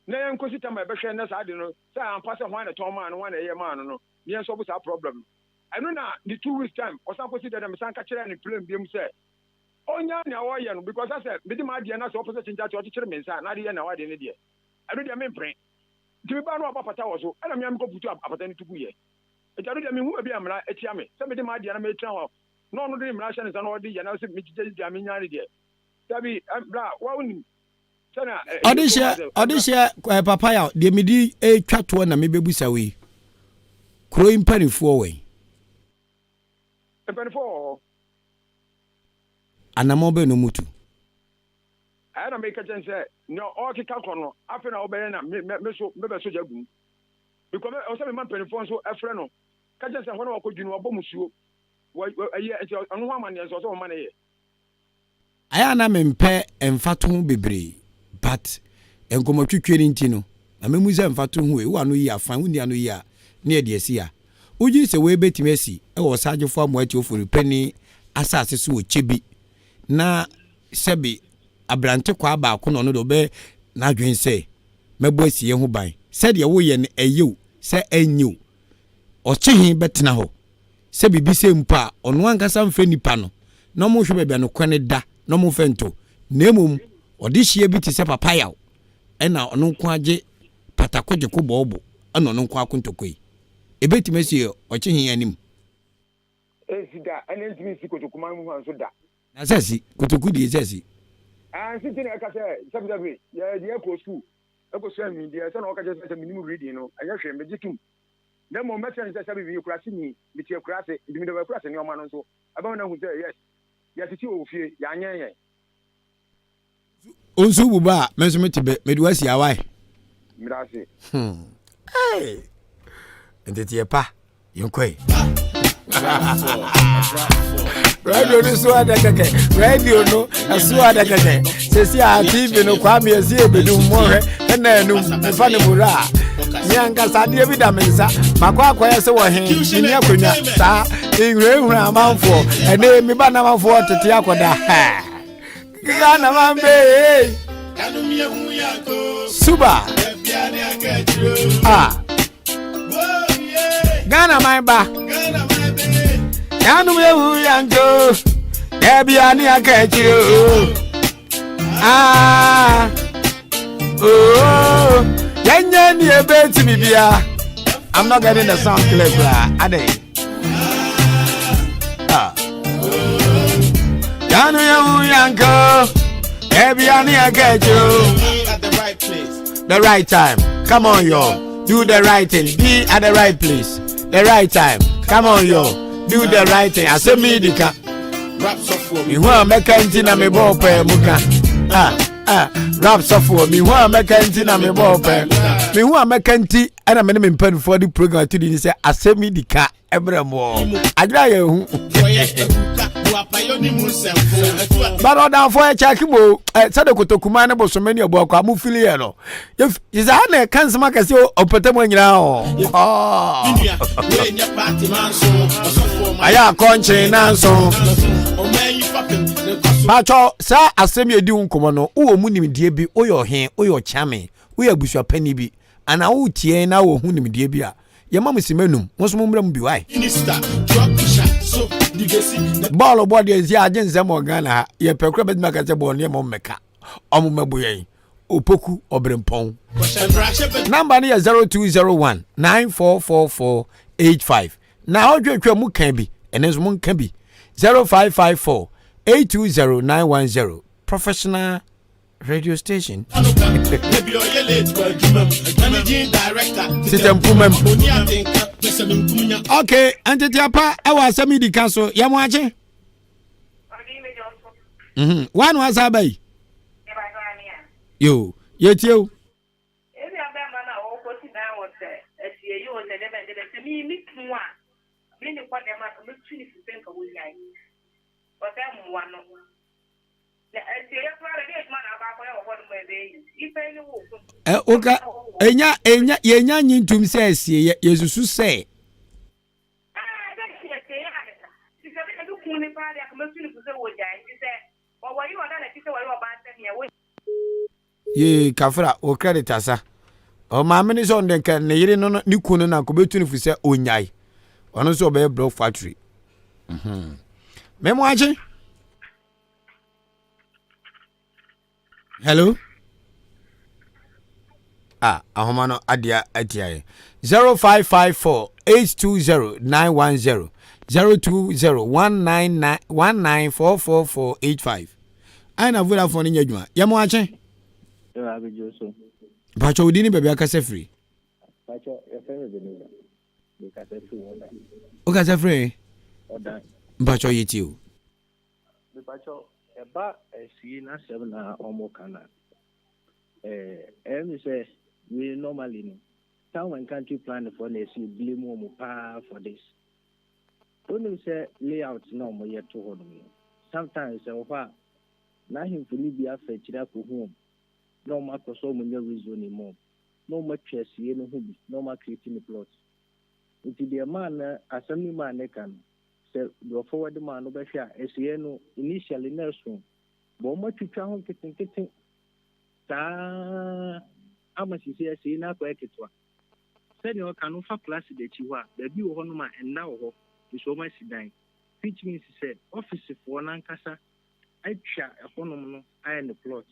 Na yɛnkɔsi tam a yɛbɛhwɛ na saa ade no sɛ ampa sɛ hwan na ɛtɔn maa no hwan na ɛyɛ maa no no na yɛnsɔbo saa problem no. Ɛno na ne 2 weeks time ɔsan kɔsi dɛ na mesan ka kyerɛɛ no plain biom sɛ ɔnyaa nea ɔreyɛ no because asɛ mede m'adeɛ na sɛ ɔpɛ sɛ kyenkya kyɛ ɔkyekyere me nsa na ade yɛ nea w'adeɛ no deɛ ɛno deɛ mempere. Nti mebaa no wabɔ apata wɔ so ɛna me ara mekɔ putu apata no tu guiɛ. Nti ɛno deɛ menhu baabi a mmara atia me sɛ mede m'adeɛ na metena hɔ na ɔno de ne mmara ahyɛ ne nsa na ɔde yɛ na sɛ megyigya gyigya menyaa ne deɛ. Dabi bra wa wonim. Ɔdehyɛ ɔdehyɛ eh, papa yaw deɛ mede retwa toɔ na mebɛbusa wo yi kuro yi mpanimfoɔ wɛn. Mpanimfoɔ wɔ hɔ. Anamɔ bɛn na wɔn tu. Ɛyɛ na meka kyɛn sɛ nea ɔrekeka kɔ no afei na wobɛyɛ na me me so mebɛsɔ gya gu mu because ɛwɔ sɛ mema mpanimfoɔ nso ɛfrɛ no ka kyɛn sɛ hɔ na wakɔdwi no wabɔ musuo wɔ ɛyɛ nti ɔno ho amanneɛ nso ɔsɛ wɔma no yɛ. Ayɛ a na mempɛ mfatoho bebree but nkɔmmɔtwetwe no nti no, ma memu sɛ mfatoho wei, wowɔ ano yie a fine, wonni ano yie a ne yɛde asi ha. Wogye di sɛ wei bɛtumi asi wɔ Ɔsagyefo Amoah Ofori Panin asase so wɔ Kyebi na sɛbe aberante kwaa baako na ɔno deɛ ɔbɛyɛ n'adwene sɛ mɛbɔ asieɛ ho ban sɛdeɛ woyɛ no ɛyɛ o sɛ ɛnyɛ o ɔkye he bɛtena hɔ sɛ biribi sei mpo a, ɔno ankasa mfrɛ nnipa no na wɔnhwɛ baabi a nokorɛ no da na wɔmfa nto, na mmom ɔde hyeɛ bi te sɛ papayaw ɛna ɔno nko ara gye patako gye ko bɔɔbo ɛna ɔno nko ara ko ntɔkwa yi. Ɛbɛtumi asi ɔkye he anim? Ɛnsi da, ɛna ɛntumi nsi kotokuman mu hɔ nso da. Na sɛ si, kotoku deɛ sɛ si. Ansi nti na ɛka sɛ, sɛbesɛbe, yɛ deɛ kɔɔ sukuu, ɛkɔsua nimdeɛ, sɛ na ɔka kyerɛ sɛ sɛ menim reading no, ɛnyɛ hwee, megye tom. Na mmom mɛkyerɛ no sɛ sɛbe meyɛ kuraseni, mete akuraase, nti mede m'akuraase nneɛma no nso ɛbɛma no ahu sɛ yes, yɛtete wɔ fie, yɛanyɛn yɛn. Wo nso wo bu ba a, me nso mete bɛ, mede wo asi awae. Meda ase. Hmm. Hey. Nteteɛ pa. Yɛnkɔ yi. Radio no so ada kɛkɛ. Radio no ɛso ada kɛkɛ. Sɛsi a TV no Kwame ɛsi ebedu mmɔhwɛ ɛna enum nfa ne mu ra. Me ankasa adeɛ bi da me nsa. Makɔ akɔyɛ sɛ wɔ he menni akonnwa saa nhurahura amanfoɔ ɛnɛ me ba na amanfoɔ tete akɔda. Ghana man be. Suba. Ah. Ghana man ba. Yanum yehu yanko. Debi ani akechiro. Ah. Oh. Yenye ni ebeti bibia. I'm not getting the sound clear, bro. Ade. Ah. Yanu yehu yanko. Debi ani akechiro. The right time. Come on, y'all. Do the right thing. Be at the right place. The right time. Come on yo, do the right thing. Asɛm yi di ka. Mehu a mɛka nti na mebɔɔ pɛɛ mu ka. Ah, ah, rap sɔfoɔ mehu a mɛka nti na mebɔɔ pɛɛ. Mehu a mɛka nti ɛna me ne me mpanimfoɔ de program ato di ni sɛ asɛm yi di ka ɛbrɛ mmoɔ. Adwene ayɛ ehu. But ɔdanfoɔ ɛkyɛ akimo ɛ sɛde kotokuma ne bosome ne ɛboakɔ a mo fili yɛ no. Yɛ saa na ɛka nsɛm akɛse ɔpɛtɛ mu nyinaa ɔ. Ayɛ akɔnkyen nanso. Patwɔ saa asɛm yɛ di ho nkɔmɔ no wowɔ mu nimdeɛ bi woyɛ ɔhen woyɛ ɔkyame woyɛ abusuapani bi anaa wotie na wɔ ho nimdeɛ bi a yɛma mo sima num mo nso mo mmra mu bi wae. Bɔɔlo bɔ deɛ nsi agye nsɛm wɔ Ghana ha yɛpɛ kora bɛtumi aka sɛ bɔɔlo no yɛ mɔ mmɛka ɔmo mmɛbo yɛn. Opoku Ɔbrempɔn. Number no yɛ 0201 9444 85. Na ɔtwatwa mu ka bi, ɛno nso monka bi. 0554 820 910. Professional radio station. Sita mpuma mu. Okay, ntete apa ɛwɔ asɛm yi di ka so yɛ mo akye. Mhm. Wa na wasa aba yi? Yo, yɛtie o. Ebi abɛɛma no a ɔkɔsi dan wɔ sɛ asie yi o sɛ dɛbɛn dɛbɛn sɛ me me kunu a me ne kɔ dɛm a mɛtu ne fo sɛ nka wɔnyae ɔsɛ mmoa no na asieɛ koraa bɛde adwuma na aba akɔyɛ wɔ hɔ nom a ɛbɛyɛ yi nipa yi ne wo ko. Ɛ woka enya enya yɛnya nye ntum sɛ asieɛ yɛsusu sɛ. Yee kafra wo credit asa. Ɔmaame no sɛ ɔno de nka ne yere no ne kun no na nka ɔbɛtu no fo sɛ ɔnyae. Ɔno nso ɔbɛyɛ block factory. Mhm. Memo akye. Hello. Ah, ahoma no adeɛ atia yɛ. 0554 820 910 020 199 1944485. Ayɛ na Vodafone nyɛ adwuma. Yɛ mo akye. Mpakyɛ wo din ne baabi akasa firi. Wokasa firi? Mpakyɛ yɛ tie o. Mepakyɛw, ɛba asie n'asɛm na ɔmo ka no a, ɛyɛ me sɛ wei normally no, town and country plan foɔ na ɛsɛ blame ɔmo paa for this. Wonim sɛ layout na ɔmo yɛ to hɔ nom no, sometimes ɛwɔ hɔ a, n'ahemfo no bi afa akyiri akɔhu ɔmo, na ɔmo akɔ sɛ ɔmo nyɛ rezoning ma ɔmo, na ɔmo atwa asie no ho bi, na ɔmo acreate ne plot. Nti deɛ maa no, asɛm no maa ne ka no, Sɛ deɛ ɔforward maa no bɛhwɛ a, ɛsoeɛ no initially na ɛso but wɔn atwitwa ho nketenkete saa ama sisi ɛsei no akɔyɛ ketewa. Sɛdeɛ ɔka no wofa Placid akyi hɔ a, baabi wɔ hɔnom a nna wɔ hɔ nso wɔn asi dan which means sɛ office foɔ no ankasa atwa ɛhɔnom no ayɛ no plot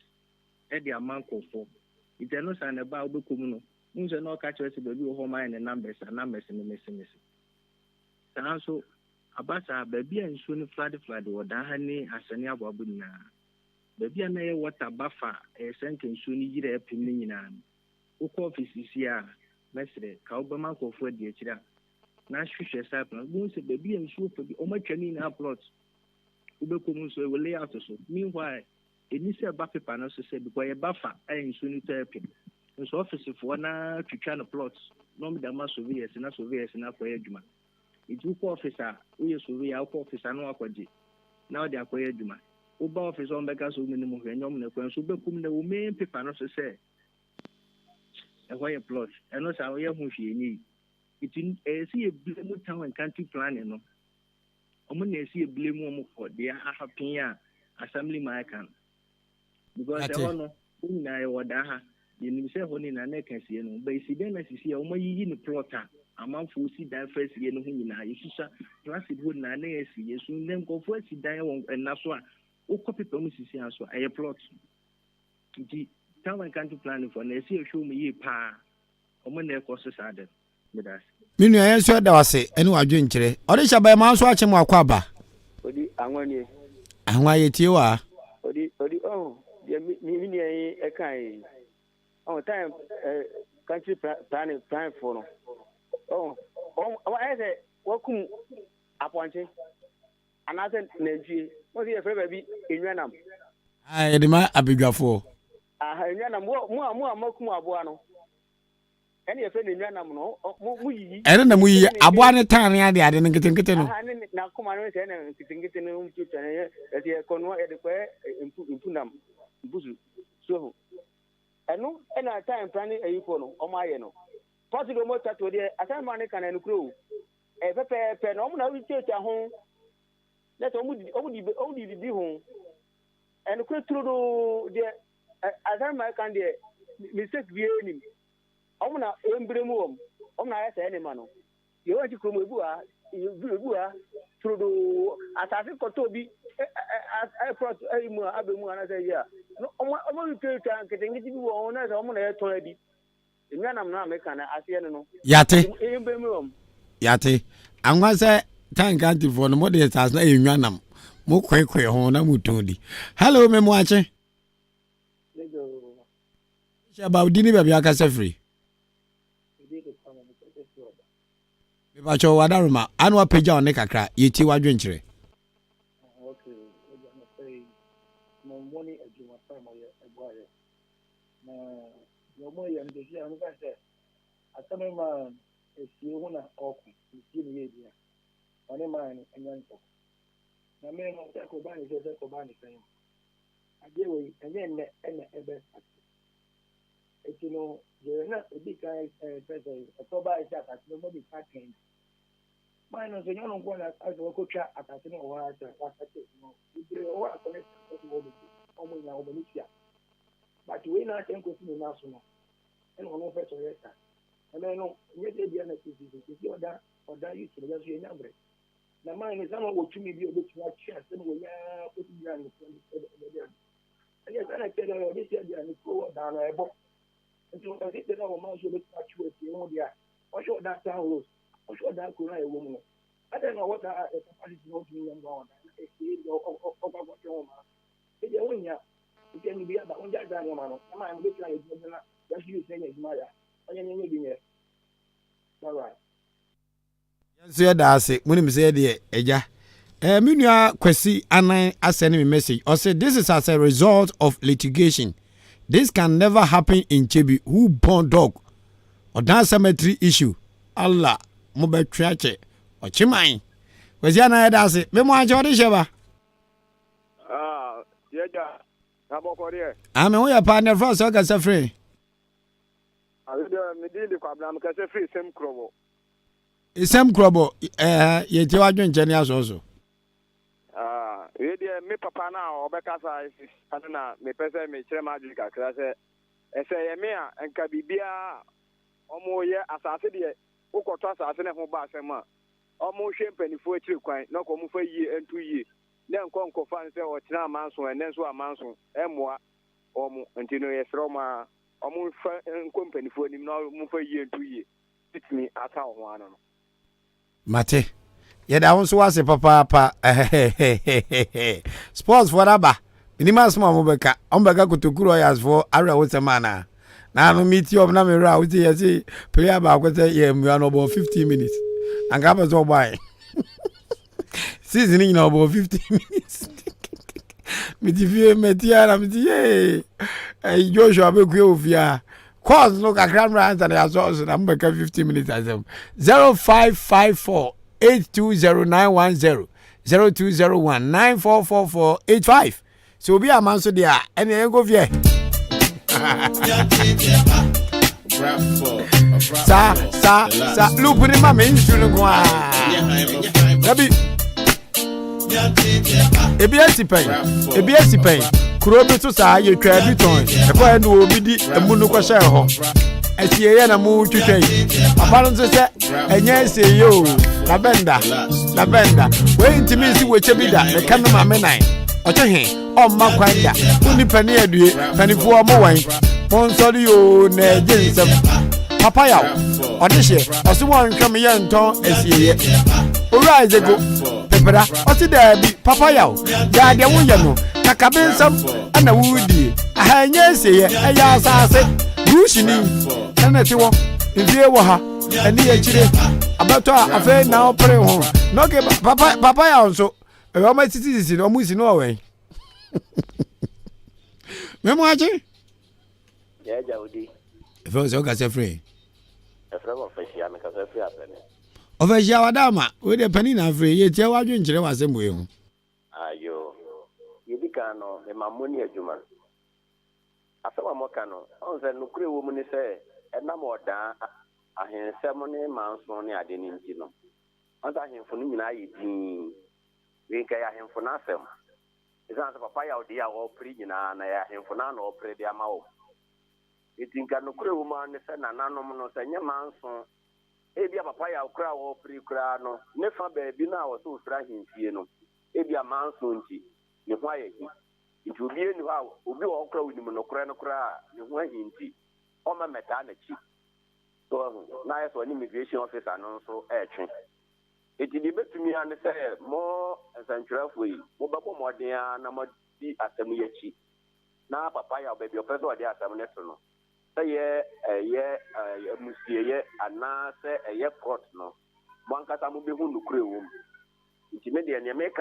de ama nkurɔfoɔ. Nti ɛno saa na ɛba a wobɛkɔ mu no, wohu sɛ na ɔka kyerɛ sɛ baabi wɔ hɔ wɔn ayɛ no numbers a numbers no mesemese. Saa ara nso, aba saa, baabi a nsuo no flood flood wɔ daa ha ne Asani Aboabo nyinaa, baabi a na ɛyɛ water buffer a ɛyɛ sɛ anka nsuo no yiri apem no nyinaa no, wokɔ office seesei a, mɛsrɛ, ka wobɛma nkurɔfoɔ adi akyire a, na hwehwɛ site plan, wobɛhu sɛ baabi a nsuo fa bi, wɔatwa ne nyinaa plot, wobɛkɔ mu nso, ɛwɔ layout so, meanwhile, Ɛnni sɛ ɛba paper no so sɛ because ɛyɛ buffer a nsuo no taa pem. Nso office foɔ no ara twitwa no plot na wɔde ama surveyors na surveyors no akɔyɛ adwuma. Nti wokɔ office a woyɛ surveyor a wokɔ office a na wakɔgye na wode akɔyɛ adwuma. Woba office a wɔbɛka sɛ wɔn nim hwee ɛnyɛ wɔn na ɛkɔɛ nso wobɛkɔ mu na ɛwɔ main paper no so sɛ ɛhɔ yɛ plot. Ɛno saa woyɛ ho hwee ɛnyɛ yi. Nti ɛyɛ sɛ yɛ blame town and country planning no. Ɔmo na ɛsi yɛ blame ɔmo for deɛ ahappen a assembly man ka no because ɛhɔ no yɛn nyinaa yɛwɔ daa ha yɛnim sɛ ɛhɔ no nyinaa na ɛka sie no but esi dɛn na sisi a ɔmo ayiyi ne plot a amanfoɔ si dan fa sie no ho nyinaa yɛsusua placid hɔ nyinaa na yɛasi yɛsu nnɛ nkurɔfoɔ asi dan wɔ ɛna so a wokɔ pepa mu sisi a so a ɛyɛ plot nti town and country planning for na ɛsi ɛhwɛ ɔmo yie paa ɔmo na ɛkɔ so saa dɛm. Me nua yɛn nso yɛda wo ase ɛne w'adwenkyerɛ. Ɔde hyɛ bɛn ma nso akye mo akɔ aba. Odi anwa nie. Anwa yɛ tie wa. Odi odi oh deɛ mi mi nua yi ɛka yi oh time eh, country planning plan fo no oh wɔn ayɛ sɛ. wakum apɔnkye anaasɛ nantwie, wɔn sɛ yɛfrɛ baabi enwanam. Ah, yɛde ma abadwafoɔ. Aha, enwanam, mo mo a mo a moakum aboa no, ɛne yɛfrɛ no enwanam no, mo mo yiyi. Ɛno na mo yiyi aboa no tan ne ade ade no nketenkete no. Aha, ne n'akoma no sɛ ɛna nketenkete no twitwa no yɛ yɛde yɛkɔnoa yɛde kɔyɛ mpu mpunam mpusu so ho. Ɛno ɛna time pra ne ayifoɔ no wɔn ayɛ no. Pɔsi de wɔn atwa to deɛ asan maa ne kan ɛnokorɛ o. Ɛyɛ pɛpɛɛpɛ na wɔn na wɔtuatua ho na sɛ wɔn di wɔn di wɔn di didi ho. Ɛnokorɛ turodoo deɛ asan maa kan deɛ mistake biara nim. Wɔn na ɛmbere mu wɔn wɔn na ayɛ saa nneɛma no. Deɛ wɔn akyi kurom ebu ha ebu ha turodoo asase kɔtɔ bi ɛ ɛ ɛ plot ɛyi mu a abɛ mu anasɛ yi a wɔn wɔn tuatua nketenkete bi wɔ ho na sɛ wɔn na yɛtɔn adi. Nnuanam no a meka no aseɛ no no. Yate. Yate. Anwa sɛ tankantifoɔ no mode asase no ayɛ nnwanam. Mo koekoe ho na mo tɔn di. Hello, me mo akye. Hyɛ ba odi ne baabi akasa firi. Mepakyɛ wadaroma ano apagya ɔne kakra yɛtie wadwenkyerɛ. Okay, Na deɛ wɔyɛ no sɛsi a wɔka sɛ asɛm no maa esie ho na ɔko esie ne yɛ bi a ɔne maa no anya ntɔkwa. Na me no sɛ kɔba ne sɛ sɛ kɔba ne sɛn adeɛ wei ɛnyɛ nnɛ ɛna ɛbɛ ase. Eti no deɛ na ebi kan ɛɛ sɛ sɛ ɛtɔ baa sɛ asase no mo bi ka kɛn. Maa no nso nyɛ ɔno nko na asɛ wɔkɔtwa asase no wɔ hɔ ara sɛ wasate no bebree wɔ hɔ a akɔyɛ sɛ wɔ bebree wɔn nyinaa wɔn ani tua. But wei na asɛ nkosi ne nan so no ɛna ɔno pɛ sɛ ɔyɛ saa. Ɛmɛ no nyɛ sɛ ebia na sisi sisi ɔda ɔda youth no yɛnso yɛnya mbrɛ. Na man no sama wɔ tumi bi a obetumi atwe asɛm wɔ yaa kosi bia ne kuro no ɛbɛde ade. Ɛnyɛ sɛ na kyerɛ dɛ ɔde sɛ bia ne kuro wɔ dan no ɛbɔ. Nti ɔde sɛ dɛ ɔman so obetumi atwe wɔ asie ho deɛ a ɔhwɛ ɔda town road ɔhwɛ ɔda kuro no a ɛwɔ mu no. Adɛn na ɔwɔ saa capacity na ɔntumi nyɛ mmoa ɔdan na ɛsie deɛ ɔkɔ akɔtwe ho ma. Ebi ɛho nhia. Nti ɛno bi aba, wongyae saa nneɛma no, na maa mobɛtumi ayɛ adwuma bi na yɛaso use no anya adwuma ayɛ a, ɔnyɛ nyɛ bi nyɛ. Bye bye. Yɛn nso yɛda ase. Monim sɛ yɛdeɛ agya. Eh, me nua Kwasi Anan asɛne me message. Ɔse this is as a result of litigation. This can never happen in Kyebi. Who born dog? Ɔdan cemetery issue. Allah, mobɛtwe akyɛ. Ɔkyeman. Kwasi Anan yɛda ase. Me mo ankyɛ ɔde hyɛ ba. Ah, yɛgya, na bɔkɔ deɛ. Ah, me ho yɛ paa, na ɛfra sɛ ɔkasa firi. Ah, deɛ me din de Kwabena, mekasa firi Esem Kurɔbɔ. Esem Kurɔbɔ, ɛɛ, yɛtie w'adwenkyɛ ne asɔɔ so. Ah, wei deɛ me papa no a ɔbɛkasa ano na mepɛ sɛ mekyerɛ m'adwene kakra sɛ ɛsɛ yɛ me a nka biribiara a wɔyɛ asase deɛ wokɔtɔ asase no ho ba asɛm a wɔhwɛ mpanimfoɔ akyiri kwan na ɔkɔ wɔfa yie nto yie na nkɔ nkɔfa no sɛ ɔkyena amanso ɛnnɛ nso amanso ɛmmoa wɔn nti no yɛsrɛ wɔn ara wɔn mfa nkɔ mpanifoɔ anim na wɔn mfa yie nto yie bɛtumi asa wɔn ho ano no. Mate. Yɛda wo nso wase papaapa. Sports foɔ no aba. Menim asɛm a wɔbɛka. Wɔbɛka Kotoku Royals foɔ awerɛhosɛm anaa? Na ano metie wɔn na me werɛ a wote yɛse player baako sɛ yɛ mmua no ɔbɔɔ 15 minutes. Anka apɛ sɛ ɔbɔ ayɛ. Season nyina ɔbɔɔ 15 minutes. Mete fie mɛte ara mete yee. Ɛyi Joshua bɛkue wɔ fie a. Course no kakra mmra ansa na yɛasɔ so na mobɛka 15 minutes asɛm. 0554 820910 0201 944485 Sɛ obi ama nso deɛ a, ɛnea yɛnkɔ fie. Saa saa saa loop ne ma me nsu no nko ara. Dabi. Ebi asi pɛn, ebi asi pɛn. Kuro bi so saa yɛtwa bi tɔn. Ɛkɔ yɛ no obi di emu no kɔhyɛ hɔ. Asieyɛ na mo twitwa yi. Papa no nso sɛ ɛnyɛ asieyɛ o. Na bɛnda, na bɛnda. Wei ntumi nsi wɔkyɛ bi da. Meka me maame nan. Ɔkyɛ he, ɔmma kwan da. Wonni pani adue, panifoɔ mo wɔn. Monsɔre yoo na ɛgye nsɛm. Papa yaw, ɔde hyeɛ, ɔse wɔnhwɛ me yɛ ntɔn asieyɛ. Owura Ezeko, pepera, ɔse daabi, papa yaw, gyaa deɛ woyɛ no, kakabe nsɛm ɛna wodie. Aha ɛnyɛ asieyɛ, ɛyɛ asaase. Ruushini, ɛna ɛte wɔ, mfie wɔ ha, ɛne akyire. Abɛtɔ a afei na ɔpere ho. Na okay papa papa yà nso. Ɛwɛ ɔmo asisi sisi no ɔmo si no ɔwɛn. Mɛmo akye. Yɛ agya odi. Ɛfɛ sɛ ɔkasa firi. Ɛfrɛ wɔ ɔfɛhyia mekasa firi apɛne. Ɔfɛhyia wada ama wei deɛ panin na afiri yɛ tia wadwe nkyerɛ wɔ asɛm wei ho. Ayo yɛdi kan no mema mo ne adwuma. Asɛm a moka no ɔn sɛ nokorɛ wɔ mu ne sɛ ɛnam ɔdaa ahensɛm ne manso ne ade no nti no ɔn sɛ ahemfo no nyinaa yɛ dinn. Wei nka ɛyɛ ahemfo no asɛm. Esiane sɛ Papa Yaw deɛ a ɔrepere nyinaa no, ɛyɛ ahemfo no ara na ɔrepere de ama wɔn. Enti nka nokorɛ wɔ mu ara ne sɛ nananom no, sɛ ɛnyɛ manso, ebia Papa Yaw koraa a ɔrepere koraa no, ne fa baabi no a ɔsɛ ɔfiri ahemfie no, ebia manso nti, ne ho ayɛ hi. Nti obiara nni hɔ a, obi wɔ hɔ koraa a ɔnim nokorɛ no koraa a, ne ho ahi nti, ɔmma mmɛtaa n'akyi. So wahu? Na ayɛ sɛ ɔne immigration officer no nso retwe. Enti deɛ ɛbɛtumi ara ne sɛ mo nsɛntwerɛfoɔ yi, mobɛbɔ mmɔden ara na moadi asɛm yi akyi, na Papa Yaw, baabi a ɔpɛ sɛ ɔde asɛm no to no, sɛ yɛ ɛyɛ amusieeɛ anaasɛ ɛyɛ court no, mo ankasa mobɛhu nokorɛ wɔ mu. Nti me deɛ, deɛ meka.